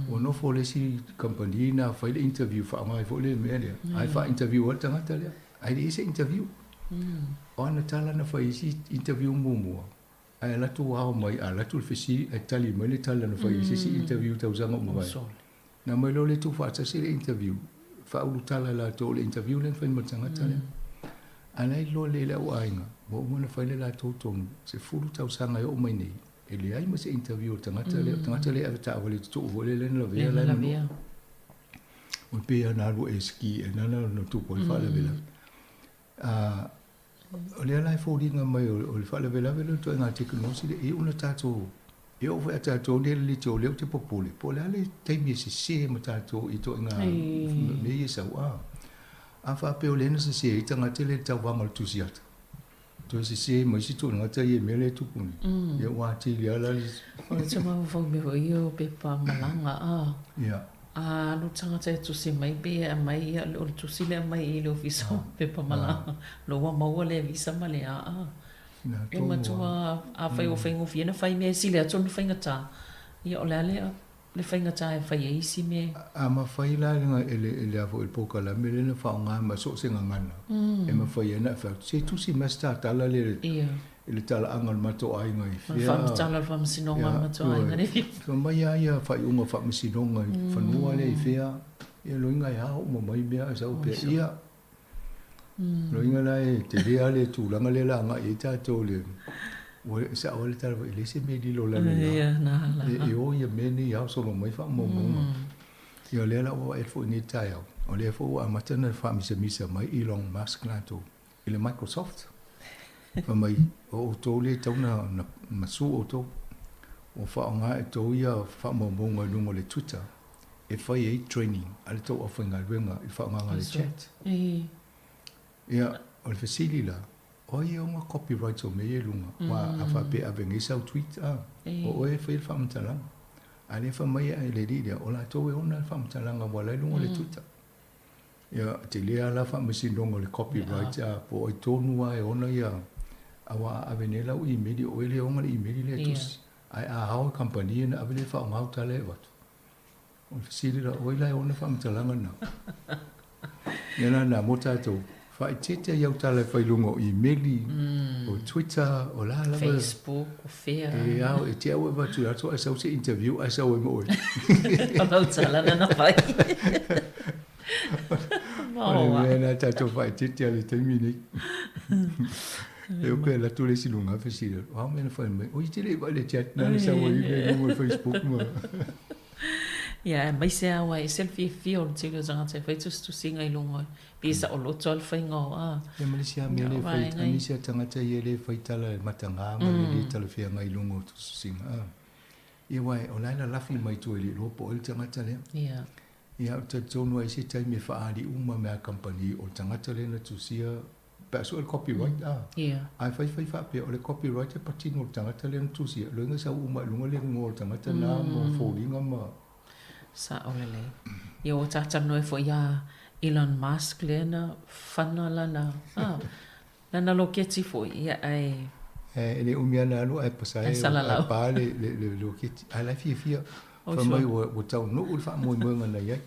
Ua nofo le isi kamupani na fai le interview faaaoga ai foi le mea lea, ae faa-interview ai le tagata lea, ae leai se interview. O ana tala na fai i isi interview muamua, ae alu atu ao mai, alu atu le fesili ae tali mai le tala na fai i se isi interview tausaga ua mavae. Na aumai loa le tuufaatasi le interview, faaulutala e latou o le interview lea na fai ma le tagata lea. A la e iloa lelei e le au aiga, ua uma ona fai le latou tonu, 10 tausaga e oo mai nei, e leai ma se interview a le tagata lea. O le tagata lea e ave taavale tutuu foi lea na lavea la e manua. Ua pei lava na alu e ski e na na tupu ai le faalavelave. O lea la e foliga mai o le faalavelave lea o le ituaiga tekonolosi lea, e iu ina tatou, e oo foi ia tatou nei le leitio lea ou te popole, po o le a le taimi e sese ma tatou i ituaiga mea ia e sau. A, a faapea o lea na sese ai tagata lea i le tauvaga o le tusi ata, toe sese ma isi tagata ia i mea lea e tupu nei, ia ua atili lava la le... O le tamaofau mea foi ia o pepa malaga, a. Ia. A alu tagata e tusi mai pe e aumai ia o le tusi lea aumai i le ofisa o pepa malaga lo ua maua lea visa ma le aa. E matua afai ua faigofie ona fai mea e sili atu ona faigata, ia o le a le le faigata e fai ai isi mea. A mafai la e le e le a foi le polokalame lea na faaaoga ma so o se gagana e mafai ai ona e fai atu, se tusi mai se tatala lea i le talaaga o le matou aiga i fea. Faamatala o le faamasinoga o le matou aiga lea i fea. Fai mai lava ia faaiuga o faamasinoga i fanua lea i fea, ia loiga e ao uma mai mea ae sau pea, ia. Loiga la e tele lava le tulaga lea o le a agai i ai tatou i le, ua sao ai le tala foi, e leai se mea e lilo i lalo i ina. E o ia mea nei e ao solo mai faamaumauga. Ia o lea la ua vaai atu foi i lenei taeao, o lea foi ua amata ona faamisamisa mai Elon Musk latou i le Microsoft. Fai mai, o outou lea e tatau ona masu outou, ua faaaoga e outou ia faamaumauga i luga o le Twitter e fai ai training a le tou aufaigaluega i le faaaogaga o le chat. Ia, o le fesili la, o ai e ona copyrights o mea ia i luga? Aua a faapea e ave nei sau tweet, a, o oe e faia le faamatalaga. A o lea e fai mai le alii lea, o latou e ona le faamatalaga ua la i luga o le Twitter. Ia, tele lava la faamasinoga o le copyright, a, po o ai tonu lava e ona ia, aua a ave nei lau imeli, o oe lea e ona le imeli lea e tusi. Ae a ao e kamupani ona ave lea e faaaoga au tala e avatu. O le fesili la, o ai la e ona faamatalaga na? Ia la na mo tatou, faaeteete i au tala e fai i luga o imeli, o Twitter, o la lava. Facebook, o fea. E ao, e te au e avatu i ato ae sau se interview ae sau ai ma oe. O lau tala na na fai. O le mea na tatou faaeteete a le taimi nei. E o pe alu atu le isi luga fesili atu, o a mea na fai mai? Oi, te le i vaai i le chat na na sau ai i luga o le Facebook ma. Ia, aemaise lava aua e ese le fiafia o le tele o tagata e fai tusitusiga i luga, pei e saoloto lava le faiga o a. Ia ma le isi lava mea lea e fai, a nisi lava tagata ia lea e fai tala e mataga ma le le talafeagai i luga o tusitusiga, a. Ia aua o la e lalafi mai tua e le iloa po o ai le tagata lea. Ia. Ia, ou te talitonu lava i se taimi e faaali uma mea a kamupani o le tagata lea na tusia Pe a sue le copyright a. Ae fai fai faapea o le copyright e patino i le tagata lea na tusia, loiga sau uma i luga le igoa o le tagata na ma foliga ma. Sao lelei. Ia ua ta talanoa foi ia Elon Musk lea na fana lana a lana loketi foi ia ae. E le umi lava na alu ae pasae ae pa le loketi ae la e fiafia. Fai mai ua taunuu le faamoemoega na i ai.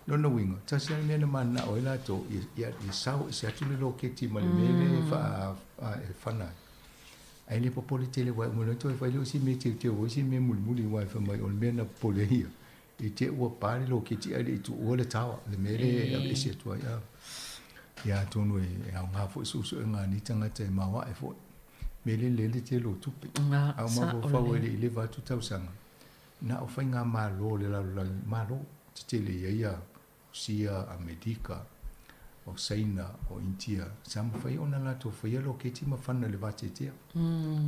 Lona uiga, tasi lava le mea na mananao ai latou, ia sao ese atu le loketi ma le mea lea e faa, e fana ai. Ae le popole tele aua e uma loa toe fai lea o si mea teuteu ai si mea mulimuli aua e fai mai o le mea na popole ai ia, i te i ua pa le loketi ae le i tuua le tower, le mea lea e aveese atu ai. Ia atonu e aoga foi suesuega a nei tagata e maoae foi. Mea lea lele tele o tupe. A o mafaufau ai le i leva atu tausaga, Na o faigamalo o le lalolagi malo tetele i ai ia Rusia, Amerika, o Saina, o Initia, sa mafai ona latou faia loketi ma fana i le vateatea.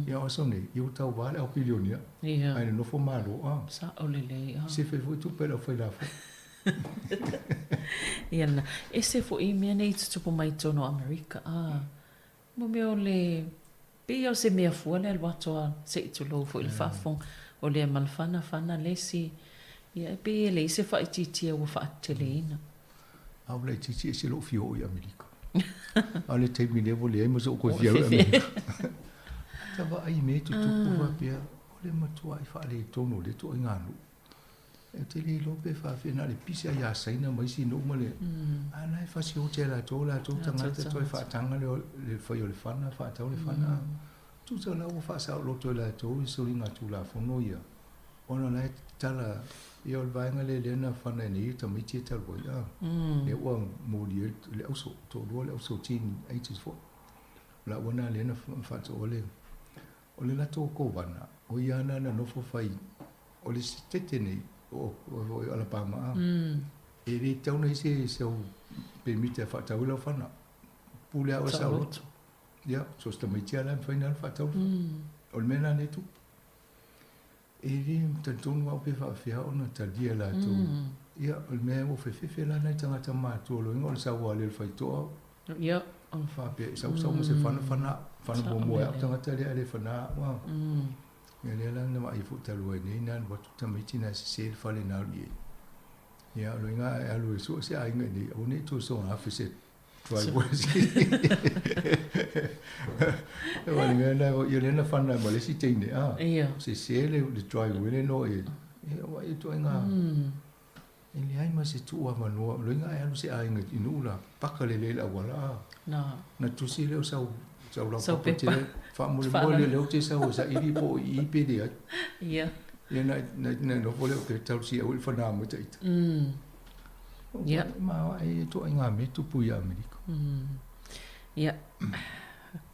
Ia o aso nei, ia ua tauva le au pilionia, ae nonofo malo a. Sao lelei a. Sefe foi tupe i le aufai lafoga. Ia na, ese foi mea nei tutupu mai i totonu o Amerika a. Mo mea o le, pei o se mea fua le alu atu a se i tulou foi le faafofoga, o lea ma le fana, fana le isi, ia e pei e leai se faaitiitia ua faateteleina. A ua laitiiti ese lou fia oo i Amerika. A o le taimi lea ua leai ma so'u toe fia alu i Amerika. Ta vaai i mea e tutupu faapea, o le matuai faaletonu o lea ituaiga nuu. E te le iloa pe faafefea na o le pisi lava ia Saina ma isi nuu ma le a la e fasioti e latou o latou tagata toe faataga le fai o le fana faatau le fana. Tusa la ua faasaoloto e latou i soligatulafono ia ona o la e tatala ia o le vaega lea lea na fana ai nei tamaiti ia talu ai a lea ua moli ai le auso toalua le auso teen ages foi. O la ua na lea na faatoa le O le latou kovana, o ia ana na nofo fai, o le setete nei o Alabama a, e le tatau ona i ai se au pemita e faatau ai lau fana. Pule lava oe saoloto. Ia, so o se tamaiti lava la e mafai ona alu faatau le fana. O le mea lena lea e tupu. E le talitonu au pe faapefea ona talia e latou. Ia, o le mea ua fefefe la nai tagata matutua o loiga o le sau lava o le faitoa. Ia. Faapea e sau sau ma se fana fana fana muamua e au tagata lea a le fana au a. Ia lea la na vaai foi talu ai nei na alu atu tamaiti na sese le fale na alu i ai. Ia, o loiga a e alu e sue se aiga i inei, aua ne i toe soona afe se driveway. Aua o le mea lena, ia lea na fana ai ma le isi teine, a, sese le driveway le no e, aua e ituaiga, e leai ma se tuu avanoa, o loiga a e alu se aiga i nuu la, paka lelei le auala, a, na tusi lea o sau sau laupapa tele, faamolemole lea ou te sau e saili po o i i pe leai. Ia. Ia na na nofo lea ou te tausi au i le fanā mai ta ita. Ia. Ma e ituaiga mea tupu i Amerika. Ia.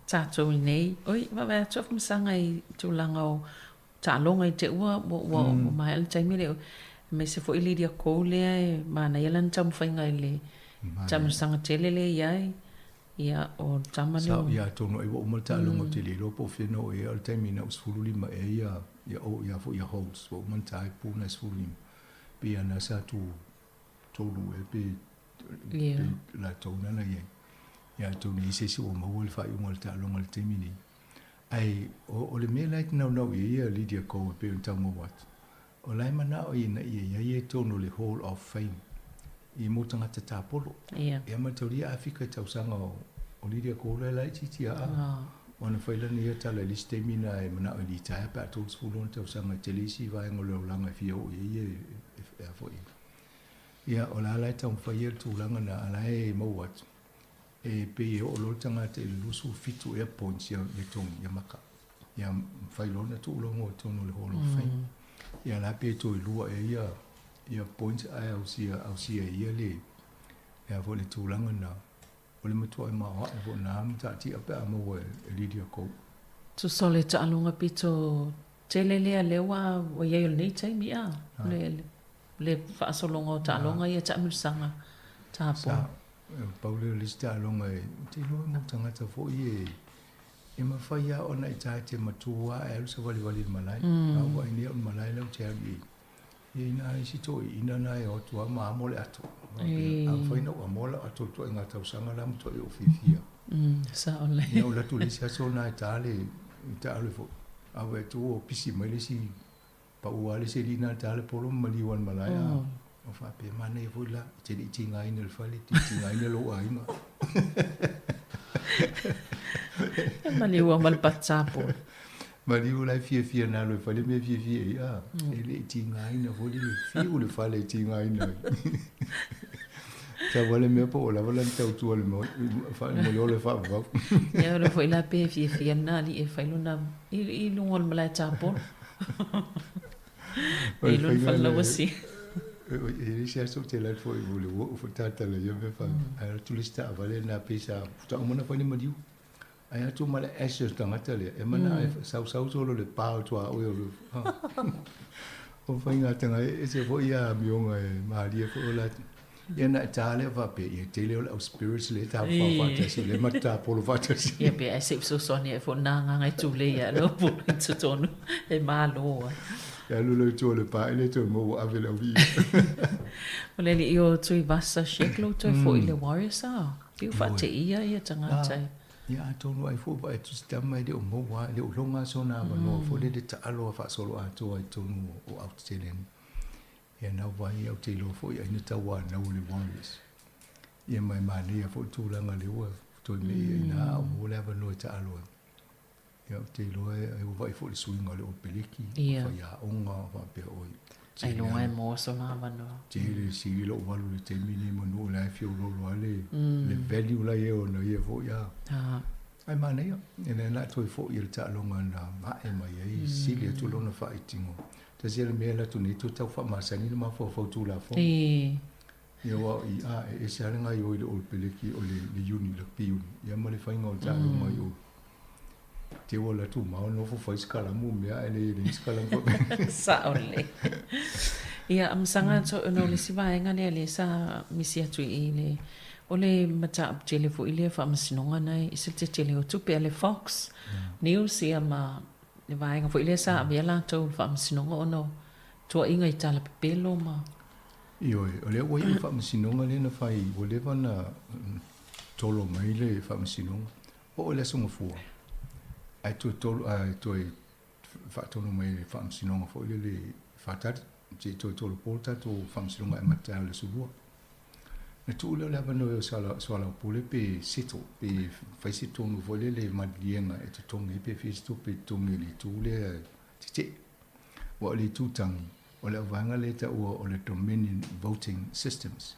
Tatou i nei, oi, vaavaai atu Afamasaga i tulaga o taaloga i te ua, ua, ua, ua maea le taimi lea, aemaise foi Lydia Ko lea e manaia lana taumafaiga i le taamilosaga tele lea e i ai. Ia, o le tama lea. Sa, ia atonu ai ua uma le taaloga ou te le iloa po o fea na oo i ai, a o le taimi na ou 15 ea ia, ia o, ia foi ia Holtz, ua uma ona ta ai pu na 15. Pei lava na sa tu tolu ea pe, pe latou na na i ai. Ia atonu e i ai se isi ua maua le faaiuga o le taaloga i le taimi nei. Ae o, o le mea la e te naunau i ai ia Lydia Ko e pei ona taumau atu, o la e manao ina ia i ai ia i totonu o le Hall of Fame i mo tagata tapolo. Ia mataulia a fika i tausaga o, o Lydia Ko la e laitiiti a, a ona fai lana ia tala i le isi taimi na e manao e litaea pe a 30 ona tausaga e tele isi vaega o le olaga e fia oo i ai ia e, e, e a foi. Ia, o la la e taumafai ia le tulaga na, a la e maua atu. E pei e oo loa le tagata i le 27 ea points ia ia togi ia maka. Ia mafai loa ona tuu lou igoa i totonu o le Hall of Fame. Ia la pe toe lua ea ia ia points ae ausia ausia e ia le le a foi le tulaga na. O le matuai maoae foi na mataatia pe a maua e Lydia Ko. Tusa o le taaloga pito tele lea lea ua ua i ai o lenei taimi a, le le faasologa o taaloga ia taamilosaga tapo. Sa, pau lea o le isi taaloga e, ou te iloa e mau tagata foi e, e mafai lava ona e ta te matua ae alu savalivali i le malae. A ou vaai nei au i le malae la ou te alu i ai, ia inā isi toeaiina na e o atu lava ma amo le ato. A mafai ona ou amoa lau ato i le ituaiga tausaga la matuai ou fiafia. Sao lelei. Ia ou alu atu i le isi aso na e ta le taalo foi, a vaai atu ua pisi mai le isi Pau lava le selina a ta le polo ma maliu ai i le malae a o faapea, manaia foi la, e te le i tigaina i le fale, e te tigaina lou aiga. E maliu lava ma le patapo. Maliu la e fiafia na alu e fai le mea e fiafia ai, a, e le i tigaina foi le fiu le fale e tigaina ai. Sau lava le mea po o lava lana tautua i le moleola e faavavau. Ia o lea foi la pe fiafia lena alii e fai lona i luga o le malae tapolo. O le faiga lea, e i ai se aso ou te alu atu foi i le uo foi tatala ia mea fa, ae alu atu le isi taavale lena pei sa faatoa uma ona fai le maliu. Ae atu ma le ash o le tagata lea, e manao e sausau solo le pa o tuaoi o le o faiga tagata e ese foi ia amioga e malie foi o latou. Ia na e ta lea faapea, ia tele o le au spirits lea e tafafao faatasi, lea ma te tapolo faatasi. Ia pe ai se i fesoasoani ai foi na agaga e tulei ai lou pulu i totonu e malo ai. E alu loa i tua o le pa e le toe maua ave le auvi'i. O le alii o Tuivasa Sheck lou toe foi i le Warriors a? Pei ua faateia ia tagata e. Ia atonu ai foi vaai atu si tama e le o maua, e le o loga sona avanoa foi lele taalo a faasoloatoa i totonu o Aotearoa nei. Ia nau vai au te iloa foi ai na tauanau o le Warriors. Ia ma e manaia foi le tulaga lea ua toe mei ai na a o maua le avanoa e taalo ai. Ia ou te iloa e ua vaai foi i le suiga o le Ol Peleki, faiaoga faapea oi. Ailoga e maua sona avanoa. Tele sili lou alu i le taimi lenei manu o la e fiololo lava le value la e ona ia foi a. Ae manaia, e lea la toe foi i le taaloga na ae mai ai, sili atu lona faaitigo. Tasi le mea latou nei toe tau faamasani le mafaufau Tulafono. Ia aua o i a e ese lava le gaoioi i le Ol Peleki o le uni, rugby uni, ia ma le faiga o le taaloga i o. Te ua latou mao nofo fai se kalamu mea ae le leai se kalamu. Sao lelei. Ia, amasaga atu ona o le isi vaega lea lea sa misi atu i le O le mataupu tele foi lea faamasinoga na e ese le tetele o tupe a le Fox News ia ma le vaega foi lea sa avea latou i le faamasinoga ona o tuuaiga i tala pepelo ma Ioe, o lea ua iu le faamasinoga lea na fai, ua leva ona tolo mai le faamasinoga. Oo i le Aso Gafua, ae toe tolo, ae toe faatonu mai e le faamasinoga foi lele e faatali. Se i toe tolopo le tatou faamasinoga e amata taeao i le aso Lua. Na tuu lea o le avanoa e soalaupule pe settle, pe fai se tonu foi lele maliliega e totogi ai pe fia se tupe e totogi i le itu lea tetee. Aua o le itu tagi, o le auvaega lea e taua o le Dominion Voting Systems.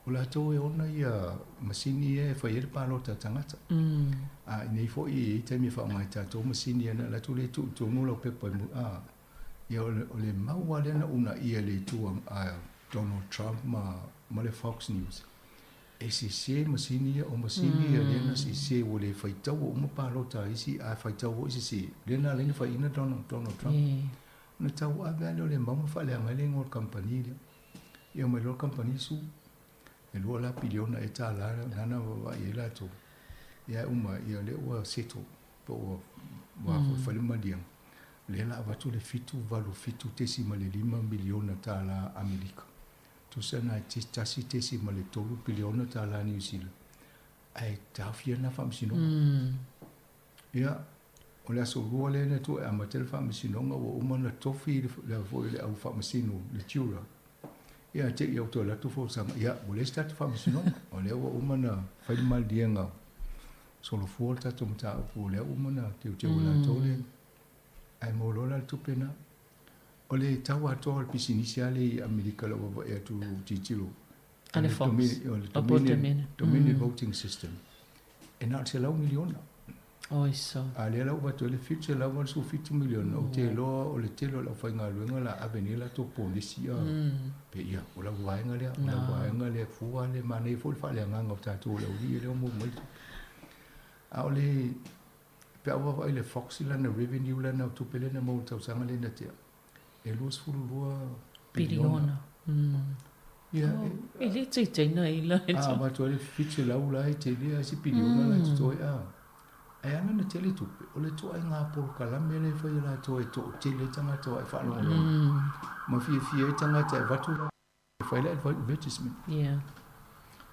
O latou e ona ia masini ia e fai ai le palota a tagata. A i nei foi e i ai taimi e faaaoga ai tatou masini ia, na alu atu lea tuu i totonu lau pepa i a, ia o le, o le mau lava lea na uunaia e le itu a Donald Trump ma, ma le Fox News, e sese masini ia, o masini ia lea na sese ua le faitaua uma palota a isi, a faitau foi sese, lea na ala ai ona faiaina Donald, Donald Trump. Ona tauave lava lea o le mau ma faaleaga ai le igoa o le kamupani lea. Ia omai loa le kamupani sue. E lua la piliona ea tālā lena na vaavaai ai latou. Ia ae uma, ia lea ua settle, po ua, ua foi fai le maliega. Lea la avatu le 787.5 miliona tālā Amerika. Tusa na e 1.3 piliona tālā Niu Sila. Ae taofia lena faamasinoga. Ia, o le aso Lua lea na tuu e amata ai le faamasinoga ua uma ona tofi le foi le au faamasino, le juror. Ia, te i au toe alu atu folasaga, ia, ua leai se tatou faamasinoga. O lea ua uma ona fai le maliega solofua le tatou mataupu, o lea ua uma ona teuteu e latou le, ae maua loa la le tupe lena. O le tau atoa o le pisinisi lava lea i Amerika o lau vaavaai atu tilotilo, A le Fox. O le Dominion, Dominion Voting System, e na o le $100 miliona. Oi so. A lea la ua avatu ai le $787 miliona, ou te iloa o le tele o le aufaigaluega la ave nei latou ponesi a pe ia, o lau vaega lea, o lau vaega lea, fua le manaia foi le faaleagaga o tatou o le aualii lea ua maua mai le tupe. A o le, pe a ou vaavaai i le Fox i lana revenue lana tupe lea na maua i le tausaga lea na tea, e 22 piliona. Ia, e le teitei ai la. A avatu ai le 700 la e tele lava si piliona la e totoe a. Ae ala ona tele tupe, o le ituaiga polokalame lea e fai e latou e toatele ai tagata o e faalogologo ma fiafia ai tagata e avatu la e fai le advertisement. Yeah.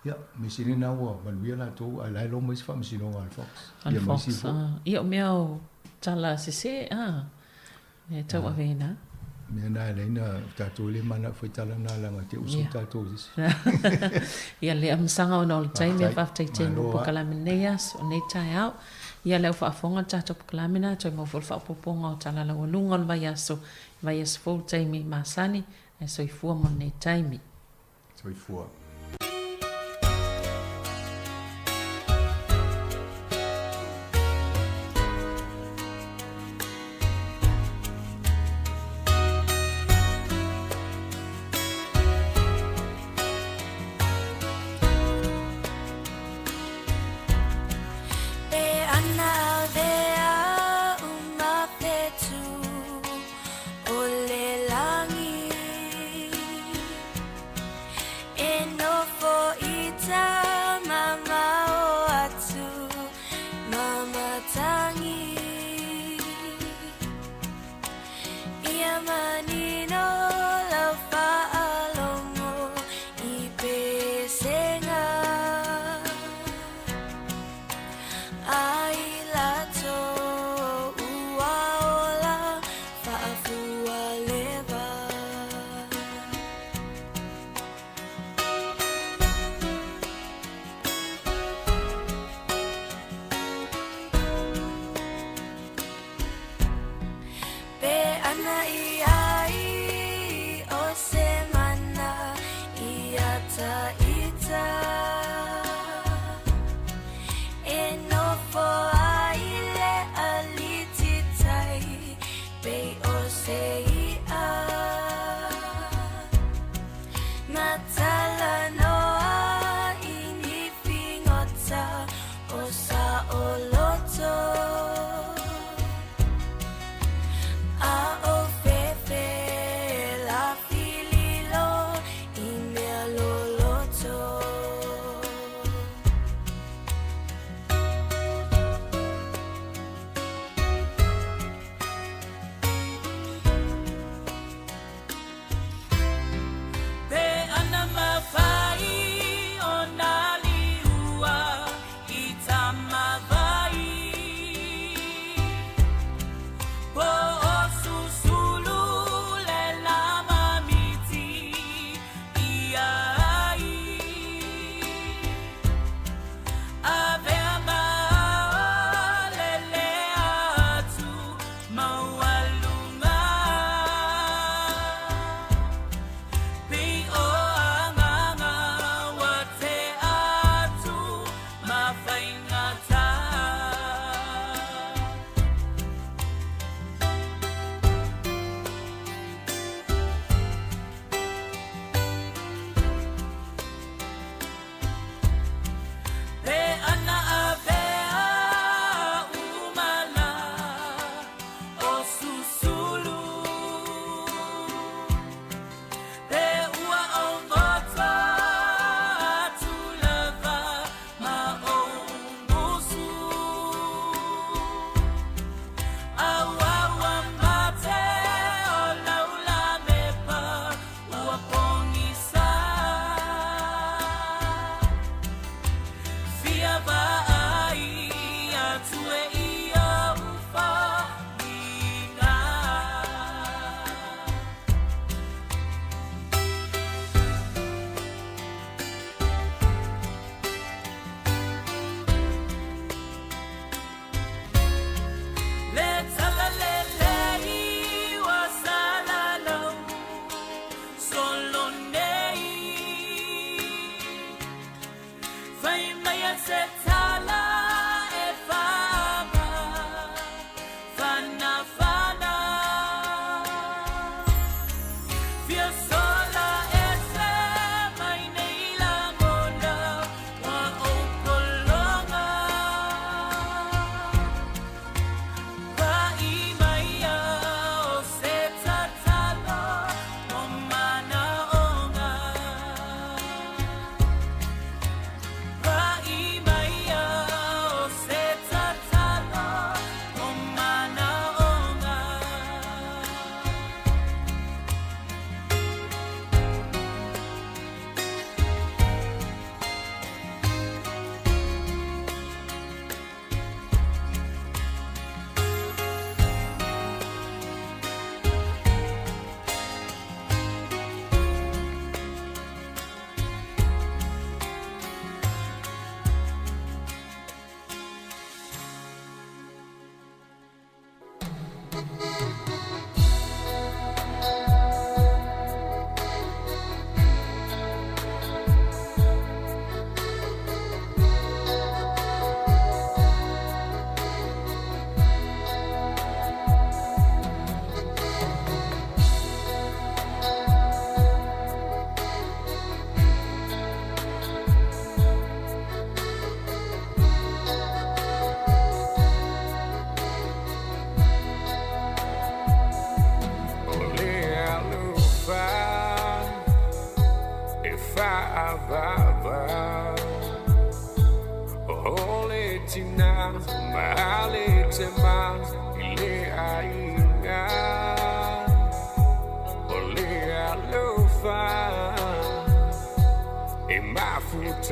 Ia, mea sili lena ua manuia latou ae la e loma isi faamasinoga a le Fox. A le Fox, a. Ia, o mea o tala sese, a. Mea e tauave ina. Mea na e alai na tatou le mana fai tala na langa te usu tatou isi. Ia le amasaga ona o le taimi a faafetai tele mo polokalame nei aso nei taeao. Ia lea ua faafofoga le tatou polokalame na toe maua foi le faaopoopoga o tala laualuga o le vaiaso, vaiaso fou le taimi masani ae soifua mo lenei taimi. Soifua.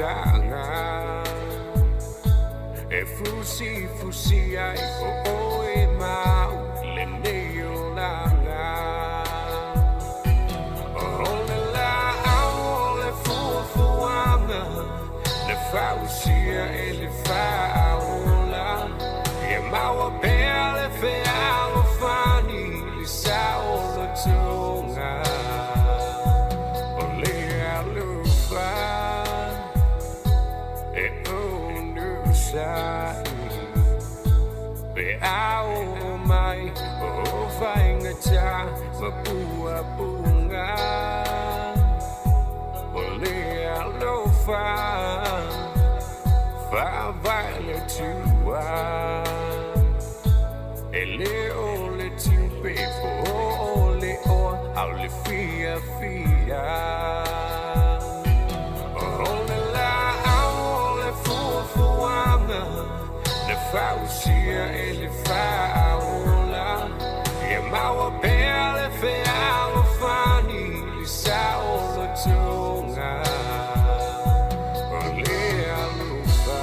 amataga E fusifusi ai o oe ma au lenei olaga. O le laau o le fuafuaga na fausia e le Faaola, ia maua pea le fealofani i le saolotoga o le alofa e onosai pe a oo mai o faigata ma puapuga o le alofa faavae le Atua e le o le tupe po o le oa a o le fiafia. O le laau o le fuafuaga na fausia e le Faaola, ia maua pea le fealofani i le saolotoga o le alofa.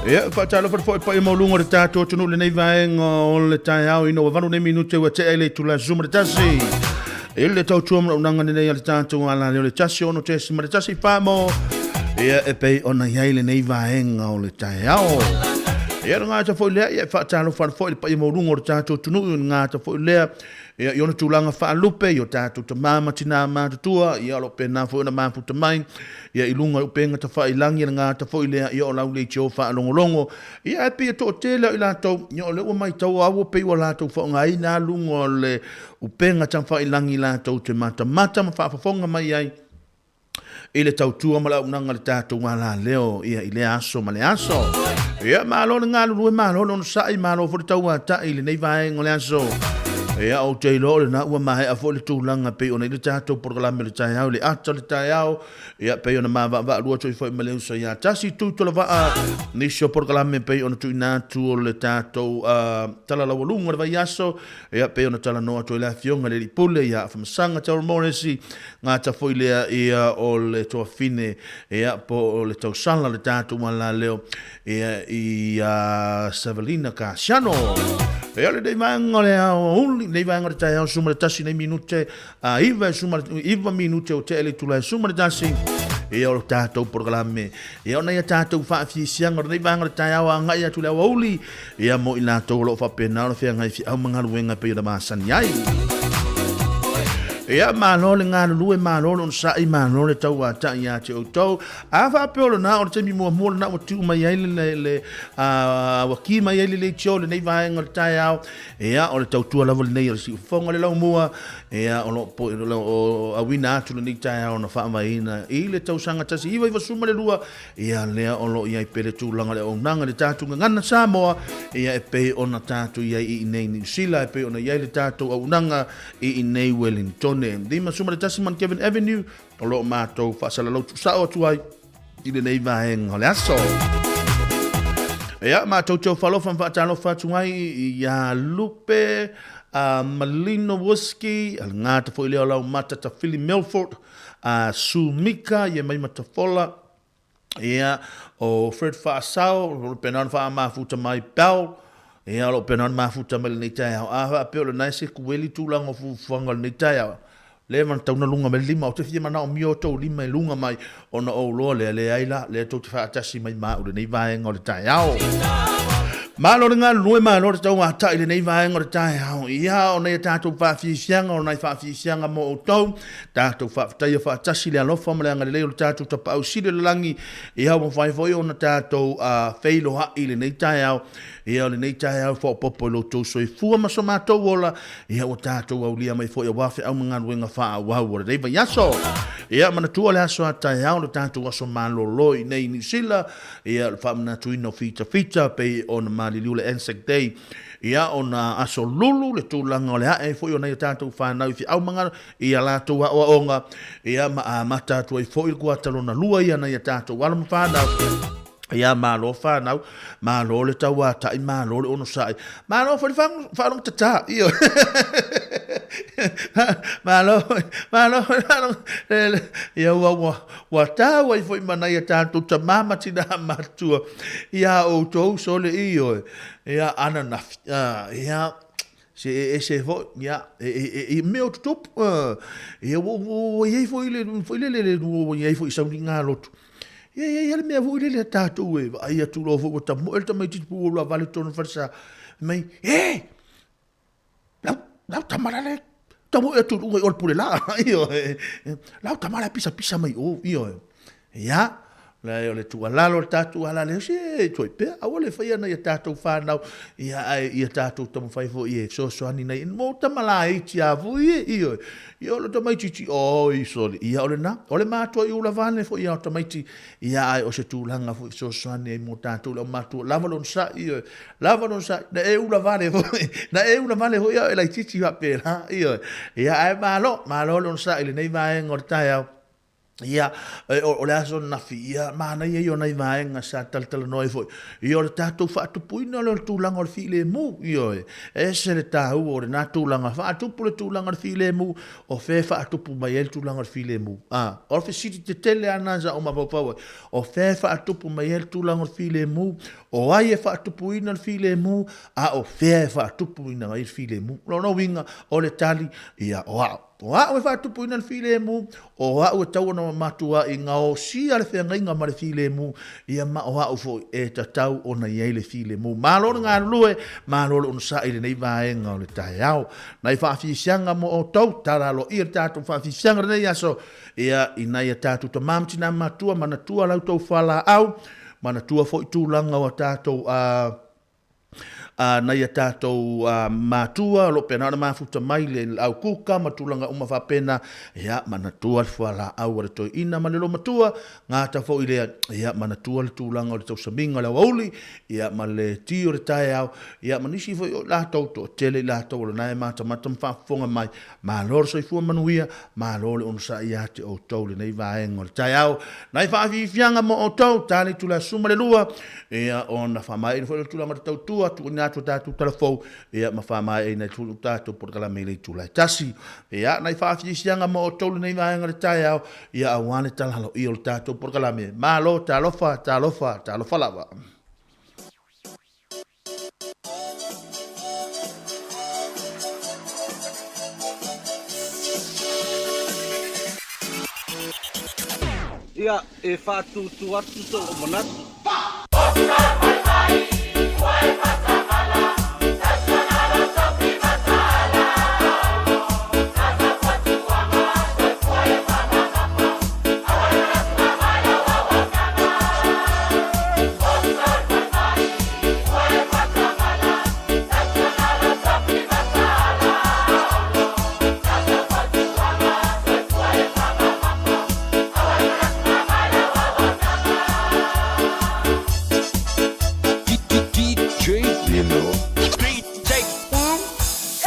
Ia, faatalofa atu foi i le paia maualuga o le tatou atunuu i lenei vaega o le taeao ina ua 8 nei minute ua tea i le itula 11. I le tautua manaonaga lenei a le tatou alaleo le 16.1 mo ia e pei ona i ai lenei vaega o le taeao. Ia, o le gata foi lea, ia e faatalofa atu foi i le paia maualuga o le tatou atunuu, i le gata foi lea Ia, i ona tulaga faalupe, i o tatou tama ma tinā matutua, ia, o lo o pena foi ona mafuta mai, ia, i luga o upega tafailagi, le gata foi lea, ia, o lau leitio faalogologo. Ia, ae pei e toatele o i latou, ia, o lea ua matau au, ua pei ua latou faaaogaina lava luga o le upega tafailagi latou te matamata ma faafofoga mai ai i le tautua ma le auaunaga a le tatou alaleo ia i lea aso ma le aso. Ia, malo le galulue, malo le onosai, malo foi le tauatai i lenei vaega o le aso. Ia, ou te iloa o lena ua maea foi le tulaga pei ona i le tatou polokalame o le taeao, i le ata o le taeao, ia pei ona mavaavaalua atu ai foi ma le uso ia Tasi Tuitolavaa, nisi o polokalame pei ona tuuina atu o le tatou tala laualuga o le vaiaso, ia pei ona talanoa atu ai le Afioga i le Alii Pule ia Afamasaga Terrell Morrissey, Gata foi lea ia o le tuafine ia po o le tausala le tatou alaleo ia i a Savelina Kasiano. Ia lenei vaega o le aoauli, lenei vaega o le taeao 11 nei minute a 9 9 minute o tea le itula e 11 ia o le tatou polokalame. Ia ona ia tatou faafiasiaga o lenei vaega o le taeao agai atu i le aoauli ia mo i latou o lo o faapena ona feagai feau ma galuega e pei ona masani ai. Ia, malo le galulue, malo le onosai, malo le tauatai ia te outou. A faapea o lena, o le taimi muamua lena ua tiu mai ai le, le, le ua ki mai ai le leitio lenei vaega o le taeao. Ia, o le tautua lava lenei o le siufofoga o le laumua. Ia, o lo o, o, o auina atu lenei taeao na faavaeina i le tausaga 1992 Ia lea o lo o i ai pea le tulaga o le auaunaga i le tatou gagana Samoa, ia e pei ona tatou i ai i inei Niu Sila, e pei ona i ai le tatou auaunaga i inei Welingtone. 51 Mount Kevin Avenue o lo o matou faasalalau tuusao atu ai i lenei vaega o le aso. Ia, matou te ofo alofa ma faatalofa atu ai ia Lupe Malino Whiskey, a le gata foi lea o Laumata Tafili Milford, a Sue Mika ia mai Matafola, ia, o Fred Faasao, o lo pena ona faamafuta mai Bell, ia, o lo pena ona mafuta mai lenei taeao. A faapea o lena e se kueli tulaga o fuafuaga o lenei taeao, le ma tauna luga mai le lima, ou te fia manaomia o tou lima e luga mai, ona ou loa lea, leai la, lea tou te faatasi mai ma au lenei vaega o le taeao. Malo le galulue, malo le tauata'i i lenei vaega o le taeao. Ia, o nai a tatou faafiafiaga, o nai faafiafiaga mo outou, tatou faafetaia faatasi le alofa ma le agalelei o le tatou Tapaau Sili o le lagi, ia ua mafai foi ona tatou feiloai i lenei taeao. Ia, o lenei taeao e faaopoopo i lo outou soifua ma so matou ola, ia ua tatou aulia mai foi aua feau ma galuega faaauau o lenei vaiaso. Ia, manatua le aso a taeao, le tatou aso malolo i inei i Niu Sila, Ia, o le faamanatuina o fitafita pei ona maliliu le Anzac Day, ia, ona aso lulu le tulaga o le ae ai foi o nai a tatou fanau i feau ma i a latou aoaoga, ia, ma amata atu ai foi le kuata lona lua ia nai a tatou alo ma fanau. Ia, malo fanau, malo le tauatai, malo le onosai, malo foi le faalogotata, ioe. Malo, malo foi le, ia, ua, ua, Ua tau ai foi ma nai a tatou tamā ma tinā matutua iā outou sole ioe, ia ananafi, ia, se e ese foi, ia, e, e, mea o tutupu, ia, ua, ua, ua i ai foi le, foi lele le, ua i ai foi i sauniga lotu. Ia, e i ai lava le mea foi lele a tatou e vaai atu loa foi ua tamoe le tamaitiiti pei ua lavale i totonu o le falesa, fai mai, e! Lau, lau tama la le tau atu i luga i o le pule la, ioe. Lau tama la pisapisa mai o, ioe. Ia, le o le tuualalo le tatou ala lea, se tuai pea, aua le faia nai a tatou fanau, ia ae ia tatou taumafai foi e fesoasoani nai, mo tama laiti lava foi e, ioe. Ia o le tamaitiiti, oi sole, ia o lena, o le matua i ulavane foi ia o tamaiti, Ia ae o se tulaga foi fesoasoani ai mo tatou le aumatua, lava lona sa'i, ioe, lava lona sa'i, na e ula vale foi, na e ula vale foi a o e laitiiti faapena, ioe. Ia ae malo, malo le onosai i lenei vaega o le taeao. Ia, o le aso ananafi, ia, manaia ia o nai vaega sa talatalanoa ai foi. Ia, o le tatou faatupuina lea o le tulaga o le filemu, ioe. E ese le taua o lena tulaga, faatupu le tulaga o le filemu, O fea e faatupu mai ai le tulaga o le filemu? A, o le fesili tetele lava lena sa ou mafaufau ai. O fea e faatupu mai ai le tulaga o le filemu? O ai e faatupuina le filemu? A o fea e faatupuina ai le filemu? O lona uiga, o le tali, ia, o au. O au e faatupuina le filemu, o au e tatau ona matuai gaosia le feagaiga ma le filemu, ia ma o au foi e tatau ona i ai le filemu. Malo le galulue, malo le onosai i lenei vaega o le taeao. Nai faafiafiaga mo outou, tala aloaia le tatou faafiafiaga lenei aso, ia, i nai a tatou tamā ma tinā matua, manatua la outou fualaau, manatua foi tulaga o a tatou, a, a, nai a tatou a, matua o lo o pena ona mafuta mai le au kuka ma tulaga uma faapena, ia, manatua le fualaau a le toeaina ma le olomatua, Gata foi lea, ia, manatua le tulaga o le tausamiga o le aoauli, ia, ma le ti o le taeao, ia, ma nisi foi o i latou, toatele i latou o lena e matamata ma faafofoga mai. Malo le soifua manuia, malo le onosai ia te outou i lenei vaega o le taeao. Nai faafiafiaga mo outou, ta le itula e 12, ia, ona faamaeaina foi lea o le tulaga o le tautua, tuuina atu a tatou tala fou, ia, ma faamaeaina ai foi le tatou polokalame i le itula e 1. Ia, nai faafiafiaga mo outou i lenei vaega o le taeao, Ia aua le tala aloaia o le tatou polokalame. Malo, talofa, talofa, talofa lava. Ia, e faatūtū atu sou manatu.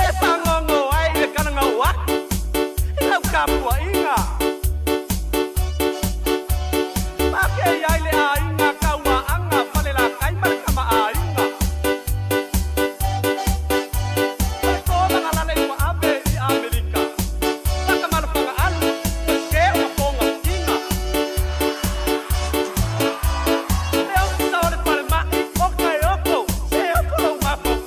E pāgogo ai le kalagaoa i lau tapuaiga. Pakei ai le aiga Kauaʻaga, Falelatai ma le Kamaʻāina. O le kōlagalale i ua ave i ʻAmelika, Makamalofagaalu, ma ke o Mapogapiina. Le ofisa o le falemai o Kaeoko, se oko lou mafaufau.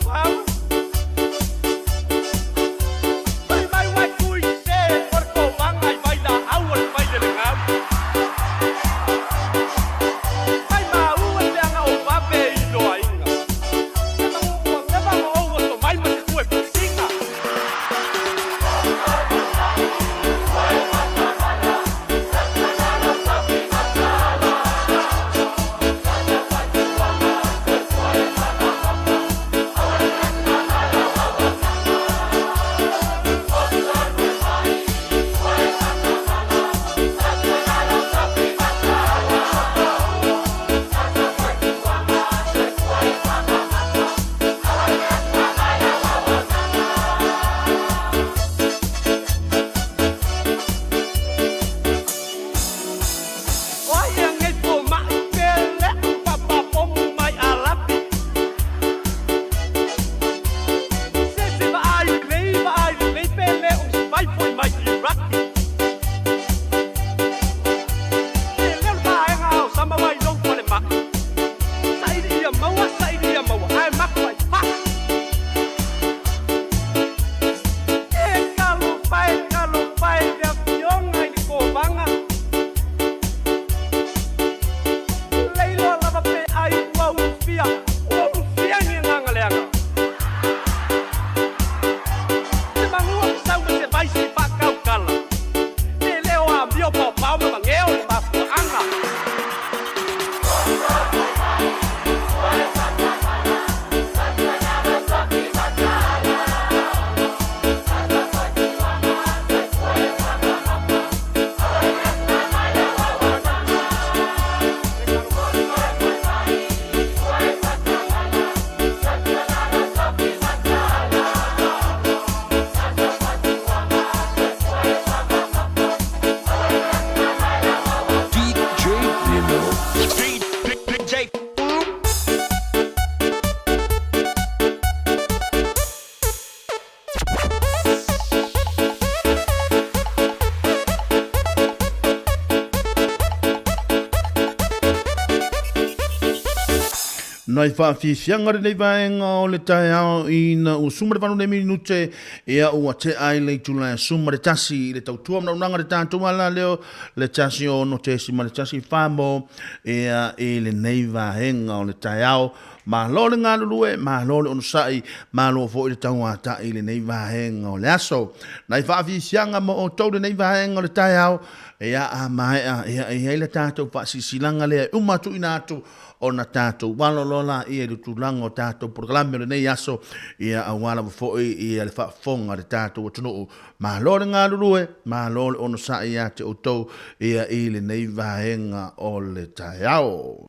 Nai faafiafiaga lenei vaega o le taeao ina ua 18 nei minute ia ua tea ai le itula e 11 i le tautua manaonaga le tatou ala leo le 16.14 mo ia i lenei vaega o le taeao. Malo le galulue, malo le onosai, malo foi le tauatai i lenei vaega o le aso. Nai faafiafiaga mo outou lenei vaega o le taeao, ia a maea ia e i ai le tatou faasilasilaga lea e uma tuuina atu ona tatou alo loa laia i le tulaga o tatou polokalame o lenei aso, ia aua lava foi ia le faafofoga a le tatou atunuu. Malo le galulue, malo le onosai ia te outou ia i lenei vaega o le taeao.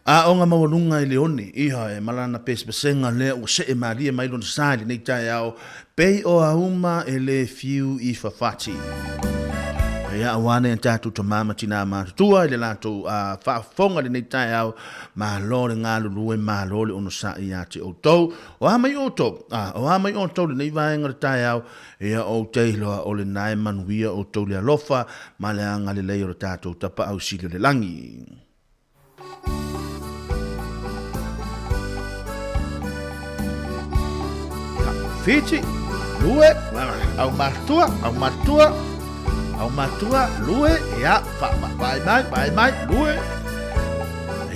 Aoga maualuga i le one, ia e ma lana pesepesega lea ua see malie mai lona sa i lenei taeao, pei o auma e le fiu i fafati. Ia aua nei a tatou tama ma tinā matutua i le latou faafofoga i lenei taeao, malo le galulue, malo le onosai ia te outou. O a mai outou? O a mai outou i lenei vaega o le taeao? Ia ou te iloa o lena e manuia outou le alofa ma le agalelei o le tatou Tapaau Sili o le Lagi. Fiti, lue, au matua, au matua, au matua, lue, ia, fa, fa, vai mai, vai mai, lue,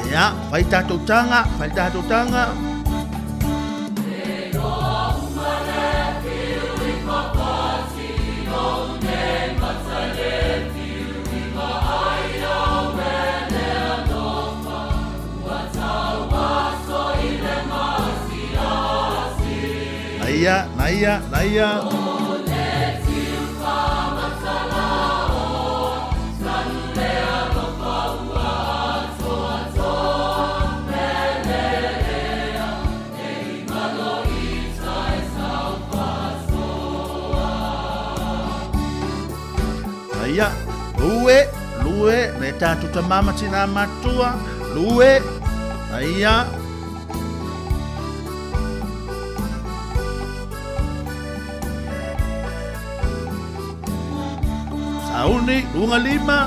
ia, fai tatou tanga, fai tatou tanga. Naia, naia, naia. Aia, lue, lue, le tātou tamama tina matua, lue, aia. Sauni, lunga lima.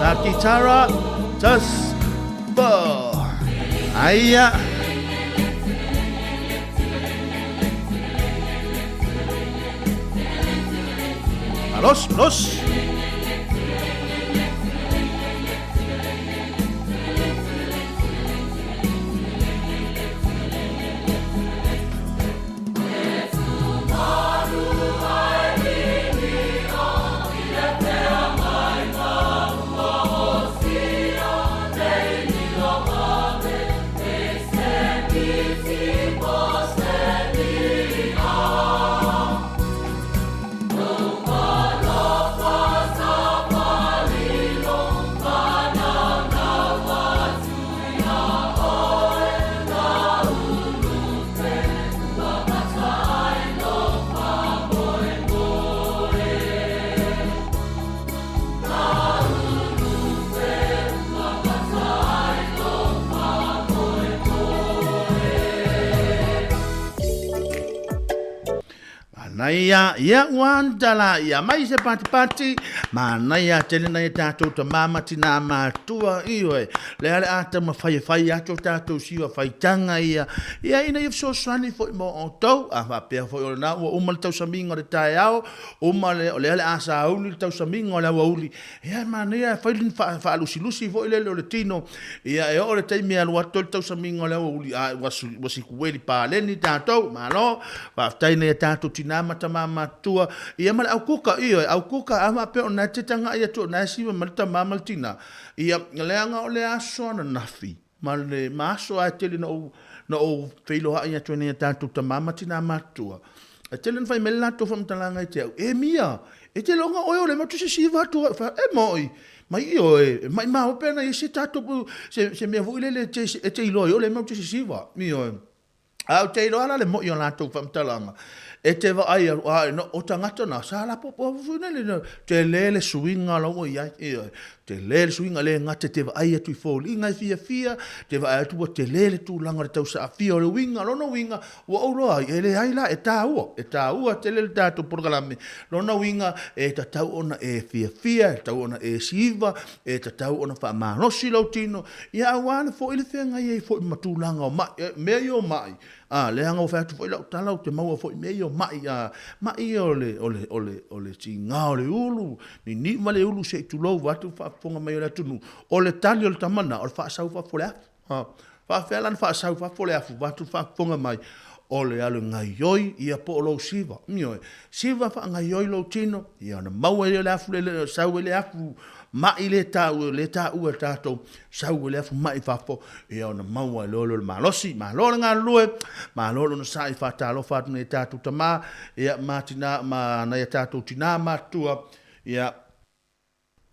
Takitara tas bo. Aia. Alos, alos. Manaia, ia ua antala ia mai se patipati, manaia tele nai e tātou ta mama tina matua ioe. Le ale ata ma whai whai atu tātou siwa whaitanga ia. Ia ina ia fesoasoani foi mo outou, a faapea foi o lena ua uma le tausamiga o le taeao, uma le, o lea le a sauni le tausamiga o le aoauli. Ia e manaia e fai le faalusilusi foi lele o le tino. Ia e oo le taimi e alu atu ai le tausamiga o le aoauli, a ua, ua sikueli paleni tatou, malo, faafetai nei a tatou tinā ma tamā matutua, ia ma le au kuka, ioe, au kuka, a faapea o na e te tagai atu o na e siva mai le tamā ma le tinā. Ia, leaga o le aso ananafi, ma le ma aso lava e tele na ou, na ou feiloai atu ai nei a tatou tamā ma tinā matutua. Ae tele na fai mai le latou faamatalaga ia te au, E mia, e te iloga oe o lea matou te sisiva atu ai. Fai atu, E moi, mai i oe, e maimau pe ana i ai se tatou, se, se mea foi lele e te, e te iloa ai o lea matou te sisiva. Ioe. Ae ou te iloa la le moi o latou faamatalaga, e te vaai alu, a, no, o tagata na, sa lapopoa foi nei le, tele le suiga la ua i ai, ioe, tele le suiga, le gata te vaai atu i foliga e fiafia, te vaai atu ua tele le tulaga o le tausaafia o le uiga, lona uiga, Ua ou iloa ai, e leai la, e taua, e taua tele le tatou polokalame. Lona uiga, e tatau ona e fiafia, e tatau ona e siva, e tatau ona faamalosi lou tino, ia aua le foi le feagai ai foi ma tulaga o ma'i, mea ia o ma'i, a, leaga ua fai atu foi lau tala ou te maua foi i mea ia o ma'i, a, ma'i ia o le, o le, o le, o le tiga o le ulu, ninii ma le ulu se i tulou vaeatu le faafofoga mai o le atunuu. O le tali o le tama lena, o le faasau fafo o le afu. Ha, faafefea la ona faasau fafo le afu vaeatu le faafofoga mai, o le alu e gaioi ia po o lou siva. Ioe, siva faagaioi lou tino, ia ona maua ai lea o le afu le, sau ai le afu mai lea e taua, lea e taua e tatou, sau ai le afu mai fafo, ia ona maua ai loa lea o le malosi. Malo le galulue, malo le onosai, faatalofa atu nei tatou tama, ia ma tina, ma nai a tatou tina matutua, ia,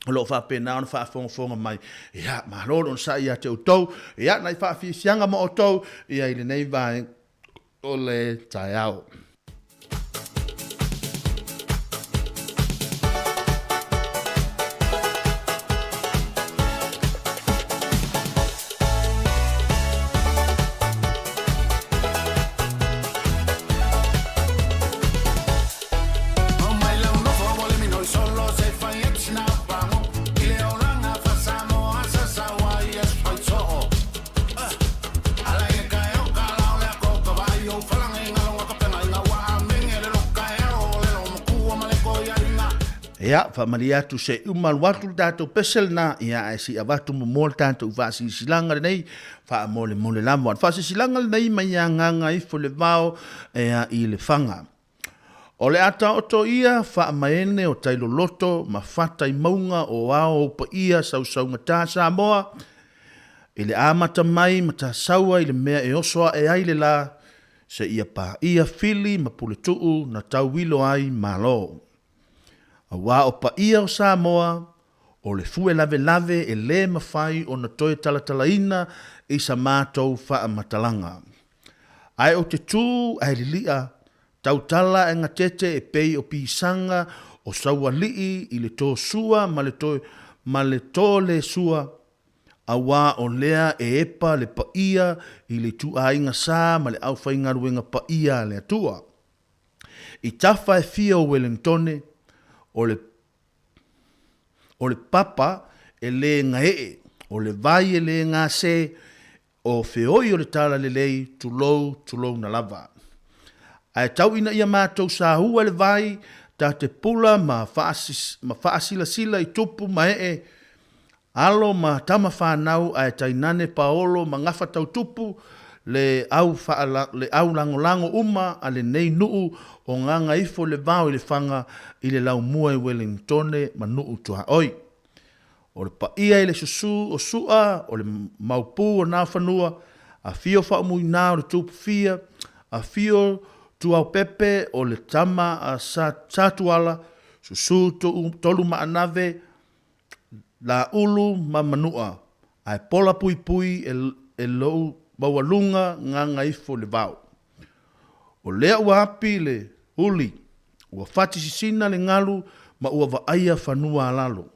o lo o faapena ona faafogafoga mai. Ia, malo le onosai ia te outou. Ia, nai faafiafiaga ma outou, ia i lenei vaega o le taeao. Ia, faamalie atu se i uma alu atu le tatou pese lena, ia ae se i avatu muamua le tatou faasilasilaga lenei, faamolemole lava. O le faasilasilaga lenei mai ia Gagaifo le Vao ea i Lefaga. O le a taoto ia faamaene o tai loloto ma fata i mauga o ao ou paia sausaugata Samoa, i le amata mai Matasaua i le mea e oso ae ai le la, seia paia Fili ma Puletuu na tauilo ai Malo. Aua o paia o Samoa, o le fue lavelave e le mafai ona toe talatalaina i sa matou faamatalaga. Ae ou te tu ae lilia, tautala ae gatete e pei o pisaga o saualii i le to sua ma le to ma le to le sua, auā o lea e epa le paia i le ituaiga sa ma le aufaigaluega paia a le Atua. I tafa e fia o Welengtone, o le o le papa e le gaee, o le vai e le gase, O feoi o le talalelei, tulou, tulouna lava. Ae tau ina ia matou saua le vai, ta te pula ma ma faasilasila i tupu ma ee, alo ma tama fanau ae tainane paolo ma gafa tau tupu, le au le au lagolago uma a lenei nuu o Gagaifo le Vao i Lefaga i le Laumua i Welingtone ma nuu tuaoi. O le paia i le susu o Su'a, o le maupū o Nafanua, afio Faumuina o le Tupufia, afio Tuaopepe o le tama a Satuala, susu Tolumaanave, Laulu ma Manua, ae pola puipui e lou maualuga Gagaifo le vao. O lea ua api le uli, ua fati sisina le galu ma ua vaaia fanua a lalo.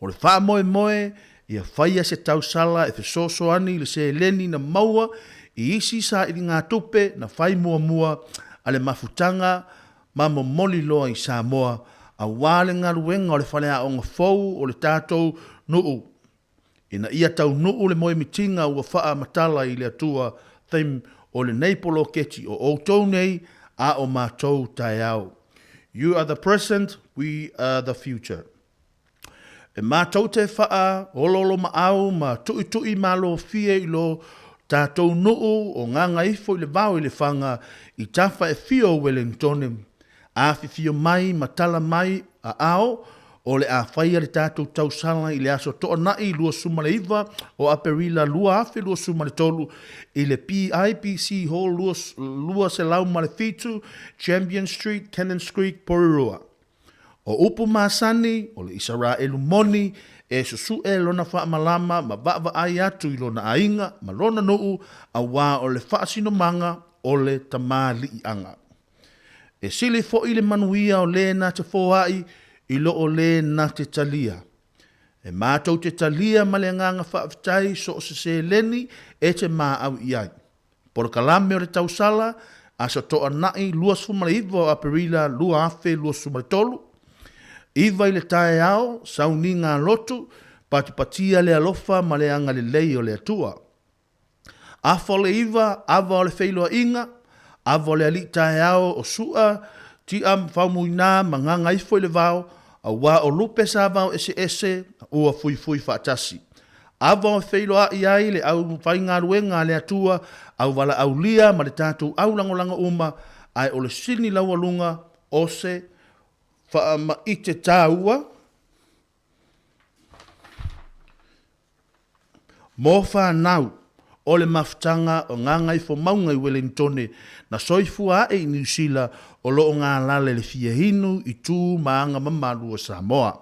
O le faamoemoe ia faia se tausala e fesoasoani i le seleni na maua i isi sailigatupe na fai muamua a le mafutaga ma momoli loa i Samoa aua le galuega o le faleaoga fou o le tatou nuu ina ia taunuu le moemitiga ua faamatala i le Atua Theme o lenei poloketi o outou nei a o matou taeao You are the present, we are the future. E matou te faaoloolomaau ma tuitui malofie i lo tatou nuu o Gagaifo i le Vao i Lefaga i tafa e fia o Welengtone, afifio mai ma tala mai aao O le a faia le tatou tausala i le aso Toonai 29 o Aperila 2023 i le PIPC Hall 207 Champion Street, Cannons Creek, Porirua. O upu masani o le Isaraelu moni e susuʻe lona faamalama ma vaavaai atu i lona aiga ma lona nuu auā o le faasinomaga o le tamāliʻiaga. E sili foi le manuia o lē na te foai i lo o lē na te talia. E mātou te talia ma le agaga faafetai so o se seleni e te māʻau i ai. Polokalame o le tausala, Aso Toonai 29 o Aperila 2023, 9 i le taeao, sauniga lotu, patipatia le alofa ma le agalelei o le Atua. Afa o le iva, ava o le feiloaiga, ava o le alii taeao o Su'a, Ti'a ma Faumuina ma Gagaifo i le vao, auā o lupe sa vao eseese ua fuifui faatasi. Ava o feiloa'i ai le au faigaluega a le Atua, au valaaulia ma le tatou au lagolago uma, ae o le sini laualuga o se faamaite taua, Mo whanau, o le mafutaga o Gagaifomauga i Welengtone na soifua ae i Niu Sila o lo o galale le fia inu i tu ma aga mamalu o Samoa.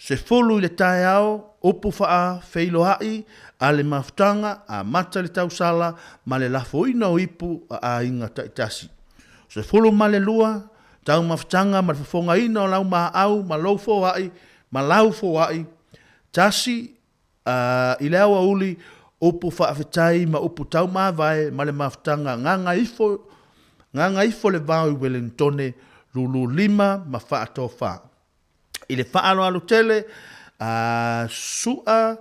10 i le taeao, upu faafeiloai a le mafutaga, amata le tausala ma le lafoina o ipu a aiga taitasi. 12, taumafutaga ma le fofogaina o lau maau ma lou foai ma lau foai, Tasi, ā, i le aoauli, upu faafetai ma upu taumavae ma le mafutaga Gagaifo, Gagaifo le vao i Welengtone, lulu lima ma faatofa. I le faaaloalo tele, ā, suʻa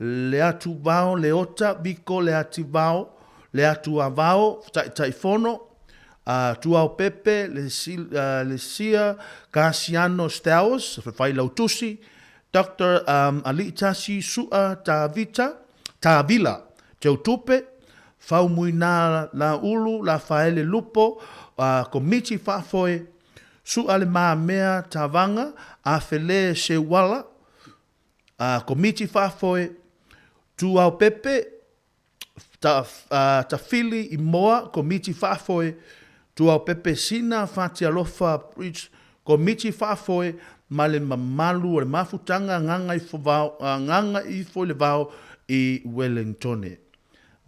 le atu vao le ota, viko le ati vao, le atu avao, Taitaifono, ā, Tuaopepe, le, le sia Kasiano Stowers, Failautusi, Doctor Aliitasi Su'a Tavita, Tavila, Teutupe, Faumuina Laulu Lafaele Lupo, Komiti Faafoe, Su'a Le Mamea Tavaga, Afele Seuala, Komiti Faafoe, Tuaopepe, Tafili i Moa, Komiti Faafoe, Tuaopepe Sina Fatialofa Bridge, Komiti Faafoe, ma le mamalu o le mafutaga Gagaifo-i-le-Vao i Wellingtone.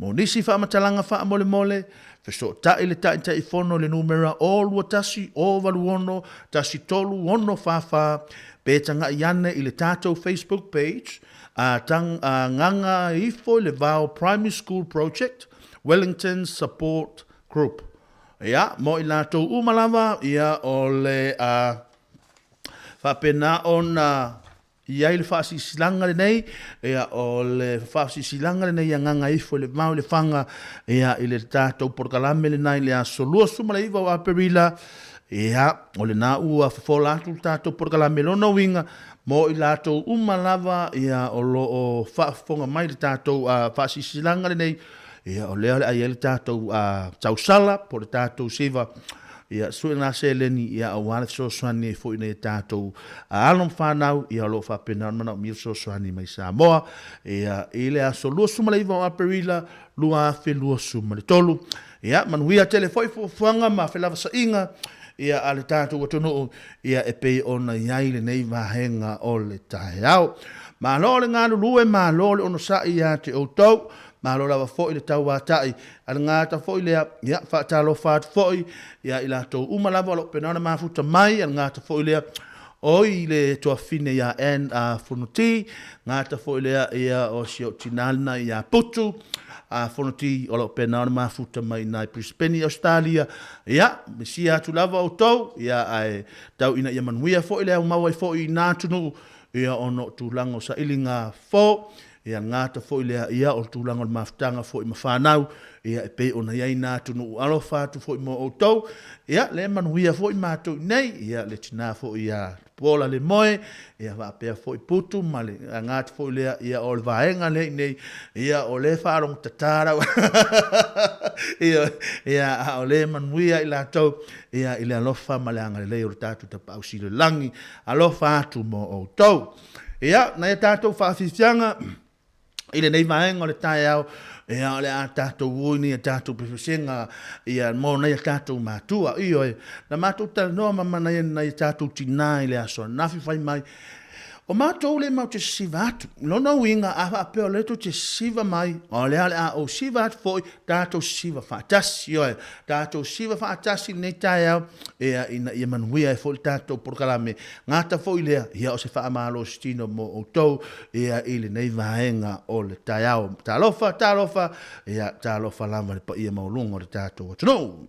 Mo nisi faamatalaga faamolemole, fesootai le Taitaifono i le numera 021 086 1364 pe tagai ane i le tatou Facebook page a Gaga ifo i le Vao Primary School Project, Wellington Support Group. Ia, mo i latou uma lava, ia, o le a faapena ona i ai le faasilasilaga lenei, ia, o le faasilasilaga lenei ia Gaga ifo i le Vao i Lefaga, ia, i le tatou polokalame lena i le aso 29 o Aperila, ia, o lena ua fofola atu le tatou polokalame lona uiga, Mo i latou uma lava ia o lo o faafofoga mai i le tatou faasilasilaga lenei, ia o lea o le a i ai le tatou tausala po o le tatou siva, ia sue lena seleni ia aua le fesoasoani ai foi i nai a tatou alo ma fanau ia o lo o faapena ona manaomia le fesoasoani mai Samoa ia i le aso 29 o Aperila 2023. Ia manuia tele foi fuafuaga ma felavasaiga ia a le tatou atunuu ia e pei ona i ai lenei vaega o le taeao. Malo le galulue, malo le onosai ia te outou, malo lava foi le tauatai a le gata foi lea, ia faatalofa atu foi ia i latou uma lava o lo o pena ona mafuta mai a le gata foi lea, oi le tuafafine ia Ann Fonoti, gata foi lea ia o si ou tinā lena ia Putu Fonoti o lo o pena ona mafuta mai i Brisbane i Ausetalia. Ia, mesia atu lava outou, ia ae tau ina ia manuia foi le aumau ai foi i nā atunuu, ia ona o tulaga o sailiga fo, ia gata foi lea, ia o tulaga o le mafutaga foi ma fanau, ia e pei ona i ai nā atunuu alofa atu foi mo outou, ia le manuia foi matou i nei, ia le tinā foi ia. Tupuola Lemoe, ia faapea foi Putu ma le aga atu foi lea, ia o le vaega lea i inei, ia o lea e faalogo tata lau ia, ia a o lea e manuia i latou, ia i le alofa ma le agalelei o le tatou Tapaau Sili o le Lagi, alofa atu mo outou. Ia, nai a tatou faafiafiaga i lenei vaega o le taeao, ia o le a tatou o i nei a tatou pesepesega ia mo nai a tatou matua. Ioe, na matou talanoa ma nai a tatou tinā i le aso ananafi fai mai, O matou le matou te sisiva atu. Lona uiga, a faapea o lea tou te sisiva mai, o lea o le a ou siva atu foi, tatou sisiva faatasi. Ioe, tatou sisiva faatasi i lenei taeao, ia, ina ia manuia ai foi le tatou polokalame. Gata foi lea, ia, o se faamalositino mo outou, ia, i lenei vaega o le taeao. Talofa, talofa, ia, talofa lava i le paia maualuga o le tatou atunuu.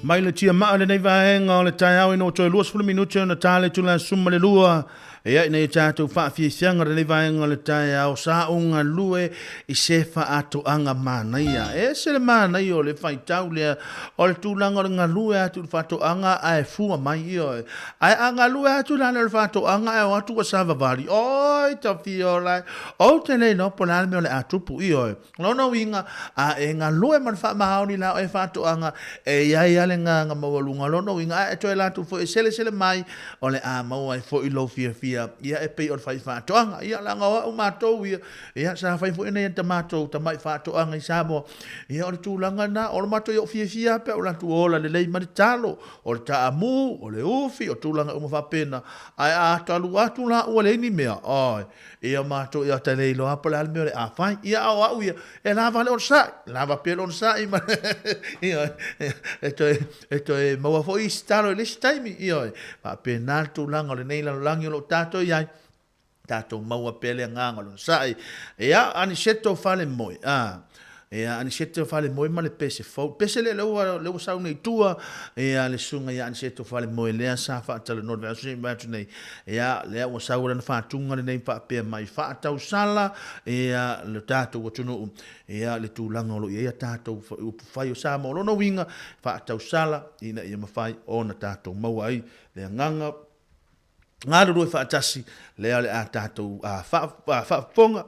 Mai le tiamaa lenei vaega o le taeao ina ua toe 20 minute ona ta le itula e 12, ia ina ia tatou faafiafiaga lenei vaega o le taeao sa ou galue i se faatoaga manaia. E ese le manaia o le faitau lea o le tulaga o le galue atu i le faatoaga ae fua mai, ioe. Ae a galue atu la le faatoaga ae o atu ua savavali, oi tafiola e, ou te le iloa po o le a le mea o le a tupu, ioe. Lona uiga, a e galue ma le faamaoni la oe faatoaga, e i ai lava le agaga maualuga. Lona uiga, a e toe alu atu foi e selesele mai, o le a maua ai foi lou fiafia, ia e pei o le faifaatoaga. Ia, leaga o au matou ia, ia sa fai foi nai a matou tamai faatoaga i Samoa. Ia, o le tulaga lena, o le matou ia ou fiafia lava pe a ou alu atu ola lelei mai le talo, o le taamu, o le ufi, o tulaga uma faapena. Ae a alu atu la ua leai ni mea, oi, Ia matou ia ta le iloa po o le a le mea o le a fai. Ia a o au ia, e lava le onosai, lava pea le onosai ma ia, e toe, e toe maua foi isi talo i le isi taimi. Ioe, faapena le tulaga o lenei lalolagi o lo o tatou i ai, tatou maua pea le agaga o le onosai. Ia, Aniseto Falemoe, a, Ia, Aniseto Falemoe ma le pese fou. Pese lea lea ua, lea ua sau nei i tua, ia, le susuga ia Aniseto Falemoe lea sa faatalanoa i le vaiaso sei mavae atu nei. Ia, lea ua sau lana faatuga lenei faapea mai faatausala, ia, le tatou atunuu, ia, le tulaga o lo o i ai a tatou upufai o Samoa. O lona uiga, faatausala ina ia mafai ona tatou maua ai le agaga galulue faatasi lea o le a tatou faafofoga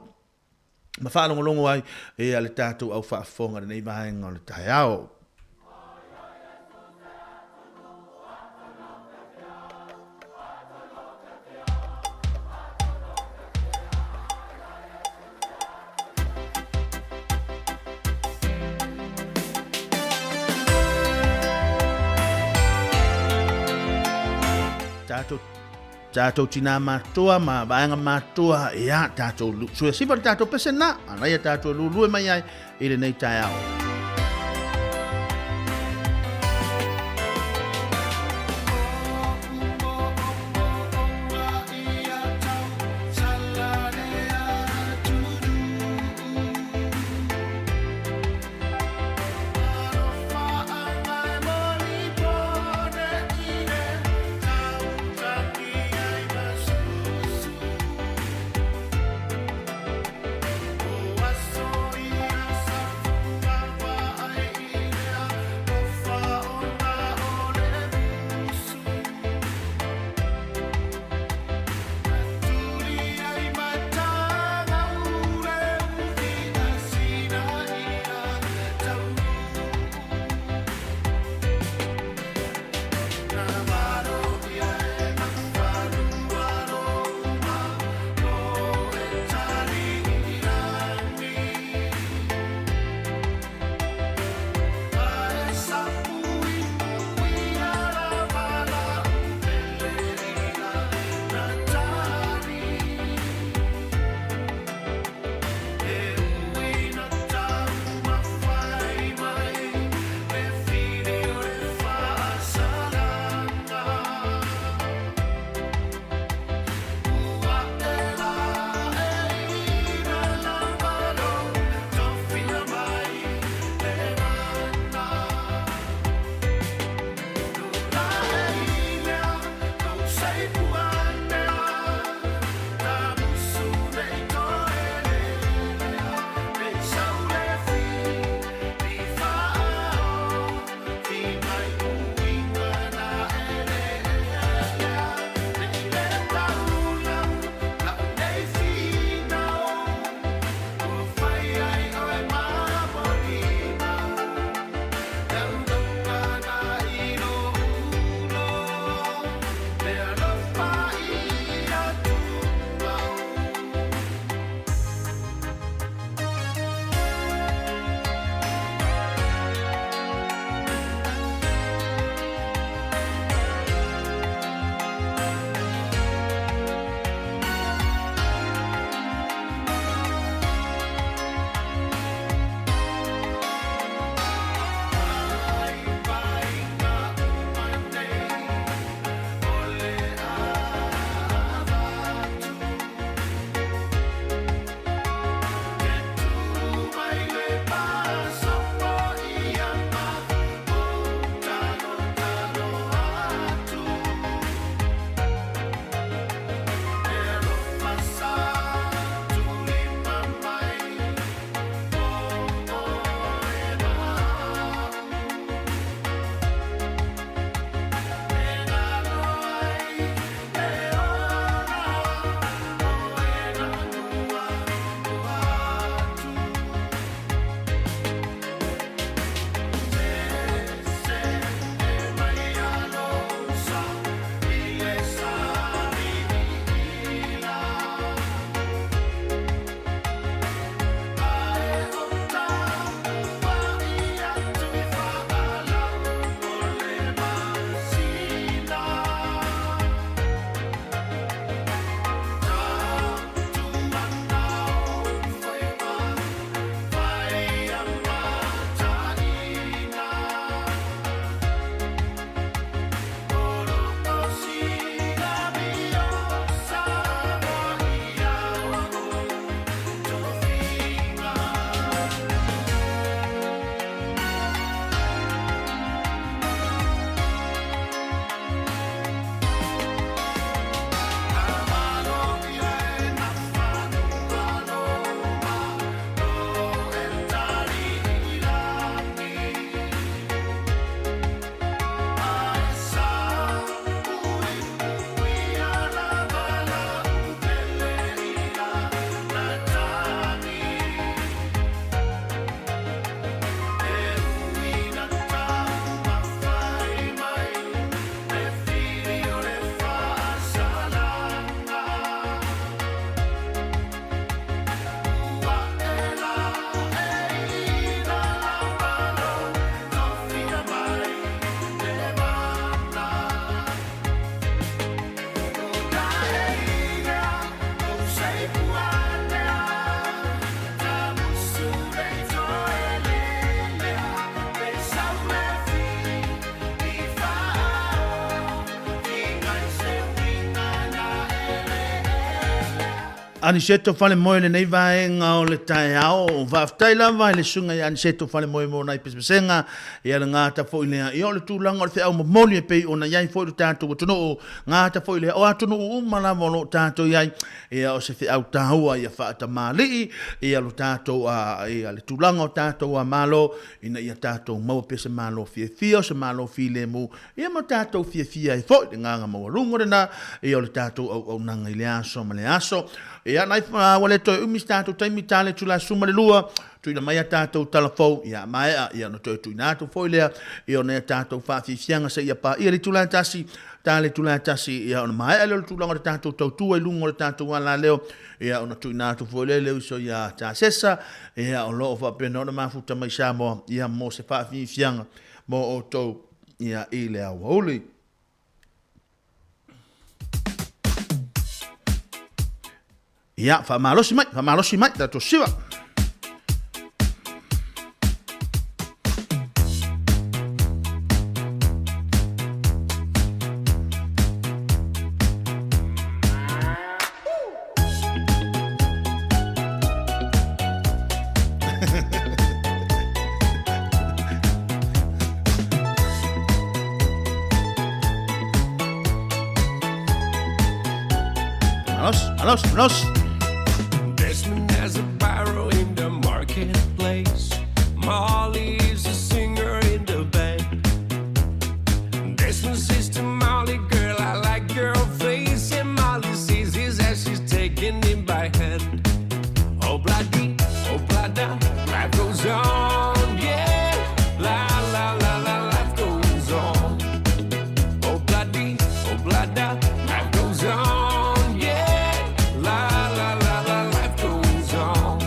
ma faalogologo ai ia le tatou au faafofoga i lenei vaega o le taeao. Tatou Tatou tinā matutua ma vaega matutua, ia, tatou sue siva le tatou pese na, ana ia tatou lulue mai ai i lenei taeao. Aniseto Falemoe lenei vaega o le taeao. Faafetai lava i le susuga ia Aniseto Falemoe mo nai pesepesega, ia le gata foi lea. Ia o le tulaga o le feau momoli e pei ona i ai foi lo tatou atunuu, gata foi lea, o atunuu uma lava o lo o tatou i ai, ia o se feau taua ia faatamalii, ia lo tatou, ia le tulaga o tatou Malo, ina ia tatou maua pea se Malo fiafia, o se Malo filemu, Ia ma tatou fiafia ai foi le agaga maualuga lena ia o le tatou auaunaga i le aso ma le aso. Ia nai ua le toe umi se tatou taimi tale tula suma le lua tuuina mai a tatou tala fou ia maea ia ona toe tuuina atu foi lea ia ona ia tatou faafiafiaga seia paia le itula e tasi tale itula e tasi ia ona maea lea o le tulaga o le tatou tautua i luga o le tatou alaleo ia ona tuuina atu foi lea le uso ia Tasesa ia o lo o faapena ona mafuta mai Samoa ia mo se faafiafiaga mo outou ia i le aoauli. Ia, faamalosi mai, faamalosi mai, tatou siva. Malos, malos, malos. Desmond has a barrow in the marketplace. Molly is a singer in the band. Desmond says to Molly, girl, I like your face. And Molly sees his as she's taking him by hand. Oh, bloody, oh, blada, life goes on, yeah. La, la, la, la, life goes on. Oh, bloody, oh, blada, life goes on, yeah. La, la, la, la, life goes on.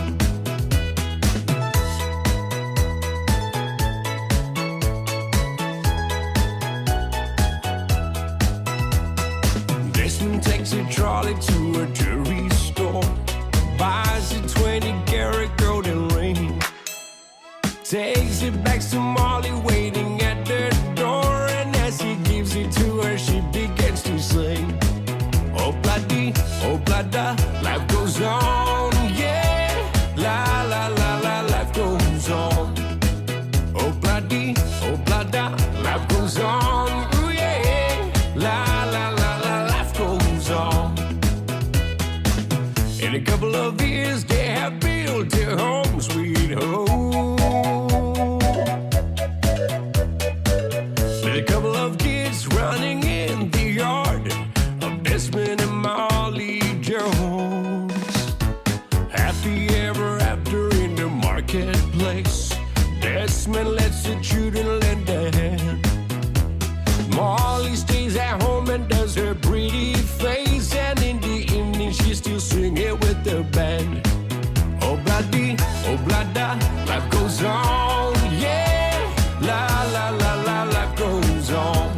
Desmond takes a trolley to a jewelry store, buys a 20 karat golden ring, takes it back to Molly waiting at the door, and as he gives it to her, she begins to sing. Oh bloody, oh blada, life goes on, yeah. La la la la, life goes on. Oh bloody, oh blada, life goes on, ooh yeah. La la la la, life goes on. In a couple of years, they have built their home, sweet home. With a couple of kids running in the yard of Desmond and Molly Jones. Happy ever after in the marketplace. Desmond lets the children lend a hand. Molly stays at home and does her pretty face. And in the evening, she's still singing with the band. Oh, bloody, oh, blada, life goes on, yeah. La, la, la, la, life goes on.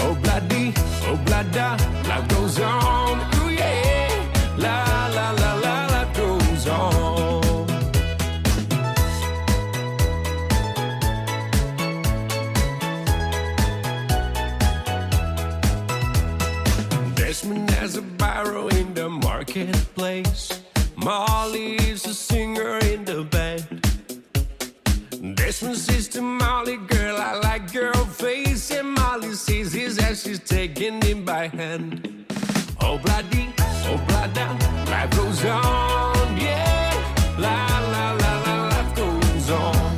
Oh, bloody, oh, blada, life goes on, ooh, yeah. La, la, la, la, life goes on. Desmond has a barrow in the marketplace. Molly is a singer in the band. Desmond says to Molly, girl, I like your face. And Molly sees his as she's taking him by hand. Oh, bloody, oh, blada, life goes on, yeah. La, la, la, la, life goes on.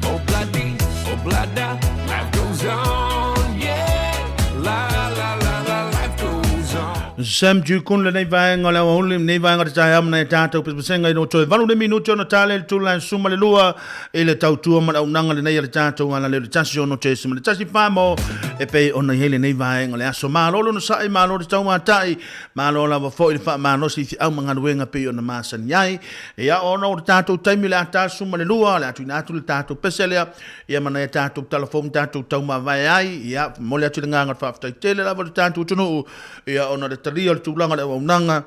Oh, bloody, oh, blada, life goes on, yeah. La, la, la, la, life goes on. Sam Jukun lenei vaega o le aoauli, lenei vaega o te taeao ma nai a tatou pesepesega i roto e valu le minute ona tale le tula e suma le lua i le tautua ma le auaunaga lenei a le tatou alaleo i le 16.14 mo e pei ona i ai lenei vaega o le aso. Malo le onosai, malo le taumatai, malo lava foi le faamalosi i feau ma galuega pei ona masani ai. Ia ona o le tatou taimi o le a tasu ma le lua, o le a tuuina atu le tatou pese lea ia ma nai a tatou tala fou ma tatou taumavae ai. Ia momoli atu le agaga o le faafetai tele lava i le tatou atunuu ia ona o le talia o le tulaga o le auaunaga.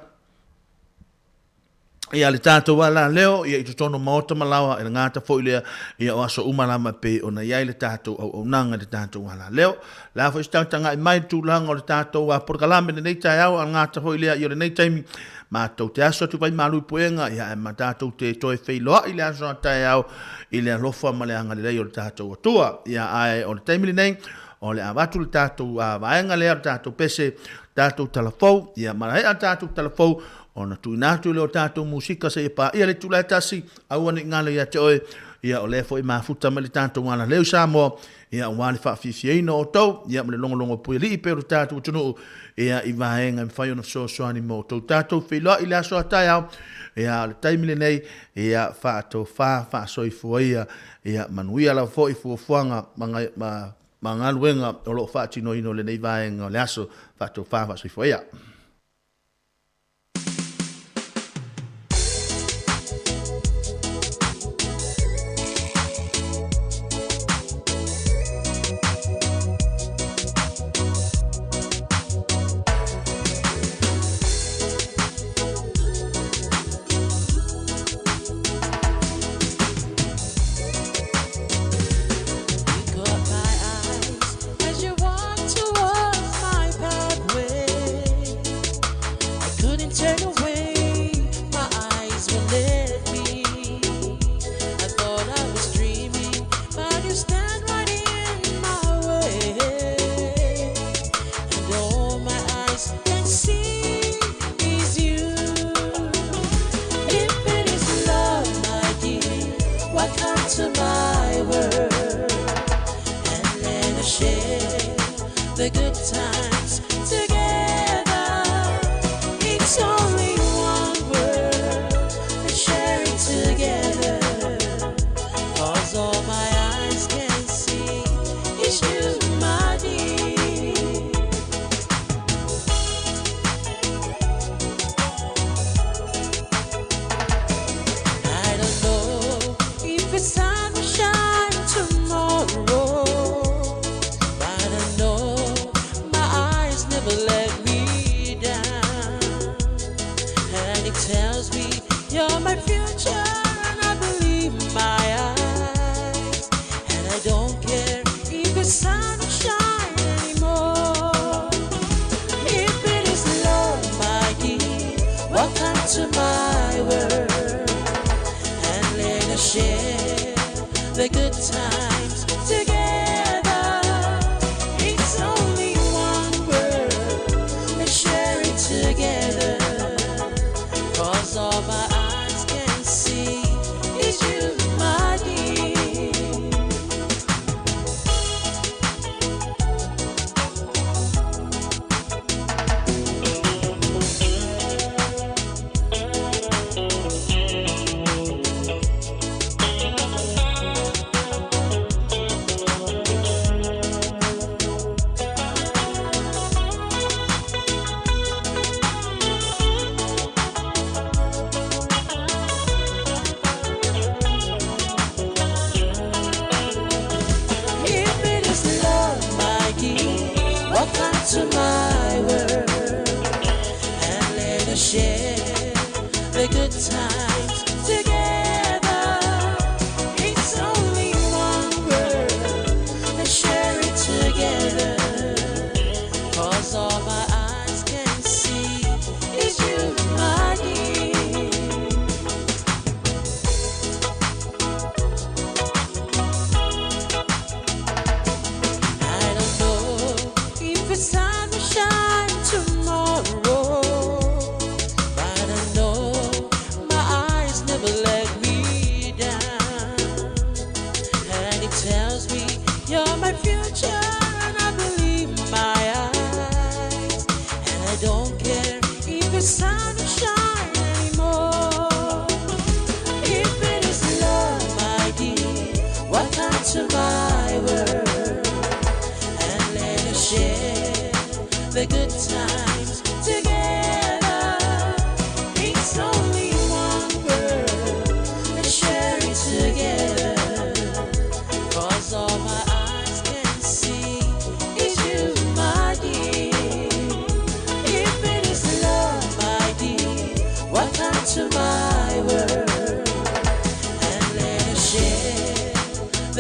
Ia le tatou alaleo ia i totonu o maota ma laoa e le gata foi lea ia o aso uma lava e pei ona i ai le tatou auaunaga i le tatou alaleo. O le a foi se tagatagai mai i le tulaga o le tatou polokalame i lenei taeao a le gata foi lea ia o lenei taimi matou te aso atu vai malu i puega ia ae ma tatou te toe feiloai i le aso a taeao i le alofa ma le agalelei o le tatou Atua. Ia ae o le taimi lenei o le avatu le tatou vaega lea o le tatou pese tatou talafou ia ma ea tatou talafou ona tuuina atu lea o tatou musika seia paia le itula e tasi, aua ne i galo ia te oe, ia o lea foi e mafuta mai le tatou alaleu i Samoa, ia aua le faafiafiaina o outou, ia ma le logologo puialii pei o le tatou atunuu, ia i vaega e mafai ona fesoasoani mo outou. Tatou feiloai i le aso a taeao, ia o le taimi lenei, ia faatofa faasoifua ia, ia manuia lava foi fuafuaga ma, ma, ma galuega o lo o faatinoina o lenei vaega o le aso. Faatofa faasoifua ia.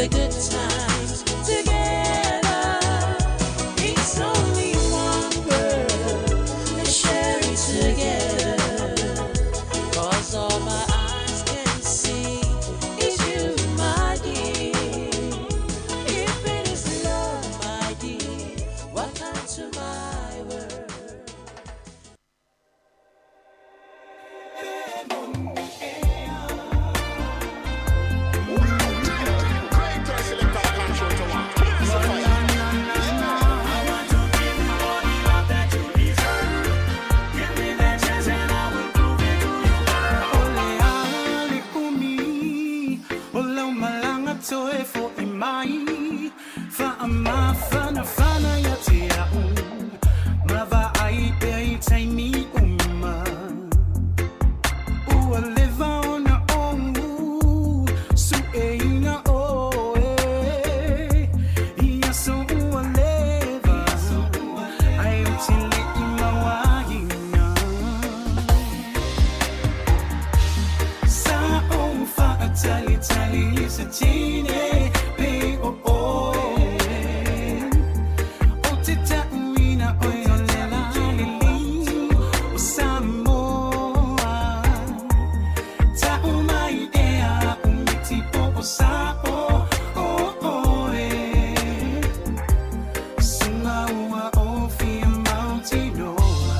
the good times together. It's only one world, let's share it together. 'Cause all my eyes can see is you, my dear. If it is love, my dear, welcome to my world. Toe fo'i mai Fa'amafanafana ia te a'u Ma vaai pea i taimi uma Ua leva ona ou Su'eina oe I aso ua leva Ae ou te le'i mauaina Sa ou fa'atalitali i se tinei Pe o oe Ou te ta'uina oe o le lalelei O Samoa Ta'u mai ea o miti po o sa'o O oe Sunga ua ofia mautinoa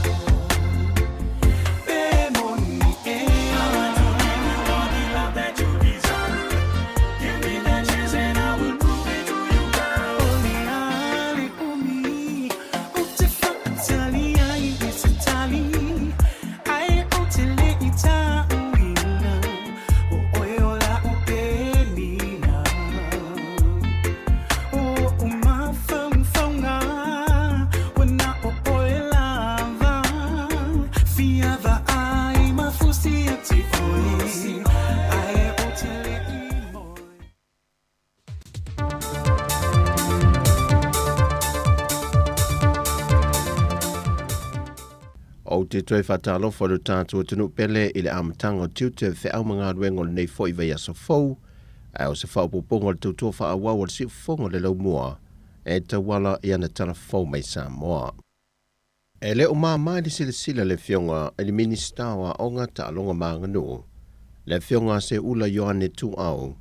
Pe moni ea I want to give you all the love that you deserve. Give me that chance and I will prove it to you, girl. O le a le umi Ou te fa'atali ai i se tali Ae ou te le'i ta'uina O oe o la'u penina O o'u mafaufauga Ua na o oe lava Fia vaai mafusi ia te oe Ae ou te le'i moe. Ou te toe faatalofa i lo tatou atunuu pele i le amataga o tiute o feau ma galuega o lenei foi vaiaso fou, ae o se faaopoopoga o le tautua faaauau a le Siufofoga o le Laumua e tauala i ana tala fou mai Samoa. E le o māmā i le silasila le Afioga i le Minisita o Aoga, Taaloga ma Aganuu, le Afioga a Seuula Ioane Tuuau,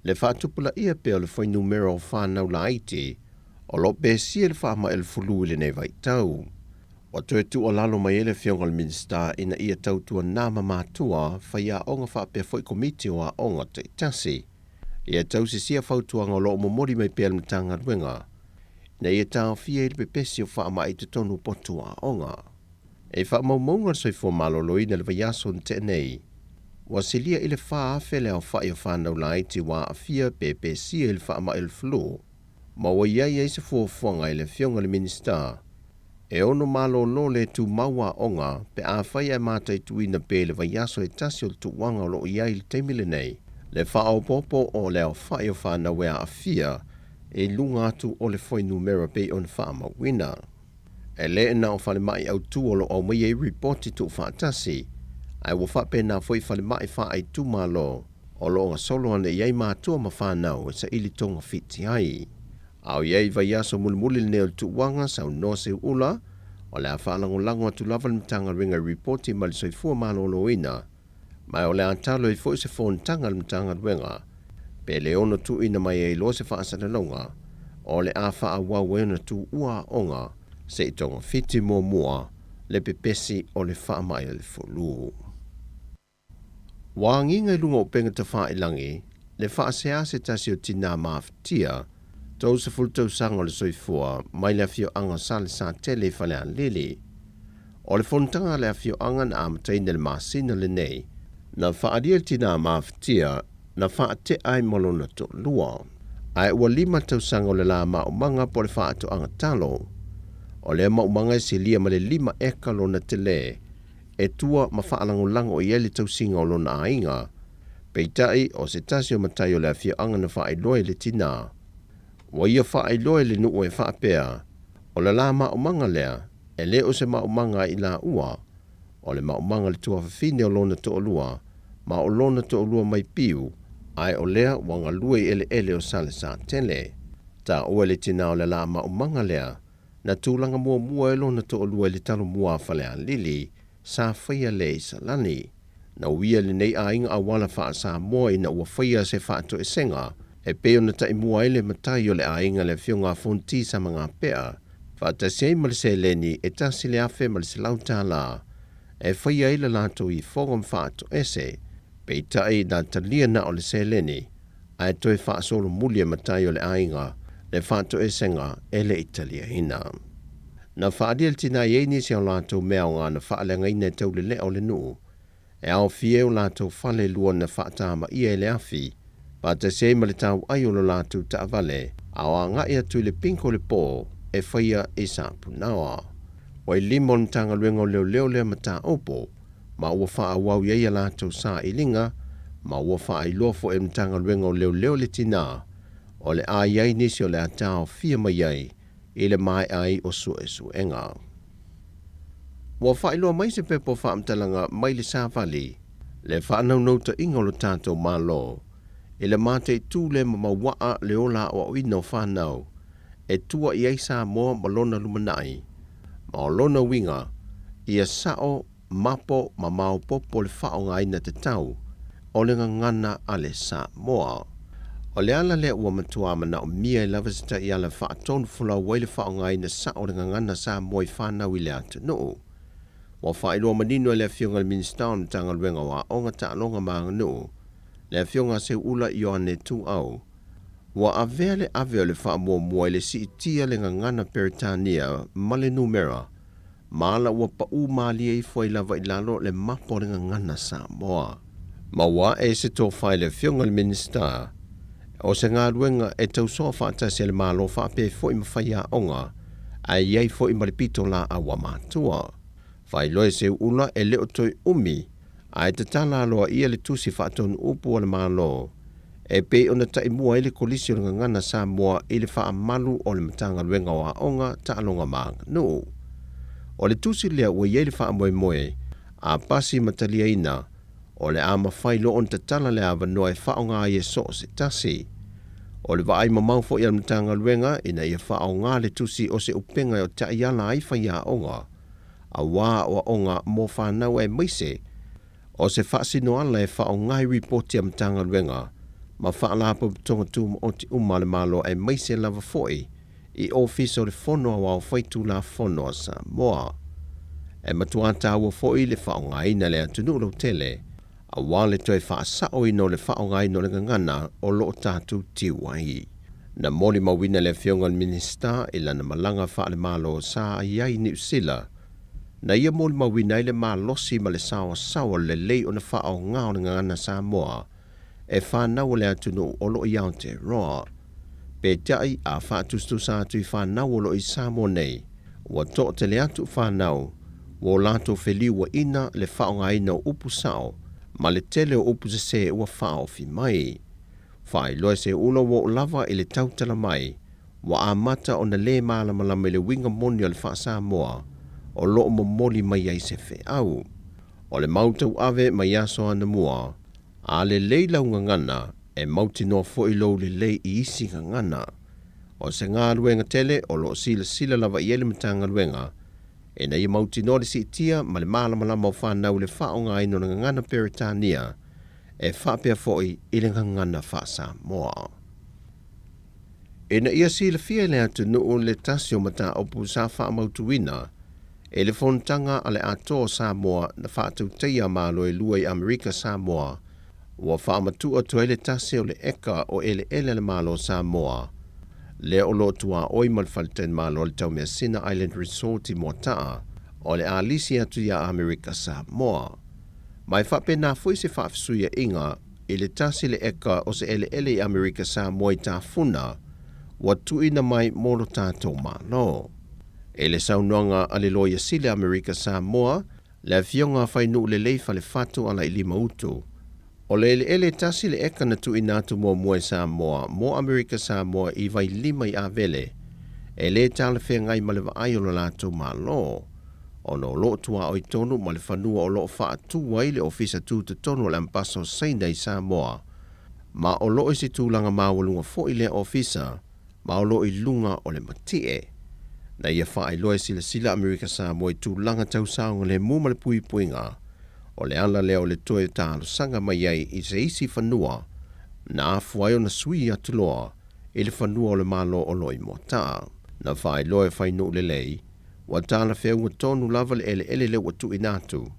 le faatupulaia pea o le fuainumera o fanau laiti o lo o pesia i le faamai o le fulu i lenei vaitau. Ua toe tuualalo mai ai le Afioga i le Minisita ina ia tautuana ma matua faiaoga faapea foi komiti o aoga taitasi ia tausisia fautuaga o lo o momoli mai pea le Matagaluega ina ia taofia ai le pepesi o faamai i totonu o potu aoga. I faamaumauga a le Soifua Maloloina i le vaiaso na tea nei, ua silia i le 4,000 le aofai o fanau laiti ua aafia pe pesia i le faamai o le flu, ma ua i ai ai se fuafuaga i le Afioga i le Minisita e ono malolo le tumau aoga pe afai ae mataituina pea i le vaiaso e tasi o le tuuaga o lo o i ai i le taimi lenei le faaopoopo o le aofai o fanau e aafia i luga atu o le fuainumera pei ona faamauina. E le na o falemai autu o lo o aumaia ai ripoti tuufaatasi, ae ua faapena foi falemai faaitumalo o lo o gasolo ane i ai matua ma fanau e saili togafiti ai. A o i ai vaiaso mulimuli lenei o le tuuaga, saunoa Seuula, o le a faalagolago atu lava le Matagaluega i ripoti mai le Soifua Maloloina, ma o le a talo ai foi se fonotaga a le Matagaluega pe le ono tuuina mai ai loa se faasalalauga o le a faaauau ai ona tuua aoga se i togafiti muamua le pepesi o le faamai o le fulu. Ua agiga i luga o upega tafailangi le faasea se tasi o tinā mafatia 30 tausaga o le soifua mai le afioaga o Salesatele i Falealili. O le fonotaga a le afioaga na amataina i le masina lenei, na faaalia le tinā mafatia na faatea ai ma lona toalua. Ae ua lima tausaga o le la maumaga po o le faatoaga talo. O lea maumaga e silia ma le lima eka lona tele e tua ma faalagolago i ai le tausiga o lona aiga. Peitai, o se tasi o matai o le afioaga na faailoa i le tinā. Ua ia faailoa i le nuu e faapea, o le la maumaga lea, e le o se maumaga a i laua, o le maumaga a le tuafafine o lona toalua, ma o lona toalua mai piu, Ae o lea ua galue i eleele o Salesatele. Taua e le tinā o le alaamaumaga lea, na tulaga muamua ai lona toalua i le talomua a Falealili, sa faia lea i Salani. Na uia lenei aiga auala faa-Samoa ina ua faia se faatoesega e pei ona taimua ai le matai o le aiga le Afioga a Fonti Samagapea, faatasi ai ma le seleni e $1,100 e faia ai le latou ifoga ma faatoese, peitai na talia na o le seleni ae toe faasolomuli e matai o le aiga le faatoesega e le i taliaina. Na faaalia e le tinā i ai nisi o latou mea aoga na faaleagaina e taulelea o le nuu, e aofia ai o latou fale lua na faatamaia e le afi, faatasi ai ma le tauai o lo latou taavale a o agai atu i le pinko o le po e faia i Sapunaoa. Ua i lima o le Matagaluega o Leoleo lea mataupu, ma ua faaauau i ai a latou sailiga, ma ua faailoa foi e le Matagaluega o Leoleo le tinā o le a i ai nisi o le a taofia mai ai i le maea ai o suesuega. Ua faailoa mai se pepa o faamatalaga mai le Savali le faanaunautaiga o lo tatou Malo i le mataitu le mamauaa le ola aoaoina o fanau e tua i ai Samoa ma lona lumanai, ma o lona uiga, ia sao, mapo ma maopoopo le faaaogaina tatau o le gagana a le Samoa. O le ala lea ua matuā manaomia ai lava se taiala faatonu folau ai le faaaogaina sao o le gagana Samoa i fanau i le atunuu. Ua faailoa manino e le Afioga i le Minisita o le Matagaluega o Aoga, Taaloga ma Aganuu, le Afioga a Seuula Ioane Tuuau, Ua avea le ave o le faamuamua i le siitia le gagana Peretania ma le numera, ma ala ua paʻū malie ifo ai lava i lalo le mapa o le gagana Samoa. Ma ua ae se tofa i le Afioga i le Minisita, o se galuega e tausoa faatasi a le Malo faapea foi ma faiaoga, ae i ai foi ma le pitolaau a matua. Faailoa e Seuula e le o toe umi ae tatala aloaia le tusi faatonu upu a le Malo e pei ona taimua ai le Kolisi o le Gagana Samoa i le faamalu o le Matagaluega o Aoga, Taaloga ma Aganuu. O le tusi lea ua i ai le faamoemoe a pasi ma taliaina, o le a mafai loa ona tatala le avanoa e faaaoga ai e so o se tasi. O le vaai mamao foi a le Matagaluega ina ia faaaoga le tusi o se upega e taiala ai faiaoga, auā aoaoga mo fanau aemaise o se faasinoala e faaaoga i ripoti a Matagaluega ma Faalapotopotoga Tumaoti uma a le Malo aemaise lava foi i Ofisa o le Fono Aoao Faitulafono a Samoa. E matuā tāua foi le faaaogaina e le atunuu lautele auā le toe faasaoina o le faaaogaina o le gagana o lo o tatou tiu ai. Na molimauina e le Afioga i le Minisita i lana malaga faale-Malo sa i ai i Niu Sila, na ia molimauina ai le malosi ma le saoasaoa lelei ona faaaoga o le gagana Samoa e fanau a le atunuu o lo o i Aotearoa. Peitai, a faatusatusa atu i fanau o lo o i Samoa nei, ua toatele atu fanau ua o latou feliuaina le faaaogaina o upu sao ma le tele o upu sesē ua faaofi mai. Faailoa e Seuula ua oo lava i le tautala mai, ua amata ona lē malamalama i le uiga moni o le faa-Samoa o lo o momoli mai ai se feau. O le mau tauave mai aso anamua, a lelei lau gagana, e mautinoa foi lou lelei i isi gagana. O se galuega tele o lo o silasila lava i ai le Matagaluega ina ia mautinoa le siitia ma le malamalama o fanau i le faaaogaina o le gagana Peretania e faapea foi i le gagana faa-Samoa. Ina ia silafia e le atunuu le tasi o mataupu sa faamautuina e le Fonotaga a le Atoa o Samoa na faatautaia Malo e lua i Amerika Samoa, ua faamatuu atu ai le tasi o le eka o eleele a le Malo o Samoa, lea o lo o tuaoi ma le faletalimalo a le Taumeasina Island Resort i Moataa, o le a lisi atu iā Amerika Samoa. Ma e faapena foi se faafesuiaʻiga i le tasi le eka o se eleele i Amerika Samoa i Tafuna ua tuuina mai mo lo tatou Malo. I le saunoaga a le Loia Sili a Amerika Samoa, le Afioga a Fainuulelei Falefatu Alailimautu, o le eleele tasi le eka na tuuina atu muamua e Samoa mo Amerika Samoa i Vailima i Avele, e lē talafeagai ma le vaai o lo latou Malo, ona o lo o tuaoi tonu ma le fanua o lo o faatu ai le Ofisa Tutotonu o le Ambasa o Saina i Samoa. Ma o lo o i se tulaga maualuga foi lea ofisa ma o lo o i luga o le mati'e. Na ia faailoa e silasila Amerika Samoa i tulaga tau saogalemu ma le puipuiga, o le ala lea o le toe talosaga mai ai i se isi fanua na afua ai ona sui atu loa i le fanua o le Malo o lo o i Moataa. Na faailoa e Fainuu Lelei, ua talafeauga tonu lava le eleele lea ua tuuina atu,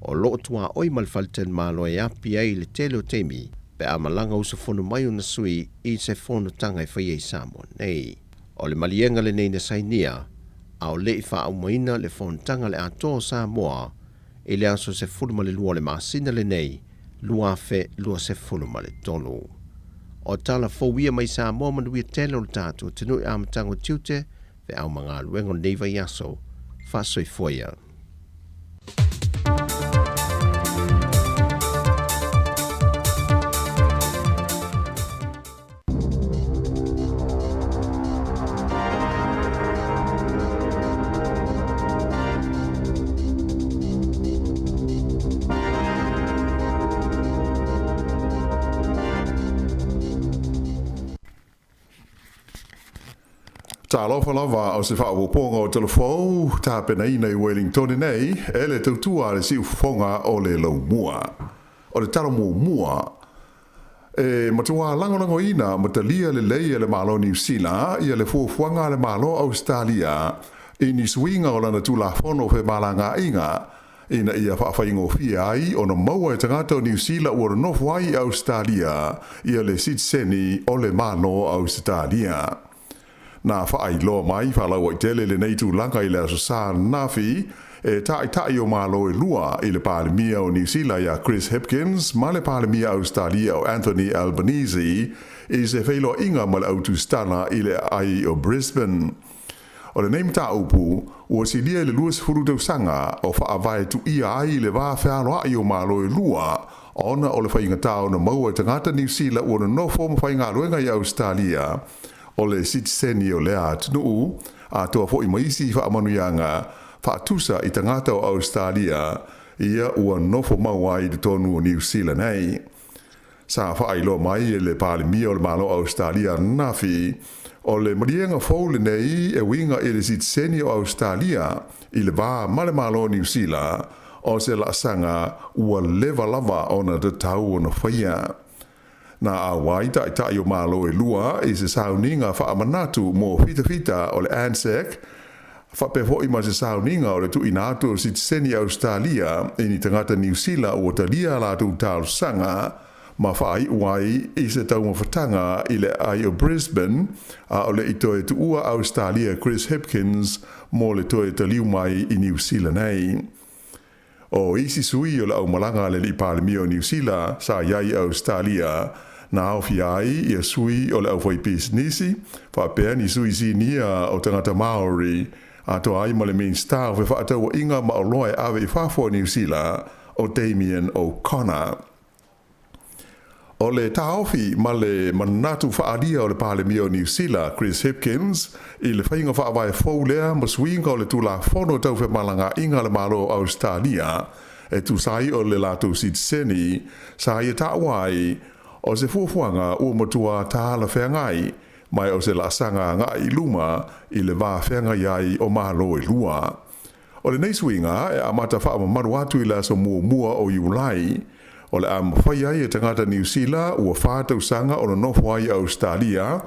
o lo o tuaoi ma le faletalimalo e api ai i le tele o taimi pe a malaga usufono mai ona sui i se fonotaga e faia i Samoa nei. O le maliega lenei na sainia, a o le i faaaumaina le fonotaga a le Atoa o Samoa i le aso 12 o le masina lenei 2023. O tala fou ia mai Samoa manuia tele o le tatou atunuu i amataga o tiute, feau ma galuega o lenei vaiaso. Faasoifua ia. Talofa lava o se faaopoopoga o Talafou tapenaina i Wellingtone nei e le tautua a le siufofoga o le Laumua. O le tala muamua e matuā lagolagoina ma talia lelei e le Malo o Niu Sila ia le fuafuaga a le Malo o Ausetalia i ni suiga o lana Tulafono o Femalagaaiga ina ia faafaigofie ai ona maua e tagata o Niu Sila ua nonofo ai i Ausetalia ia le sitiseni o le Malo o Ausetalia. Na faailoa mai faalauaitele lenei tulaga i le Aso Sa ananafi e Taitai o Malo e lua i le Palemia o Niu Sila ia Chris Hipkins ma le Palemia Ausetalia o Anthony Albanese i se feiloaiga ma le au tusitala i le aai o Brisbane. O lenei mataupu, ua silia i le 20 tausaga o faavae tuia ai le va fealoai o Malo e lua ona o le faigata ona maua e tagata Niu Sila ua nonofo ma faigaluega i Ausetalia o le sitiseni o lea atunuu, atoa foi ma isi faamanuiaga faatusa i tagata o Ausetalia ia ua nofo mau ai i totonu o Niu Sila nei. Sa faailoa mai e le Palemia o le Malo o Ausetalia ananafi, o le maliega fou lenei e uiga i le sitiseni o Ausetalia i le va ma le Malo o Niu Sila, o se laasaga ua leva lava ona tatau ona faia. Na auai taitai o Malo e lua i se sauniga faamanatu mo fitafita o le ANZAC, faapea foi ma se sauniga o le tuuina atu o sitiseni Ausetalia i ni tagata Niu Sila ua talia a latou talosaga ma faaiu ai i se taumafataga i le aai o Brisbane, a o le i toe tuua Ausetalia Chris Hipkins mo le toe taliu mai i Niu Sila nei. O isi sui o le aumalaga a le Alii Palemia o Niu Sila sa i ai i Ausetalia, na aofia ai ia sui o le aufaipisinisi, faapea ni sui sinia o tagata Maori, atoa ai ma le Minisita o Fefaatauaiga ma Oloa e Ave i Fafo a Niu Sila, o Damien O'Connor. O le taofi ma le manatu faaalia o le Palemia o Niu Sila, Chris Hipkins, i le faiga faavae fou lea ma suiga o le Tulafono Tau Femalagaaiga a le Malo o Ausetalia e tusa ai o le latou sitiseni sa ia taua ai o se fuafuaga ua matua talafeagai ma o se laasaga agai i luma i le va feagai ai o Malo e lua. O lenei suiga e amata faamamalu atu i le aso muamua o Iulai, o le a mafai ai e tagata Niu Sila ua fa tausaga o nonofo ai i Ausetalia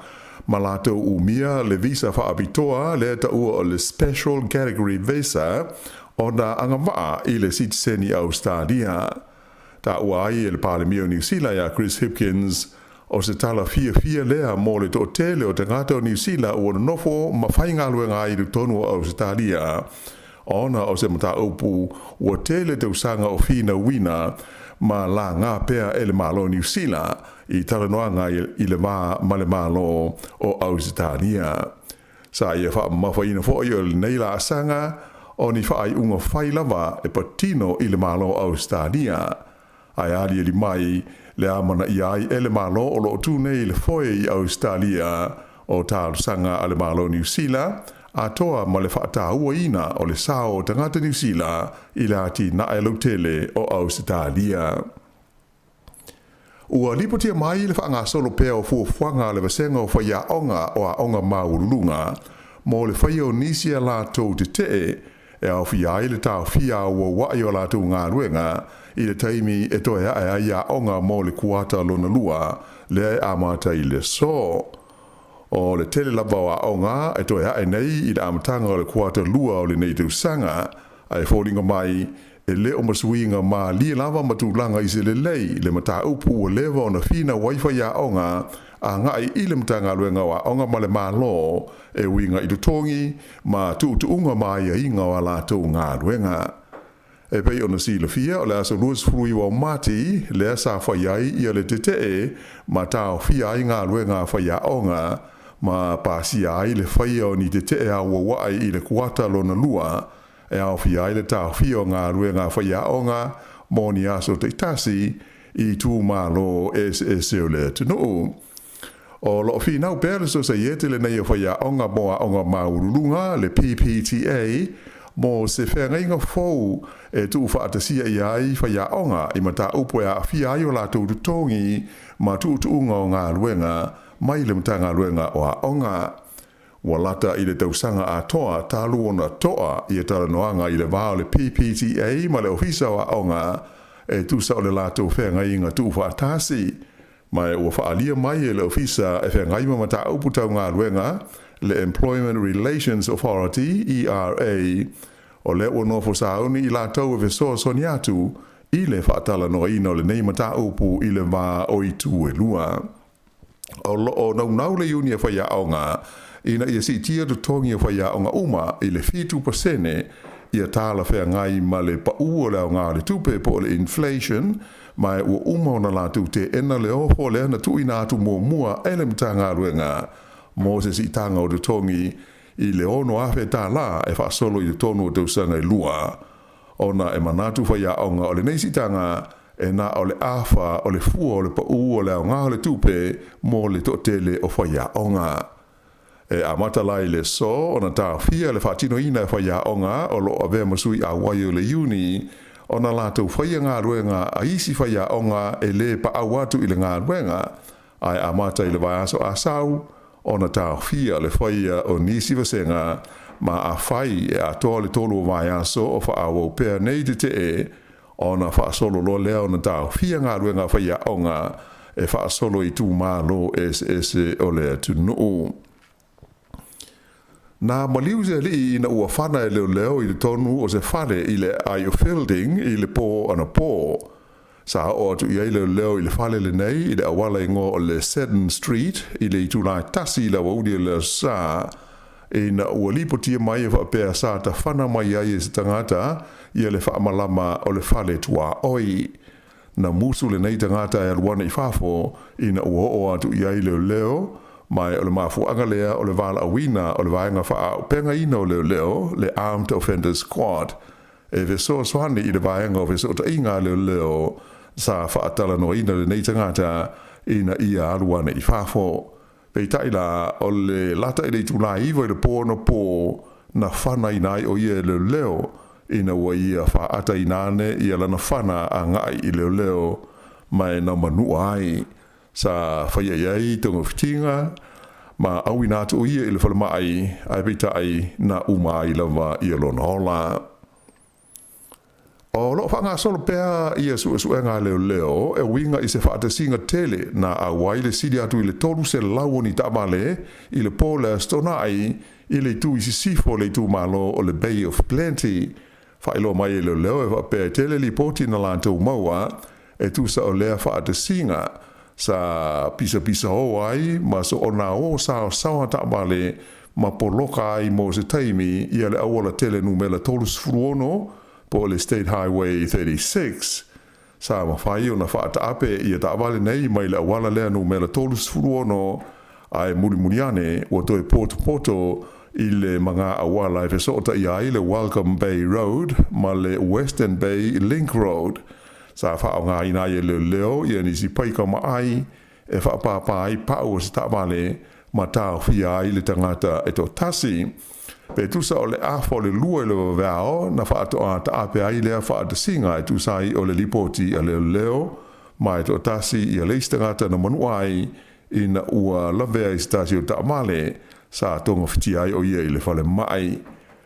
ma latou umia le visa faapitoa lea taua o le Special Category Visa ona agavaa i le sitiseni Ausetalia. Taua ai e le Palemia o Niu Sila ia Chris Hipkins, o se tala fiafia lea mo le toatele o tagata o Niu Sila ua nonofo ma faigaluega ai i totonu o Ausetalia, ona o se mataupu ua tele tausaga o finauina ma laga pea e le Malo o Niu Sila i talanoaga i le va ma le Malo o Ausetalia. Sa ia faamamafaina foi o lenei laasaga o ni faaiuga fai lava e patino i le Malo o Ausetalia, ae aliali mai le amanaia ai e le Malo o lo o tu nei i le foe i Ausetalia o talosaga a le Malo o Niu Sila, atoa ma le faatauaina o le sao o tagata Niu Sila i le atinae lautele o Ausetalia. Ua lipotia mai le faagasolo pea o fuafuaga a le Vasega o Faiaoga o Aoga Maualuluga mo le faia o nisi a latou tetee e aofia ai le taofia auauai o a latou galuega i le taimi e toe ae ai aoga mo le kuata lona lua lea e amata i le aso. O le tele lava o aoga e toe ae nei i le amataga o le kuata lua o lenei tausaga, ae foliga mai e le o ma suiga malie lava ma tulaga i se lelei le mataupu ua leva ona finau ai faiaoga agai i le Matagaluega o Aoga ma le Malo e uiga i totogi ma tuutuuga ma aiaiga o a latou galuega. E pei ona silafia, o le aso 29 o Mati lea sa fai ai ia le tetee ma taofia ai galuega a faiaoga ma pasia ai le faia o ni tetee auauai i le kuata lona lua e aofia ai le taofia o galuega a faiaoga mo ni aso taitasi i itumalo eseese o le atunuu. O lo o finau pea le Sosaiete lenei o Faiaoga mo Aoga Maualuluga, le PPTA, mo se feagaiga fou e tuufaatasia ia ai faiaoga i mataupu e aafia ai o latou totogi ma tuutuuga o galuega mai le Matagaluega o Aoga. Ua lata i le tausaga atoa talu ona to'a ia talanoaga i le va o le PPTA ma le Ofisa o Aoga e tusa o le latou feagaiga tuufaatasi. Ma ua faaalia mai e le Ofisa e feagai ma mataupu tau galuega, le Employment Relations Authority, ERA, o lea ua nofo sauni i latou e fesoasoani atu i le faatalanoaina o lenei mataupu i le va o itu e lua. O lo o naunau le Iuni a Faiaoga ina ia siitia totogi o faiaoga uma i le 7% ia talafeagai ma le paʻu o le aoga o le tupe po o le inflation, ma ua uma ona latou teena le ofo lea na tuuina atu muamua e le Matagaluega mo se siitaga o totogi i le $6,000 e faasolo i totonu o tausaga e lua, ona e manatu faiaoga o lenei siitaga e na o le afa o le fua o le paʻu o le aoga o le tupe mo le toatele o faiaoga. E amata la i le aso ona taofia le faatinoina e faiaoga o lo o avea ma sui auai o le iuni ona latou faia galuega a isi faiaoga e lē paau atu i le galuega, ae amata i le vaiaso Asau ona taofia le faia o nisi vasega ma afai e atoa le tolu o vaiaso o faaauau pea nei tetee ona faasolo loa lea ona taofia galuega a faiaoga e faasolo i itumalo eseese o le atunuu. Na maliu se alii ina ua fana e leoleo i totonu o se fale i le aai o Feilding i le pō anapō. Sa oo atu i ai leoleo i le fale lenei i le auala igoa o le Seddon Street i le itula e tasi i le aoauli o le Aso Sa, ina ua lipotia mai e faapea sa tafana mai ai e se tagata ia le faamalama o le fale tuaoi. Na musu lenei tagata e alu ane i fafo ina ua oo atu i ai leoleo, ma o le mafuaaga lea o le valaauina o le vaega faaaupegaina o leoleo, le Armed Offenders Squad, e fesoasoani i le vaega o fesootaiga a leoleo sa faatalanoaina lenei tagata ina ia alu ane i fafo. Peitai la, o le lata i le itula e 9 i le pō anapō na fanaina ai o ia e leoleo ina ua ia faaataina ane ia lana fana agai i leoleo ma e na manua ai. Sa faia i ai togafitiga ma auina atu o ia i le falemai, ae peitai na uma ai lava ia lona ola. O lo o faagasolo pea ia suesuega a leoleo e uiga i se faatasiga tele na auai le sili atu i le 300 o ni taavale i le pō le Aso Toonai i le itu i sisifo o le itumalo o le Bay of Plenty. Faailoa mai e leoleo e faapea e tele lipoti na latou maua e tusa o lea faatasiga sa pisapisao ai ma soona o saosaoa taavale ma poloka ai mo se taimi ia le auala tele numera 36 po o le State Highway 36. Sa mafai ona faataape ia taavale nei mai le auala lea numera 36, ae mulimuli ane ua toe potopoto i le maga auala e fesootaia ai le Welcome Bay Road ma le Western Bay Link Road. Sa faaaogaina ai e leoleo ia nisi paika maai e faapāpā ai pau o se taavale ma taofia ai le tagata e toatasi. Pe tusa o le afa o le lua i le vaveao na faatoa taape ai lea faatasiga e tusa ai o le lipoti a leoleo. ma e toatasi ia le isi tagata na manua ai ina ua lavea i se tasi o taavale sa togafitia ai o ia i le falemai.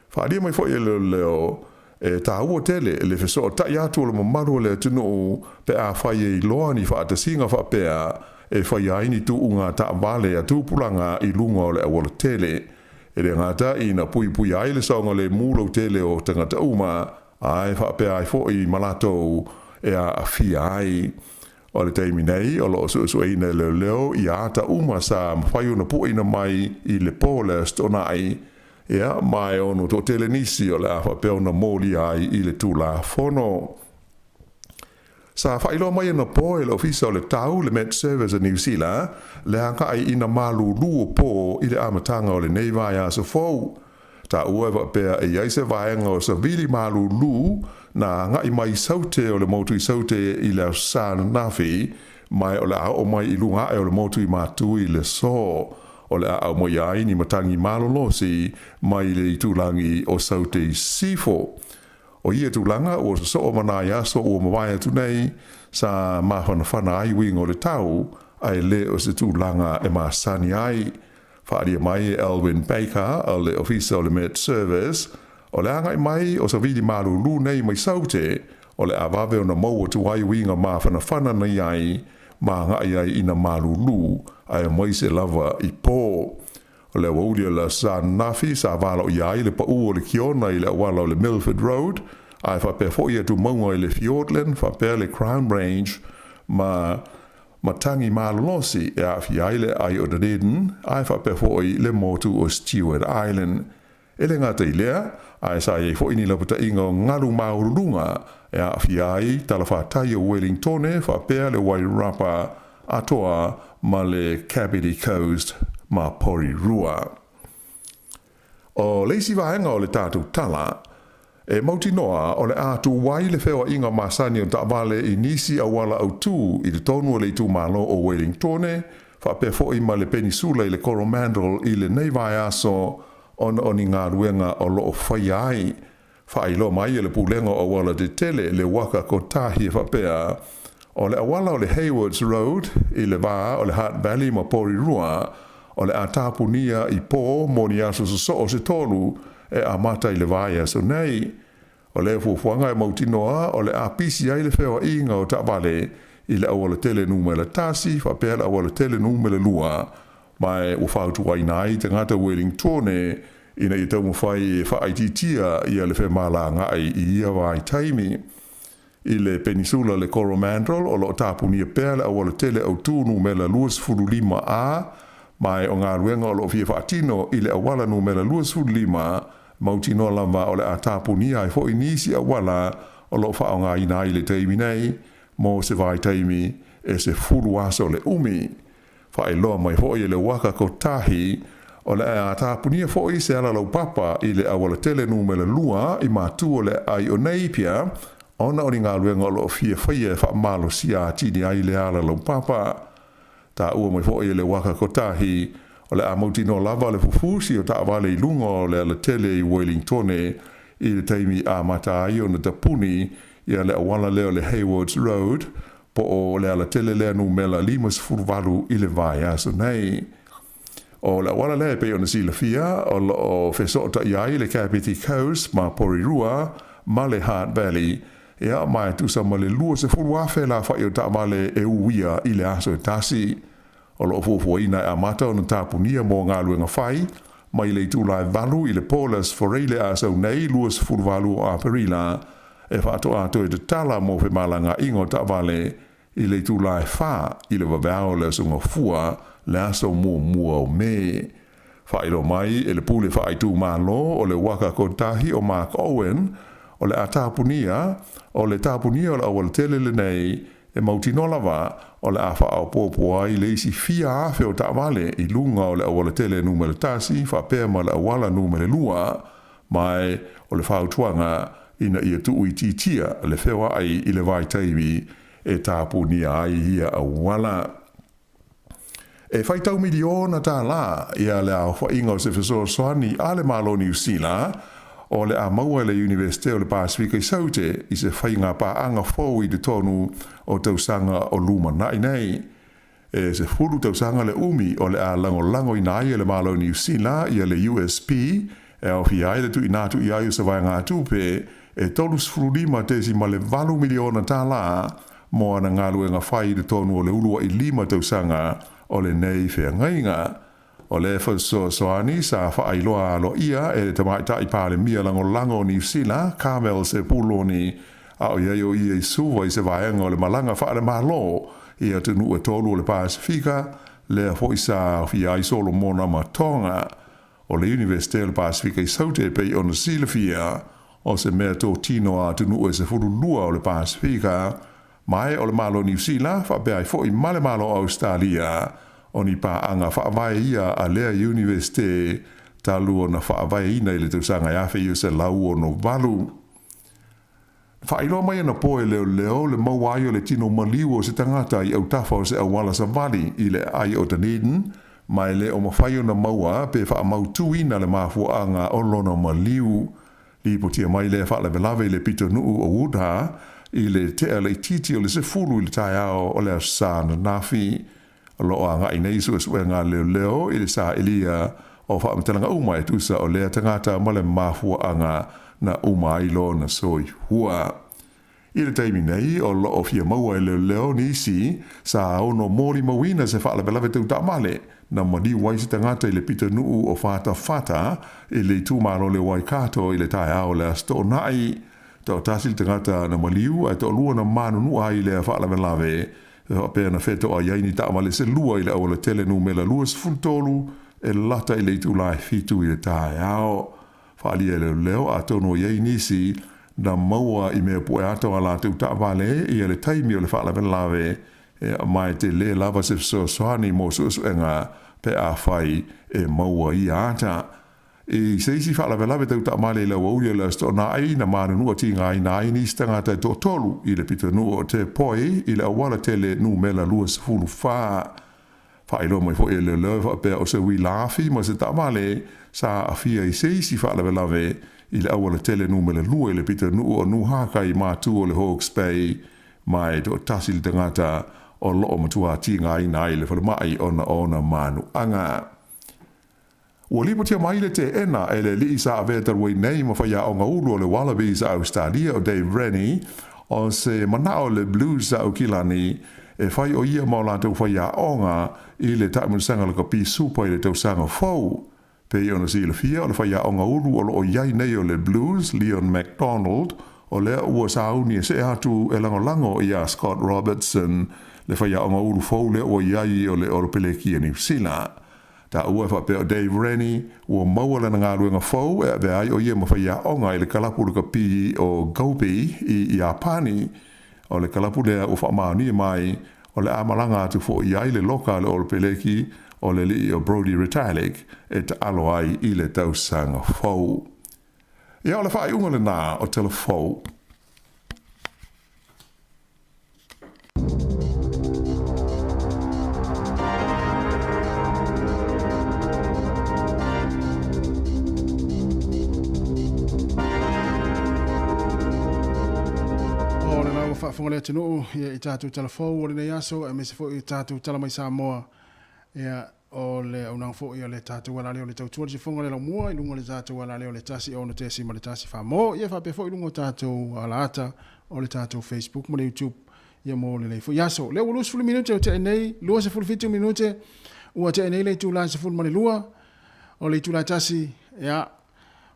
Faaalia mai foi e leoleo e taua tele le fesootai atu o le mamalu o le atunuu pe afai e iloa ni faatasiga faapea e faia ai ni tuuga taavale a tupulaga i luga o le aualatele. E le gata ina puipuia ai le saogalemu lautele o tagata uma, ae faapea ai foi ma latou e aafia ai. O le taimi nei, o lo o suesueina e leoleo ia ata uma sa mafai ona pueina mai i le po o le Aso Toonai, ia, ma e ono toatele nisi o le a faapea ona molia ai i le Tulafono. Sa faailoa mai anapo e le Ofisa o le Tau, le Met Service a Niu Sila, le agai ina malulu o po i le amataga o lenei vaiaso fou. Taua e faapea e i ai se vaega o savili malulu na agai mai i Saute o le motu i Saute i le Aso Sa ananafi, ma o le a oo mai i luga ae o le motu i Matu i le aso. O le a aumaia ai ni matagi malolosi mai le itulagi o Saute i Sisifo. O ia tulaga ua sosoo ma nai aso ua mavae atu nei, sa mafanafana ai uiga o le tau, ae le o se tulaga e masani ai. Faaalia mai e Alwyn Baker o le Ofisa o le Met Service, o le agai mai o savili malulu nei mai Saute, o le a vave ona maua atu ai uiga mafanafana na i ai ma agai ai ina malulu, aemaise lava i po. O le aoauli o le Aso Sa ananafi sa valoia ai le paū o le kiona i le auala o le Milford Road, ae faapea foi atumauga i le Fiordland faapea le Crown Range ma matagi malolosi e aafia ai le aai o Dunedin ae faapea foi le motu o Stewart Island. E le gata i lea, ae sa i ai foi ni lapataiga o galu maualuluga e aafia ai talafatai o Wellingtone faapea le Wairarapa atoa ma le Kapiti Coast ma Porirua. O le isi vaega o le tatou tala, e mautinoa o le a tuu ai le feoaiga masani o taavale i nisi auala autū i totonu o le itumalo o Wellingtone faapea foi ma le Penisula i le Coromandel i lenei vaiaso ona o ni galuega o lo o faia ai. Faailoa mai e le Pulega o Auala Tetele le Waka Kotahi e faapea, o le auala o le Haywards Road i le va o le Hutt Valley ma Porirua, o le a tapunia i pō mo ni aso sosoo se tolu e amata i le vaiaso nei. O lea fuafuaga e mautinoa o le a pisi ai le feoaiga o taavale i le aualatele numera tasi faapea le aualatele numera lua, ma ua fautuaina ai tagata Wellingtone ina ia taumafai e faaitiitia ia le femalagaai i ia vaitaimi. I le Penisula le Coromandel o lo o tapunia pea le aualatele autū numera 25 A, ma o galuega o lo o fia faatino i le auala numera 25, mautinoa lava o le a tapunia ai foi nisi auala o lo o faaaogaina ai i le taimi nei mo se vaitaimi e 10 aso le umi. Faailoa mai foi e le Waka Kotahi, o le a tapunia foi se ala laupapa i le aualatele numera lua i Matu o le aai o Napier, ona o ni galuega o lo o fia faia e faamalosia atili ai le ala laupapa. Taua mai foi e le Waka Kotahi, o le a mautinoa lava le fufusi o taavale i luga o le alatele i Wellingtone i le taimi amata ai ona tapuni ia le auala lea o le Haywards Road, po o le alatele lea numera 58 i le vaiaso nei. O le auala lea e pei ona silafia, o lo o fesootai ai le Kapiti Coast ma Porirua ma le Hutt Valley, ia, ma e tusa ma le 20,000 lafa'i o taavale e uia i le aso e tasi. O lo o fuafuaina e amata ona tapunia mo galuega fai mai le itula e 8 i le po le Aso Faraile a sau nei 28 o Aperila, e faatoa toe tatala mo femalagaaiga o taavale i le itula e 4 i le vaveao o le Aso Gafua le aso muamua o Me. Faailoa mai e le Pule Faaitumalo o le Waka Kotahi o Mark Owen, o le a tapunia, o le tapunia o le aualatele lenei e mautinoa lava o le a faaopoopo ai le isi fia afe o taavale i luga o le aualatele numera tasi faapea ma le auala numera lua, ma o le fautuaga ina ia tuuitiitia le feoai i le vaitaimi e tapunia ai ia auala. E faitau miliona tālā ia le aofaiga o se fesoasoani a le Malo o Niu Sila O le a maua e le Iunivesite o le Pasefika i Saute i se faiga paaga fou i totonu o tausaga o lumanai nei. E 10 tausaga le umi o le a lagolagoina ai e le Malo o Niu Sila ia le USP e aofia ai le tuuina atu i ai o se vaegatupe e $35.8 miliona tala mo ana galuega fai i totonu o le uluai 5 tausaga o lenei feagaiga. O le fesoasoani sa faailoa aloaia e le Tamaitai Palemia Lagolago o Niu Sila, Carmel Sepuloni, a o i ai o ia i Suva i se vaega o le malaga faale-Malo i atunuu e tolu o le Pasefika, lea foi sa aofia ai Solomona ma Tonga. O le Iunivesite o le Pasefika i Saute e pei ona silafia, o se mea totino a atunuu e 12 o le Pasefika, Ma e o le Malo o Niu Sila, faapea ai foi ma le Malo o Ausetalia, o ni paaga faavae ia a lea Iunivesite talu ona faavaeina i le tausaga e 1968. Na faailoa mai anapo e leoleo le maua ai o le tino maliu o se tagata i autafa o se auala savali i le aai o Dunedin, ma e le o mafai ona maua pe faamautuina le mafuaaga o lona maliu. Lipotia mai lea faalavelave i le pitonuu o Woodha i le tea laitiiti o le 10 i le taeao o le Aso Sa ananafi. O lo o agai nei suesuega a leoleo i le sailia o faamatalaga uma e tusa o lea tagata ma le mafuaaga na uma ai lona soifua. I le taimi nei, o lo o fia maua e leoleo nisi sa ono molimauina se faalavelave tau taavale na maliu ai se tagata i le pitonuu o Fatafata i le itumalo le Waikato i le taeao o le Aso Toonai. Toatasi le tagata na maliu ae toalua na manunua ai i lea faalavelave e faapea na fetoai ai ni taavale se lua i le aualatele numera 23 e lata i le itula e 7 i le taeao. Faaalia e leoleo atonu o i ai nisi na maua i mea pue ata o a latou taavale ia le taimi o le faalavelave e ma e tele lava se fesoasoani mo suesuega pe afai e maua ia ata. I se isi faalavelave tau taavale i le aoauli o le Aso Toonai na manunua tigaina ai nisi tagata e toatolu i le pitonuu o Te Poi i le auala tele numera 24. Faailoa mai foi e leoleo e faapea o se uila afi ma se taavale sa aafia i se isi faalavelave i le aualatele numera 2 i le pitonuu o Nuhaka i matu o le Hawke's Bay, ma e toatasi le tagata o lo o matua tigaina ai le falemai ona o ona manuaga. Ua lipotia mai le teena e le alii sa avea talu ai nei ma faiaoga ulu o le Wallabies a Ausetalia o Dave Rennie, o se manao o le Blues sa Aukilani e fai o ia ma o latou faiaoga i le taamilosaga lakapi supa i le tausaga fou. Pei ona silafia, o le faiaoga ulu o lo o i ai nei o le Blues, Leon MacDonald, o lea ua sauni e see atu e lagolago iā Scott Robertson, le faiaoga ulu fou lea ua i ai o le Olopelekia Niu Sila. Taua e faapea o Dave Rennie ua maua lana galuega fou e avea ai o ia ma faiaoga i le kalapu lakapi o Gobi i Iapani. O le kalapu lea ua faamaonia mai o le a malaga atu foi i ai le loka a le Olopeleki o le alii o Brodie Retallick e taalo ai i le tausaga fou. Ia o le faaiuga lena o tala fou. O lena ua faafofoga le atunuu ia i tatou tala fou o lenei aso aemaise foi o tatou tala mai Samoa ia o le auaunaga foi a le tatou alaleo le tautua le sifoga le laumua i luga o le tatou alaleo le 1 6.1 famo ia faapea foi i luga o tatou alaata o le tatou Facebook ma le YouTube ia mo lenei foi aso. Lea ua 20 minute o tea nei, 27 minute ua tea nei le itula e 12 o le itula e 1, ia,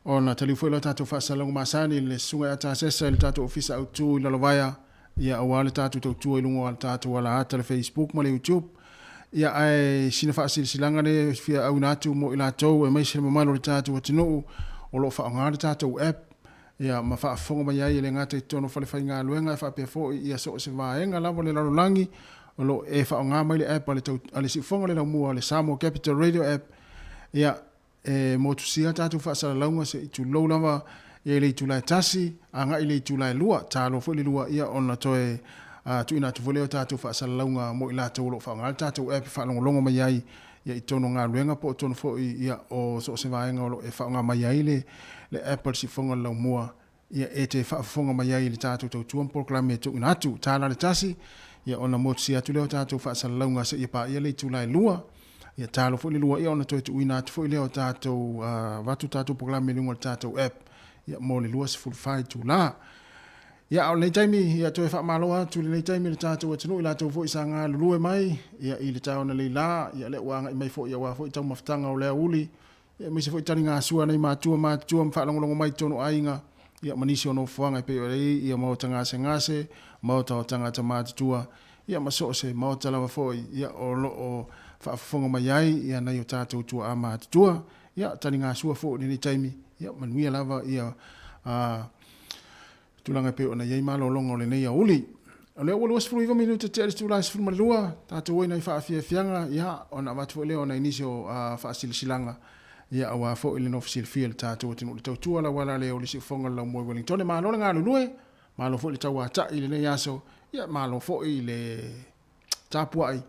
ona taliu foi lea o tatou faasalalauga masani i le susuga ia Tasesa i le tatou ofisa autu i Lalovaea, ia aua le tatou tautua i luga o le tatou alaata le Facebook ma le YouTube. Ia ae sina faasilasilaga lea e fia auina atu mo i latou aemaise le mamalu o le tatou atunuu o lo o faaaoga le tatou app ia ma faafofoga mai ai e le gata i totonu o falefaigaluega ae faapea foi ia so o se vaega lava o le lalolagi o lo o e faaaoga mai le app a le, tau, a le Siufofoga o le Laumua, le Samoa Capital Radio App, ia e motusia tatou faasalalauga se i tulou lava ia i le itula e 1 agai i le itula e 2, talo foi le 2 ia ona toe tuuina atu foi lea o tatou faasalalauga mo i latou o lo o faaaoga le tatou app e faalogologo mai ai. ia i totonu o galuega po o totonu foi ia o so o se vaega o lo o e faaaoga mai ai le le app a le Siufofoga o le Laumua ia e te faafofoga mai ai i le tatou tautua ma polokalame e tuuina atu. Tala le tasi, ia ona motusia atu lea o tatou faasalalauga seia paia le itula e 2. Ia talo foi le 2 ia ona toe tuuina atu foi lea o tatou avatu tatou polokalame i luga o le tatou app ia mo le 24 itula. Ia, a o lenei taimi, ia toe faamalo atu i lenei taimi i le tatou atunuu i latou foi sa galulue mai ia i le taeao analeila, ia lea ua agai mai foi aua foi taumafataga o le aoauli, ia aemaise foi taligasua a nai matua matutua ma faalogologo mai i totonu o aiga, ia ma nisi o nofoaga e pei o ai ia maota gasegase, maota o tagata matutua, ia ma so o se maota lava foi ia o lo o faafofoga mai ai ia nai o tatou tuaa matutua. Ia taligasua foi i lenei taimi, ia manuia lava ia a tulaga e pei ona i ai malologa o lenei aoauli. O lea ua 29 minute tea i le itula e 12, tatou o i nai faafiafiaga, ia, ona avatu foi lea o nai nisi o faasilasilaga, ia, aua foi le nofo silafia i le tatou atunuu i le tautua lauala lea o le siufofoga o le laumua i Wellingtone. Malo le galulue, malo foi le tauatai i lenei aso, ia, malo foi le tapuai,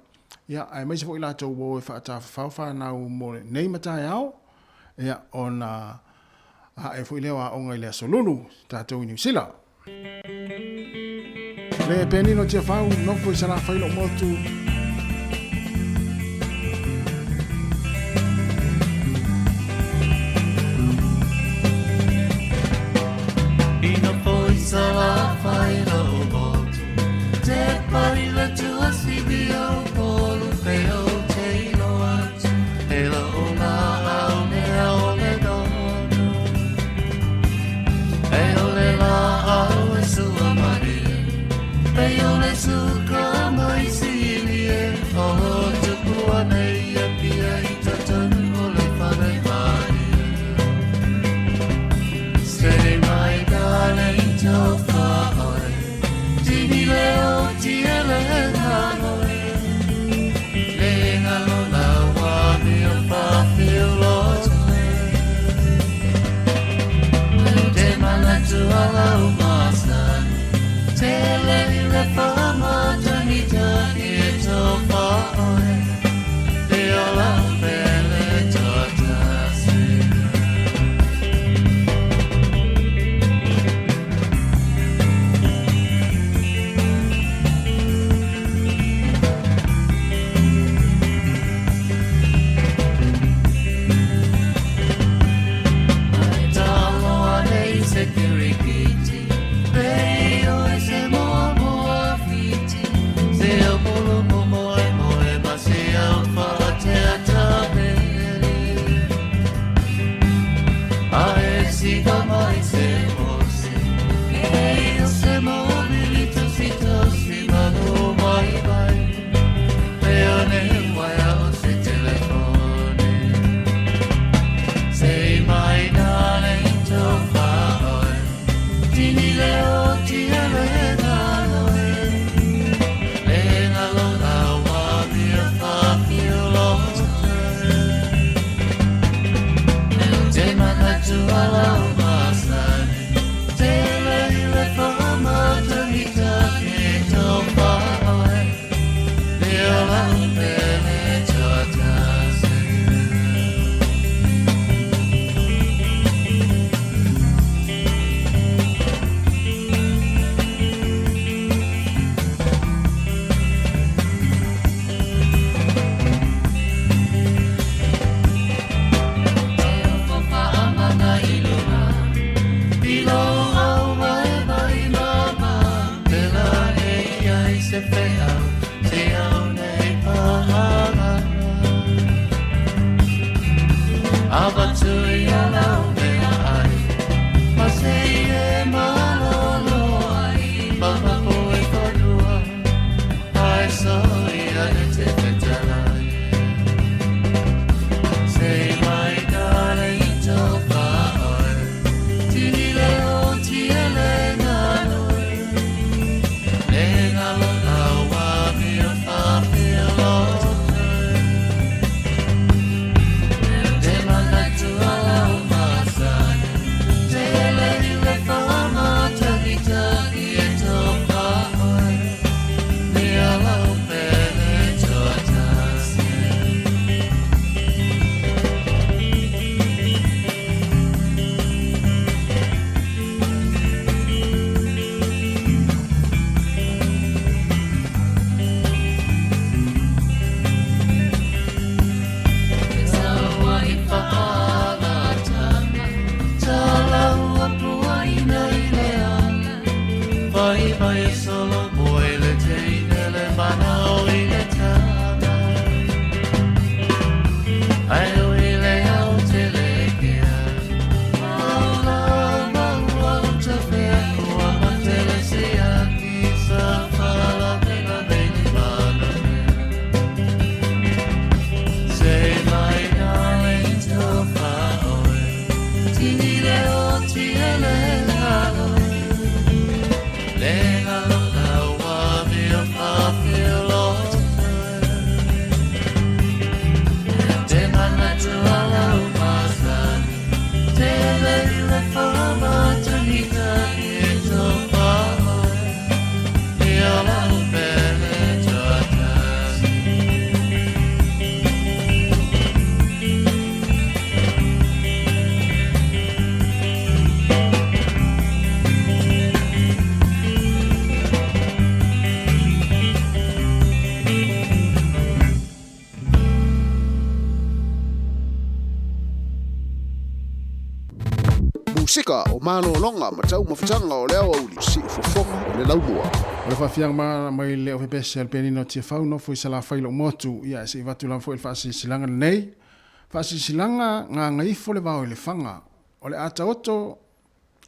ia, aemaise foi latou ua o e faatafafao fanau mo nei ma taeao, ia, ona ae foi lea o aoga i le Aso Lulu, tatou i Niu Sila. Le penino Tiafau, nofo i Salafai lou motu. I nofo i Salafai lou motu. Te pari le tua sivi o polu pe o te ilo atu. He la o la au mea o le dono. E o le la au e sua marie. Pe o le suka mai sili e. O tupu anei e pia i tatanu o le whare marie. Say my darling to whaoe. Tini leo ti ele nganoe. Le ngalo la wa mi o whawhi o lotoe. Te mana tuala o masani. Te le le whama tani tani e tō whaoe. Te ola o pele tō tasi. Ai talo ane i se kirikiti, pe o e se moa moa whiti, se o polo mo moe moe ma se au whaatea tapere. A e sika mai se mose, e o se mōriri tosi tosi manu mai mai, pe o ne waia o se telefone. Say my darling to whaoe, tini leo ti ele nganoe. Le ngalo la wa mia whawhi o lotoe. Te mana tuala o masani, te le le whama tangi tangi tō whaoe. Te ola o pele tō tasi. Say my darling to whaoe, tini leo ti ele nganoe. Le ngalo la wa mi o whawhi o lotoe. Te mana tuala o masani, Musika, o malologa ma taumafataga o le aoauli, Siufofoga o le Laumua. O le faafiaga ma mai le ofepese a le pianino o Tiafau nofo i Salafai lou motu ia se i avatu lava foi le faasilasilaga lenei. Faasilasilaga gagaifo le vao i Lefaga. O le a taoto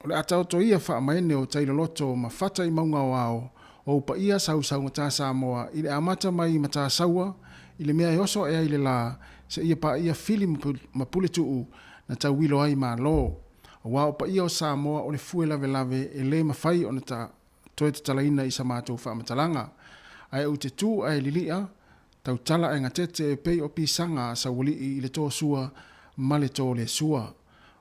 o le a taoto ia faamaene o tai loloto ma fata i mauga o ao o upaia sausaugata Samoa i le amata mai i Matasaua i le mea e oso ae ai le la seia paia fili ma puletuu na tauilo ai Malo. Aua o paia o Samoa o le fue lavelave e le mafai ona ta toe tatalaina i sa matou faamatalaga. Ae ou te tu ae lilia, tautala ae gatete e pei o pisaga a Saualii i le to sua ma le to le sua.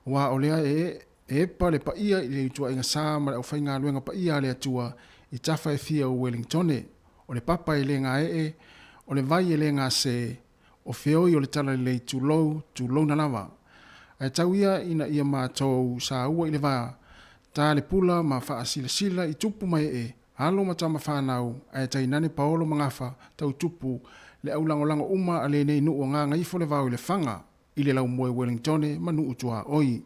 Aua o lea e epa le paia i le ituaiga sa ma le aufaigaluega paia a le Atua i tafa e fia o Welingtone, o le papa e le gaee, o le vai e le gase, o feoi o le talalelei tulou, tulouna lava. Ae tau ia ina ia matou saua i le va, ta le pula ma faasilasila i tupu ma ee, alo ma tama fanau, ae tainane paolo ma gafa, tau tupu, le au lagolago uma a lenei nuu o Gagaifolevao i Lefaga, i le laumoe Wellingtone ma nuu tuaoi.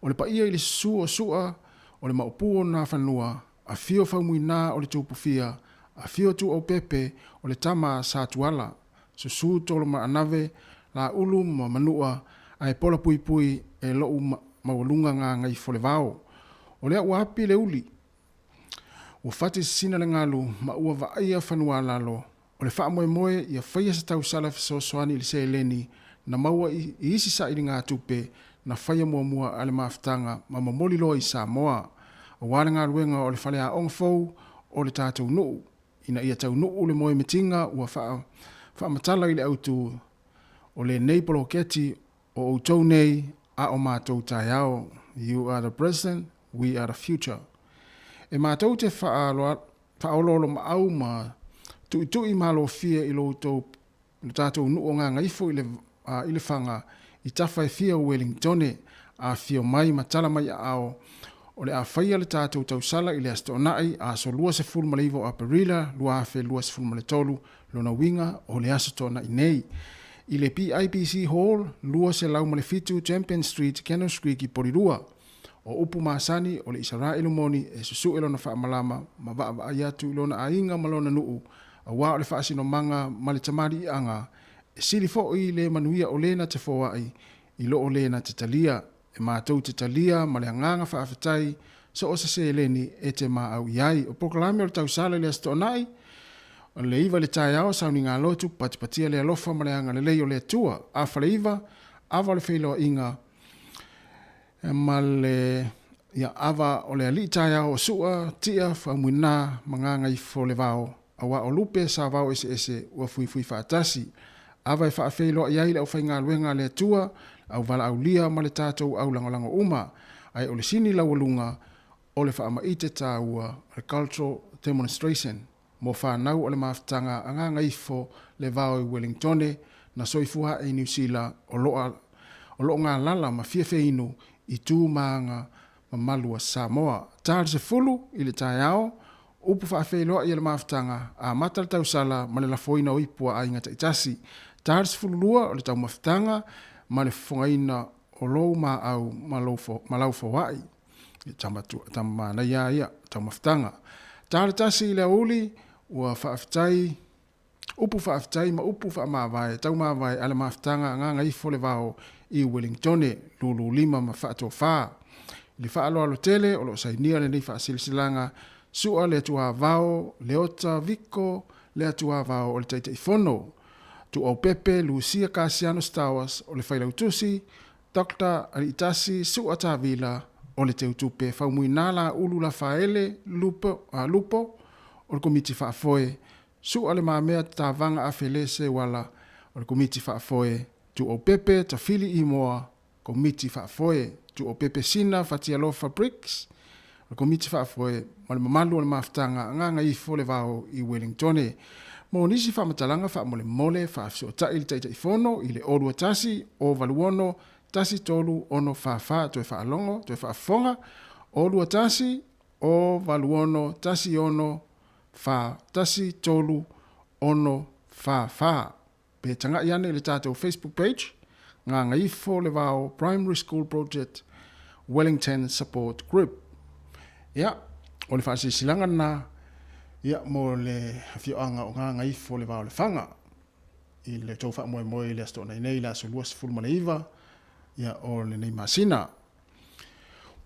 O le paia i le susu o Su'a, o le maopu o Nafanua, afio Faumuina o le Tupufia, afio Tuuaupepe o le tama a Satuala, susu Tolomaanave, Laulu ma Manua, ae pola puipui e lou maualuga Gagaifolevao. O lea ua api le uli, ua fati sisina le galu ma ua vaaia fanua lalo, O le faamoemoe ia faia se tausala fesoasoani i le seleni na maua i isi sailigatupe na faia muamua a le mafutaga ma momoli loa i Samoa, aua le galuega o le faleaoga fou o le tatou nuu, ina ia taunuu le moemitiga ua faamatala i le autu o lenei poloketi o outou nei a o matou taeao, You are the present, we are the future. E matou te faaoloolomaau ma tuitui malofie i lo outou lo tatou nuu o Gagaifo i le i Lefaga i tafa e fia o Welingtone, afifio mai ma tala mai aao o le a faia le tatou tausala i le Aso Toonai, aso 29 o Aperila 2023, lona uiga o le Aso Toonai nei. I le PIPC Hall, 207 Champion Street, Cannons Creek i Porirua. O upu masani o le Isaraelu moni e susu'e lona faamalama ma vaavaai atu i lona aiga ma lona nuu, auā o le faasinomaga ma le tamaliiaga, e sili foʻi le manuia o lē na te foaʻi i lo o lē na te talia. E matou te talia ma le agaga faafetai so o se seleni e te maau i ai. O polokalame o le tausala i le Aso Toonai, o le 9 i le taeao, sauniga lotu, patipatia le alofa ma le agalelei o le Atua. Afa le 9, ava o le feiloaiga ma le ia ava o le alii taeao o Su'a, Tia, Faumuina ma Gagaifolevao, auā o lupe sa vao eseese ua fuifui faatasi. Ava e faafeiloai ai le aufaigaluega a le Atua, le auvalaaulia ma le tatou au lagolago uma, ae o le sini laualuga o le faamaite taua, le cultural demonstration, mo fanau o le mafutaga a Gagaifo le vao i Wellingtone na soifua ae i Niu Sila o loa o loo galala ma fia feinu i tu ma aga mamalu a Samoa. Ta le 10 i le taeao, upu faafeiloai a le mafutaga, amata le tausala ma le lafoina o ipu a aiga taitasi. Ta le 12 o le taumafutaga ma le fofogaina o lou maau ma lou ma lau foai. Tama tama manaia ia taumafutaga. Ta le 1 i le aoauli, ua faafetai upu faafetai ma upu faamavae taumavae a le mafutaga a Gagaifo le Vao i Wellingtone, lululima ma faatofa. I le faaaloalo tele o lo o sainia lenei faasilasilaga, Su'a le Atuavao, Leota Viko le Atuavao o le Taitaifono, Tuuaupepe Lucia Kasiano Stowers o le Failautusi, Doctor Aliitasi Su'a Tavila o le Teutupe Faumuina Laulu Lafaele Lupo, Lupo o le Komiti Faafoe, Su'a Le Mamea Tavaga Afe Seuala o le Komiti Faafoe, Tuuaupepe Tafili Imoa, Komiti Faafoe, Tuuaupepe Sina Fatialofa Briggs o le Komiti Faafoe ma le mamalu o le mafutaga a Gagaifo le Vao i Wellingtone. Mo nisi faamatalaga faamolemole, faafesootai le Taitaifono i le 021 086 1364 toe faalogo, toe faafofoga, 021 086 16 4 13 64. Pe tagai ane i le tatou Facebook page, Gagaifo le Vao Primary School Project. Wellington Support Group. Ia, o le faasilasilaga lena ia mo le afioaga o Gagaifo le Va o Lefaga i le tou faamoemoe i le Aso Toonai nei, le aso 29 ia o lenei masina.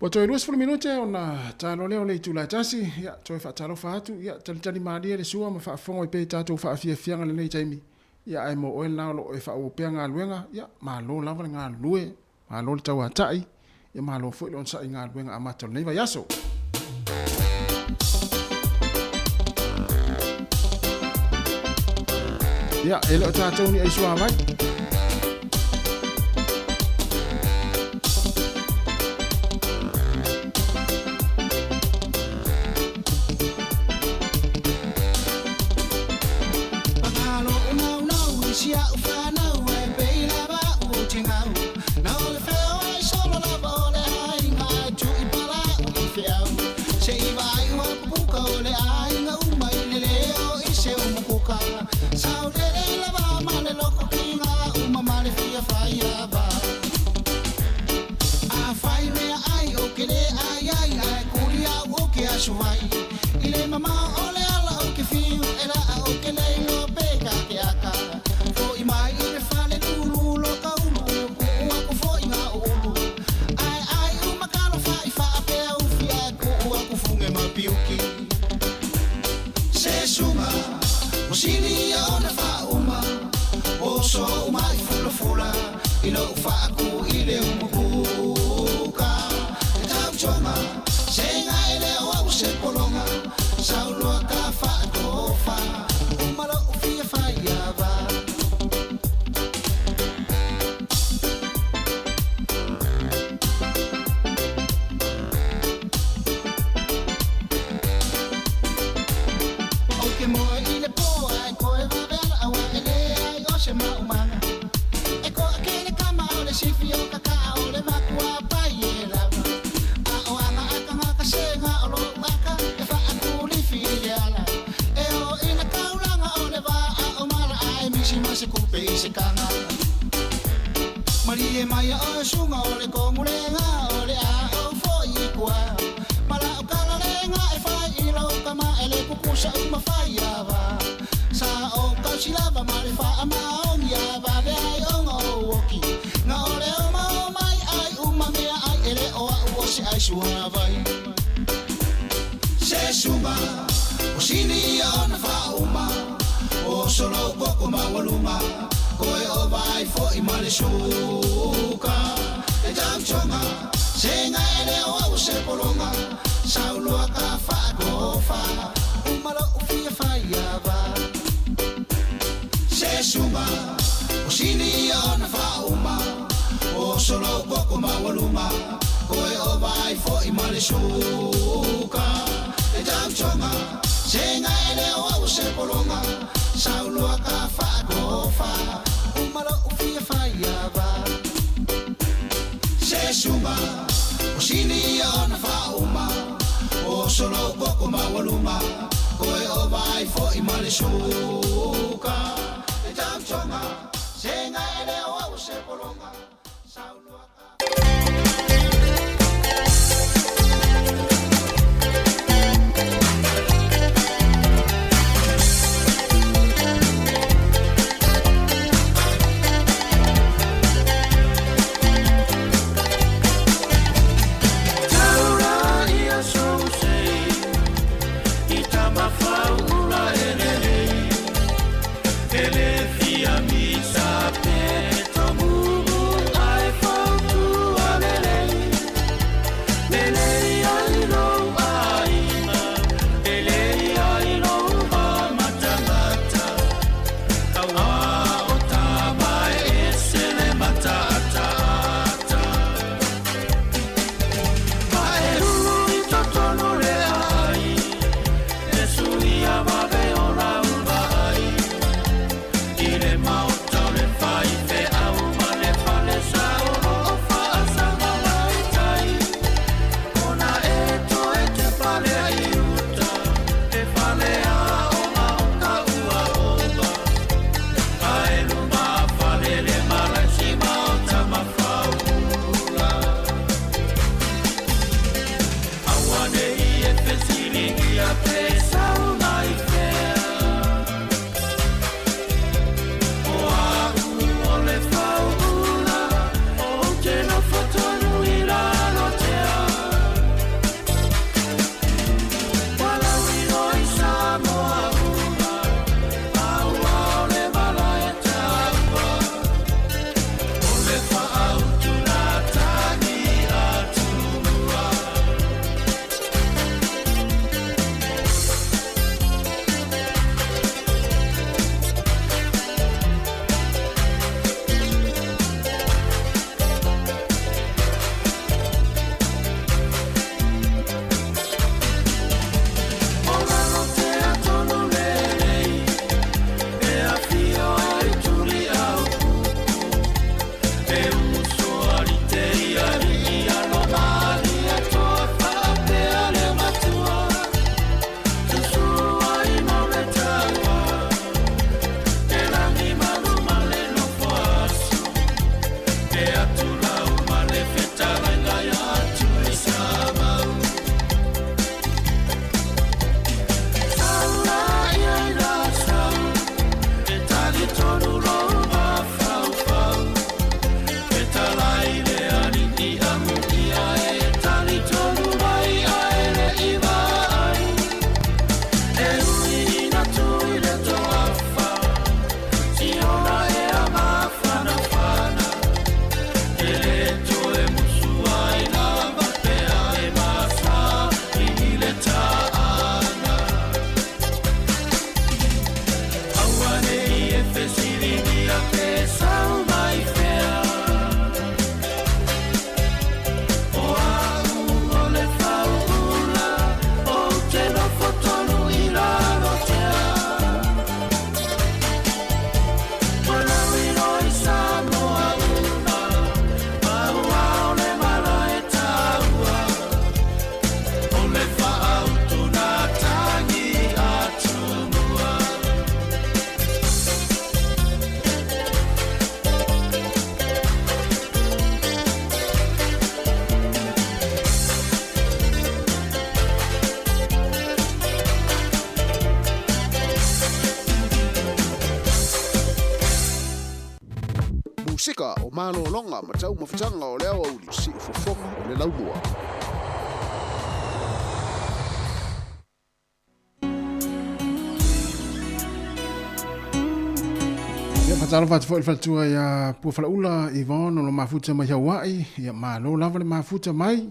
Ua toe 20 minute ona talo lea o le itula e tasi, ia toe faatalofa atu, ia talitali malie le sua ma faafofoga mai pea i tatou faafiafiaga i lenei taimi. Ia ae mo oe lena o lo o e faaauau pea galuega, ia malo lava le galulue, malo le tauatai, ia malo foi le onosai i galuega amata o lenei vaiaso. Ia, e le o tatou ni aisuavai. Musika o malōloga ma taumafataga o le aoauli siufofoga o le laumua. Ia faatalofa atu foi i le faletua iā Puafalaula Yvonne o lo mafuta mai Hawaii. Ia malo lava le mafuta mai.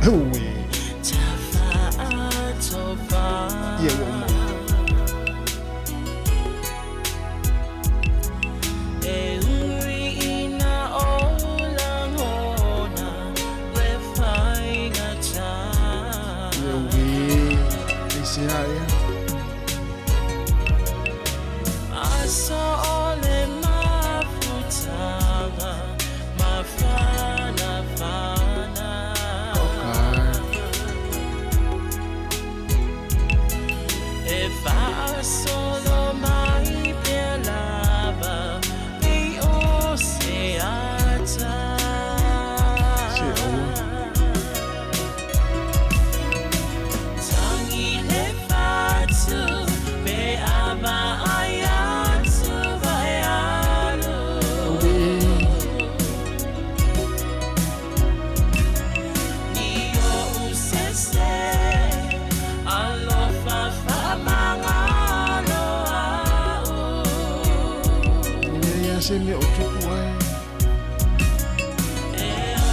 Ui. Ia ua uma. Ia ui. Aisea ea. Se aua. Ui. E leai lava se mea o tupu ai. Ia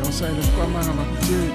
onosai le fukaamaga ma Jerry.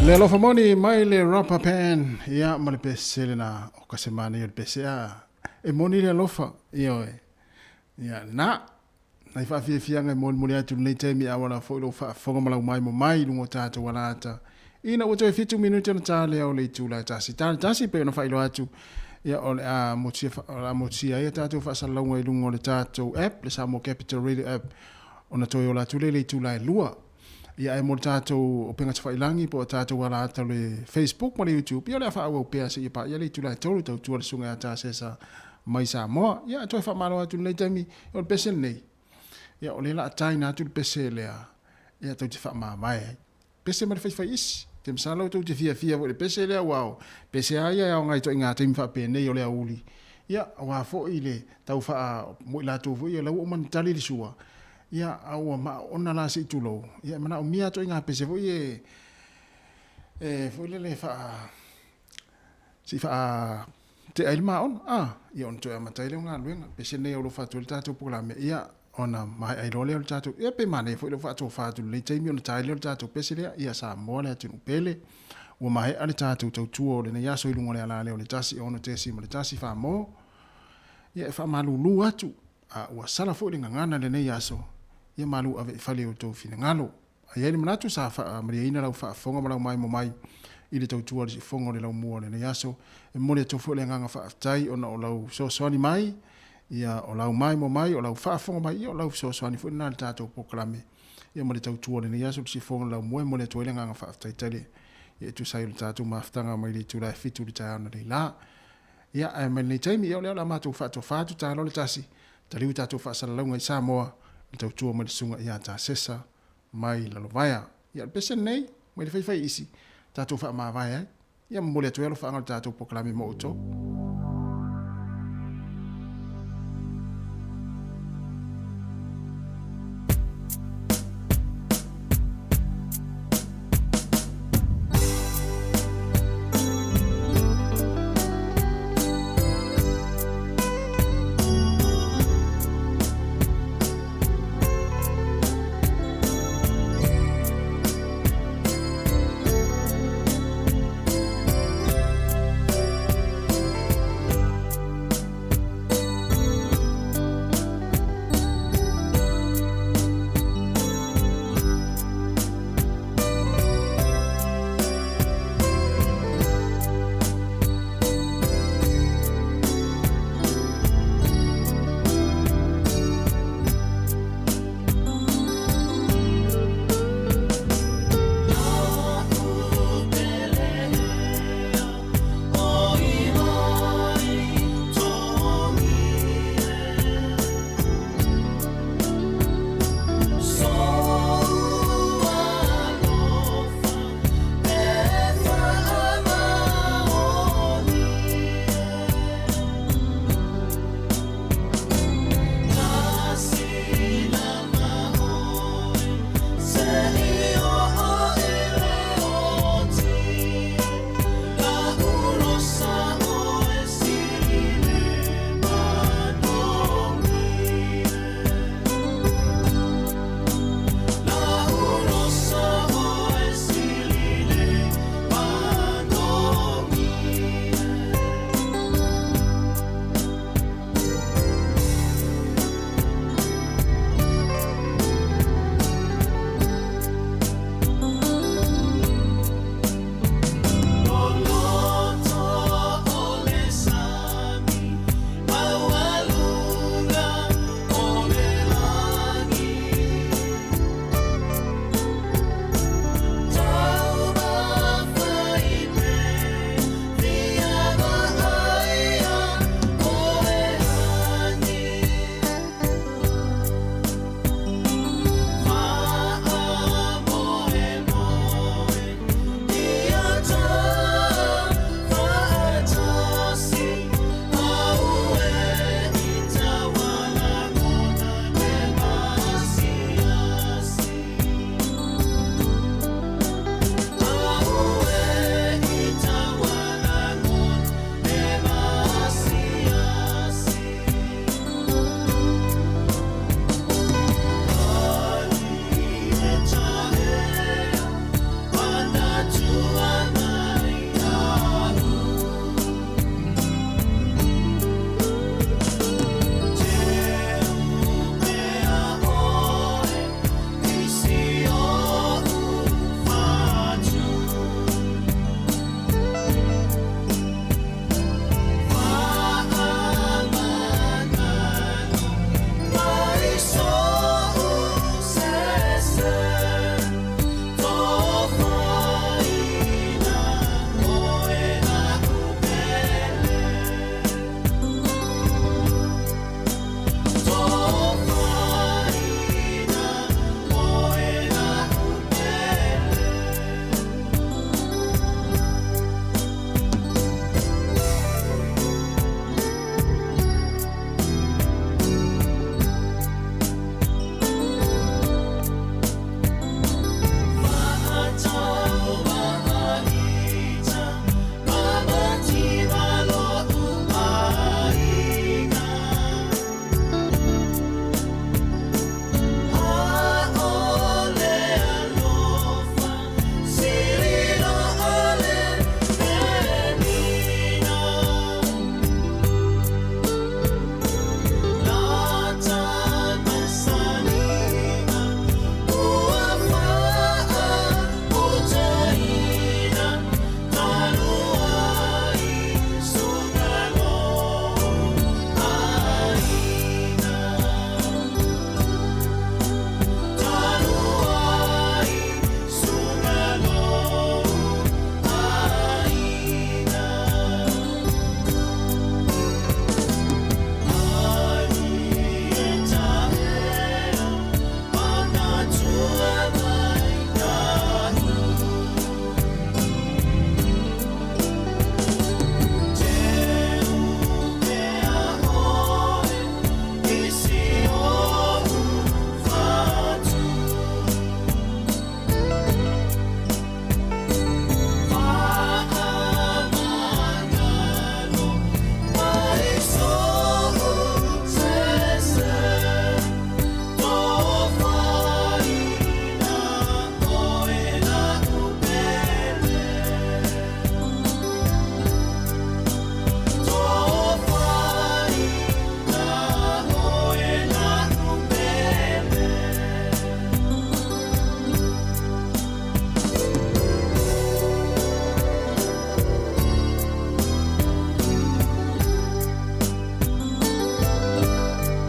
Le alofa moni mai le Rapa Pan, ia ma le pese lena o ka se manaia o le pese a. E moni le alofa, ioe. Ia na, nai faafiafiaga e molimoli atu i lenei taimi auala foi lou faafofoga ma lau maimo mai i luga o tatou alaata. Ina ua toe fitu minute ona ta lea o le itula e tasi. Ta le tasi pei ona faailoa atu, ia o le a motusia, o le a motusia ai a tatou faasalalauga i luga o le tatou app, le Samoa Capital Radio App, ona toe ola atu lea i le itula e lua. Ia ae mo le tatou upega tafailagi po o tatou alaata o le Facebook ma le YouTube, ia o le a faaauau pea seia paia le itula e tolu tautua le Susuga ia Tasesa mai Samoa. Ia toe faamalo atu i lenei taimi, o le pese lenei, ia o lea o le a taina atu le pese lea, ia tou te faamavae ai. Pese ma le faifai isi. Te masalo tou te fiafia foi i le pese lea aua o pese lava ia e aoga i ituaiga taimi faapenei o le aoauli. Ia aua foi le tau faa mo i latou foi ia la ua uma ona tali le sua, Ia, a ua maona la se i tulou, ia e manaomia atu ai pese foi e, e foi lele faa, se i faa tea ai le maona, a, ia ona toe amata ai lea o galuega. Pese nei o lo o faatu ai le tatou polokalame, ia, ona maea ai loa lea o le tatou, ia pe manaia foi lou faatofa atu i lenei taimi ona ta ai lea o le tatou pese lea, ia Samoa le atunuu pele, ua maea le tatou tautua o lenei aso i luga o le ala lea o le 1 6.1 mo, ia e faamalulu atu. A ua sala foi le gagana i lenei aso, ia malu ave i fale i outou finagalo. A i ai le manatu sa faamalieina lau faafofoga ma lau maimo mai i le tautua a le siufofoga o le laumua o lenei aso, e momoli atu foi le agaga faafetai ona o lau fesoasoani mai, ia o lau maimo mai, o lau faafofoga mai, ia o lau fesoasoani foi lena i le tatou polokalame, ia ma le tautua o lenei aso i le siufofoga o le laumua, e momoli atu ai le agaga faafetai tele ia e tusa ai o le tatou mafutaga mai le itula e 7 i le taeao analeila. Ia, ae mai lenei taimi, ia o lea o le a matou faatofa atu ta loa le tasi, taliu tatou faasalalauga i Samoa, i le tautua mai le Susuga ia Tasesa mai Lalovaea. Ia, o le pese lenei, mai le faifai isi, tatou faamavae ai. Ia, momoli atu ai alofaaga o le tatou polokalame mo outou.